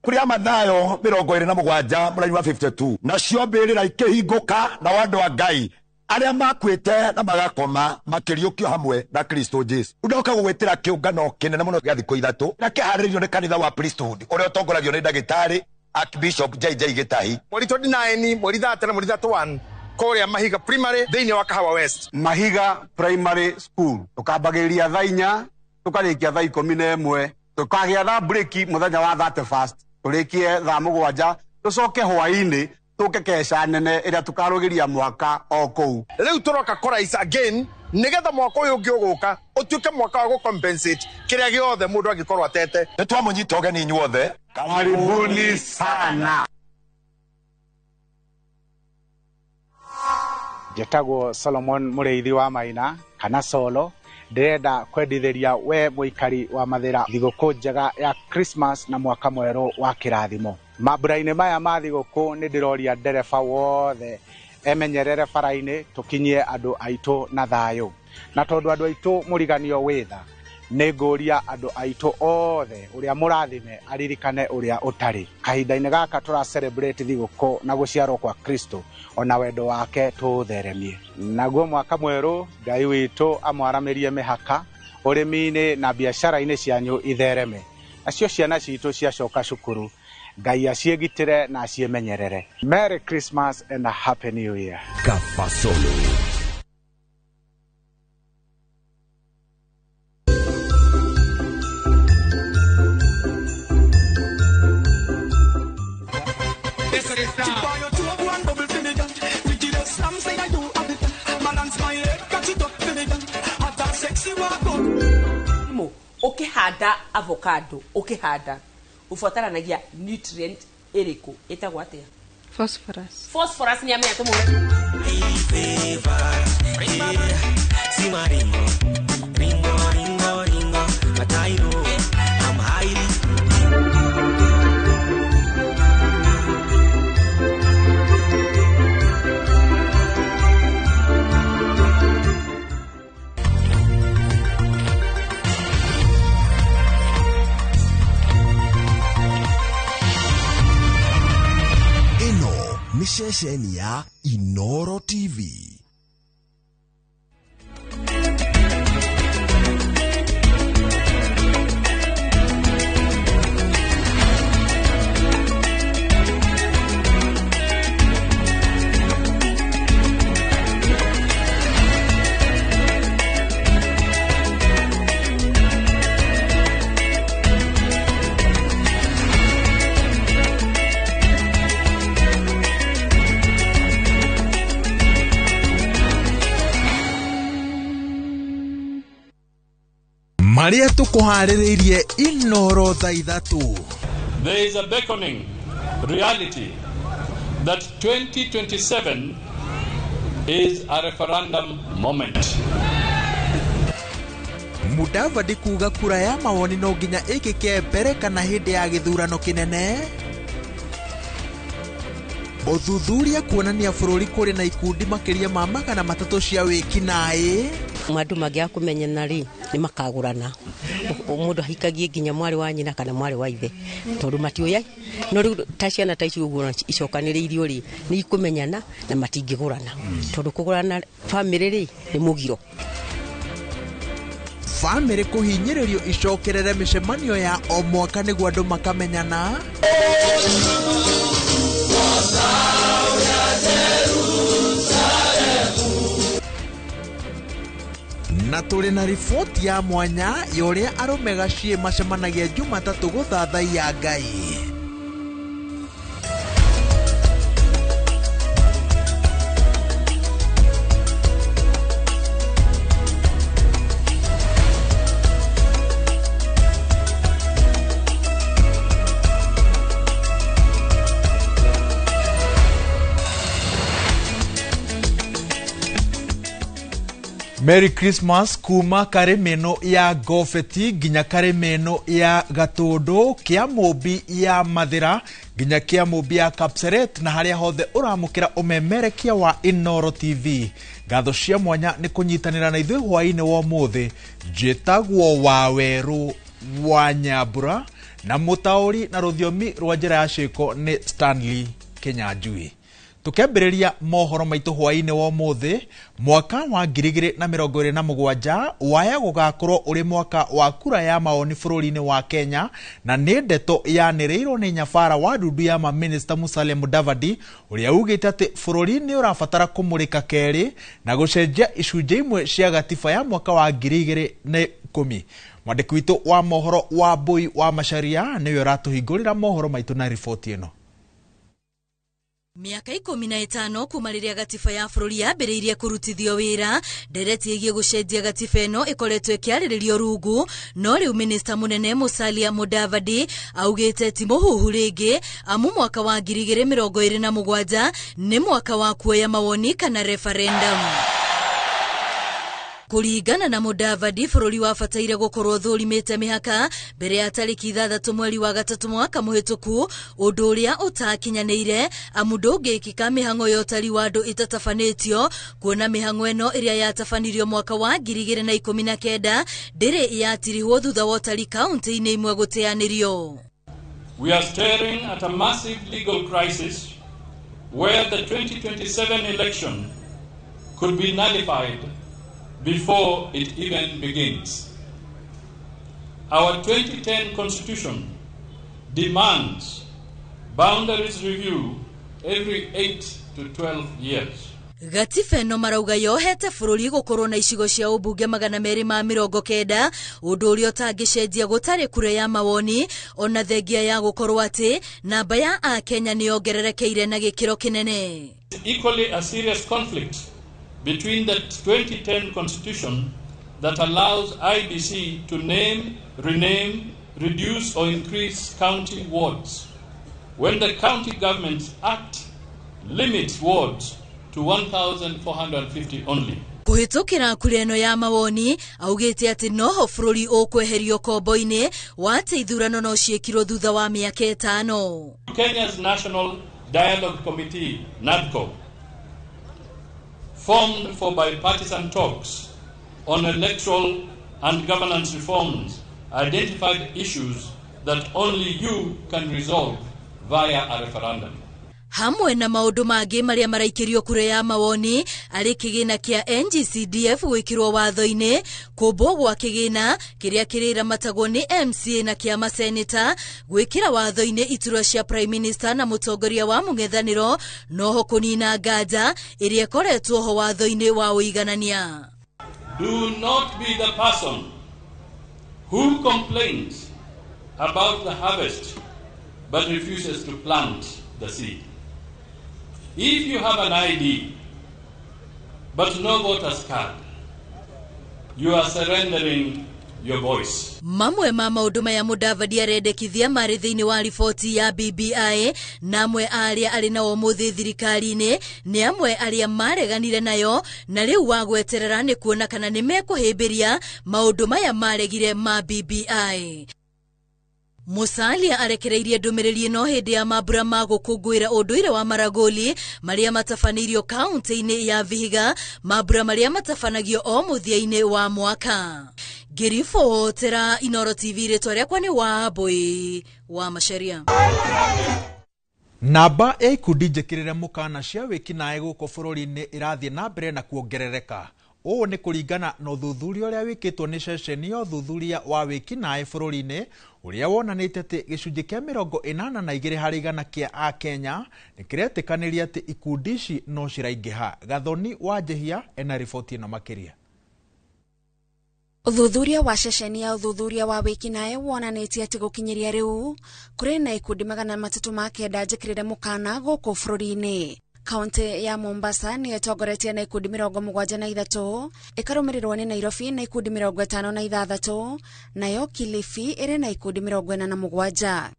Kũrĩa Mathayo 27 mũraini wa 52 nacio mbĩrĩra ikĩhingũka na andũ a Ngai arĩa makuĩte na magakoma makĩriũkio hamwe na Kristo Jesu. Ndoka gũgwĩtĩra kĩũngano kĩnene mũno gĩa thikũ ithatũ na kĩharĩrĩirio nĩ kanitha wa Priesthood ũrĩa ũtongoragio nĩ ndagĩtarĩ Archbishop JJ Gitahi. Mweri 29, mweri 30 na mweri 31 kũrĩa Mahiga Primary thĩinĩ wa Kahawa West. Mahiga Primary School tukambagĩrĩria thaa 4 tukarĩkia thaa 11, tukagĩa na break mũthenya wa 31st tũrĩkie thaa 7, tũcoke hwaĩ-inĩ tũke keca nene ĩrĩa tũkarũgĩria mwaka o kũu. Rĩu tũroka kũraisa again nĩgetha mwaka ũyũ ũngĩ ũgũka ũtuĩke mwaka wa gũcompensate kĩrĩa gĩothe mũndũ angĩkorwo atete. Nĩ twamũnyita ũgeni inyuothe. Karibuni sana. Njĩtagwo Solomon Mũrĩithi wa Maina kana Solo. Ndĩrenda kwendithĩria we mũikari wa Mathĩra thigũkũ njega ya Christmas na mwaka mwerũ wa kĩrathimo. Mambura-inĩ maya ma thigũkũ nĩ ndĩroria ndereba wothe emenyerere bara-inĩ tũkinyie andũ aitũ na thayũ. Na tondũ andũ aitũ mũriganio wĩ tha, nĩ ngũria andũ aitũ othe ũrĩa mũrathime aririkane ũrĩa ũtarĩ. Kahinda-inĩ gaka tũra celebrate thigũkũ na gũciarwo kwa Kristo ona wendo wake tũũtheremie. Naguo mwaka mwerũ Ngai witũ amwaramĩrie mĩhaka ũrĩmi-inĩ na biacara-inĩ cianyu ithereme. Nacio ciana citũ ciacoka cukuru Ngai aciĩgitĩre na aciĩmenyerere. Merry Christmas and a Happy New Year. Kafasolo. Ukihanda avocado, ukihanda ubataranagia nutrient iriku itagwo atia? Phosphorus. Phosphorus ni amenya tumure. Nĩ ceceni ya Inoro TV. Maria tukuharĩrĩirie Inoro thaa 3. There is a beckoning reality that 2027 is a referendum moment. Mudavadi kuga kura ya mawoni no nginya ĩkĩke mbere kana hĩndĩ ya gĩthurano kĩnene. Ũthuthuria kuonania bũrũri kũrĩ na ikundi makĩria ma 300 cia wĩkinaĩ. Andũ mangĩaga kũmenyana rĩ nĩ makagũrana. Mũndũ ahikagie nginya mwarĩ wa nyina kana mwarĩ wa ithe tondũ matiũyai. No rĩu ta ciana ta ici ũguo icokanĩrĩirio rĩ nĩ ikũmenyana na matingĩgũrana tondũ kũgũrana bamĩrĩ rĩ nĩ mũgiro. Bamĩrĩ kũhinyĩrĩrio icokerere mĩcemanio ya o mwaka nĩguo andũ makamenyana. Na tũrĩ na riboti ya mwanya ya ũrĩa arũme gaciĩ macemanagia Jumatatũ gũthathaiya Ngai. Merry Christmas kuma Karĩmĩno ya Ngobeti nginya Karĩmĩno ya Gatũndũ, Kĩamũmbi ya Mathĩra nginya Kĩamũmbi ya Kapseret na harĩa hothe ũramũkĩra ũmemerekia wa Inoro TV. Ngatho cia mwanya nĩ kũnyitanĩra na ithuĩ hwaĩ-inĩ wa ũmũthĩ. Njĩtagwo Wawerũ wa Nyambura na mũtaũri na rũthiomi rwa njĩra ya ciĩko nĩ Stanley Kinyanjui. Tukiambĩrĩria mohoro maitũ hwaĩ-inĩ wa ũmũthĩ mwaka wa 2027 waya gũgakorwo ũrĩ mwaka wa kura ya maoni bũrũri-inĩ wa Kenya, na nĩ ndeto yanĩrĩirwo nĩ nyabara wa ndundu ya mamĩnĩsta Musalia Mudavadi ũrĩa ugĩte atĩ bũrũri nĩ ũrabatara kũmũrĩka kerĩ na gũcenjia icunjĩ imwe cia gatiba ya mwaka wa 2010. Mwandĩki witũ wa mohoro wa Mbui wa Macharia nĩwe ũratũhingũrĩra mohoro maitũ na riboti ĩno. Mĩaka 15 kuma rĩrĩa gatiba ya bũrũri yambĩrĩirie kũrutithio wĩra, ndereti ĩgiĩ gũcenjia gatiba ĩno ĩkoretwo ĩkĩarĩrĩrio rungu, no rĩu minista mũnene Musalia Mudavadi augĩte ti mũhuhu rĩngĩ, amu mwaka wa 2027 nĩ mwaka wa kuoya mawoni kana referendum. Kũringana na Mudavadi, bũrũri wabataire gũkorwo thũrimĩte mĩhaka mbere ya tarĩki 6 mweri wa 3 mwaka mũhĩtũku, ũndũ ũrĩa ũtakinyanĩire amu ndũngĩkĩka mĩhang'o ya ũtari wa andũ ĩtatabanĩtio, kuona mĩhang'o ĩno ĩrĩa yatabanirio mwaka wa 2019 ndĩrĩ yatirihwo thutha wa ũtari kaunti-inĩ imwe gũteanĩrio. We are staring at a massive legal crisis where the 2027 election could be nullified before it even begins. Our 2010 Constitution demands boundaries review every 8 to 12 years. Gatiba ĩno marauga yohete bũrũri gũkorwo na icigo cia ũmbunge 290, ũndũ ũrĩa ũtangĩcenjia gũtarĩ kura ya mawoni, ona thengia ya gũkorwo atĩ namba ya Akenya nĩ yongererekeire na gĩkĩro kĩnene. Equally a serious conflict between the 2010 Constitution that allows IBC to name, rename, reduce or increase county wards, when the County Governments Act limits wards to 1,450 only. Kũhĩtũkĩra kura ĩno ya mawoni augĩte atĩ noho bũrũri ũkweherio kombo-inĩ wa atĩ ithurano no ciĩkirwo thutha wa mĩaka 5. Kenya's National Dialogue Committee, NADCO, formed for bipartisan talks on electoral and governance reforms, identified issues that only you can resolve via a referendum. Hamwe na maũndũ mangĩ marĩa maraikĩrio kura ya mawoni arĩ kĩgĩna kĩa NGCDF gwĩkĩrwo watho-inĩ, kũmbwo gwa kĩgĩna kĩrĩa kĩrĩramatagwo nĩ MCA na kĩama seneta, gwĩkĩra watho-inĩ iturwa cia Prime Minister na mũtongoria wa mũng'ethanĩro, noho kũnina nganja ĩrĩa ĩkoretwo ho watho-inĩ wa ũiganania. Do not be the person who complains about the harvest but refuses to plant the seed. If you have an ID but no voter's card, you are surrendering your voice. Mamwe ma maũndũ maya Mudavadi arendekithia marĩ thĩinĩ wa riboti ya BBI, na amwe arĩa arĩ nao ũmũthĩ thirikari-inĩ nĩ amwe arĩa mareganire nayo, na rĩu wa gweterera nĩ kuona kana nĩ mekũhĩmbĩria maũndũ maya maregire ma BBI. Musalia arekereirie ndũmĩrĩri ĩno hĩndĩ ya mambura ma gũkũngũĩra ũndũire wa Maragoli marĩa matabanĩirio kaunti-inĩ ya Vihiga, mambura marĩa matabanagio o mũthia-inĩ wa mwaka. Ngĩribotera Inooro TV, rĩtwa rĩakwa nĩ Wambui wa Macharia. Namba ya ikundi njĩkĩrĩre mũkana cia wĩkinaĩ gũkũ bũrũri-inĩ ĩrathiĩ na mbere na kuongerereka. Ũũ nĩ kũringana na ũthuthuria ũrĩa wĩkĩtwo nĩ ceceni ya ũthuthuria wa wĩkinaĩ bũrũri-inĩ ũrĩa wonanĩtie atĩ gĩcunjĩ kĩa 82 harĩ igana kĩa Akenya nĩ kĩretĩkanĩria atĩ ikundi ici no ciraingĩha. Gathoni wa Njehia ena riboti ĩno makĩria. Ũthuthuria wa ceceni ya ũthuthuria wa wĩkinaĩ wonanĩtie atĩ gũkinyĩria rĩu kũrĩ na ikundi 309 njĩkĩrĩre mũkana gũkũ bũrũri-inĩ. Kaunti ya Mombasa nĩyo ĩtongoretie na ikundi 73, ĩkarũmĩrĩrwo nĩ Nairobi na ikundi 56, nayo Kilifi ĩrĩ na ikundi 47.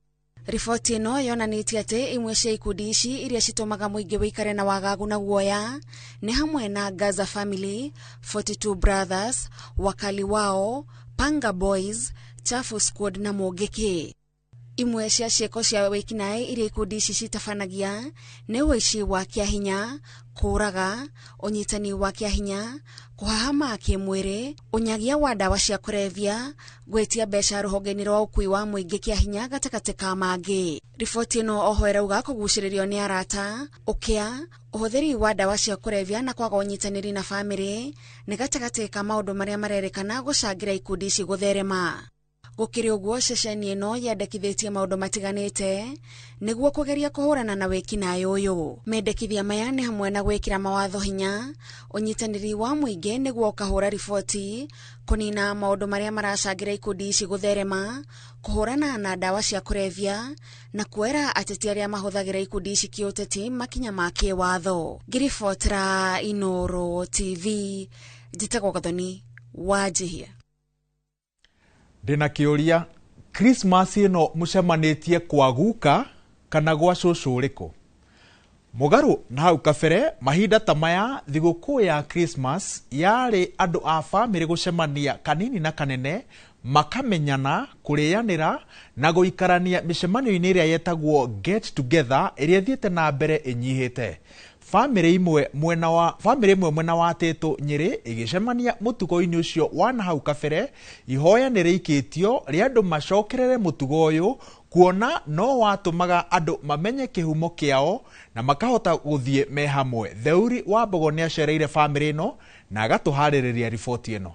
Riboti ĩno yonanĩtie atĩ imwe cia ikundi ici iria citũmaga mũingĩ wĩikare na wagagu na guoya nĩ hamwe na Gaza Family, 42 Brothers, Wakali Wao, Panga Boys, Chafu Squad na Mũngĩkĩ. Imwe cia ciĩko cia wĩkinaĩ iria ikundi ici citabanagia nĩ ũici wa kĩahinya, kũũraga, ũnyitani wa kĩahinya, kũhahama kĩmwĩrĩ, ũnyagia wa ndawa cia kũrebia, gwĩtia mbeca rũhonge-inĩ rwa ũkui wa mũingĩ kĩahinya gatagatĩ ka mangĩ. Riboti ĩno oho ĩrauga kũgucĩrĩrio nĩ arata, ũkĩa, ũhũthĩri wa ndawa cia kũrebia na kwaga ũnyitanĩri na bamĩrĩ nĩ gatagatĩ ka maũndũ marĩa marerĩkana gũcangĩra ikundi ici gũtherema. Gũkĩrĩ ũguo, ceceni ĩno yendekithĩtie maũndũ matiganĩte nĩguo kũgeria kũhũrana na wĩkinaĩ ũyũ. Mendekithia maya nĩ hamwe na gwĩkĩra mawatho hinya, ũnyitanĩri wa mũingĩ nĩguo ũkahũra riboti, kũnina maũndũ marĩa maracangĩra ikundi ici gũtherema, kũhũrana na ndawa cia kũrebia na kuoera ateti arĩa mahũthagĩra ikundi ici kĩũteti makinya ma kĩwatho. Ngĩribotera Inooro TV, njĩtagwo Gathoni wa Njihia. Ndĩna kĩũria, Christmas ĩno mũcemanĩtie kwa guka kana gwa cũcũ ũrĩkũ? Mũgarũ na hau kabere, mahinda ta maya thigũkũ ya Christmas yarĩ andũ a bamĩrĩ gũcemania kanini na kanene, makamenyana, kũrĩanĩra na gũikarania mĩcemanio-inĩ ĩrĩa yetagwo get together ĩrĩa ĩthiĩte na mbere ĩnyihĩte. Bamĩrĩ ĩmwe mwena wa Tĩtũ Nyĩrĩ ĩgĩcemania mũtugo-inĩ ũcio wa na hau kabere, ihoya nĩ rĩikĩtio rĩa andũ macokerere mũtugo ũyũ kuona no watũmaga andũ mamenye kĩhumo kĩao na makahota gũthiĩ me hamwe. Theuri wa Mbogo nĩ acereire bamĩrĩ ĩno na agatũharĩrĩria riboti ĩno.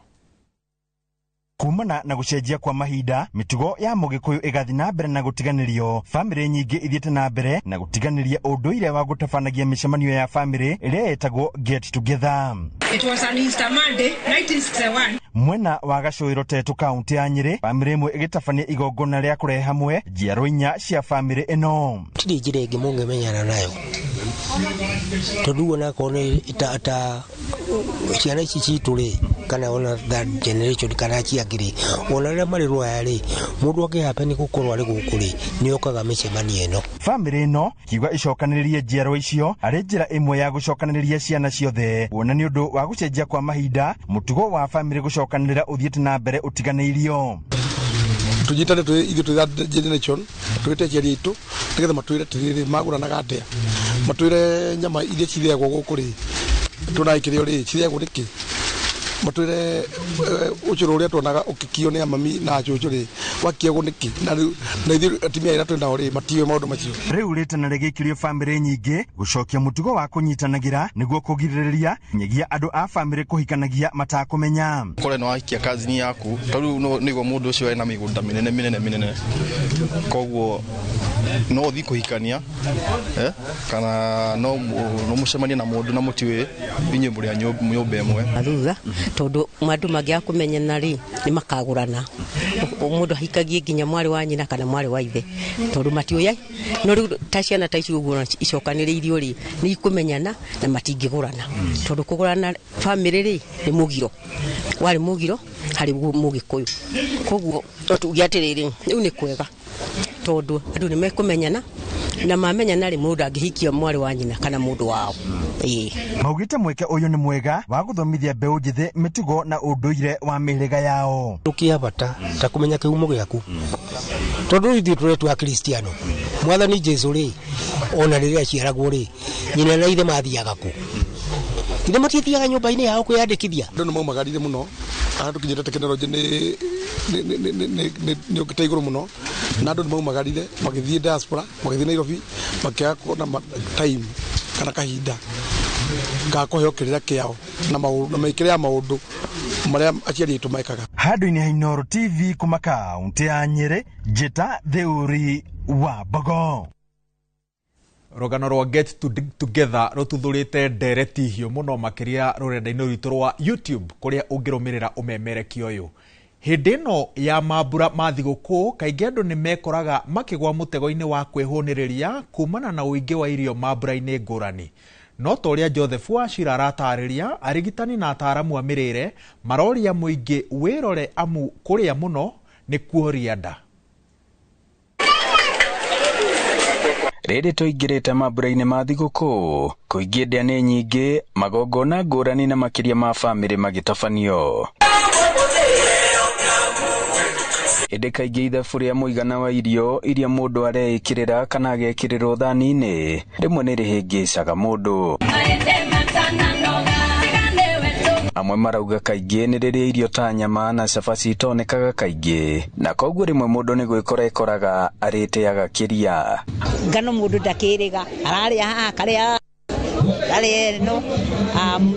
Kumana na gũcenjia kwa mahinda, mĩtugo ya mũgĩkũyũ ĩgathiĩ na mbere na gũtiganĩrio. Bamĩrĩ nyingĩ ithiĩte na mbere na gũtiganĩria ũndũire wa gũtabanagia mĩcemanio ya bamĩrĩ ĩrĩa ĩtagwo get together. It was an Easter Monday, 1961. Mwena wa Gacũĩro Tetũ kaunti ya Nyĩrĩ, bamĩrĩ ĩmwe ĩgĩtabania igongona rĩa kũrehe hamwe njiarwa inya cia bamĩrĩ ĩno. Tirĩ njĩra ĩngĩ mũngĩmenyana nayo tondũ onakorwo nĩ ta ciana ici citũ rĩ, kana ona third generation kana aci angĩ rĩ, ona rĩrĩa marĩ rũraya rĩ, mũndũ angĩhappen gũkorwo arĩ gũkũ rĩ, nĩokaga mĩcemanio ĩno. Bamĩrĩ ĩno kiuga icokanĩrĩrie njiarwa icio arĩ njĩra ĩmwe ya gũcokanĩrĩria ciana ciothe, kuona nĩ ũndũ wa gũcenjia kwa mahinda mũtugo wa bamĩrĩ gũcokanĩrĩra ũthiĩte na mbere ũtiganĩirio. Tũnyitane ithuĩ twĩ third generation, twĩte aciari aitũ nĩgetha matwĩre atĩrĩrĩ magũranaga atĩa, matwĩre nyama iria cirĩagwo gũkũ rĩ, tuonaga ikĩrĩo rĩ, cirĩagwo nĩkĩ, matwĩre ũcũrũ ũrĩa tuonaga ũkĩkio nĩ amami na cũcũ rĩ, wakiagwo nĩkĩ, na rĩu na ithuĩ atumia arĩa twĩ nao rĩ, matiũĩ maũndũ macio. Rĩu rĩtana rĩgĩikĩrio bamĩrĩ nyingĩ gũcokia mũtugo wa kũnyitanagĩra nĩguo kũgirĩrĩria nyagia andũ a bamĩrĩ kũhikanagia matakũmenya. Kore no wahikia kazini yaku tondũ rĩu nĩguo mũndũ ũcio ena mĩgũnda mĩnene mĩnene mĩnene, koguo no ũthiĩ kũhikania kana no mũcemanie na mũndũ na mũtiũĩ inyuĩ mũrĩ a nyũmba ĩmwe. Thutha tondũ andũ mangĩaga kũmenyana rĩ, nĩ makagũrana. Mũndũ ahikagie nginya mwarĩ wa nyina kana mwarĩ wa ithe tondũ matiũĩ. No rĩu ta ciana ta ici ũguo icokanĩrĩirio rĩ, nĩ ikũmenyana na matingĩgũrana tondũ kũgũrana bamĩrĩ rĩ nĩ mũgiro, warĩ mũgiro harĩ mũgĩkũyũ. Koguo no tuge atĩrĩrĩ, rĩu nĩ kwega tondũ andũ nĩ mekũmenyana na mamenyana rĩ, mũndũ angĩhikia mwarĩ wa nyina kana mũndũ wao. Maugĩte mweke ũyũ nĩ mwega wa gũthomithia mbeũ njĩthĩ mĩtugo na ũndũire wa mĩhĩrĩga yao. Kĩa bata ta kũmenya kĩhumo gĩaku tondũ ithuĩ tũretwo Akristiano. Mwathani Jesũ rĩ, ona rĩrĩa aciaragwo rĩ, nyina na ithe mathiaga kũ? Ithe matiathiaga nyũmba-inĩ yao kwĩyandĩkithia. Andũ nĩ maumagarire mũno, harĩa tũkinyĩte tekinoronjĩ nĩ ũkĩte igũrũ mũno, na andũ nĩ maumagarire magĩthiĩ diaspora, magĩthiĩ Nairobi, makĩaga kuona time kana kahinda ga kũheo kĩrĩra kĩao na mĩkĩre ya maũndũ marĩa aciari aitũ mekaga. Handũ-inĩ ha Inooro TV kuma kaunti ya Nyĩrĩ, Njĩta Theuri wa Mbogo. Rũgano rwa Get Together rũtuthũrĩte ndereti hiũ mũno makĩria rũrenda-inĩ rwitũ rwa YouTube kũrĩa ũngĩrũmĩrĩra ũmemerekia ũyũ. Hĩndĩ ĩno ya mambura ma thigũkũ kaingĩ andũ nĩ mekoraga makĩgwa mũtego-inĩ wa kwĩhũnĩrĩria kumana na ũingĩ wa irio mambura-inĩ ngũrani. No ta ũrĩa Joseph Wachira aratarĩria, arigitani na ataaramu a mĩrĩre maroria mũingĩ wĩrore amu kũrĩa mũno nĩ kuoria nda. Rĩrĩ tũingĩrĩte mambura-inĩ ma thigũkũ, kũingĩ ndĩa nĩ nyingĩ, magongona ngũrani na makĩria ma bamĩrĩ magĩtabanio. Ĩndĩ kaingĩ ithabu rĩa mũigana wa irio iria mũndũ areĩkĩrĩra kana agekĩrĩrwo thani-inĩ rĩmwe nĩ rĩhĩngĩcaga mũndũ. Amwe marauga kaingĩ nĩ rĩrĩa irio ta nyama na cabaci itonekaga kaingĩ, na koguo rĩmwe mũndũ nĩ gwĩkora ekoraga arĩte agakĩria. Ngano mũndũ ndakĩrĩga, ararĩa haha akarĩa arĩa ĩno,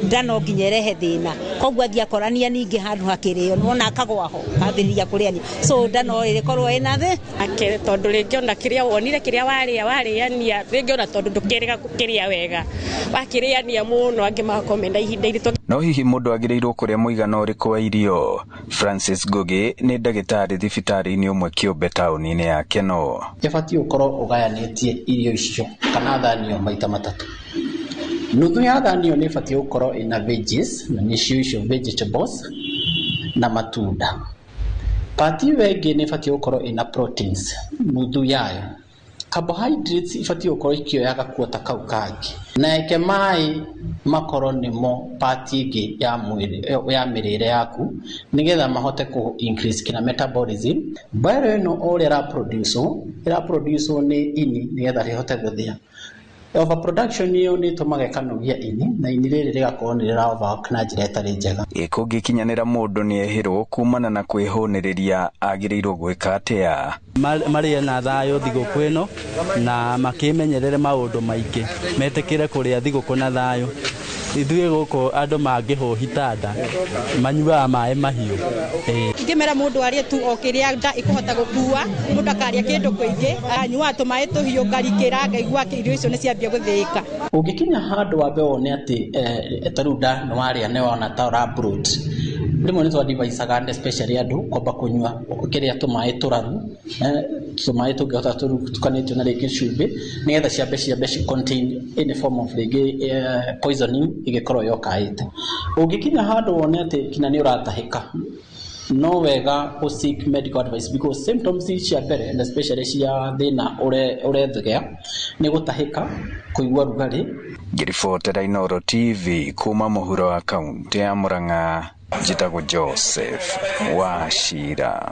nda no nginya ĩrehe thĩna, koguo athiĩ akorania ningĩ handũ hakĩrĩo nĩwona akagwa ho akambĩrĩria kũrĩa, so nda no ĩrĩkorwo ĩna thĩ akere, tondũ rĩngĩ ona kĩrĩa wonire kĩrĩa warĩa warĩania rĩngĩ ona tondũ ndũkĩrĩga gũkĩrĩa wega wakĩrĩania mũno angĩ magakorwo mena ihinda iritũ. No hihi mũndũ agĩrĩirwo kũrĩa mũigana ũrĩkũ wa irio? Francis Ngugi nĩ ndagĩtarĩ thibitarĩ-inĩ ũmwe kĩũmbe taũni-inĩ ya Kenol. Ĩbatiĩ ũkorwo ũgayanĩtie irio icio kana thani ĩyo maita matatũ. Nuthu ya thani ĩyo nĩ ĩbatiĩ gũkorwo ĩna veggies, na nĩcio icio vegetables na matunda. Part ĩyo ĩngĩ nĩ ĩbatiĩ gũkorwo ĩna proteins nuthu yayo. Carbohydrates ibatiĩ gũkorwo ikĩoya gakuota kau kangĩ, na eke maĩ makorwo nĩmo part ĩngĩ ya mwĩrĩ ya mĩrĩre yaku, nĩgetha mahote kũ increase kina metabolism. Bile ĩno o ũrĩa ĩraproduce nĩ ini nĩgetha rĩhote gũthĩa. Overproduction ĩyo nĩ ĩtũmaga ĩkanogia ini, na ini rĩrĩ rĩgakorwo nĩ rĩra overwork na njĩra ĩtarĩ njega. Ĩ kũngĩkinyanĩra mũndũ nĩehĩrwo kumana na kwĩhũnĩrĩria agĩrĩirwo gwĩka atĩa? Marĩe na thayũ thigũkũ ĩno na makĩmenyerere maũndũ maingĩ, metĩkĩre kũrĩa thigũkũ na thayũ. Ithuĩ gũkũ andũ mangĩhũhita nda manyuaga maĩ mahiũ. Ingĩmera mũndũ arĩe tu o kĩrĩa nda ĩkũhota gũkua, mũndũ akarĩa kĩndũ kĩingĩ, anyuaga tũmaĩ tũhiũ ngarikĩra ngaigua irio icio nĩ ciambia gũthĩĩka. Ũngĩkinya handũ wambe wone atĩ ta rĩu nda nĩ warĩa nĩ wona ta ũra bloat, rĩmwe nĩ twadivaicaga especially andũ kwamba kũnyua kĩrĩa tũmaĩ tũraru, tũmaĩ tũngĩhota tũtukanĩtio na rĩngĩ cumbĩ, nĩgetha ciambe ci contain any form of rĩngĩ poisoning ĩngĩkorwo yokaĩte. Ũngĩkinya handũ wone atĩ kinya nĩ ũratahĩka, no wega ũ seek medical advice, because symptoms cia mbere and especially cia thĩna ũrethegea nĩ gũtahĩka, kũigua rugarĩ. Ngĩribotera Inooro TV kuma mũhuro wa kaũntĩ ya Murang'a, njĩtagwo Joseph Wachira.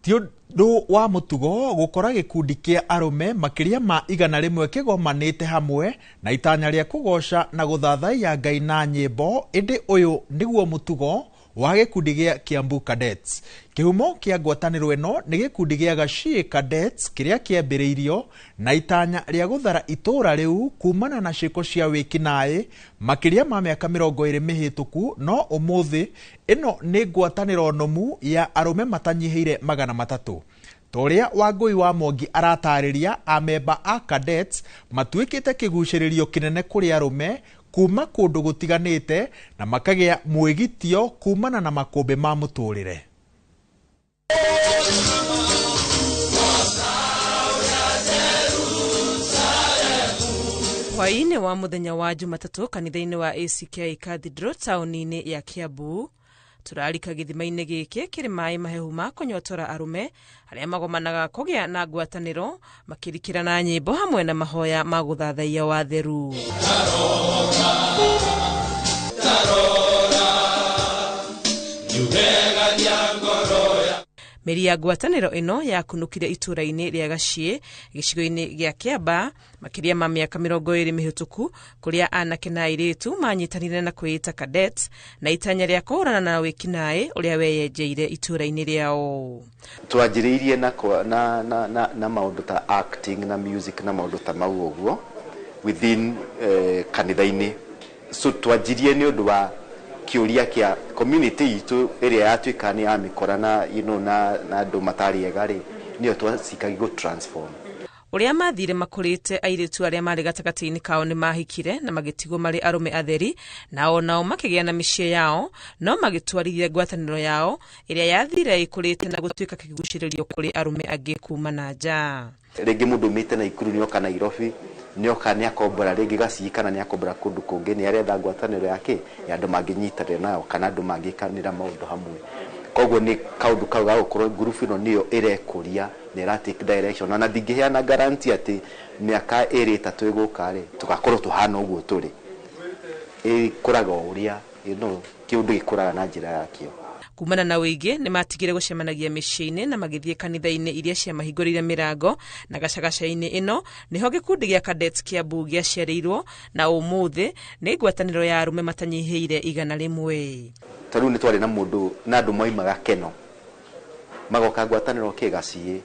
Ti ũndũ wa mũtugo gũkora gĩkundi kĩa arũme makĩria ma 100 kĩgomanĩte hamwe na itanya rĩa kũgoca na gũthathaiya Ngai na nyĩmbo, ĩndĩ ũyũ nĩguo mũtugo wa gĩkundi gĩa Kiambu Cadets. Kĩhumo kĩa ngwatanĩro ĩno nĩ gĩkundi gĩa Gachie Cadets kĩrĩa kĩambĩrĩirio na itanya rĩa gũthara itũũra rĩu kumana na ciĩko cia wĩkinaĩ makĩria ma mĩaka 20 mĩhĩtũku, no ũmũthĩ ĩno nĩ ngwatanĩro nũmu ya arũme matanyihĩire 300. Ta ũrĩa Wangũi wa Mwangi aratarĩria, amemba a Cadets matuĩkĩte kĩgucĩrĩrio kĩnene kũrĩ arũme kuma kũndũ gũtiganĩte na makagĩa mwĩgitio kumana na makũmbĩ ma mũtũrĩre. Hwaĩ-inĩ wa mũthenya wa Jumatatũ kanitha-inĩ wa ACK Cathedral taũni-inĩ ya Kiambu, tũrarika gĩthima-inĩ gĩkĩ kĩrĩ maĩ mahehu ma kũnyotora arũme arĩa magomanaga kũgĩa na ngwatanĩro makĩrikĩra na nyĩmbo hamwe na mahoya ma gũthathaiya watheru. Mĩri ya ngwatanĩro ĩno yakunũkire itũũra-inĩ rĩa Gachie gĩcigo-inĩ gĩa Kĩamba makĩria ma mĩaka 20 mĩhĩtũku, kũrĩa anake na airĩtu manyitanire na kwĩĩta Cadets na itanya rĩa kũhũrana na wĩkinaĩ ũrĩa weyenjeire itũũra-inĩ rĩao. Twanjĩrĩirie na maũndũ ta acting na music na maũndũ ta mau ũguo within kanitha-inĩ. So twanjirie nĩ ũndũ wa kĩũria kĩa community itũ ĩrĩa yatuĩka nĩ yamĩkora na you know, na andũ matarĩ ega rĩ, nĩyo twacikagia gũ transform. Ũrĩa mathire makũrĩte, airĩtu arĩa marĩ gatagatĩ-inĩ kao nĩ mahikire na magĩtigwo marĩ arũme atheri, nao nao makĩgĩa na mĩciĩ yao, no magĩtwarithia ngwatanĩro yao ĩrĩa yathire ĩkũrĩte na gũtuĩka kĩgucĩrĩrio kũrĩ arũme angĩ kuma na nja. Rĩngĩ mũndũ umĩte Naikuru nĩoka Nairobi, nĩoka nĩakombora rĩngĩ Gacii kana nĩakombora kũndũ kũngĩ, nĩaretha ngwatanĩro yake ya andũ mangĩnyitanĩra nayo kana andũ mangĩkanĩra maũndũ hamwe. Koguo nĩ kaũndũ kau ga gũkorwo ngurubu ĩno nĩyo ĩrekũria na ĩra take direction, na ndingĩheana guarantee atĩ mĩaka 2 3 ĩgũka rĩ tũgakorwo tũhana ũguo tũrĩ. Ĩkũraga o ũrĩa, you know, kĩũndũ gĩkũraga na njĩra yakĩo. Kumana na ũingĩ nĩ matigire gũcemanagia mĩciĩ-inĩ na magĩthiĩ kanitha-inĩ iria ciamahingũrĩire mĩrango, na gacagaca-inĩ ĩno nĩho gĩkundi gĩa Cadets Kiambu gĩaciarĩirwo, na ũmũthĩ nĩ ngwatanĩro ya arũme matanyihĩire 100. Ta rĩu nĩ twarĩ na mũndũ na andũ maumaga Keno magoka ngwatanĩro kĩgaciĩ.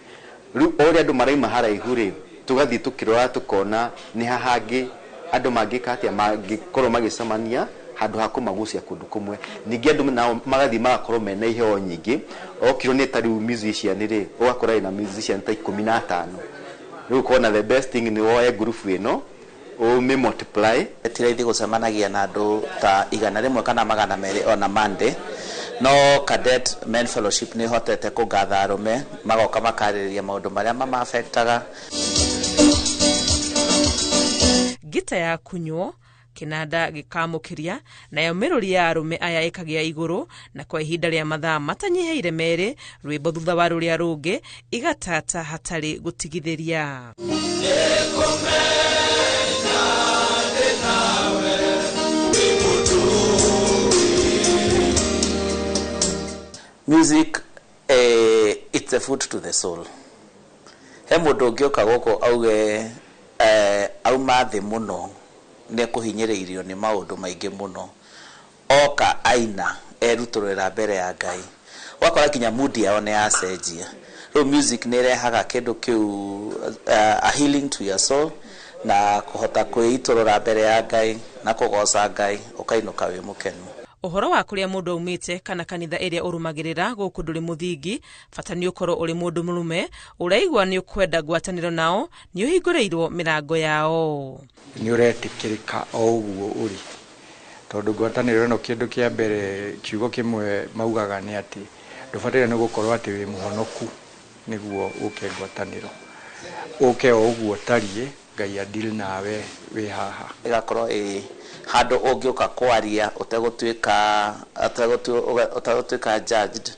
Rĩu o ũrĩa andũ maraima haraihu rĩ, tũgathiĩ tũkĩrora tũkona nĩ ha hangĩ andũ mangĩka atĩa, mangĩkorwo magĩcemania handũ ha kũmagucia kũndũ kũmwe. Ningĩ andũ nao magathiĩ magakorwo mena iheo nyingĩ. Okirwo nĩ ta rĩu musician rĩ, ũgakora ĩna musician ta 15. Rĩu ũkona the best thing nĩ woe group ĩno ũmĩ multiply. Ti raithi gũcemanagia na andũ ta 100 kana 200 ona Monday, no Cadet Men Fellowship nĩ ĩhotete kũngatha arũme magoka makarĩrĩria maũndũ marĩa mama-affectaga. Ngita ya kunywo kĩnanda gĩkamũkĩria, nayo mĩrũri ya arũme aya ĩkagĩa igũrũ, na kwa ihinda rĩa mathaa matanyihĩire 2, rwĩmbo thutha wa rũrĩa rũngĩ igatata hatarĩ gũtigithĩria. Music, it's a food to the soul. He mũndũ ũngĩũka gũkũ auge auma thĩ mũno, nĩ ekũhinyĩrĩirio nĩ maũndũ maingĩ mũno, oka aina erutũrĩra mbere ya Ngai, ũgakora nginya mood yao nĩ yacenjia. Rĩu music nĩ ĩrehaga kĩndũ kĩu, a healing to your soul, na kũhota kwĩitũrũra mbere ya Ngai na kũgoca Ngai, ũkainũka wĩ mũkenu. Ũhoro wa kũrĩa mũndũ aumĩte kana kanitha ĩrĩa ũrũmagĩrĩra gũkũ ndũrĩ mũthingi, bata nĩ ũkorwo ũrĩ mũndũ mũrũme ũraigua nĩ ũkwenda ngwatanĩro nao, nĩ ũhingũrĩirwo mĩrango yao. Nĩ ũretĩkĩrĩka o ũguo ũrĩ, tondũ ngwatanĩro ĩno kĩndũ kĩa mbere kiugo kĩmwe maugaga nĩ atĩ ndũbataire nĩ gũkorwo atĩ wĩ mũhonoku nĩguo ũke ngwatanĩro, ũke o ũguo ũtariĩ, Ngai a deal nawe wĩ haha. Ĩgakorwo ĩ handũ ũngĩũka kwaria ũtegũtuĩka judged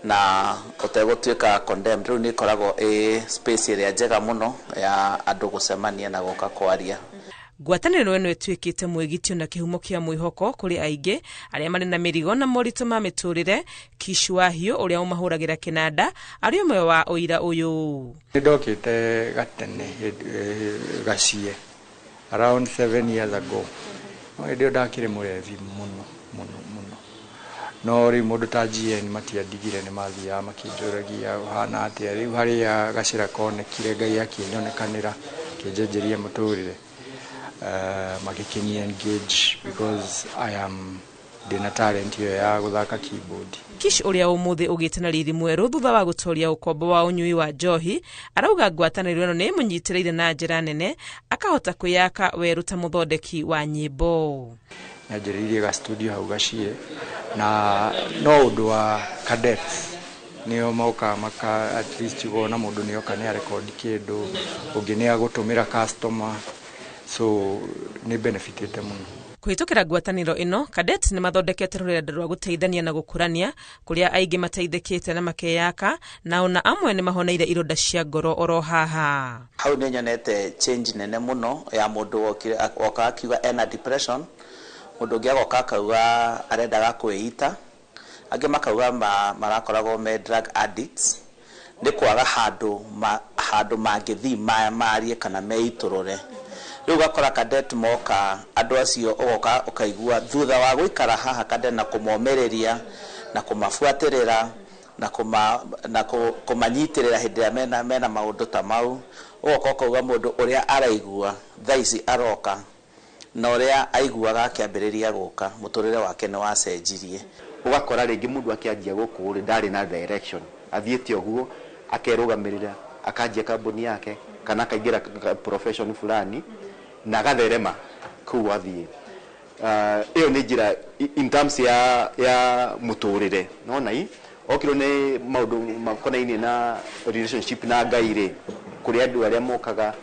na ũtegũtuĩka condemned. Rĩu nĩ ĩkoragwo ĩ space ĩrĩa njega mũno ya andũ gũcemania na gũka kwaria. Ngwatanĩro ĩno ĩtuĩkĩte mwĩgitio na kĩhumo kĩa mwĩhoko kũrĩ aingĩ arĩa marĩ na mĩrigo na moritũ ma mĩtũrĩre. Kishu Wahiũ ũrĩa ũmahũragĩra kĩnanda arĩ ũmwe wa ũira ũyũ. Nĩ ndokĩte gatene gacie around 7 years ago, no hĩndĩ ĩyo ndakĩrĩ mũrebi mũno mũno mũno, no rĩu mũndũ ta GN matiandigire, nĩ mathiaga makĩnjũragia ũhana atĩa. Rĩu harĩa gacĩra konekire Ngai akĩnyonekanĩra akĩnjenjeria mũtũrĩre, magĩkĩni engage because I am ndĩna talent ĩyo ya gũthaka keyboard. Kish ũrĩa ũmũthĩ ũgĩte na riri mwerũ thutha wa gũtoria ũkombo wa ũnyui wa njohi, arauga ngwatanĩro ĩno nĩ ĩmũnyitĩrĩire na njĩra nene akahota kwĩyaka werũ ta mũthondeki wa nyĩmbo. Nyanjĩrĩirie ga studio hau gaciĩ, na no ũndũ wa cadets nĩo mokaga maka at least ũkona mũndũ nĩoka nĩ arekondi kĩndũ, ũngĩ nĩ agũtũmĩra customer, so nĩ benefitĩte mũno. Kũhĩtũkĩra ngwatanĩro ĩno, Cadets nĩ mathondekete rũrenda rwa gũteithania na gũkũrania kũrĩa aingĩ mateithĩkĩte na makeyaka, na ona amwe nĩ mahoneire ironda cia ngoro oro haha. Hau nĩ nyonete change nene mũno ya mũndũ wokire oka akiuga ena depression, mũndũ ũngĩ agoka akauga arendaga kwĩita, angĩ makauga marakoragwo me drug addicts, nĩ kwaga handũ mangĩthiĩ marie kana meitũrũre. Rĩu ũgakora cadet moka andũ acio ũgoka ũkaigua thutha wa gũikara haha cadet na kũmomĩrĩria na kũmabuatĩrĩra na kũmanyitĩrĩra hĩndĩ ĩrĩa mena maũndũ ta mau, ũgoka ũkauga mũndũ ũrĩa araigua thaa ici aroka na ũrĩa aiguaga akĩambĩrĩria gũka mũtũrĩre wake nĩ wacenjirie. Ũgakora rĩngĩ mũndũ akĩanjia gũkũ rĩ ndarĩ na direction, athiĩte ũguo akerũgamĩrĩra akanjia kambuni yake kana akaingĩra profession fulani na agatherema kũu athiĩ. Ĩyo nĩ njĩra in terms ya mũtũrĩre. Nona i okirwo nĩ maũndũ makonainie na relationship na Ngai rĩ, kũrĩ andũ arĩa mokaga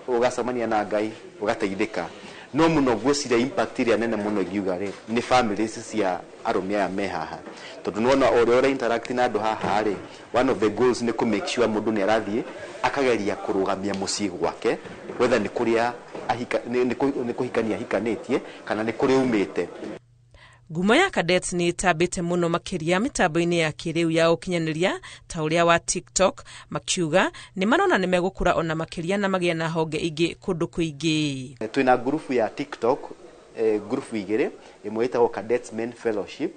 ũgacemania na Ngai ũgateithĩka. No mũno ngwĩciria impact ĩrĩa nene mũno ingiuga rĩ nĩ families cia arũme aya me haha, tondũ nĩwona ũrĩa ũra interact na andũ haha rĩ, one of the goals nĩ kũ make sure mũndũ nĩ arathiĩ akageria kũrũgamia mũciĩ gwake, whether nĩ kũrĩa nĩ kũhikania ahikanĩtie kana nĩ kũrĩa umĩte. Ngumo ya Cadets nĩ ĩtambĩte mũno makĩria mĩtambo-inĩ ya kĩrĩu ya ũkinyanĩria ta ũrĩa wa TikTok, makiuga nĩ marona nĩ megũkũra ona makĩria na magĩe na honge ingĩ kũndũ kũingĩ. Twĩna ngurubu ya TikTok, ngurubu igĩrĩ, ĩmwe ĩtagwo Cadets Men Fellowship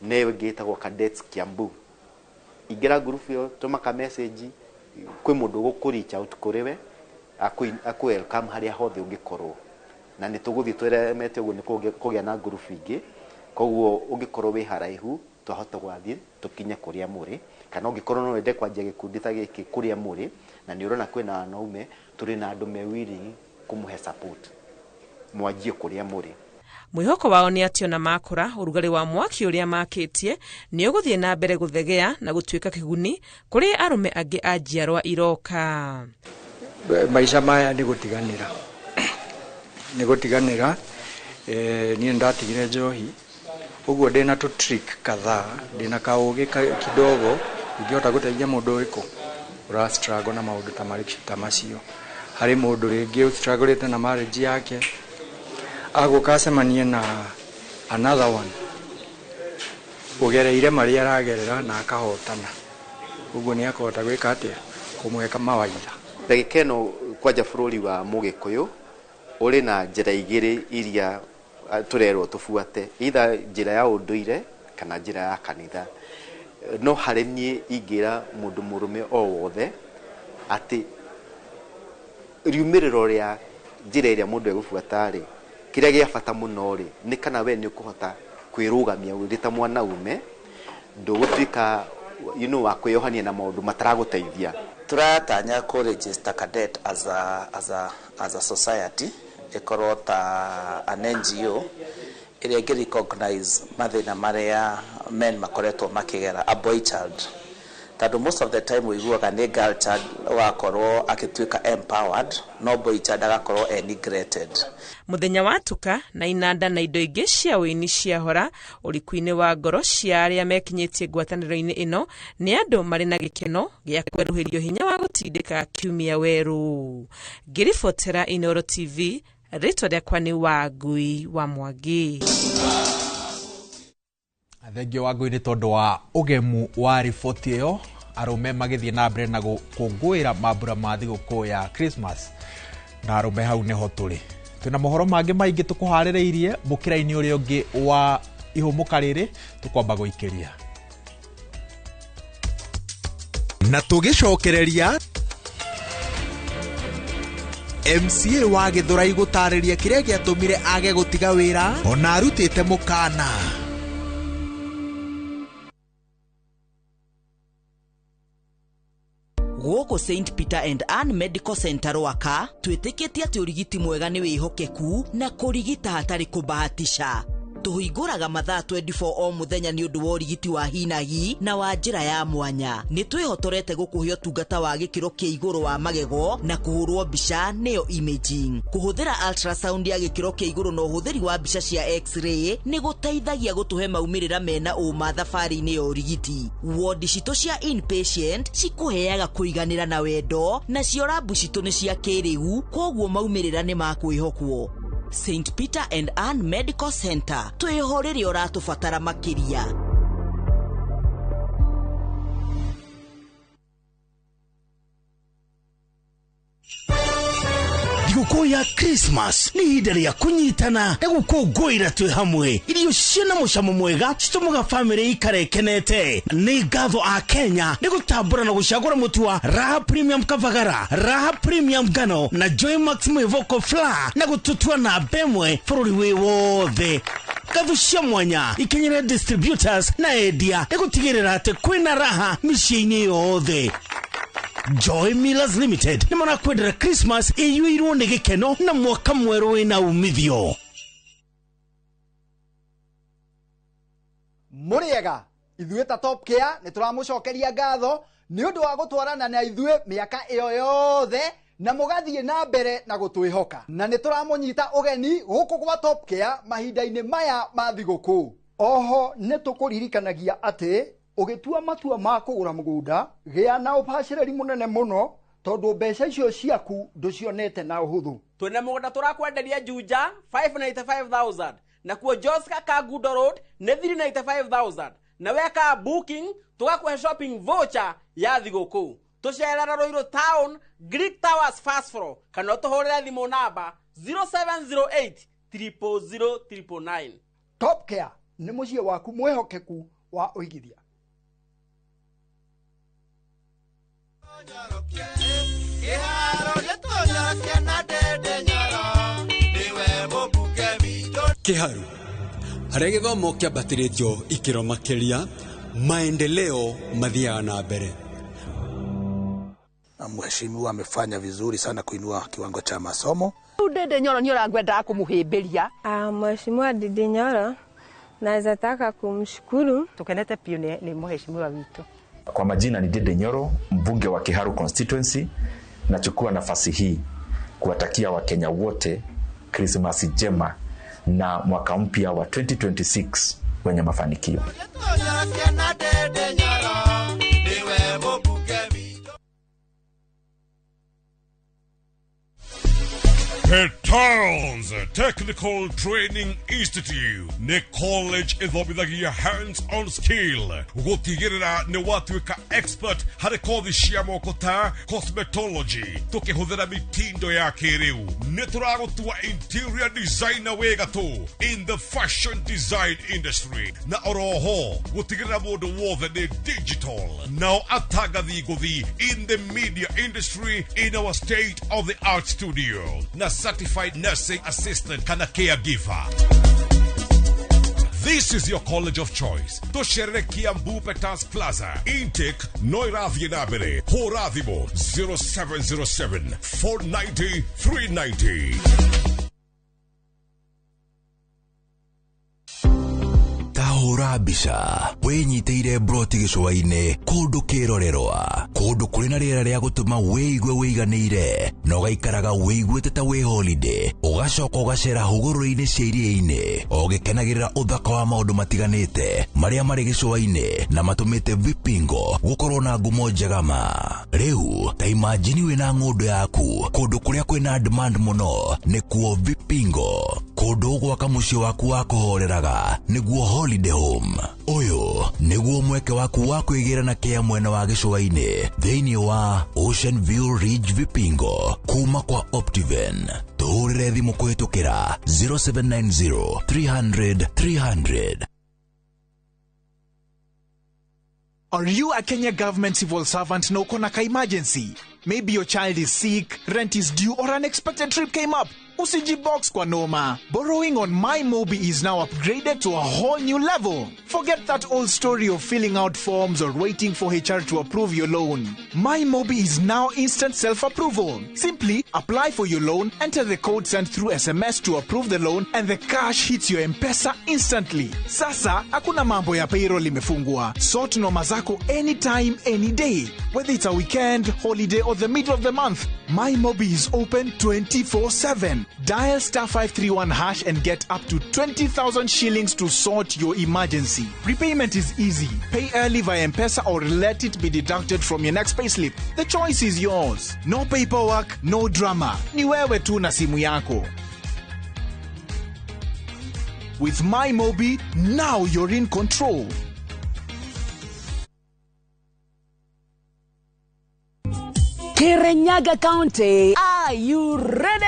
na ĩyo ĩngĩ ĩtagwo Cadets Kiambu. Ingĩra ngurubu ĩyo, tũma ka message kwĩ mũndũ ũgũkũ reach out kũrĩ we, akũ welcome harĩa hothe ũngĩkorwo. Na nĩ tũgũthiĩ tũremete ũguo nĩ kũgĩa na ngurubu ingĩ, koguo ũngĩkorwo wĩ haraihu twahota gwathiĩ tũkinye kũrĩa mũrĩ, kana ũngĩkorwo no wende kwanjia gĩkundi ta gĩkĩ kũrĩa mũrĩ na nĩ ũrona kwĩna wanaume, tũrĩ na andũ me willing kũmũhe support mwanjie kũrĩa mũrĩ. Mwĩhoko wao nĩ atĩ ona makũra, ũrugarĩ wa mwaki ũrĩa makĩtie nĩ ũgũthiĩ na mbere gũthegea na gũtuĩka kĩguni kũrĩ arũme angĩ a njiarwa iroka. Maica maya nĩ gũtiganĩra, nĩ gũtiganĩra. Niĩ ndatigire njohi ũguo ndĩna tũ trick kadhaa, ndĩna kaũgĩ kidogo ingĩhota gũteithia mũndũ ũrĩkũ ũra struggle na maũndũ ta macio. Harĩ mũndũ rĩngĩ ũstrugglĩte na marriage yake, agũka acemanie na another one ũgereire marĩa aragerera na akahotana, ũguo nĩ akũhota gwĩka atĩa, kũmũhe mawaidha. Ndagĩka ĩno kwanja bũrũri wa Mũgĩkũyũ ũrĩ na njĩra igĩrĩ iria tũrerwo tũbuate, either njĩra ya ũndũire kana njĩra ya kanitha. No harĩ niĩ ingĩra mũndũ mũrũme o wothe atĩ riumĩrĩro rĩa njĩra ĩrĩa mũndũ egũbuata rĩ, kĩrĩa gĩa bata mũno rĩ, nĩ kana we nĩ ũkũhota kwĩrũgamia ũrĩ ta mwanaume, ndũgũtuĩka wa kwĩyohania na maũndũ mataragũteithia. Tũratanya kũ register cadet as a society, ĩkorwo ta an NGO ĩrĩa ĩngĩ recognize mathĩna marĩa men makoretwo makĩgera, a boy child, tondũ most of the time ũiguaga nĩ girl child ũgakorwo agĩtuĩka empowered, no boy child agakorwo e neglected. Mũthenya watuka na inanda na indo ingĩ cia ũini ciahora ũriku-inĩ wa ngoro cia arĩa mekinyĩtie ngwatanĩro-inĩ ĩno nĩ andũ marĩ na gĩkeno gĩa kwerũhĩrio hinya wa gũtindĩka kiumia werũ. Ngĩribotera Inooro TV, rĩtwa rĩakwa nĩ Wangui wa Mwangi. Thengio Wangui nĩ tondũ wa ũgemu wa riboti ĩyo, arũme magĩthiĩ na mbere na gũkũngũĩra mambura ma thigũkũ ya Christmas, na arũme hau nĩho tũrĩ. Twĩna mohoro mangĩ maingĩ tũkũharĩrĩirie mũkĩra-inĩ ũrĩa ũngĩ wa ihũmũka rĩrĩ tũkwamba gũikĩria. Na tũgĩcokereria MCA wa Gĩthũrai gũtarĩria kĩrĩa gĩatũmire age gũtiga wĩra ona arutĩte mũkana. Gũkũ St Peter and Ann Medical Center Rwaka twĩtĩkĩtie atĩ ũrigiti mwega nĩ wĩhokeku na kũrigita hatarĩ kũbahatisha. Tũhingũraga mathaa 24 o mũthenya nĩ ũndũ wa ũrigiti wa hinahi na wa njĩra ya mwanya. Nĩ twĩhotorete gũkũhe ũtungata wa gĩkĩro kĩa igũrũ wa magego na kũhũrwo mbica nĩyo imaging. Kũhũthĩra ultrasound ya gĩkĩro kĩa igũrũ na ũhũthĩri wa mbica cia x-ray nĩ gũteithagia gũtũhe maumĩrĩra mena ũma thabarĩ-inĩ ya ũrigiti. Wodi citũ cia inpatient cikũheaga kũiganĩra na wendo, nacio rabu citũ nĩ cia kĩrĩu, koguo maumĩrĩra nĩ ma kwĩhokwo. St Peter and Ann Medical Center, twĩho rĩrĩa ũratũbatara makĩria. Thigũkũ ya Christmas nĩ ihinda rĩa kũnyitana na gũkũngũĩra twĩ hamwe. Irio ciĩna mũcamo mwega citũmaga bamĩrĩ ikare ĩkenete. Nĩ ngatho a Kenya nĩ gũtambũra na gũcagũra mũtu wa Raha Premium Kavagara, Raha Premium Ngano na Joy Max Mwĩvoko Flour na gũtũtua namba ĩmwe bũrũri wĩ wothe. Ngatho cia mwanya ikinyĩre distributors na endia nĩ gũtigĩrĩra atĩ kwĩna raha mĩciĩ-inĩ yothe. Joy Millers Limited nĩ marakwendera Christmas ĩiyũirwo nĩ gĩkeno na mwaka mwerũ wĩna umithio. Mũrĩega ithuĩ ta Top Care nĩ tũramũcokeria ngatho nĩ ũndũ wa gũtwarana na ithuĩ mĩaka ĩyo yothe na mũgathiĩ na mbere na gũtwĩhoka, na nĩ tũramũnyita ũgeni gũkũ gwa Top Care mahinda-inĩ maya ma thigũkũ. Oho nĩ tũkũririkanagia atĩ ũgĩtua matua ma kũgũra mũgũnda, gĩa na ũbacĩrĩri mũnene mũno tondũ mbeca icio ciaku ndũcionete na ũhũthũ. Twĩna mũgũnda tũrakwenderia Juja 595,000 Nakuo Joska Kangundo Road nĩ 395,000. Na weka booking tũgakũhe shopping voucher ya thigũkũ. Tũcerere Ruiru Town, Greek Towers first floor, kana ũtũhũrĩre thimũ namba 0708 000 999. Top Care nĩ mũciĩ waku mwĩhokeku wa ũigithia. Kiharu harĩa gĩthomo kĩambatĩrĩtio ikĩro makĩria, maendeleo mathiaga na mbere. Na mheshimiwa amefanya vizuri sana kuinua kiwango cha masomo. Ndindi Nyoro nĩ ũrangwendaga kũmũhĩmbĩria. Mheshimiwa Ndindi Nyoro naweza taka kumshukuru. Tukenete piũ nĩ mheshimiwa witũ. Kwa majina ni Ndindi Nyoro, mbunge wa Kiharu constituency. Nachukua nafasi hii kuwatakia Wakenya wote Krismasi njema na mwaka mpya wa 2026 wenye mafanikio. Petals Technical Training Institute nĩ college ĩthomithagia hands-on skill gũtigĩrĩra nĩ watuĩka expert harĩ kothi cia moko ta cosmetology tũkĩhũthĩra mitindo ya kĩrĩu. Nĩ tũragũtua interior designer wĩ gatũ in the fashion design industry, na oroho gũtigĩrĩra mũndũ wothe nĩ digital, nao atangathi ngũthi in the media industry in our state of the art studio na certified nursing assistant kana caregiver. This is your college of choice. Tũcerere Kiambu Petals Plaza. Intake no ĩrathiĩ na mbere. Hũra thimũ 0707 490 390. Tahũra mbica wĩnyitĩire broti gĩcũa-inĩ kũndũ kĩrorerwa, kũndũ kũrĩ na rĩera rĩa gũtũma wĩigue wĩiganĩire na ũgaikaraga wĩiguĩte ta wĩ holiday, ũgacoka ũgacera hũgũrũrũ-inĩ cia iria-inĩ ũgĩkenagĩrĩra ũthaka wa maũndũ matiganĩte marĩa marĩ gĩcũa-inĩ na matũmĩte Vipingo gũkorwo na ngumo njega ma. Rĩu ta imagine wĩna ng'ũndũ yaku kũndũ kũrĩa kwĩna demand mũno nĩkuo Vipingo, kũndũ ũgwaka mũciĩ waku wa kũhoreraga nĩguo holiday home. Ũyũ nĩguo mweke waku wa kwĩgĩra na kĩa mwena wa gĩcũa-inĩ thĩinĩ wa Ocean View Ridge Vipingo kuma kwa Optiven. Tũhũrĩre thimũ kũhĩtũkĩra 0790 300 300. Are you a Kenya government civil servant na uko na ka emergency? Maybe your child is sick, rent is due, or an unexpected trip came up. Usijibox kwa noma. Borrowing on MyMobi is now upgraded to a whole new level. Forget that old story of filling out forms or waiting for HR to approve your loan. MyMobi is now instant self-approval. Simply apply for your loan, enter the code sent through SMS to approve the loan, and the cash hits your M-Pesa instantly. Sasa, hakuna mambo ya payroll imefungwa. Sort noma zako anytime, any day. Whether it's a weekend, holiday, or the middle of the month, MyMobi is open 24/7. Dial star 531 hash and get up to 20,000 shillings to sort your emergency. Repayment is easy. Pay early via M-Pesa or let it be deducted from your next payslip. The choice is yours. No paperwork, no drama. Ni wewe tu na simu yako. With MyMobi, now you're in control. Kirinyaga County, are you ready?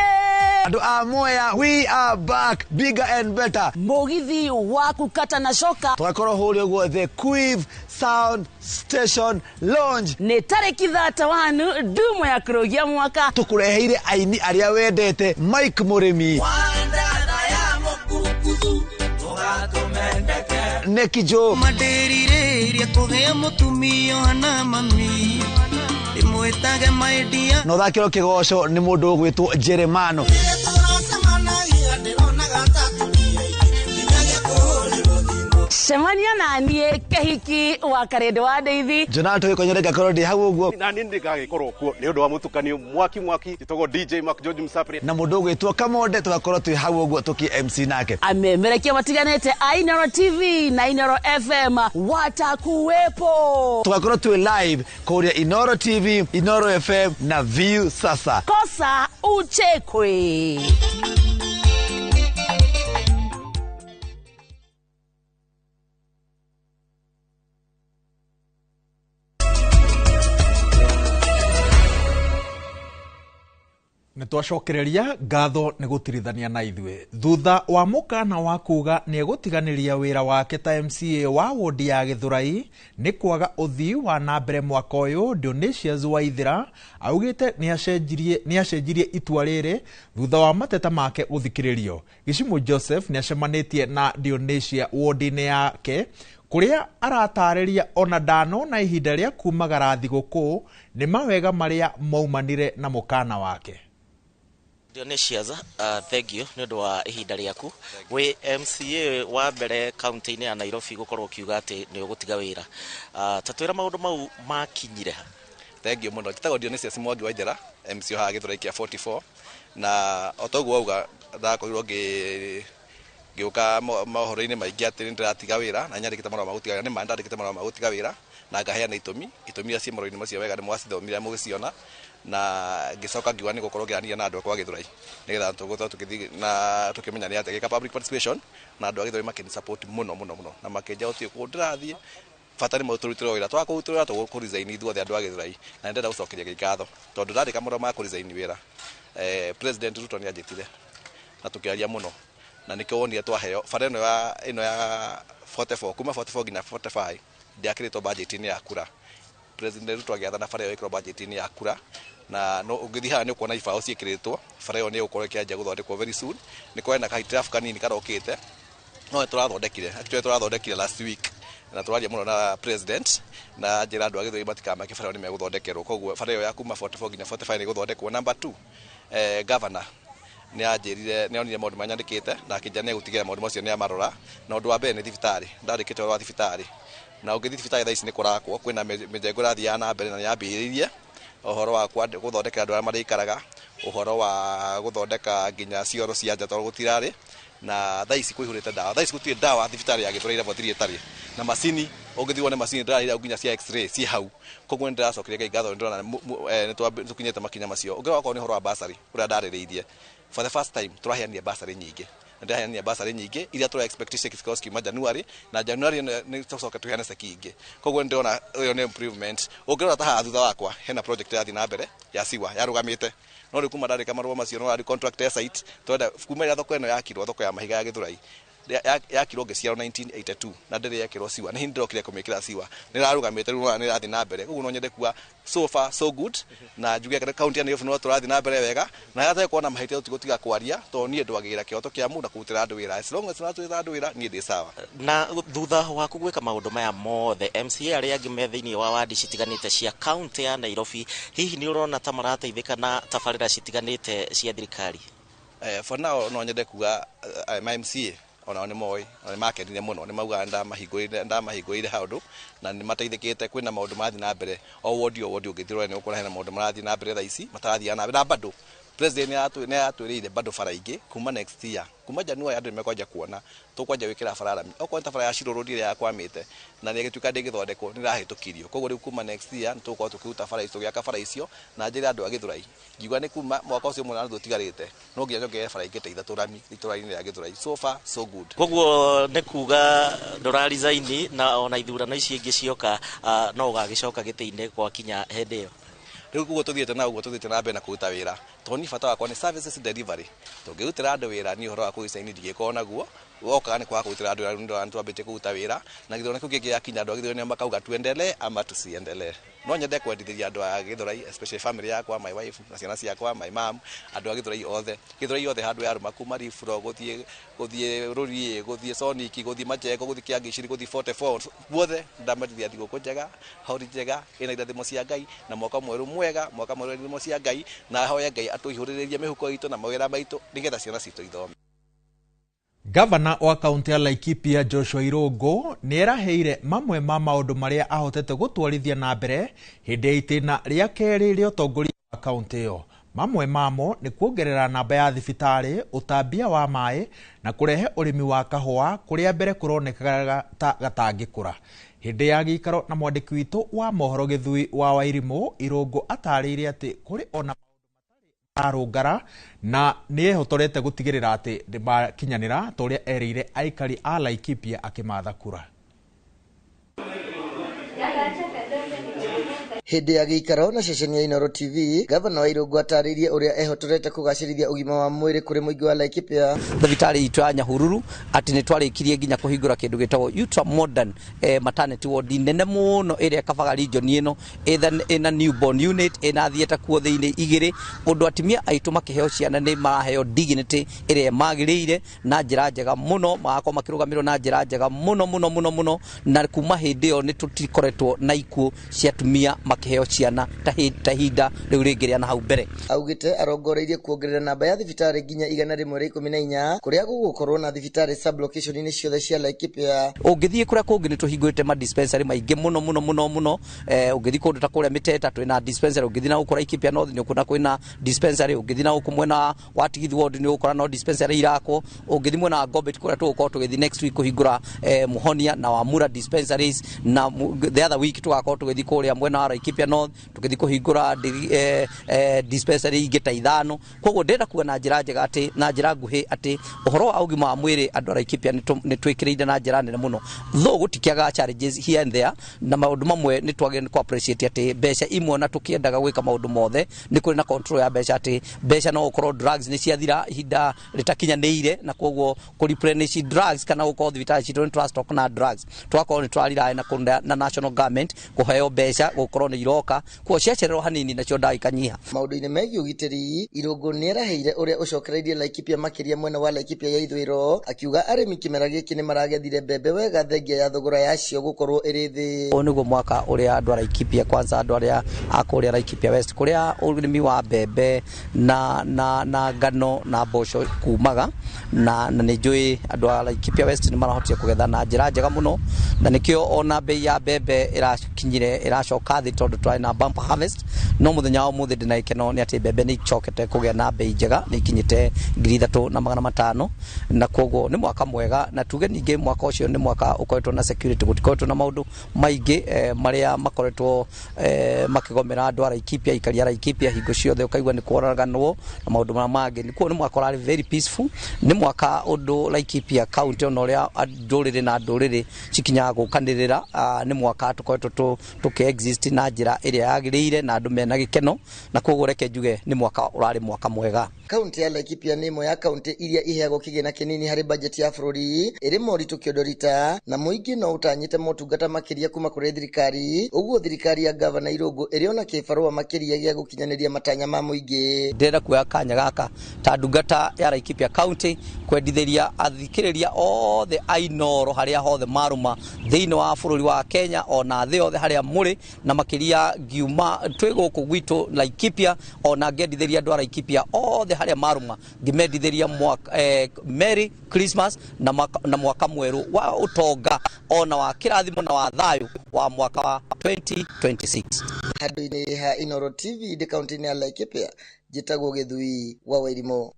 Andũ a Mwea, we are back bigger and better. Mũgithi wa kũkata na coka Tũgakorwo hũrĩa ũguo the Quiv Sound Station Lounge. Nĩ tarĩki 31 ndumo ya kũrũgia mwaka. Tũkũreheire aini arĩa wendete, Mike Mũrĩmi, Neki Joe, Mandĩrirĩria kũgĩa mũtumia na mami ndĩmwĩtage my dear. Na ũthakĩrwo kĩgoco nĩ mũndũ ũgwĩtwo Jeremano. Cemania na niĩ Kĩhiki wa Karĩndũ wa Ndeithi. Jonathan Gĩkonyore ngakorwo ndĩ hau ũguo. Na niĩ nĩngagĩkorwo kuo nĩ ũndũ wa mũtukanio mwaki mwaki, njĩtagwo DJ Mark George Msapri. Na mũndũ ũgwĩtwo Kamonde tũgakorwo twĩ hau ũguo tũkĩ MC nake. Amemerekia matiganĩte a Inooro TV na Inooro FM watakuwepo. Tũgakorwo twĩ live kũrĩa Inooro TV, Inooro FM na View Sasa. Kosa uchekwe. Nĩ twacokereria ngatho nĩ gũtirithania na ithuĩ thutha wa mũkana wa kuga nĩ egũtiganĩria wĩra wake ta MCA wa wodi ya Gĩthũrai nĩ kwaga ũthii wa na mbere mwaka ũyũ. Dionysius Waithera augĩte nĩ acenjirie itua rĩrĩ thutha wa mateta make gũthikĩrĩrio. Gĩcimu Joseph nĩ acemanĩtie na Dionysia wodi-inĩ yake kũrĩa aratarĩria ona ndanona ihinda rĩa kumagara thigũkũ nĩ mawega marĩa maumanire na mũkana wake. Dionysius, thank you nĩ ũndũ wa ihinda rĩaku. Wĩ MCA wa mbere kaunti-inĩ ya Nairobi gũkorwo ũkiuga atĩ nĩ ũgũtiga wĩra. Ta twĩra maũndũ mau makinyire ha? Thank you mũno. Njĩtagwo Dionysius Mwangi Waithera, MCA haha Gĩthũrai kĩa 44, na o ta ũguo wauga ndakorirwo ngĩũka mohoro-inĩ maingĩ atĩ nĩ ndĩratiga wĩra na nyandĩkĩte marũa ma gũtiga wĩra. Nĩ ma ndandĩkĩte marũa ma gũtiga wĩra na ngaheana itũmi iria ciĩ marũa-inĩ macio wega nĩ mwacithomire mũgĩciona, na ngĩcoka ngiuga nĩ gũkorwo ngĩaranĩria na andũ akwa a Gĩthũrai nĩgetha tũgũkorwo tũgĩthiĩ na tũkĩmenya nĩ atĩa gĩka public participation, na andũ a Gĩthũrai makĩni support mũno mũno mũno na makĩnjĩra gũtirĩ kũndũ ndĩrathiĩ, bata nĩ tũrutĩrwo wĩra, twaga kũrutĩrwo wĩra tũgũkũ resign ithuothe andũ a Gĩthũrai. Na nĩ ndĩrenda gũcokeria Ngai ngatho tondũ ndandĩka marũa ma kũ resign wĩra, President Ruto nĩ anjĩtire na tũkĩaria mũno, na nĩkĩo wonire twaheo bara ĩno ya 44 kuma 44 nginya 45 ndĩakĩrĩtwo budget-inĩ ya kura. President Ruto agĩathana bara ĩyo ĩkĩrwo budget-inĩ ya kura, na no ũngĩthiĩ haha nĩ ũkuona ibaũ ciĩkĩrĩtwo. Bara ĩyo nĩ ĩgũkorwo ĩkĩanjia gũthondekwo very soon. Nĩ kũrĩ na kahitirabu kanini karokĩte, no nĩ tũrathondekire, actually tũrathondekire last week, na tũraria mũno na president na njĩra andũ a Gĩthũrai matikamake, bara ĩyo nĩ megũthondekerwo. Koguo bara ĩyo ya kuma 44 nginya 45 nĩ ĩgũthondekwo. Number 2, governor nĩ anjĩrire nĩ onire maũndũ marĩa nyandĩkĩte na akĩnjĩra nĩ egũtigĩrĩra maũndũ macio nĩ amarora. Na ũndũ wa mbere nĩ thibitarĩ, ndandĩkĩte ũhoro wa thibitarĩ, na ũngĩthiĩ thibitarĩ thaa ici nĩ kũrakwo, kwĩna mĩjengo ĩrathiaga na mbere na nĩ yambĩrĩirie ũhoro wa gũthondekera andũ arĩa marĩikaraga, ũhoro wa gũthondeka nginya cioro cia nja tondũ gũtirarĩ, na thaa ici kũihũrĩte ndawa. Thaa ici gũtirĩ ndawa thibitarĩ ya Gĩthũrai level 3 ĩtarĩ na macini, ũngĩthiĩ wone macini ndĩrarĩra nginya cia x-ray ciĩ hau. Koguo nĩ ndĩracokeria Ngai ngatho, nĩ ndĩrona nĩ tũkinyĩte makinya macio. Ũngĩrora okorwo nĩ ũhoro wa bursary ũrĩa ndarĩrĩirie, for the first time tũraheanire bursary nyingĩ, na ndĩraheanire bursary nyingĩ iria tũra expect cikorwo cikiuma January, na January ĩno nĩ tũcoke tũheane ceki ingĩ. Koguo nĩ ndĩrona ĩyo nĩ improvement. Ũngĩrora ta haha thutha wakwa hena project ĩrathiĩ na mbere ya siwa yarũgamĩte, no rĩu kuma ndarĩka marũa macio no rarĩ contract ya site twenda kuma rĩrĩa thoko ĩno yakirwo, thoko ya mahiga ya Gĩthũrai yakirwo ngĩciarwo 1982 na ndĩrĩ yekĩrwo siwa, nĩ hĩndĩ ndĩrokire kũmĩkĩra siwa, nĩ ĩrarũgamĩte rĩu nĩ ĩrathiĩ na mbere. Koguo no nyende kuga so far so good, na njuge kaunti ya Nairobi no tũrathiĩ na mbere wega, na hatarĩ kuona mahĩtia tũtigũtiga kwaria tondũ niĩ ndwagĩrĩra kĩhoto kĩa mũndũ na kũrutĩra andũ wĩra. As long as tũrarutĩra andũ wĩra niĩ ndĩ sawa. Na thutha waku gwĩka maũndũ maya mothe, MCA arĩa angĩ me thĩinĩ wa wadi citiganĩte cia kaunti ya Nairobi, hihi nĩ ũrona ta marateithĩka na tabarĩra citiganĩte cia thirikari? For now no nyende kuga ma MCA onao nĩ moĩ na nĩ makenire mũno, nĩ maugaga ndamahingũrĩire handũ na nĩ mateithĩkĩte. Kwĩna maũndũ marathiĩ na mbere o wodi o wodi, ũngĩthiĩ ũrore nĩ ũkuona hena maũndũ marathiĩ na mbere thaa ici matarathiaga na mbere, na bado president nĩ aratwĩrĩire bado bara ingĩ kuma next year, kuma January andũ nĩ mekwanja kuona tũkwanja gwĩkĩra bara rami, okorwo nĩ ta bara ya Shiro Road ĩrĩa yakwamĩte na nĩ ĩgĩtuĩka ndĩngĩthondekwo nĩ ĩrahĩtũkirio. Koguo rĩu kuma next year nĩ tũgũkorwo tũkĩruta bara icio, tũgĩaka bara icio, na njĩre andũ a Gĩthũrai ngiuga nĩ kuma mwaka ũcio ũmwe na nuthu ũtigarĩte no nginya nyongerere bara ingĩ ta ithatũ rami itũra-inĩ rĩa Gĩthũrai. So far so good. Koguo nĩ kuga ndũra resign na ona ithurano ici ingĩ cioka no ũgagĩcoka gĩtĩ-inĩ gwakinya hĩndĩ ĩyo? Rĩu ũguo tũthiĩte na ũguo tũthiĩte na mbere na kũruta wĩra, tondũ niĩ bata wakwa nĩ services delivery. Tũngĩrutĩra andũ wĩra niĩ ũhoro wa kũ resign ndingĩkorwo naguo, wokaga nĩ kwaga kũrutĩra andũ wĩra. Rĩu nĩ twambĩtie kũruta wĩra na gĩthurano kĩu kĩngĩ gĩakinya andũ a Gĩthũrai nĩo makauga tuendelee ama tusiendelee. No nyende kwendithĩria andũ a Gĩthũrai, especially family yakwa, my wife na ciana ciakwa, my mom, andũ a Gĩthũrai othe, Gĩthũrai othe handũ yarũma kuma Rifuro gũthiĩ Rũriĩ, gũthiĩ Soniki, gũthiĩ Majengo, gũthiĩ Kĩangiciri, gũthiĩ 44 guothe, ndamendithia thigũkũ njega, hori njega ĩna irathimo cia Ngai na mwaka mwerũ mwega, mwaka mwerũ irathimo cia Ngai, na hoye Ngai atũihũrĩrĩrie mĩhuko itũ na mawĩra maitũ nĩgetha ciana citũ ithome. Gavana wa kaunti ya Laikipia Joshua Irungu nĩ eraheire mamwe ma maũndũ marĩa ahotete gũtwarithia na mbere hĩndĩ ya itĩna rĩa kerĩ rĩa ũtongoria wa kaunti ĩyo. Mamwe mamo nĩ kuongerera namba ya thibitarĩ, ũtambia wa maĩ na kũrehe ũrĩmi wa kahũa kũrĩa mbere kũronekaga ta gatangĩkũra. Hĩndĩ ya gĩikaro na mwandĩki witũ wa mohoro Gĩthui wa Wairimũ, Irungu atarĩirie atĩ kũrĩ ona arũngara na nĩ ehotorete gũtigĩrĩra atĩ nĩmakinyanĩra ta ũrĩa erĩire aikari a Laikipia akĩmatha kura. Hĩndĩ ya gĩikaro na ceceni ya Inooro TV, gavana wa Irũngũ atarĩirie ũrĩa ehotorete kũgacĩrithia ũgima wa mwĩrĩ kũrĩ mũingĩ wa Laikipia. Thibitarĩ itũ ya Nyahururu atĩ nĩ twarĩkirie nginya kũhingũra kĩndũ gĩtagwo ultra modern maternity ward nene mũno ĩrĩa ĩkabaga region ĩno, ĩna newborn unit, ĩna theatre kuo thĩinĩ igĩrĩ, ũndũ atumia aitũ makĩheo ciana nĩ maraheo dignity ĩrĩa magĩrĩire na njĩra njega mũno, magakorwo makĩrũgamĩrĩrwo na njĩra njega mũno mũno mũno mũno, na kuma hĩndĩ ĩyo nĩ tũtikoretwo na ikuũ cia atumia makĩheo ciana ta ihinda rĩu rĩngĩ rĩa na hau mbere. Augĩte arongoreirie kuongerera namba ya thibitarĩ nginya 114 kũrĩa gũgũkorwo na thibitarĩ sub-location-inĩ ciothe cia Laikipia. Ũngĩthiĩ kũrĩa kũngĩ nĩ tũhingũrĩte ma dispensary maingĩ mũno mũno mũno mũno, ũngĩthiĩ kũndũ ta kũrĩa Mĩteta twĩna dispensary, ũngĩthiĩ na gũkũ Laikipia North nĩ ũkuona kwĩna dispensary, ũngĩthiĩ na gũkũ mwena wa Tigithi ward nĩ ũgũkora no dispensary irakwo, ũngĩthiĩ mwena wa Ngobit kũrĩa tũgũkorwo tũgĩthiĩ next week kũhingũra Muhonia na Wamura dispensaries, na the other week tũgakorwo tũgĩthiĩ kũrĩa mwena wa Laikipia North tũgĩthiĩ kũhingũra dispensary ingĩ ta 5. Koguo ndĩrenda kuga na njĩra njega atĩ na njĩra nguhĩ atĩ ũhoro wa ũgima wa mwĩrĩ andũ a Laikipia nĩ twĩkĩrĩire na njĩra nene mũno, though gũtikĩagaga challenges here and there, na maũndũ mamwe nĩ twagĩrĩirwo nĩ kũ appreciate atĩ mbeca imwe na tũkĩendaga gwĩka maũndũ mothe nĩ kũrĩ na control ya mbeca, atĩ mbeca no ũkorwo drugs nĩ ciathira ihinda rĩtakinyanĩire, na koguo kũ replenish drugs kana gũkorwo thibitarĩ citũ nĩ tũra stock na drugs, tũgakorwo nĩ tũrarely na na national government kũheo mbeca gũkorwo nĩ iroka, kuo ciacererwo hanini nacio ndawa ikanyiha. Maũndũ-inĩ megiĩ ũgitĩri, Irũngũ nĩeraheire ũrĩa ũcokereirie Laikipia makĩria mwena wa Laikipia ya ithũĩro, akiuga arĩmi kĩmera gĩkĩ nĩ maragethire mbembe wega thengia ya thogora yacio gũkorwo ĩrĩ thĩ. Ũyũ nĩguo mwaka ũrĩa andũ a Laikipia, kwanza andũ arĩa a kũrĩa Laikipia West, kũrĩa ũrĩmi wa mbembe na na na ngano na mboco kumaga, na nĩ njũĩ andũ a Laikipia West nĩ marahotire kũgetha na njĩra njega mũno, na nĩkĩo ona bei ya mbembe ĩrakinyire ĩracoka thĩ tondũ twarĩ na bumper harvest. No mũthenya wa ũmũthĩ ndĩna gĩkeno nĩ atĩ mbembe nĩ icokete kũgĩa na bei njega, nĩ ikinyĩte 3,500, na koguo nĩ mwaka mwega, na tuge ningĩ mwaka ũcio nĩ mwaka ũkoretwo na security, gũtikoretwo na maũndũ maingĩ marĩa makoretwo makĩgomera andũ a Laikipia, aikari a Laikipia hingo ciothe ũkaigua nĩ kworaganwo na maũndũ marĩa mangĩ. Nĩ kuo nĩ mwaka ũrarĩ very peaceful, nĩ mwaka ũndũ Laikipia county ona ũrĩa ndũrĩrĩ na ndũrĩrĩ cikinyaga gũkanĩrĩra, nĩ mwaka tũkoretwo tũkĩ exist na njĩra ĩrĩa yagĩrĩire na andũ mena gĩkeno, na koguo reke njuge nĩ mwaka ũrarĩ mwaka mwega. Kaunti ya Laikipia nĩ ĩmwe ya kaunti iria iheagwo kĩgĩna kĩnini harĩ bajeti ya bũrũri, ĩrĩ moritũ kĩondorita, na mũingĩ no ũtanyĩte motungata makĩria kuma kũrĩ thirikari, ũguo thirikari ya gavana Irũngũ ĩrĩ ona kĩbarũa makĩria gĩa gũkinyanĩria matanya ma mũingĩ. Ndĩrenda kuoya kanya gaka ta ndungata ya Laikipia County kwendithĩria athikĩrĩria othe a Inooro harĩa hothe marũma thĩinĩ wa bũrũri wa Kenya ona thĩ yothe harĩa mũrĩ, na makĩria ngiuma twĩ gũkũ gwitũ Laikipia, ona ngendithĩria andũ a Laikipia othe harĩa marũma, ngĩmendithĩria mwaka Merry Christmas na mwaka mwerũ wa ũtonga ona wa kĩrathimo na wa thayũ wa mwaka wa 2026. Handũ-inĩ ha Inooro TV ndĩ kaunti-inĩ ya Laikipia, njĩtagwo Gĩthui wa Wairimu.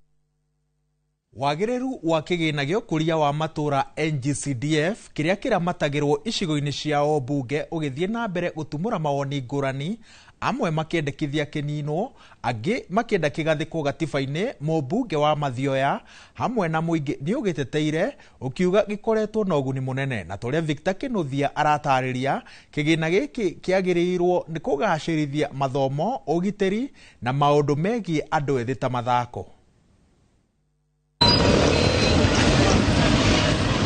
Wagĩrĩru wa kĩgĩna gĩa ũkũria wa matũra NGCDF kĩrĩa kĩramatagĩrwo icigo-inĩ cia o mbunge ũgĩthiĩ na mbere gũtumũra mawoni ngũrani, amwe makĩendekithia kĩninwo, angĩ makĩenda kĩgathĩkwo gatiba-inĩ. Mũmbunge wa Mathioya hamwe na mũingĩ nĩ ũgĩteteire ũkiuga gĩkoretwo na ũguni mũnene, na torĩa Victor Kĩnuthia aratarĩria, kĩgĩna gĩkĩ kĩagĩrĩirwo nĩ kũgacĩrithia mathomo, ũgitĩri na maũndũ megiĩ andũ ethĩ ta mathako.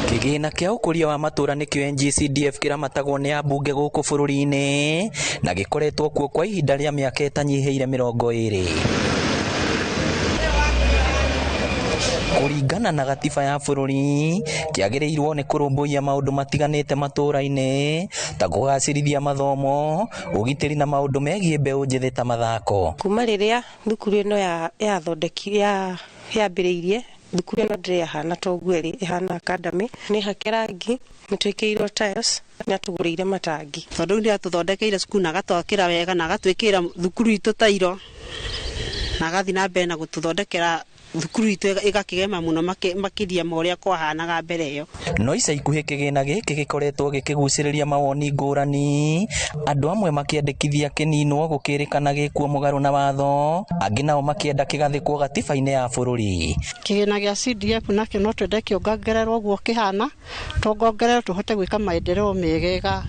Kĩgĩna kĩa ũkũria wa matũra nĩkĩo NGCDF kĩramatagwo nĩ ambunge gũkũ bũrũri-inĩ na gĩkoretwo kuo kwa ihinda rĩa mĩaka ĩtanyihĩire 20. Kũringana na gatiba ya bũrũri, kĩagĩrĩirwo nĩ kũrũmbũiya maũndũ matiganĩte matũra-inĩ ta kũgacĩrithia mathomo, ũgitĩri na maũndũ megiĩ mbeũ njĩthĩ ta mathako. Kuma rĩrĩa thukuru ĩno yambĩrĩirie, thukuru ĩno ndĩrĩ yahana ta ũguo ĩrĩ, ĩhana academy, nĩ hake rangi, nĩ twĩkĩirwo tiles, nĩ atũgũrĩire matangi. Tondũ nĩ atũthondekeire cukuru na agatwakĩra wega na agatwĩkĩra thukuru itũ tairo na agathiĩ na mbere na gũtũthondekera thukuru itũ ĩgakĩgema mũno makĩria ma ũrĩa kwahanaga mbere ĩyo. No ica ikuhĩ kĩgĩna gĩkĩ gĩkoretwo gĩkĩgucĩrĩria mawoni ngũrani, andũ amwe makĩendekithia kĩninwo gũkĩrĩkana gĩkuo mũgarũ na watho, angĩ nao makĩenda kĩgathĩkwo gatiba-inĩ ya bũrũri. Kĩgĩna gĩa CDF nakĩo no twende kĩongongererwo ũguo kĩhana, tuongongererwo tũhote gwĩka maendeleo mega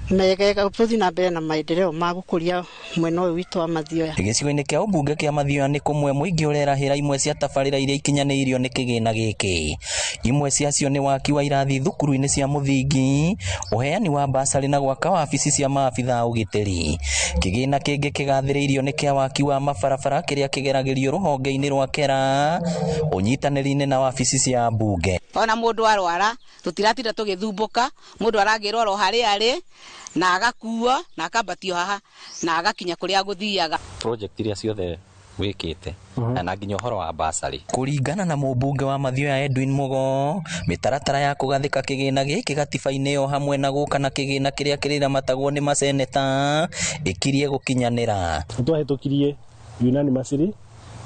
Mega tũthiĩ na mbere na maendeleo ma gũkũria mwena ũyũ witũ wa Mathioya. Gĩcigo-inĩ kĩa ũmbunge kĩa Mathioya nĩ kũmwe mũingĩ ũrerahĩra imwe cia tabarĩra iria ikinyanĩirio nĩ kĩgĩna gĩkĩ. Imwe ciacio nĩ waki wa irathi thukuru-inĩ cia mũthingi, ũheani wa basarĩ na gwaka wabici cia maabitha a ũgitĩri. Kĩgĩna kĩngĩ kĩgathĩrĩirio nĩ kĩa waki wa mabarabara kĩrĩa kĩgeragĩrio rũhonge-inĩ rwa Kera ũnyitanĩri-inĩ na wabici cia mbunge. Ona mũndũ arwara tũtiratinda tũgĩthumbũka, mũndũ aragĩrwo oro harĩa arĩ na agakuo na akambatio haha na agakinya kũrĩa agũthiaga. Project iria ciothe wĩkĩte na nginya ũhoro wa basarĩ. Kũringana na mũmbunge wa Mathioya Edwin Mugo, mĩtaratara ya kũgathĩka kĩgĩna gĩkĩ gatiba-inĩ o hamwe na gũka na kĩgĩna kĩrĩa kĩrĩramatagwo nĩ maseneta ĩkirie gũkinyanĩra. Twahĩtũkirie unanimously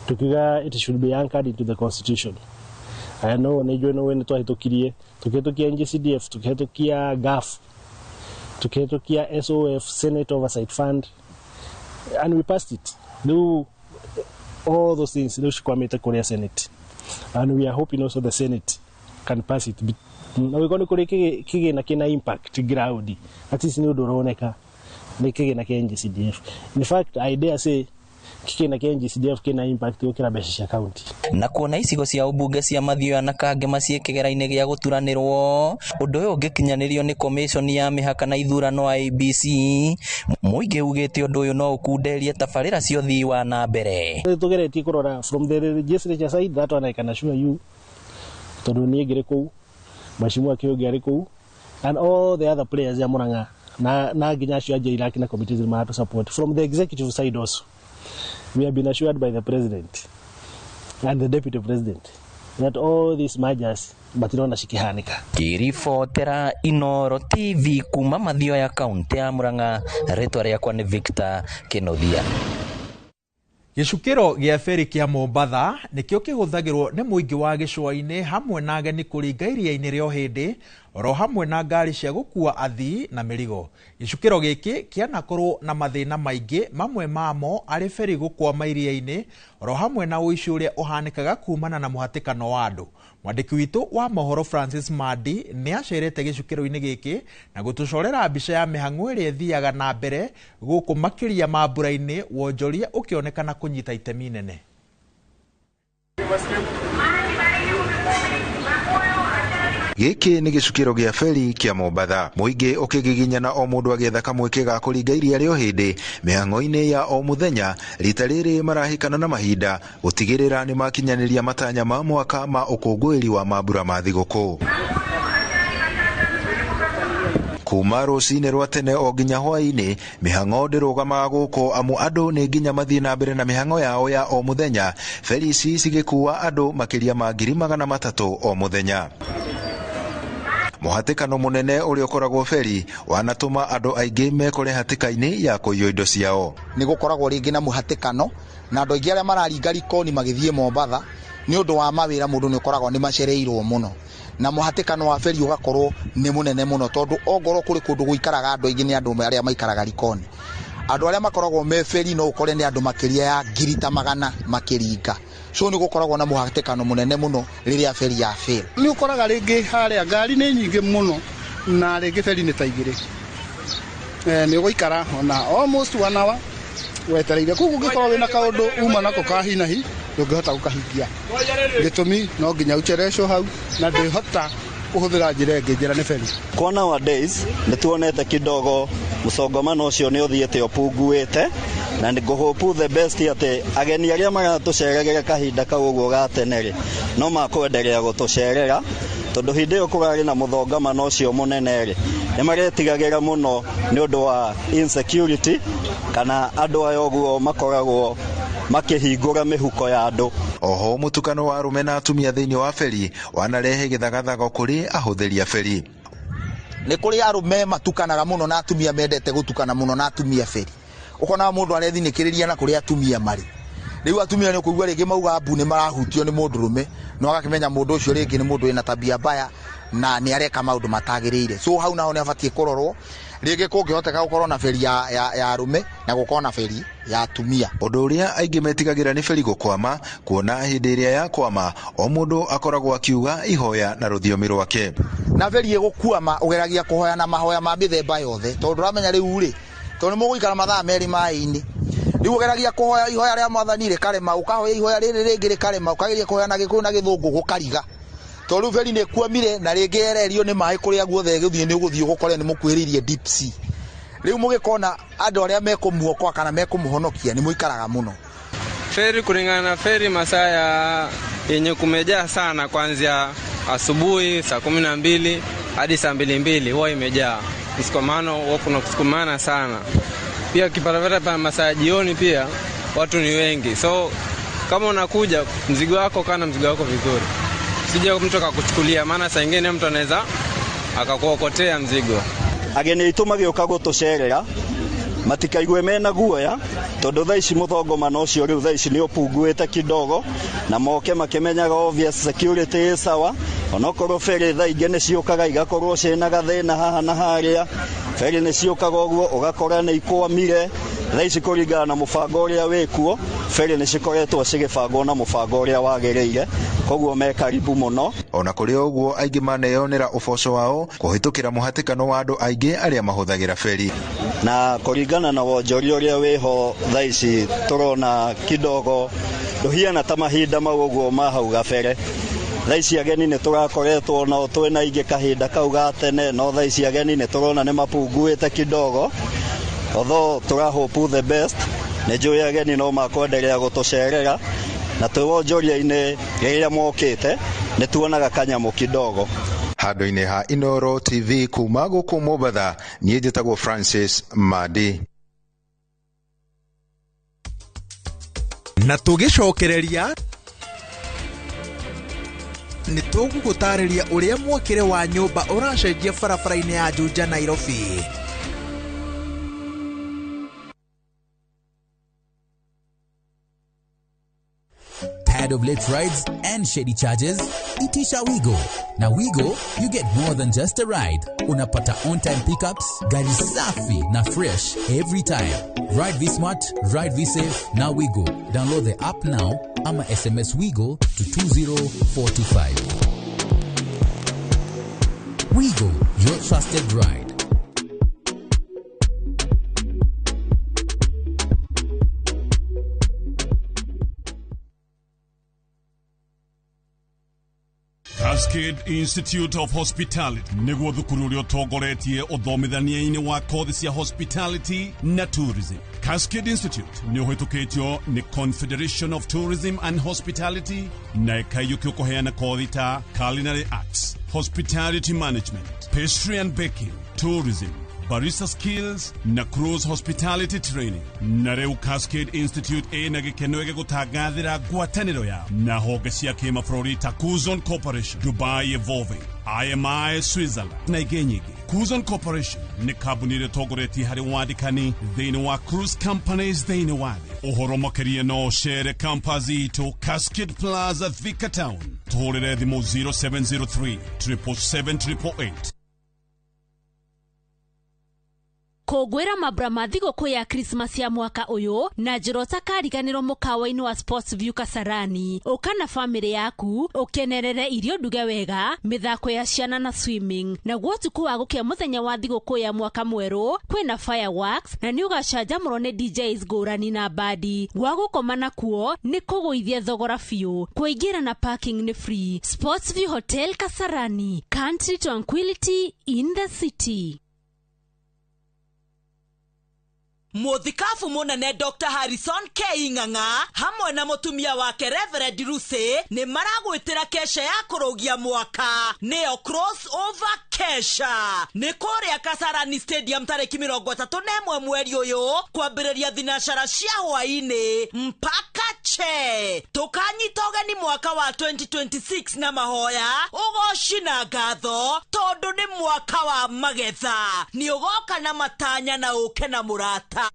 tukiuga it should be anchored into the constitution. Aya no nĩ njũĩ no nĩ twahĩtũkirie, tukĩhĩtũkia NGCDF, tukĩhĩtũkia GAF, tukĩhĩtũkia SOF, Senate Oversight Fund, and we passed it. Rĩu all those things rĩu cikwamĩte kũrĩa Senate, and we are hoping also the Senate can pass it. Na gũkorwo nĩ kũrĩ kĩgĩna kĩna impact ground, at least nĩ ũndũ ũroneka nĩ kĩgĩna kĩa NGCDF. In fact, I dare say kĩgĩna kĩa NGCDF kĩna impact gũkĩra mbeca cia county. Na kuona icigo cia ũmbunge cia Mathioya na Kangema ciĩ kĩgera-inĩ gĩa gũturanĩrwo, ũndũ ũyũ ũngĩkinyanĩrio nĩ komĩconi ya mĩhaka na ithurano IEBC, mũingĩ ugĩte ũndũ ũyũ no ũkunderie tabarĩra cia ũthii wa na mbere. Tũgeretie kũrora from the legislature side, that one I can assure you, tondũ niĩ ngĩrĩ kũu, Mheshimiwa Kĩũngĩ arĩ kũu, and all the other players ya Murang'a na nginya acio a JLAC na committees maratũ support. From the executive side also, we have been assured by the president and the deputy president that all these mergers matirona cikihanika. Ngĩribotera Inooro TV kuma Mathioya kaunti ya Murang'a, rĩtwa rĩakwa nĩ Victor Kĩnuthia. Gĩcukĩro gĩa feri kĩa Mombatha nĩkĩo kĩhũthagĩrwo nĩ mũingĩ wa gĩcũa-inĩ hamwe na ageni kũringa iria-inĩ rĩa Ũhĩndĩ oro hamwe na ngari cia gũkua athii na mĩrigo. Gĩcukĩro gĩkĩ kĩanakorwo na mathĩna maingĩ, mamwe mamo arĩ feri gũkwama iria-inĩ oro hamwe na ũici ũrĩa ũhanĩkaga kumana na mũhatĩkano wa andũ. Mwandĩki witũ wa mohoro Francis Mandi nĩ acerete gĩcukĩro-inĩ gĩkĩ na gũtũcorera mbica ya mĩhang'o ĩrĩa ĩthiaga na mbere gũkũ makĩria mambura-inĩ, wonjoria ũkĩonekana kũnyita itemi inene. Gĩkĩ nĩ gĩcukĩro gĩa feri kĩa Mombatha, mũingĩ ũkĩgiginyana o mũndũ agĩetha kamweke ga kũringa iria rĩa Ũhĩndĩ mĩhang'o-inĩ ya o mũthenya. Rita rĩrĩ marahĩkana na mahinda gũtigĩrĩra nĩ makinyanĩria matanya ma mwaka ma ũkũngũĩri wa mambura ma thigũkũ. Kuma rũcinĩ rwa tene o nginya hwaĩ-inĩ, mĩhang'o ndĩrũgamaga gũkũ amu andũ nĩ nginya mathiĩ na mbere na mĩhang'o yao ya o mũthenya. Feri ici cigĩkua andũ makĩria ma 300,000 o mũthenya. Mũhatĩkano mũnene ũrĩa ũkoragwo feri wanatũma andũ aingĩ mekore hatĩka-inĩ ya kũiywo indo ciao. Nĩ gũkoragwo rĩngĩ na mũhatĩkano na andũ aingĩ arĩa mararinga Likoni magĩthiĩ Mombatha nĩ ũndũ wa mawĩra, mũndũ nĩ ũkoragwo nĩ macereirwo mũno na mũhatĩkano wa feri ũgakorwo nĩ mũnene mũno, tondũ ongorwo kũrĩ kũndũ gũikaraga andũ aingĩ nĩ andũ arĩa maikaraga Likoni. Andũ arĩa makoragwo me feri no ũkore nĩ andũ makĩria ya 100,000 makĩringa. So nĩ gũkoragwo na mũhatĩkano mũnene mũno rĩrĩa feri ya fail. Nĩ ũkoraga rĩngĩ harĩa ngari nĩ nyingĩ mũno na rĩngĩ feri nĩ ta igĩrĩ. Nĩ ũgũikara ona almost 1 hour wetereire. Koguo ũngĩkorwo wĩna kaũndũ uma nako ka hi na hi ndũngĩhota gũkahingia. Gĩtũmi no nginya ũcerecwo hau na ndwĩhota kũhũthĩra njĩra ĩngĩ, njĩra nĩ feri. Kwa nowadays nĩ tuonete kidogo mũsongamano ũcio nĩ ũthiĩte ũpunguĩte, na nĩ ngũhope the best atĩ ageni arĩa maratũceragĩra kahinda kau ũguo ga tene rĩ no makwenderea gũtũcerera, tondũ hĩndĩ ĩyo kũrarĩ na mũthongamano ũcio mũnene rĩ nĩ maretigagĩra mũno nĩ ũndũ wa insecurity kana andũ aya ũguo makoragwo makĩhingũra mĩhuko ya andũ. Oho mũtukano wa arũme na atumia thĩinĩ wa feri wanarehe gĩthagathago kũrĩ ahũthĩri a feri. Nĩ kũrĩ arũme matukanaga mũno na atumia mendete gũtukana mũno na atumia feri. Ũkonaga mũndũ arethinĩkĩrĩria na kũrĩa atumia marĩ. Rĩu atumia nĩ ũkũigua rĩngĩ mauga mbu nĩ marahutio nĩ mũndũrũme, no agakĩmenya mũndũ ũcio rĩngĩ nĩ mũndũ wĩna tabia mbaya na nĩ areka maũndũ matagĩrĩire. So hau naho nĩ abatiĩ kũrorwo Rĩngĩ kũngĩhoteka gũkorwo na beri ya arũme na gũkorwo na beri ya atumia. Ũndũ ũrĩa aingĩ metigagĩra nĩ beri gũkwama, kuona hĩndĩ ĩrĩa yakwama o mũndũ akoragwo akiuga ihoya na rũthiomi rwake. Na beri ĩgũkwama ũgeragia kũhoya na mahoya ma mĩthemba yothe, tondũ ndũramenya rĩu rĩ, tondũ nĩ mũgũikara mathaa merĩ maĩ-inĩ. Rĩu ũgeragia kũhoya ihoya rĩa mwathani rĩkarema, ũkahoya ihoya rĩrĩ rĩngĩ rĩkarema, ũkageria kũhoya na Gĩkũyũ na Gĩthũngũ gũkariga. Tondũ rĩu beri nĩ ĩkwamire na rĩngĩ yererio nĩ maĩ kũrĩa guothe ĩgũthiĩ nĩ ũgũthiĩ ũgũkore nĩ mũkuhĩrĩirie deep sea. Rĩu mũgĩkona andũ arĩa mekũmuokoa kana mekũmũhonokia nĩ mũikaraga mũno. Feri kulingana na feri masaa ya yenye kumejaa sana kuanzia asubuhi saa 12 hadi saa 2 huwa imejaa. Msikomano huwa kuna kusukumana sana. Pia kiparapara pa masaa jioni pia watu ni wengi. So kama unakuja mzigo wako kana mzigo wako vizuri. Usije mtu akakuchukulia, maana saa nyingine mtu anaweza akakuokotea mzigo. Ageni aitũ magĩũka gũtũcerera matikaigue mena guoya, tondũ thaa ici mũthongomano ũcio rĩu thaa ici nĩ ũpunguĩte kidogo, na moke makĩmenyaga obvious security ĩ sawa. Onokorwo beri thaa ingĩ nĩ ciũkaga igakorwo ciĩna gathĩna haha na harĩa, beri nĩ ciũkaga ũguo ũgakora nĩ ikwamire. Thaa ici kũringana na mũbango ũrĩa wĩkuo, beri nĩ cikoretwo cigĩbangwo na mũbango ũrĩa wagĩrĩire, koguo me karibu mũno. Ona kũrĩ ũguo aingĩ maneyonera ũboco wao kũhĩtũkĩra mũhatĩkano wa andũ aingĩ arĩa mahũthagĩra beri. Na kũringana na wonjoria ũrĩa wĩho thaa ici tũrona kidogo ndũhiana ta mahinda mau ũguo ma hau gabere. Thaa ici ageni nĩ tũrakoretwo nao twĩna aingĩ kahinda kau ga tene, no thaa ici ageni nĩ tũrona nĩ mapunguĩte kidogo. Although tũra hope the best, nĩ njũĩ ageni no makwenderea gũtũcerera, na twĩ wonjoria-inĩ rĩrĩa mokĩte nĩ tuonaga kanyamũ kidogo. Handũ-inĩ ha Inooro TV kuma gũkũ Mombatha, niĩ njĩtagwo Francis Madi. Na tũgĩcokereria nĩ tũgũgũtarĩria ũrĩa mwakĩre wa nyũmba ũracenjia barabara-inĩ ya Juja Nairobi. Tired of late rides and shady charges? Itisha Wigo. Na Wigo, you get more than just a ride. Unapata on-time pickups, gari safi na fresh every time. Ride V-Smart, ride V-Safe, na Wigo. Download the app now ama SMS Wigo to 20425. Wigo, your trusted ride. Cascade Institute of Hospitality nĩguo thukuru ũrĩa ũtongoretie ũthomithania-inĩ wa kothi cia hospitality na tourism. Cascade Institute nĩ ũhĩtũkĩtio nĩ Confederation of Tourism and Hospitality na ĩkaiyũkio kũheana kothi ta culinary arts, hospitality management, pastry and baking, tourism, barista skills na cruise hospitality training. Na rĩu Cascade Institute ĩna gĩkeno gĩgũtangathĩra ngwatanĩro yao na honge cia kĩmabũrũri ta Kuzon Corporation, Dubai Evolving, IMI Switzerland na ingĩ nyingĩ. Kuzon Corporation nĩ kambuni ĩrĩa ĩtongoretie harĩ wandĩkani thĩinĩ wa cruise companies thĩinĩ wa thĩ. Ũhoro makĩria no ũcere campus itũ Cascade Plaza, Thika Town. Tũhũrĩre thimũ 0703 777 888. Kũngũĩra mambura ma thigũkũ ya Christmas ya mwaka ũyũ na njĩra ũtakariganĩrwo mũkawa-inĩ wa Sports View Kasarani. Ũka na bamĩrĩ yaku ũkenerere irio nduge wega, mĩthako ya ciana na swimming. Naguo ũtukũ wa gũkĩa mũthenya wa thigũkũ ya mwaka mwerũ kwĩna fireworks na nĩ ũgacanjamũrwo nĩ DJs ngũrani na bandi. Gwa gũkoma nakuo nĩ kũgũithia thogora biũ. Kũingĩra na parking nĩ free. Sports View Hotel Kasarani, country tranquility in the city. Mũthikabu mũnene Dr. Harrison K. Ng'ang'a hamwe na mũtumia wake Reverend Lucy nĩ maragwĩtĩra kesha ya kũrũgia mwaka, nĩyo cross over kesha. Nĩ kũrĩa Kasarani Stadium tarĩki 31 mweri ũyũ kwambĩrĩria thinacara cia hwaĩ-inĩ mpaka che. Tũkanyita ũgeni mwaka wa 2026 na mahoya, ũgoci na ngatho tondũ nĩ mwaka wa magetha. Nĩ ũgoka na matanya na ũke na mũrata.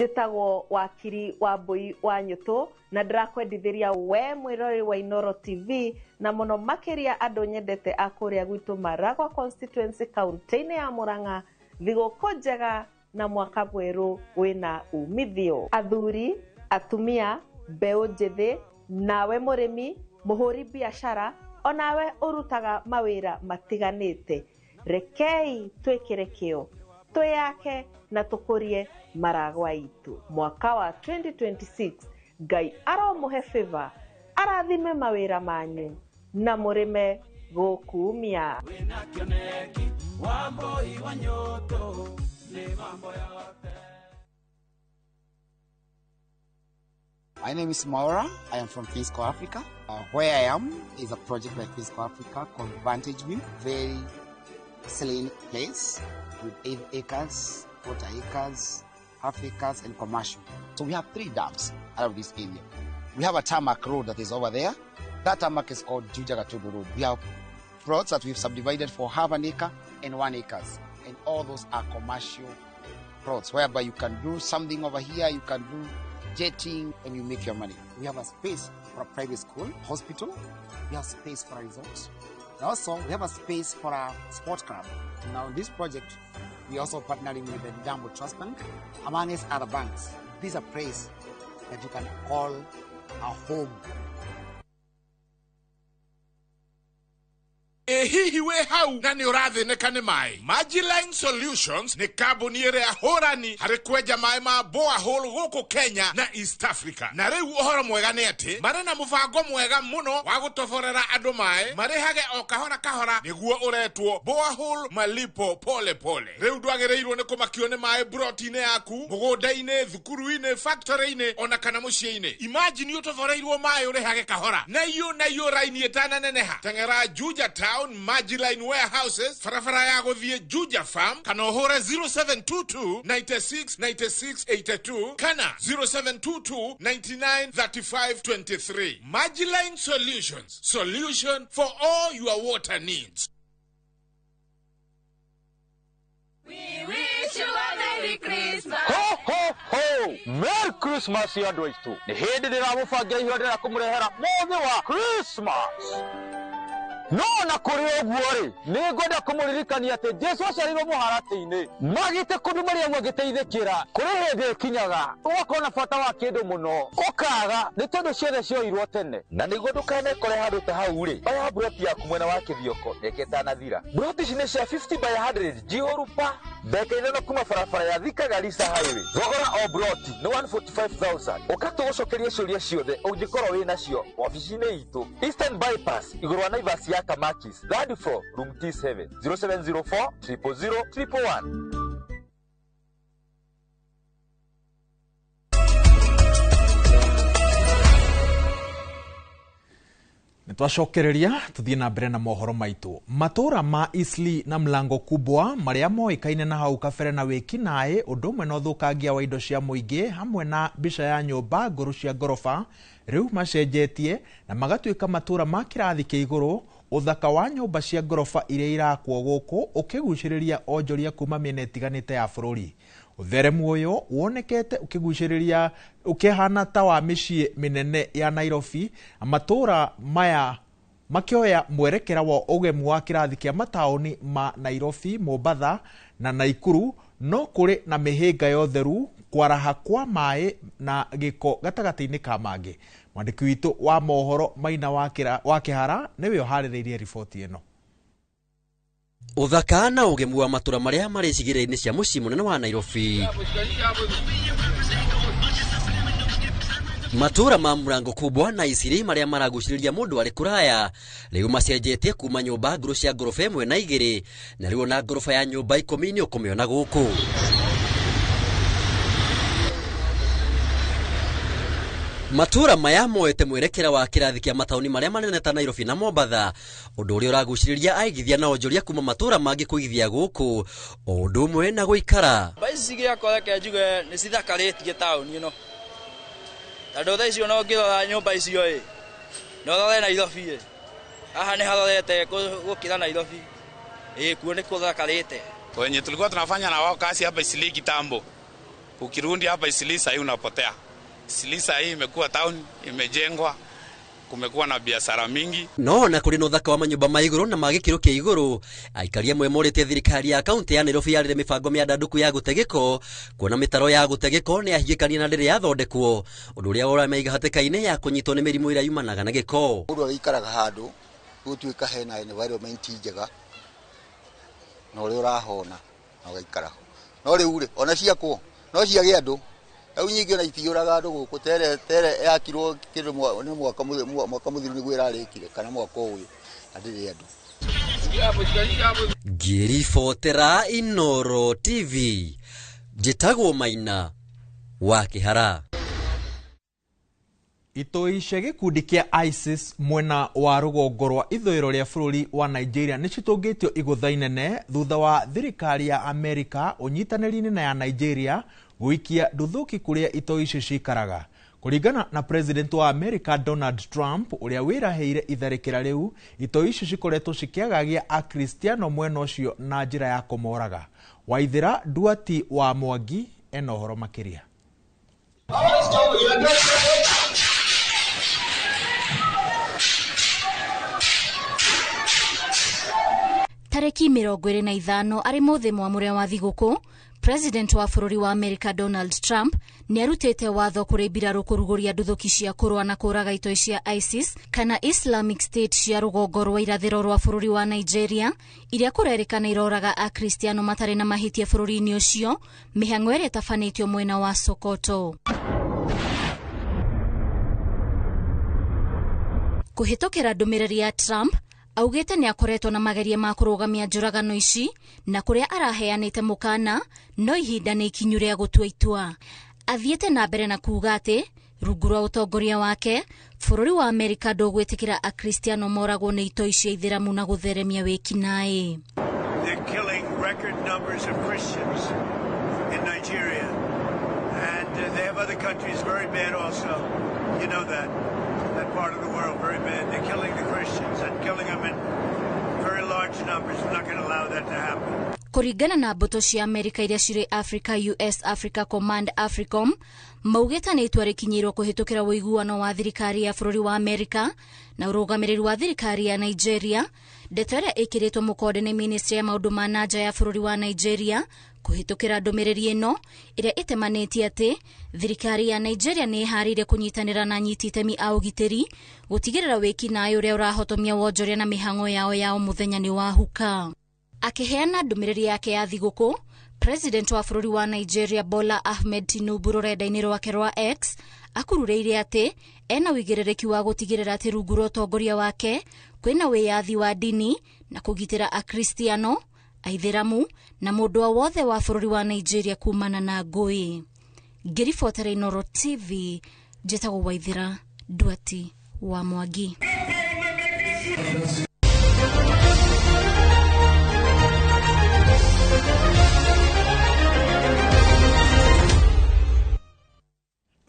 Njĩtagwo wakiri wa Mbui wa Nyũtũ na ndĩrakwendithĩria we mwĩroreri wa Inooro TV na mũno makĩria andũ nyendete a kũrĩa gwitũ Maragwa constituency kaunti-inĩ ya Murang'a, thigũkũ njega na mwaka mwerũ wĩna umithio. Athuri, atumia, mbeũ njĩthĩ, nawe mũrĩmi, mũhũri biacara, onawe ũrutaga mawĩra matiganĩte, rekei twĩkĩre kĩo, twĩyake na tũkũrie Maragwa itũ. Mwaka wa 2026 Ngai aromũhe favor, arathime mawĩra manyu na mũrĩme gũkumia. My name is Maura. I am from Fisco Africa. Where I am is a project by Fisco Africa called Vantage View. Very serene place with 8 acres, quarter acres, half acres, and commercial. So we have 3 dams out of this area. We have a tarmac road that is over there. That tarmac is called Juja Gatundu Road. We have plots that we've subdivided for half an acre and 1 acre. And all those are commercial plots whereby you can do something over here, you can do jetting, and you make your money. We have a space for a private school, hospital. We have space for a resort. And also, we have a space for a sport club. Now, in this project, we are also partnering with the Jambo Trust Bank, among other banks. This is a place that you can call a home. Ĩ hihi wĩ hau na nĩ ũrathĩnĩka nĩ maĩ? Magiline Solutions nĩ kambuni ĩrĩa hũrani harĩ kwenja maĩ ma borehole gũkũ Kenya na East Africa. Na rĩu ũhoro mwega nĩ atĩ marĩ na mũbango mwega mũno wa gũtoborera andũ maĩ marĩhage o kahora kahora, nĩguo ũretwo borehole malipo pole pole. Rĩu ndwagĩrĩirwo nĩ kũmakio nĩ maĩ broti-inĩ yaku, mũgũnda-inĩ, thukuru-inĩ, factory-inĩ ona kana mũciĩ-inĩ. Imagine ũtoboreirwo maĩ ũrĩhage kahora na iyo raini ĩtananeneha. Teng'era Juja Town Magiline Warehouses, barabara ya gũthiĩ Juja Farm, kana ũhũre 0722 96 96 82 kana 0722 99 35 23. Magiline Solutions, solution for all your water needs. We wish you a Merry Christmas. Ho, ho, ho! Merry Christmas andũ aitũ. Nĩ hĩndĩ ndĩramũbangira ihinda rĩa kũmũrehera mũthĩ wa Christmas. No na kũrĩ ũguo rĩ, nĩ ngwenda kũmũririkania atĩ Jesu aciarirwo mũharatĩ-inĩ magĩte kũndũ Mariamu agĩteithĩkĩra. Kũrĩ hĩndĩ ĩkinyaga ũgakorwo na bata wa kĩndũ mũno ũkaga nĩ tondũ ciothe cioirwo tene. Na nĩguo ndũkanekore handũ ta hau rĩ, oya mburoti yaku mwena wa Kĩthioko mĩaka ĩtanathira. Mburoti ici nĩ cia 50 by 100 njihũru pa mbeca ithano kuma barabara ya Thika Garissa Highway. Thogora o mburoti nĩ 145,000. Ũka tũgũcokerie ciũria ciothe ũngĩkorwo wĩ nacio wabici-inĩ itũ Eastern Bypass igũrũ wa Naivas ya Kamakis, third floor, room T7, 0704 000 111. Nĩtwacokereria tuthiĩ na mbere na mohoro maitũ. Matũra ma Eastleigh na Mlango Kubwa marĩa moĩkaine na hau kabere na wĩkinaĩ ũndũ ũmwe na ũthũkangia wa indo cia mũingĩ hamwe na mbica ya nyũmba ngũrũ cia ngoroba rĩu macenjetie na magatuĩka matũra ma kĩrathi kĩa igũrũ. Ũthaka wa nyũmba cia ngoroba iria irakwo gũkũ ũkĩgucĩrĩria onjoria kuma mĩena ĩtiganĩte ya bũrũri. Ũtheremu ũyũ wonekete ũkĩgucĩrĩria ũkĩhana ta wa mĩciĩ mĩnene ya Nairobi, matũra maya makĩoya mwerekera wa ũgemu wa kĩrathi kĩa mataũni ma Nairobi, Mombatha na Naikuru. No kũrĩ na mĩhĩnga ya ũtheru, kwaraha kwa maĩ na gĩko gatagatĩ-inĩ ka mangĩ. Mwandĩki witũ wa mohoro Maina wa Kĩhara nĩwe ũharĩrĩirie riboti ĩno. Ũthaka na ũgemu wa matũra marĩa marĩ icigĩrĩra-inĩ cia mũciĩ mũnene wa Nairobi. Matũra ma Mlango Kubwa na Eastleigh marĩa maragucĩrĩria mũndũ arĩ kũraya rĩu macenjetie kuma nyũmba ngũrũ cia ngoroba 1 na 2 na rĩu ona ngoroba ya nyũmba 10 nĩ ũkũmĩona gũkũ. Matura maya moete mwerekera wa kĩrathi kĩa mataũni marĩa manene ta Nairobi na Mombatha, ũndũ ũrĩa ũragucĩrĩria aigithia na onjoria kuma matũra mangĩ kũigithia gũkũ o ũndũ ũmwe na gũikara. Mba ici gĩakwa reke njuge nĩ cithakarĩtie taũni ĩno, tondũ thaa icio no ũngĩrora nyũmba icio ĩ no ũrore Nairobi ĩ, haha nĩ harorete gũkĩra Nairobi ĩ, kuo nĩ kũthakarĩte. Wenye tulikuwa tunafanya na wao kazi hapa Eastleigh kitambo, Ukirudi hapa Eastleigh sahii unapotea. Eastleigh sahii imekuwa town, imejengwa, kumekuwa na biashara mingi. No na kuri na uthaka wa manyumba ma iguru na ma gikiro kia iguru, aikari amwe morĩtie thirikari ya kaunti ya Nairobi yarĩre mĩbango mĩandandũku ya gũte gĩko, kuona mĩtaro ya gũte gĩko nĩ yahingĩkania na ndĩrĩ yathondekwo, ũndũ ũrĩa ũramaiga hatĩka-inĩ ya kũnyitwo nĩ mĩrimũ ĩrĩa yumanaga na gĩko. Mũndũ agĩikaraga handũ gũtuĩka hena environment njega na ũrĩa ũrahona na ũgaikara ho. No rĩu rĩ, ona ciakwo no ciage andũ. Rĩu nyingĩ ona itiyũraga andũ gũkũ, tere yakirwo kĩndũ nĩ mwaka mũthiru nĩguo ĩrarĩkire kana mwaka ũyũ na ndĩrĩ andũ. Ngĩribotera Inooro TV, njĩtagwo Maina wa Kĩhara. Itoi cia gĩkundi kĩa ISIS mwena wa rũgongo rwa ithũĩro rĩa bũrũri wa Nigeria nĩ citũngĩtio igũtha inene thutha wa thirikari ya Amerika ũnyitanĩri-inĩ na ya Nigeria gũikia nduthũki kũrĩa itoi icio cikaraga. Kũringana na President wa Amerika Donald Trump ũrĩa wĩrahĩire itharĩkĩra rĩu, itoi icio cikoretwo cikĩagagia Akristiano mwena ũcio na njĩra ya kũmoraga. Waithĩra Nduati wa Mwangi ena ũhoro makĩria. Tarĩki 25 arĩ mũthĩ mwamũre wa thigũkũ, President wa bũrũri wa Amerika Donald Trump nĩ arutĩte watho kũrĩ mbirarũ kũrugũria nduthũki cia kũrũa na kũraga itoi cia ISIS kana Islamic State cia rũgongo rwa irathĩro rwa bũrũri wa Nigeria iria kũrerĩkana iroraga Akristiano matarĩ na mahĩtia bũrũri-inĩ ũcio, mĩhang'o ĩrĩa ĩtabanĩtio mwena wa Sokoto. Kũhĩtũkĩra ndũmĩrĩri ya Trump, augĩte nĩ akoretwo na mageria ma kũrũgamia njũragano ici na kũrĩa araheanĩte mũkana no ihinda nĩ ikinyu rĩa gũtua itua. Athiĩte na mbere na kuuga atĩ rungu rwa ũtongoria wake bũrũri wa Amerika ndũgwĩtĩkĩra Akristiano moragwo nĩ itoi cia ithĩramu na gũtheremia wĩkinaĩ. They're killing record numbers of Christians in Nigeria, and they have other countries very bad also. You know that. That part of the world very bad. They're killing the Christians and killing them in very large numbers. We're not going to allow that to happen. Kũringana na mbũtũ cia Amerika iria cirĩ Africa, US Africa Command AFRICOM, maugĩte nĩ itua rĩkinyĩirwo kũhĩtũkĩra ũiguano wa thirikari ya bũrũri wa Amerika na ũrũgamĩrĩri wa thirikari ya Nigeria, ndeto ĩrĩa ĩkĩrĩtwo mũkonde nĩ ministry ya maũndũ ma na nja ya bũrũri wa Nigeria kũhĩtũkĩra ndũmĩrĩri ĩno ĩrĩa ĩtemanĩtie atĩ thirikari ya Nigeria nĩ ĩharĩirie kũnyitanĩra na anyiti itemi a ũgitĩri gũtigĩrĩra wĩkinaĩ ũrĩa ũrahotomia wonjoria na mĩhang'o yao ya o mũthenya nĩ wahuka. Akĩheana ndũmĩrĩri yake ya thigũkũ, President wa bũrũri wa Nigeria Bola Ahmed Tinubu rũrenda-inĩ rwake rwa X akururĩire atĩ ena ũigĩrĩrĩki wa gũtigĩrĩra atĩ rungu rwa ũtongoria wake kwĩna wĩyathi wa ndini na kũgitĩra Akristiano, Aithĩramu na mũndũ o wothe wa bũrũri wa Nigeria kumana na ngũĩ. Ngĩribotera Inooro TV, njĩtagwo Waithĩra Nduati wa Mwangi.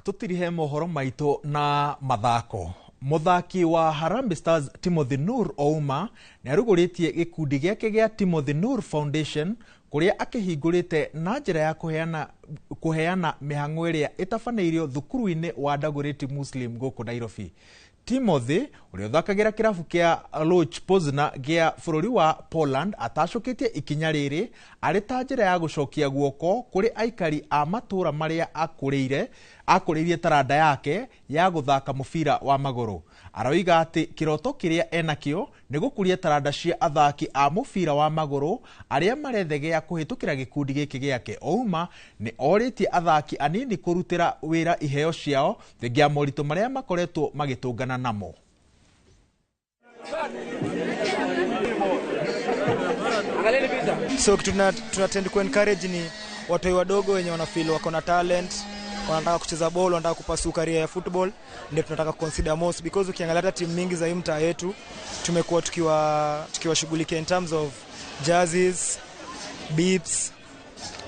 Tutirihe mohoro maitũ na mathako. Mũthaki wa Harambee Stars Timothy Nur Ouma nĩ arugũrĩtie gĩkundi gĩake gĩa Timothy Nur Foundation kũrĩa akĩhingũrĩte na njĩra ya kũheana mĩhang'o ĩrĩa ĩtabanĩirio thukuru-inĩ wa Dagoretti Muslim gũkũ Nairobi. Timothy ũrĩa ũthakagĩra kĩrabu kĩa Lech Poznan gĩa bũrũri wa Poland atacũkĩtie ikinya rĩrĩ arĩ ta njĩra ya gũcokia guoko kũrĩ aikari a matũũra marĩa akũrĩirie taranda yake ya gũthaka mũbira wa magũrũ. Aroiga atĩ kĩroto kĩrĩa enakĩo nĩ gũkũria taranda cia athaki a mũbira wa magũrũ arĩa marethegea kũhĩtũkĩra gĩkundi gĩkĩ gĩake. Ouma nĩ orĩtie athaki anini kũrutĩra wĩra iheo ciao thengia moritũ marĩa makoretwo magĩtũngana namo. So kitu tunatend ku encourage ni watu wadogo wenye wana feel wako na talent, wanataka kucheza ball, wanataka kupursue career ya football, ndio tunataka consider most, because ukiangalia hata timu mingi za hii mtaa yetu tumekuwa tukiwashughulikia in terms of jerseys, bibs,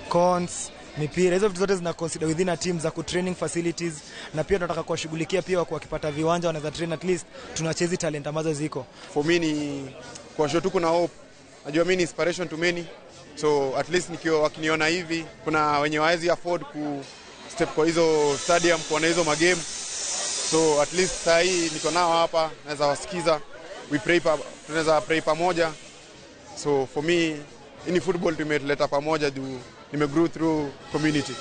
cons, mipira. Hizo vitu zote zina consider within a team za ku training facilities, na pia tunataka kuwashughulikia pia wakipata viwanja wanaweza train, at least tunachezi talent ambazo ziko. For me ni kwa sure tuko na hope. Najua mimi ni inspiration to many. So at least nikiwa wakiniona hivi, kuna wenye waezi afford ku step kwa hizo stadium kuona hizo magame. So at least saa hii niko nao hapa, naweza wasikiza. We pray tunaweza pray pamoja. So for me, ini football tumetuleta pamoja juu nime grow through community.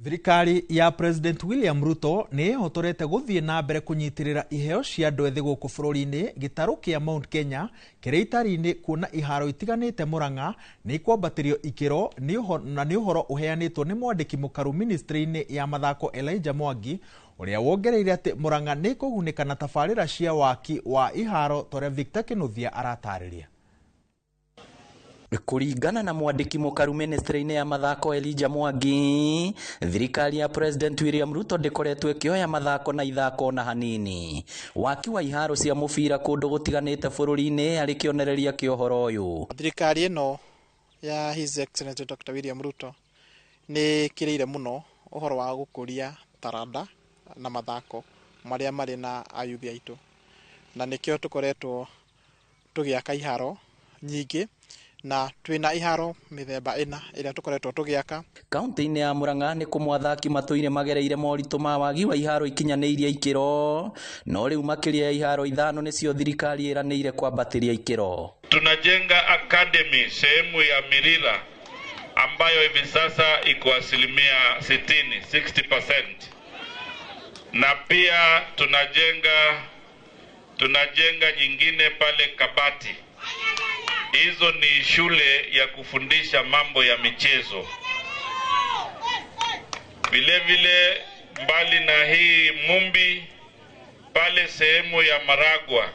Thirikari ya President William Ruto nĩ ĩhotorete gũthiĩ na mbere kũnyitĩrĩra iheo cia andũ ethĩ gũkũ bũrũri-inĩ gĩtarũ kĩa Mount Kenya kĩrĩa itari-inĩ kuona iharo itiganĩte Murang'a nĩ ikwambatĩrio ikĩro na nĩ ũhoro ũheanĩtwo nĩ mwandĩki mũkaru ministry-inĩ ya mathako Elijah Mwangi ũrĩa wongereire atĩ Murang'a nĩ ĩkũgunĩka na tabarĩra cia waki wa iharo ta ũrĩa Victor Kinuthia aratarĩria. Kũringana na mwandĩki mũkaru ministry-inĩ ya mathako Elijah Mwangi, thirikari ya President William Ruto ndĩkoretwo ĩkĩoya mathako na ithako na hanini. Waki wa iharo cia mũbira kũndũ gũtiganĩte bũrũri-inĩ arĩ kĩonereria kĩa ũhoro ũyũ. Thirikari ĩno ya His Excellency Dr. William Ruto nĩ ĩkĩrĩire mũno ũhoro wa gũkũria taranda na mathako marĩa marĩ na ayuthi aitũ, na nĩkĩo tũkoretwo tũgĩaka iharo nyingĩ na twina iharo mĩthemba ĩna ĩrĩa tũkoretwo tũgĩaka. Kaunti-inĩ ya Murang'a nĩ kũmwe athaki matũire magereire moritũ ma wagi wa iharo ikinyanĩirie ikĩro, no rĩu makĩria ya iharo 5 nĩcio thirikari ĩranĩire kwambatĩria ikĩro. Tunajenga academy sehemu ya Mirira ambayo hivi sasa iko 60%, 60%. Na pia tunajenga nyingine pale Kabati. Hizo ni shule ya kufundisha mambo ya michezo. Vile vile mbali na hii Mumbi, pale sehemu ya Maragwa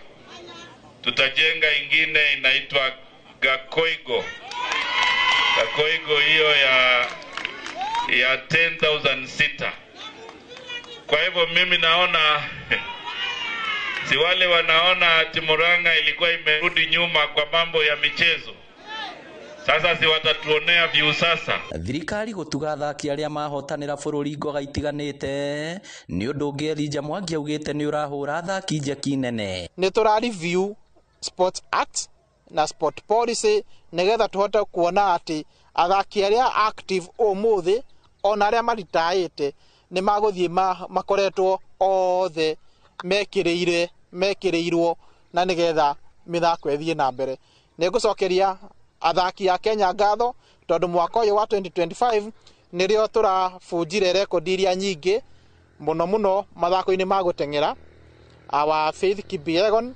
tutajenga ingine inaitwa Gakoigo. Gakoigo hiyo ya 10,000 seater. Kwa hivyo mimi naona si wale wanaona ati Murang'a ilikuwa imerudi nyuma kwa mambo ya michezo. Sasa si watatuonea view sasa. Thirikari gutuga athaki aria mahotanira bururi ngoga itiganite ni undu ungi Elijah Mwangi augite ni urahura athaki njeki nene. Ni tura review Sports Act na sport policy nigetha tuhote kuona ati athaki aria active umuthi ona aria maritaite ni maguthie makoretwo othe mekĩrĩirwo na nigetha mĩthako ĩthiĩ na mbere. Nĩ ngũcokeria athaki a Kenya ngatho tondũ mwaka ũyũ wa 2025 nĩrĩo tũrabunjire rekondi iria nyingĩ mũno mũno mathako-inĩ ma gũteng'era. Our Faith Kipyegon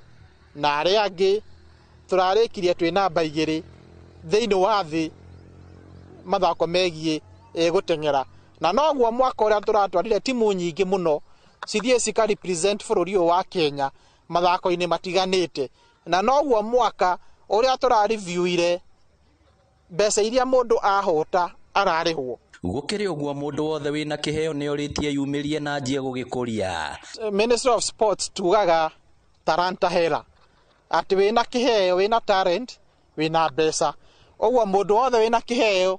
na arĩa angĩ tũrarĩkirie twĩ namba 2 thĩinĩ wa thĩ mathako megiĩ gũteng'era, na noguo mwaka ũrĩa tũratwarire timu nyingĩ mũno cithiĩ cika represent bũrũri ũyũ wa Kenya mathako-inĩ matiganĩte, na noguo mwaka ũrĩa tũrareviewire mbeca iria mũndũ ahota ararĩhwo. Gũkĩrĩ ũguo mũndũ wothe wĩna kĩheo nĩorĩtie yumĩrie na anjie gũgĩkũria. Ministry of Sports tugaga talanta hela, atĩ wĩna kĩheo, wĩna talent, wĩna mbeca. Ũguo mũndũ wothe wĩna kĩheo,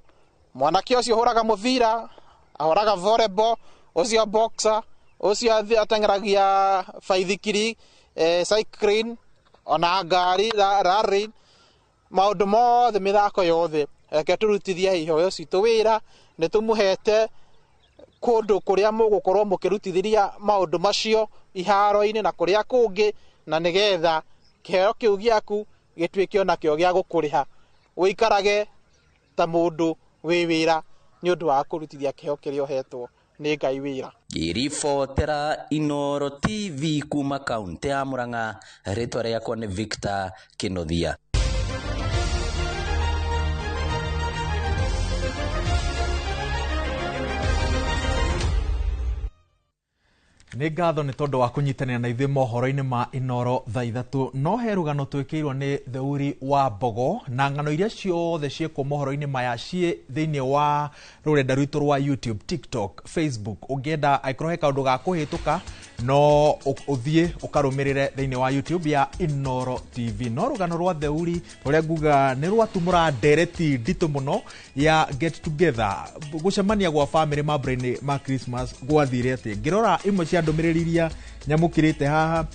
mwanake ũcio ũhũraga mũbira, ahũraga volleyball, ũcio boxer, ũcio ateng'eragia baithikiri, cycling, ona ngari, rally, maũndũ mothe mĩthako yothe, reke tũrutithie iheo citũ wĩra. Nĩ tũmũhete kũndũ kũrĩa mũgũkorwo mũkĩrutithĩria maũndũ macio iharo-inĩ na kũrĩa kũngĩ, na nĩgetha kĩheo kĩu gĩaku gĩtuĩke onakĩo gĩa gũkũrĩha, ũikarage ta mũndũ wĩ wĩra nĩ ũndũ wa kũrutithia kĩheo kĩrĩa ũhetwo nĩ Ngai wĩra. Ngĩribotera Inooro TV kuma kaunti ya Murang'a, rĩtwa rĩakwa nĩ Victor Kinuthia. Nĩ ngatho nĩ tondũ wa kũnyitanĩra na ithuĩ mohoro-inĩ ma Inooro thaa 3. No he rũgano twĩkĩirwo nĩ Theuri wa Mbogo na ng'ano iria ciothe ciĩkwo mohoro-inĩ maya ciĩ thĩinĩ wa rũrenda rwitũ rwa YouTube, TikTok, Facebook. Ũngĩenda angĩkorwo he kaũndũ ga kũhĩtũka no ũthiĩ ũkarũmĩrĩre thĩinĩ wa YouTube ya Inooro TV. No rũgano rwa Theuri rũrĩa nguga nĩ rwatumũra ndereti nditũ mũno ya get together, gũcemania gwa family mambura-inĩ ma Christmas gwathire atĩ. Ngĩrora imwe cia ndũmĩrĩri iria nyamũkĩrĩte haha,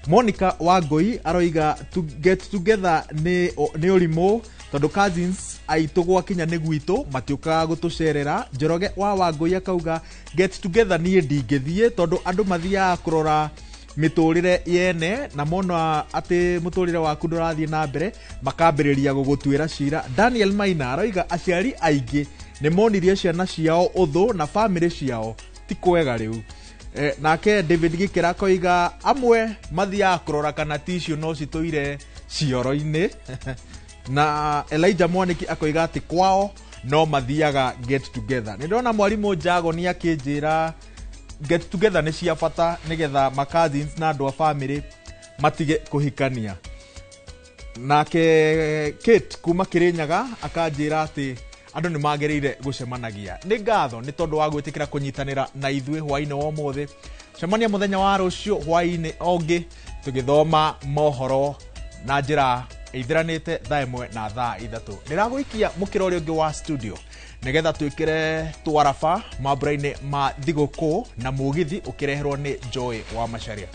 Monica Wangui aroiga to get together nĩ ũrimũ tondũ cousins aitũ gwakinya nĩ gwitũ matiũkaga gũtũcerera. Njoroge wa Wangui akauga get together niĩ ndingĩthiĩ tondũ andũ mathiaga kũrora mĩtũrĩre yene na mona atĩ mũtũrĩre waku ndũrathiĩ na mbere makambĩrĩria gũgũtuĩra cira. Daniel Maina aroiga aciari aingĩ nĩ monirie ciana ciao ũthũ na bamĩrĩ ciao ti kwega rĩu. Nake David Gikera akoiga amwe mathiaga kũrora kana tissue no citũire cioro-inĩ. Na Elijah Mwaniki akoiga atĩ kwao no mathiaga get together. Nĩ ndona mwarimũ Jago nĩ akĩnjĩra get together nĩ cia bata nĩgetha ma cousins na andũ a family matige kũhikania. Nake Kate kuma Kirinyaga akanjĩra atĩ andũ nĩ magĩrĩire gũcemanagia. Nĩ ngatho nĩ tondũ wa gwĩtĩkĩra kũnyitanĩra na ithuĩ hwaĩ-inĩ wa ũmũthĩ. Cemania mũthenya wa rũciũ hwaĩ-inĩ ũngĩ tũgĩthoma mohoro na njĩra ĩithiranĩte thaa 1 na thaa 3. Ndĩragũikia mũkĩra ũrĩa ũngĩ wa studio nĩgetha twĩkĩre twaraba mambura-inĩ ma thigũkũ na mũgithi ũkĩreherwo nĩ Joy wa Macharia.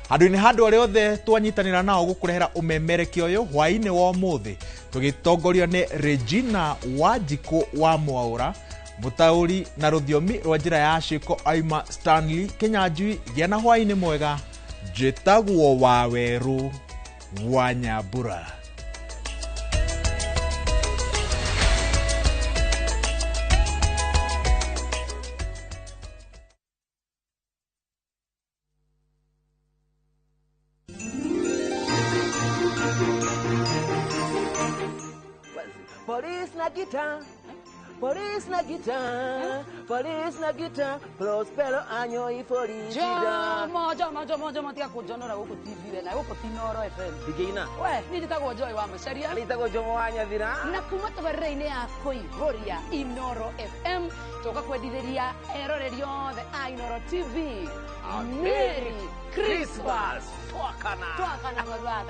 Handũ-inĩ handũ arĩa othe twanyitanĩra nao gũkũrehera ũmemerekia ũyũ hwaĩ-inĩ wa ũmũthĩ tũgĩtongorio nĩ Regina Wanjikũ wa Mwaũra, mũtaũri na rũthiomi rwa njĩra ya ciĩko Aima Stanley Kinyanjui. Gĩa na hwaĩ-inĩ mwega. Njĩtagwo Wawerũ wa Nyambura. Police na guitar, police na guitar, police na guitar, Prospero año y felicidad. Jomo, jomo, jomo, jomo, tiga kũnjonora gũkũ TV na gũkũ ti Inooro FM. Ndingĩina. We, niĩ njĩtagwo Joy wa Macharia. Niĩ njĩtagwo Jomo wa Nyathira. Na kuma tabarĩra-inĩ ya kũihũria Inooro FM, tũka kwendithĩria eroreri othe a Inooro TV. Merry Christmas. Twakana. Twakana marua.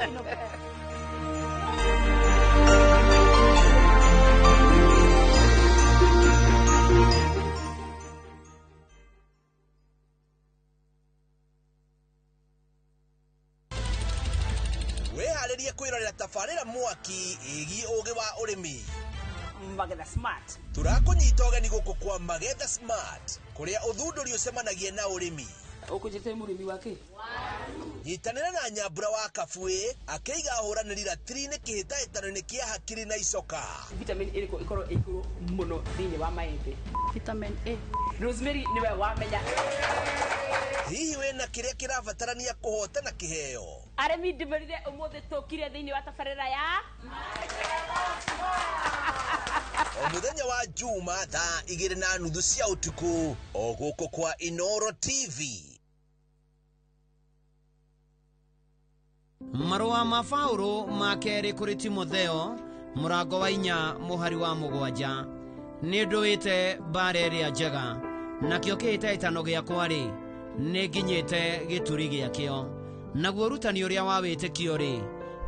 Wĩharĩrie kwĩrorera tabarĩra mwaki ĩgiĩ ũgĩ wa ũrĩmi. Magetha Smart. Tũrakũnyita ũgeni gũkũ kwa Magetha Smart kũrĩa ũthundũri ũcemanagia na ũrĩmi. Ũkũnjĩte mũrĩmi wa kĩ? Nyitanĩra na Nyambura wa Kabuĩ akĩiga ahũranĩri ratiri-inĩ kĩhĩtahĩtano-inĩ kĩa hakiri na icoka. Vitamin ĩrĩkũ ĩkorwo ĩ igũrũ mũno thĩinĩ wa maembe? Vitamin A. Rosemary nĩwe wamenya. Hihi wĩna kĩrĩa kĩrabatarania kũhotana kĩheo? Arĩmi ndĩmerire ũmũthĩ tũkire thĩinĩ wa tabarĩra ya O mũthenya wa Juma thaa 2:30 cia ũtukũ o gũkũ kwa Inooro TV. Marũa ma Paũlũ ma kerĩ kũrĩ Timotheo mũrango wa 4 mũhari wa 7. Nĩ ndũĩte mbara ĩrĩa njega, nakĩo kĩhĩtahĩtano gĩakwa-rĩ, nĩ nginyĩte gĩturi gĩakĩo. Naguo ũrutani ũrĩa wa wĩtĩkio-rĩ,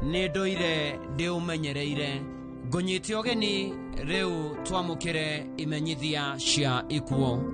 nĩ ndũire ndĩũmenyereire. Ngũnyite ũgeni rĩu twamũkĩre imenyithia cia ikuũ.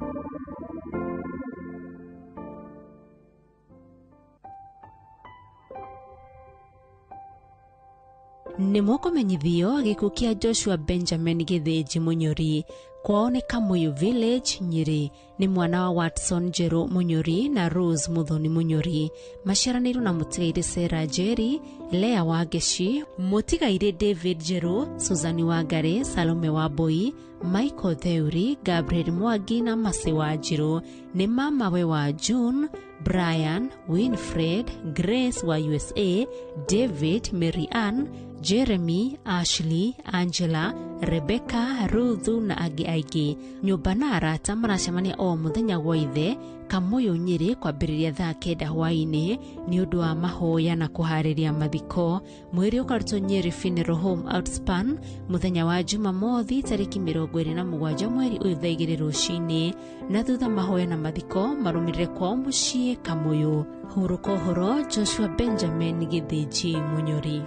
Nĩ mũkũmenyithio gĩkuũ kĩa Joshua Benjamin Gĩthĩnji Mũnyũri kwao nĩ Kamũyũ Village, Nyĩrĩ. Nĩ mwana wa Watson Njerũ Mũnyũri na Rose Muthoni Mũnyũri. Maciaranĩirwo na mũtigairĩ Sarah Njeri, Lea Wangeci, mũtigairĩ David Njerũ, Susan Wangari, Salome Wambui, Michael Theuri, Gabriel Mwangi na Mercy Wanjirũ. Nĩ mamawe wa June, Brian, Winfred, Grace wa USA, David, Mary Ann, Jeremy, Ashley, Angela, Rebecca, Ruthu na angĩ aingĩ. Nyũmba na arata maracemania o mũthenya gwa ithe Kamũyũ Nyĩrĩ kwambĩrĩria thaa 9 hwaĩ-inĩ nĩ ũndũ wa mahoya na kũharĩria mathiko. Mwĩrĩ ũkarutwo Nyĩrĩ Funeral Home Outspan mũthenya wa Jumamothi tarĩki 27 mweri ũyũ thaa 2 rũcinĩ, na thutha mahoya na mathiko marũmĩrĩre kwao mũciĩ Kamũyũ. Hurũka ũhoro Joshua Benjamin Gĩthĩnji Mũnyũri.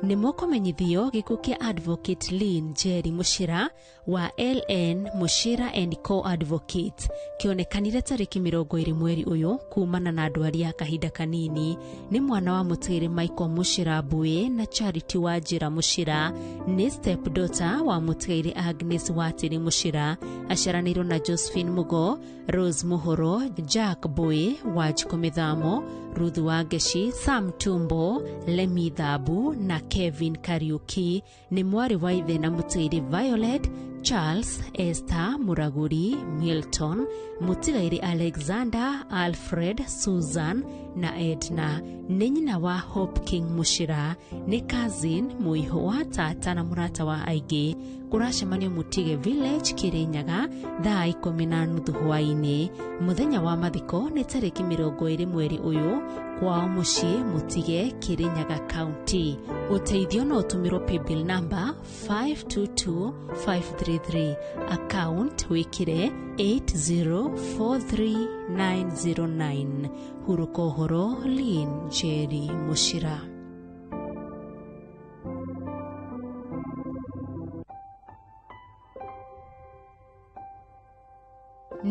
Nĩ mũkũmenyithio gĩkuũ kĩa Advocate Lynn Njeri Mũcira wa LN Mũcira and Co Advocate kĩonekanire tarĩki 20 mweri ũyũ kumana na ndwari ya kahinda kanini. Nĩ mwana wa mũtĩrĩ Michael Mũcira Mbui na Charity wa Njĩra Mũcira, nĩ step daughter wa mũtigairĩ Agnes Watĩrĩ Mũcira, aciaranĩirwo na Josephine Mugo, Rose Muhoro, Jack Mbui, Wanjikũ Mĩthamo, Ruth Wangeci, Sam Tumbo, Lemi Thabu na Kevin Kariuki. Nĩ mwarĩ wa ithe na mũtigairĩ Violet, Charles, Esther Muraguri, Milton, mũtigairĩ Alexander, Alfred, Susan na Edna. Nĩ nyina wa Hope King Mũcira, nĩ cousin, mũihwa, tata na mũrata wa aingĩ. Kũracemanio Mũtige Village, Kĩrĩnyaga, thaa 10:30 hwaĩ-inĩ. Mũthenya wa mathiko nĩ tarĩki 20 mweri ũyũ kwao mũciĩ Mũtige, Kĩrĩnyaga County. Ũteithio no ũtũmĩrwo paybill number 522533, account wĩkĩre 8043909. Huruka ũhoro Lynn Njeri Mũcira.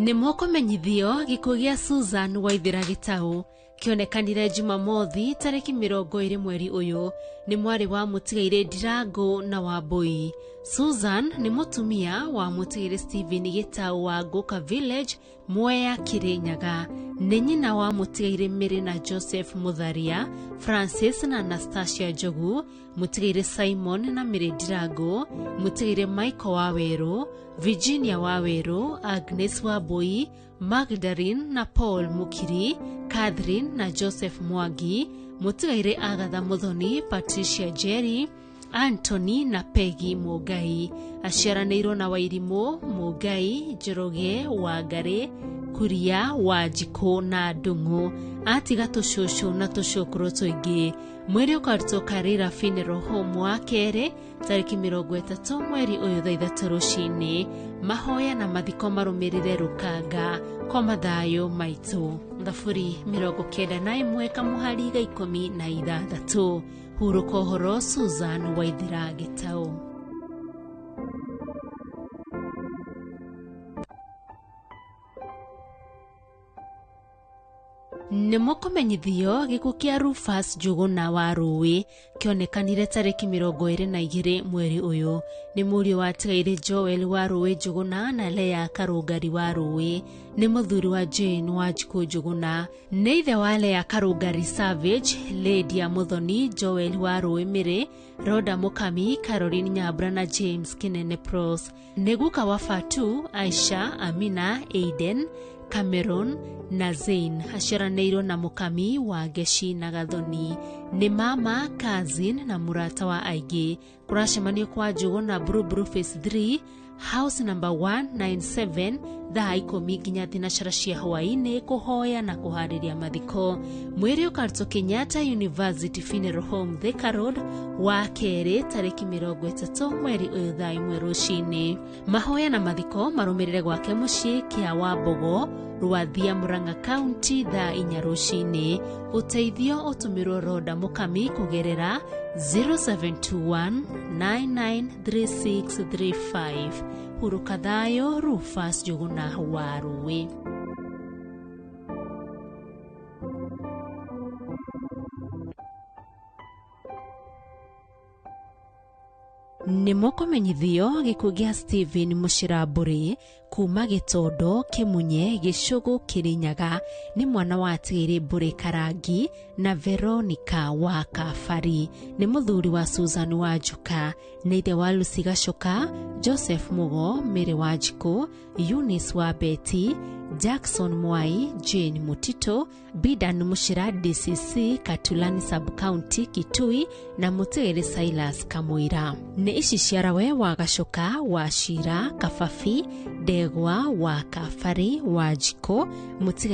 Nĩ mũkũmenyithio gĩkuũ gĩa Susan Waithĩra Gĩtaũ kĩonekanire Jumamothi tarĩki 20 mweri ũyũ. Nĩ mwarĩ wa mũtigairĩ Ndirango na Wambui. Susan nĩ mũtumia wa mũtigairĩ Stephen Gĩtaũ wa Ngũka Village, Mwea, Kĩrĩnyaga. Nĩ nyina wa mũtigairĩ Mary na Joseph Mutharia, Francis na Anastasia Njogu, mũtigairĩ Simon na Mary Ndirango, mũtigairĩ Michael Wawerũ, Virginia Wawerũ, Agnes Wambui, Magdalene na Paul Mukiri, Catherine na Joseph Mwangi, mũtigairĩ Agatha Muthoni, Patricia Jerry, Anthony na Peggy Mũngai. Aciaranĩirwo na Wairimũ Mũngai, Njoroge Wangari, Kuria Wanjikũ na Ndung'u. Atiga tũcũcũ na tũcũkũrũ tũingĩ. Mwĩrĩ ũkarutwo Karira Funeral Home wa kerĩ tarĩki 30 mweri ũyũ thaa 3 rũcinĩ. Mahoya na mathiko marũmĩrĩre Rũkanga kwa mathayũ maitũ. 091 kamuhari ga 16. Huruka ũhoro Susan Waithĩra Gĩtaũ. Nĩ mũkũmenyithio gĩkuũ kĩa Rufus Njũgũna wa Rũĩ kĩonekanire tarĩki 22 mweri ũyũ. Nĩ mũriũ wa tigairĩ Joel wa Rũĩ Njũgũna na Lea Karũngari wa Rũĩ. Nĩ mũthuri wa Jane Wanjikũ Njũgũna. Nĩ ithe wa Lea Karũngari Savage, Lydia Muthoni, Joel wa Rũĩ Mĩrĩ, Rhoda Mũkami, Caroline Nyambura na James Kinene Pros. Nĩ guka wa Fatu, Aisha, Amina, Aiden, Cameron na Zain. Aciaranĩirwo na Mũkami wa Ngeci na Gathoni. Nĩ mama, cousin na mũrata wa aingĩ. Kũracemanio kwa Njũgũna Buruburu Phase 3 house number 197 thaa 10 nginya thinacara cia hwaĩ-inĩ kũhoya na kũharĩria mathiko. Mwĩrĩ ũkarutwo Kenyatta University Funeral Home, Thika Road, wa kerĩ tarĩki 30 mweri ũyũ thaa 1 rũcinĩ. Mahoya na mathiko marũmĩrĩre gwake mũciĩ kĩa Wambogo, Rwathia, Murang'a County thaa 4 rũcinĩ. Ũteithio ũtũmĩrwo Rhoda Mũkami kũgerera 0721 993635. Huruka thayũ Rufus Njũgũna wa Rũĩ. Nĩ mũkũmenyithio gĩkuũ gĩa Stephen Mũcira Mbũri kuma Gĩtondo, Kĩmunye, Gĩcũgũ, Kĩrĩnyaga. Nĩ mwana wa Tigĩrĩ Mbũri Karangi na Veronica wa Kabari. Nĩ mũthuri wa Susan Wanjuka. Nĩ ithe wa Lucy Gacoka, Joseph Mugo, Mary Wanjikũ, Eunice wa Betty, Jackson Mwai, Jane Mutito, Bidan Mushira DCC, Katulani Sub-County, Kitui na Mutigiri Silas Kamwira. Nĩ ici ciarawe wa Gacoka, wa Shira, Kababi, Ndegwa, wa Kabari, wa Njiko, Mutigiri.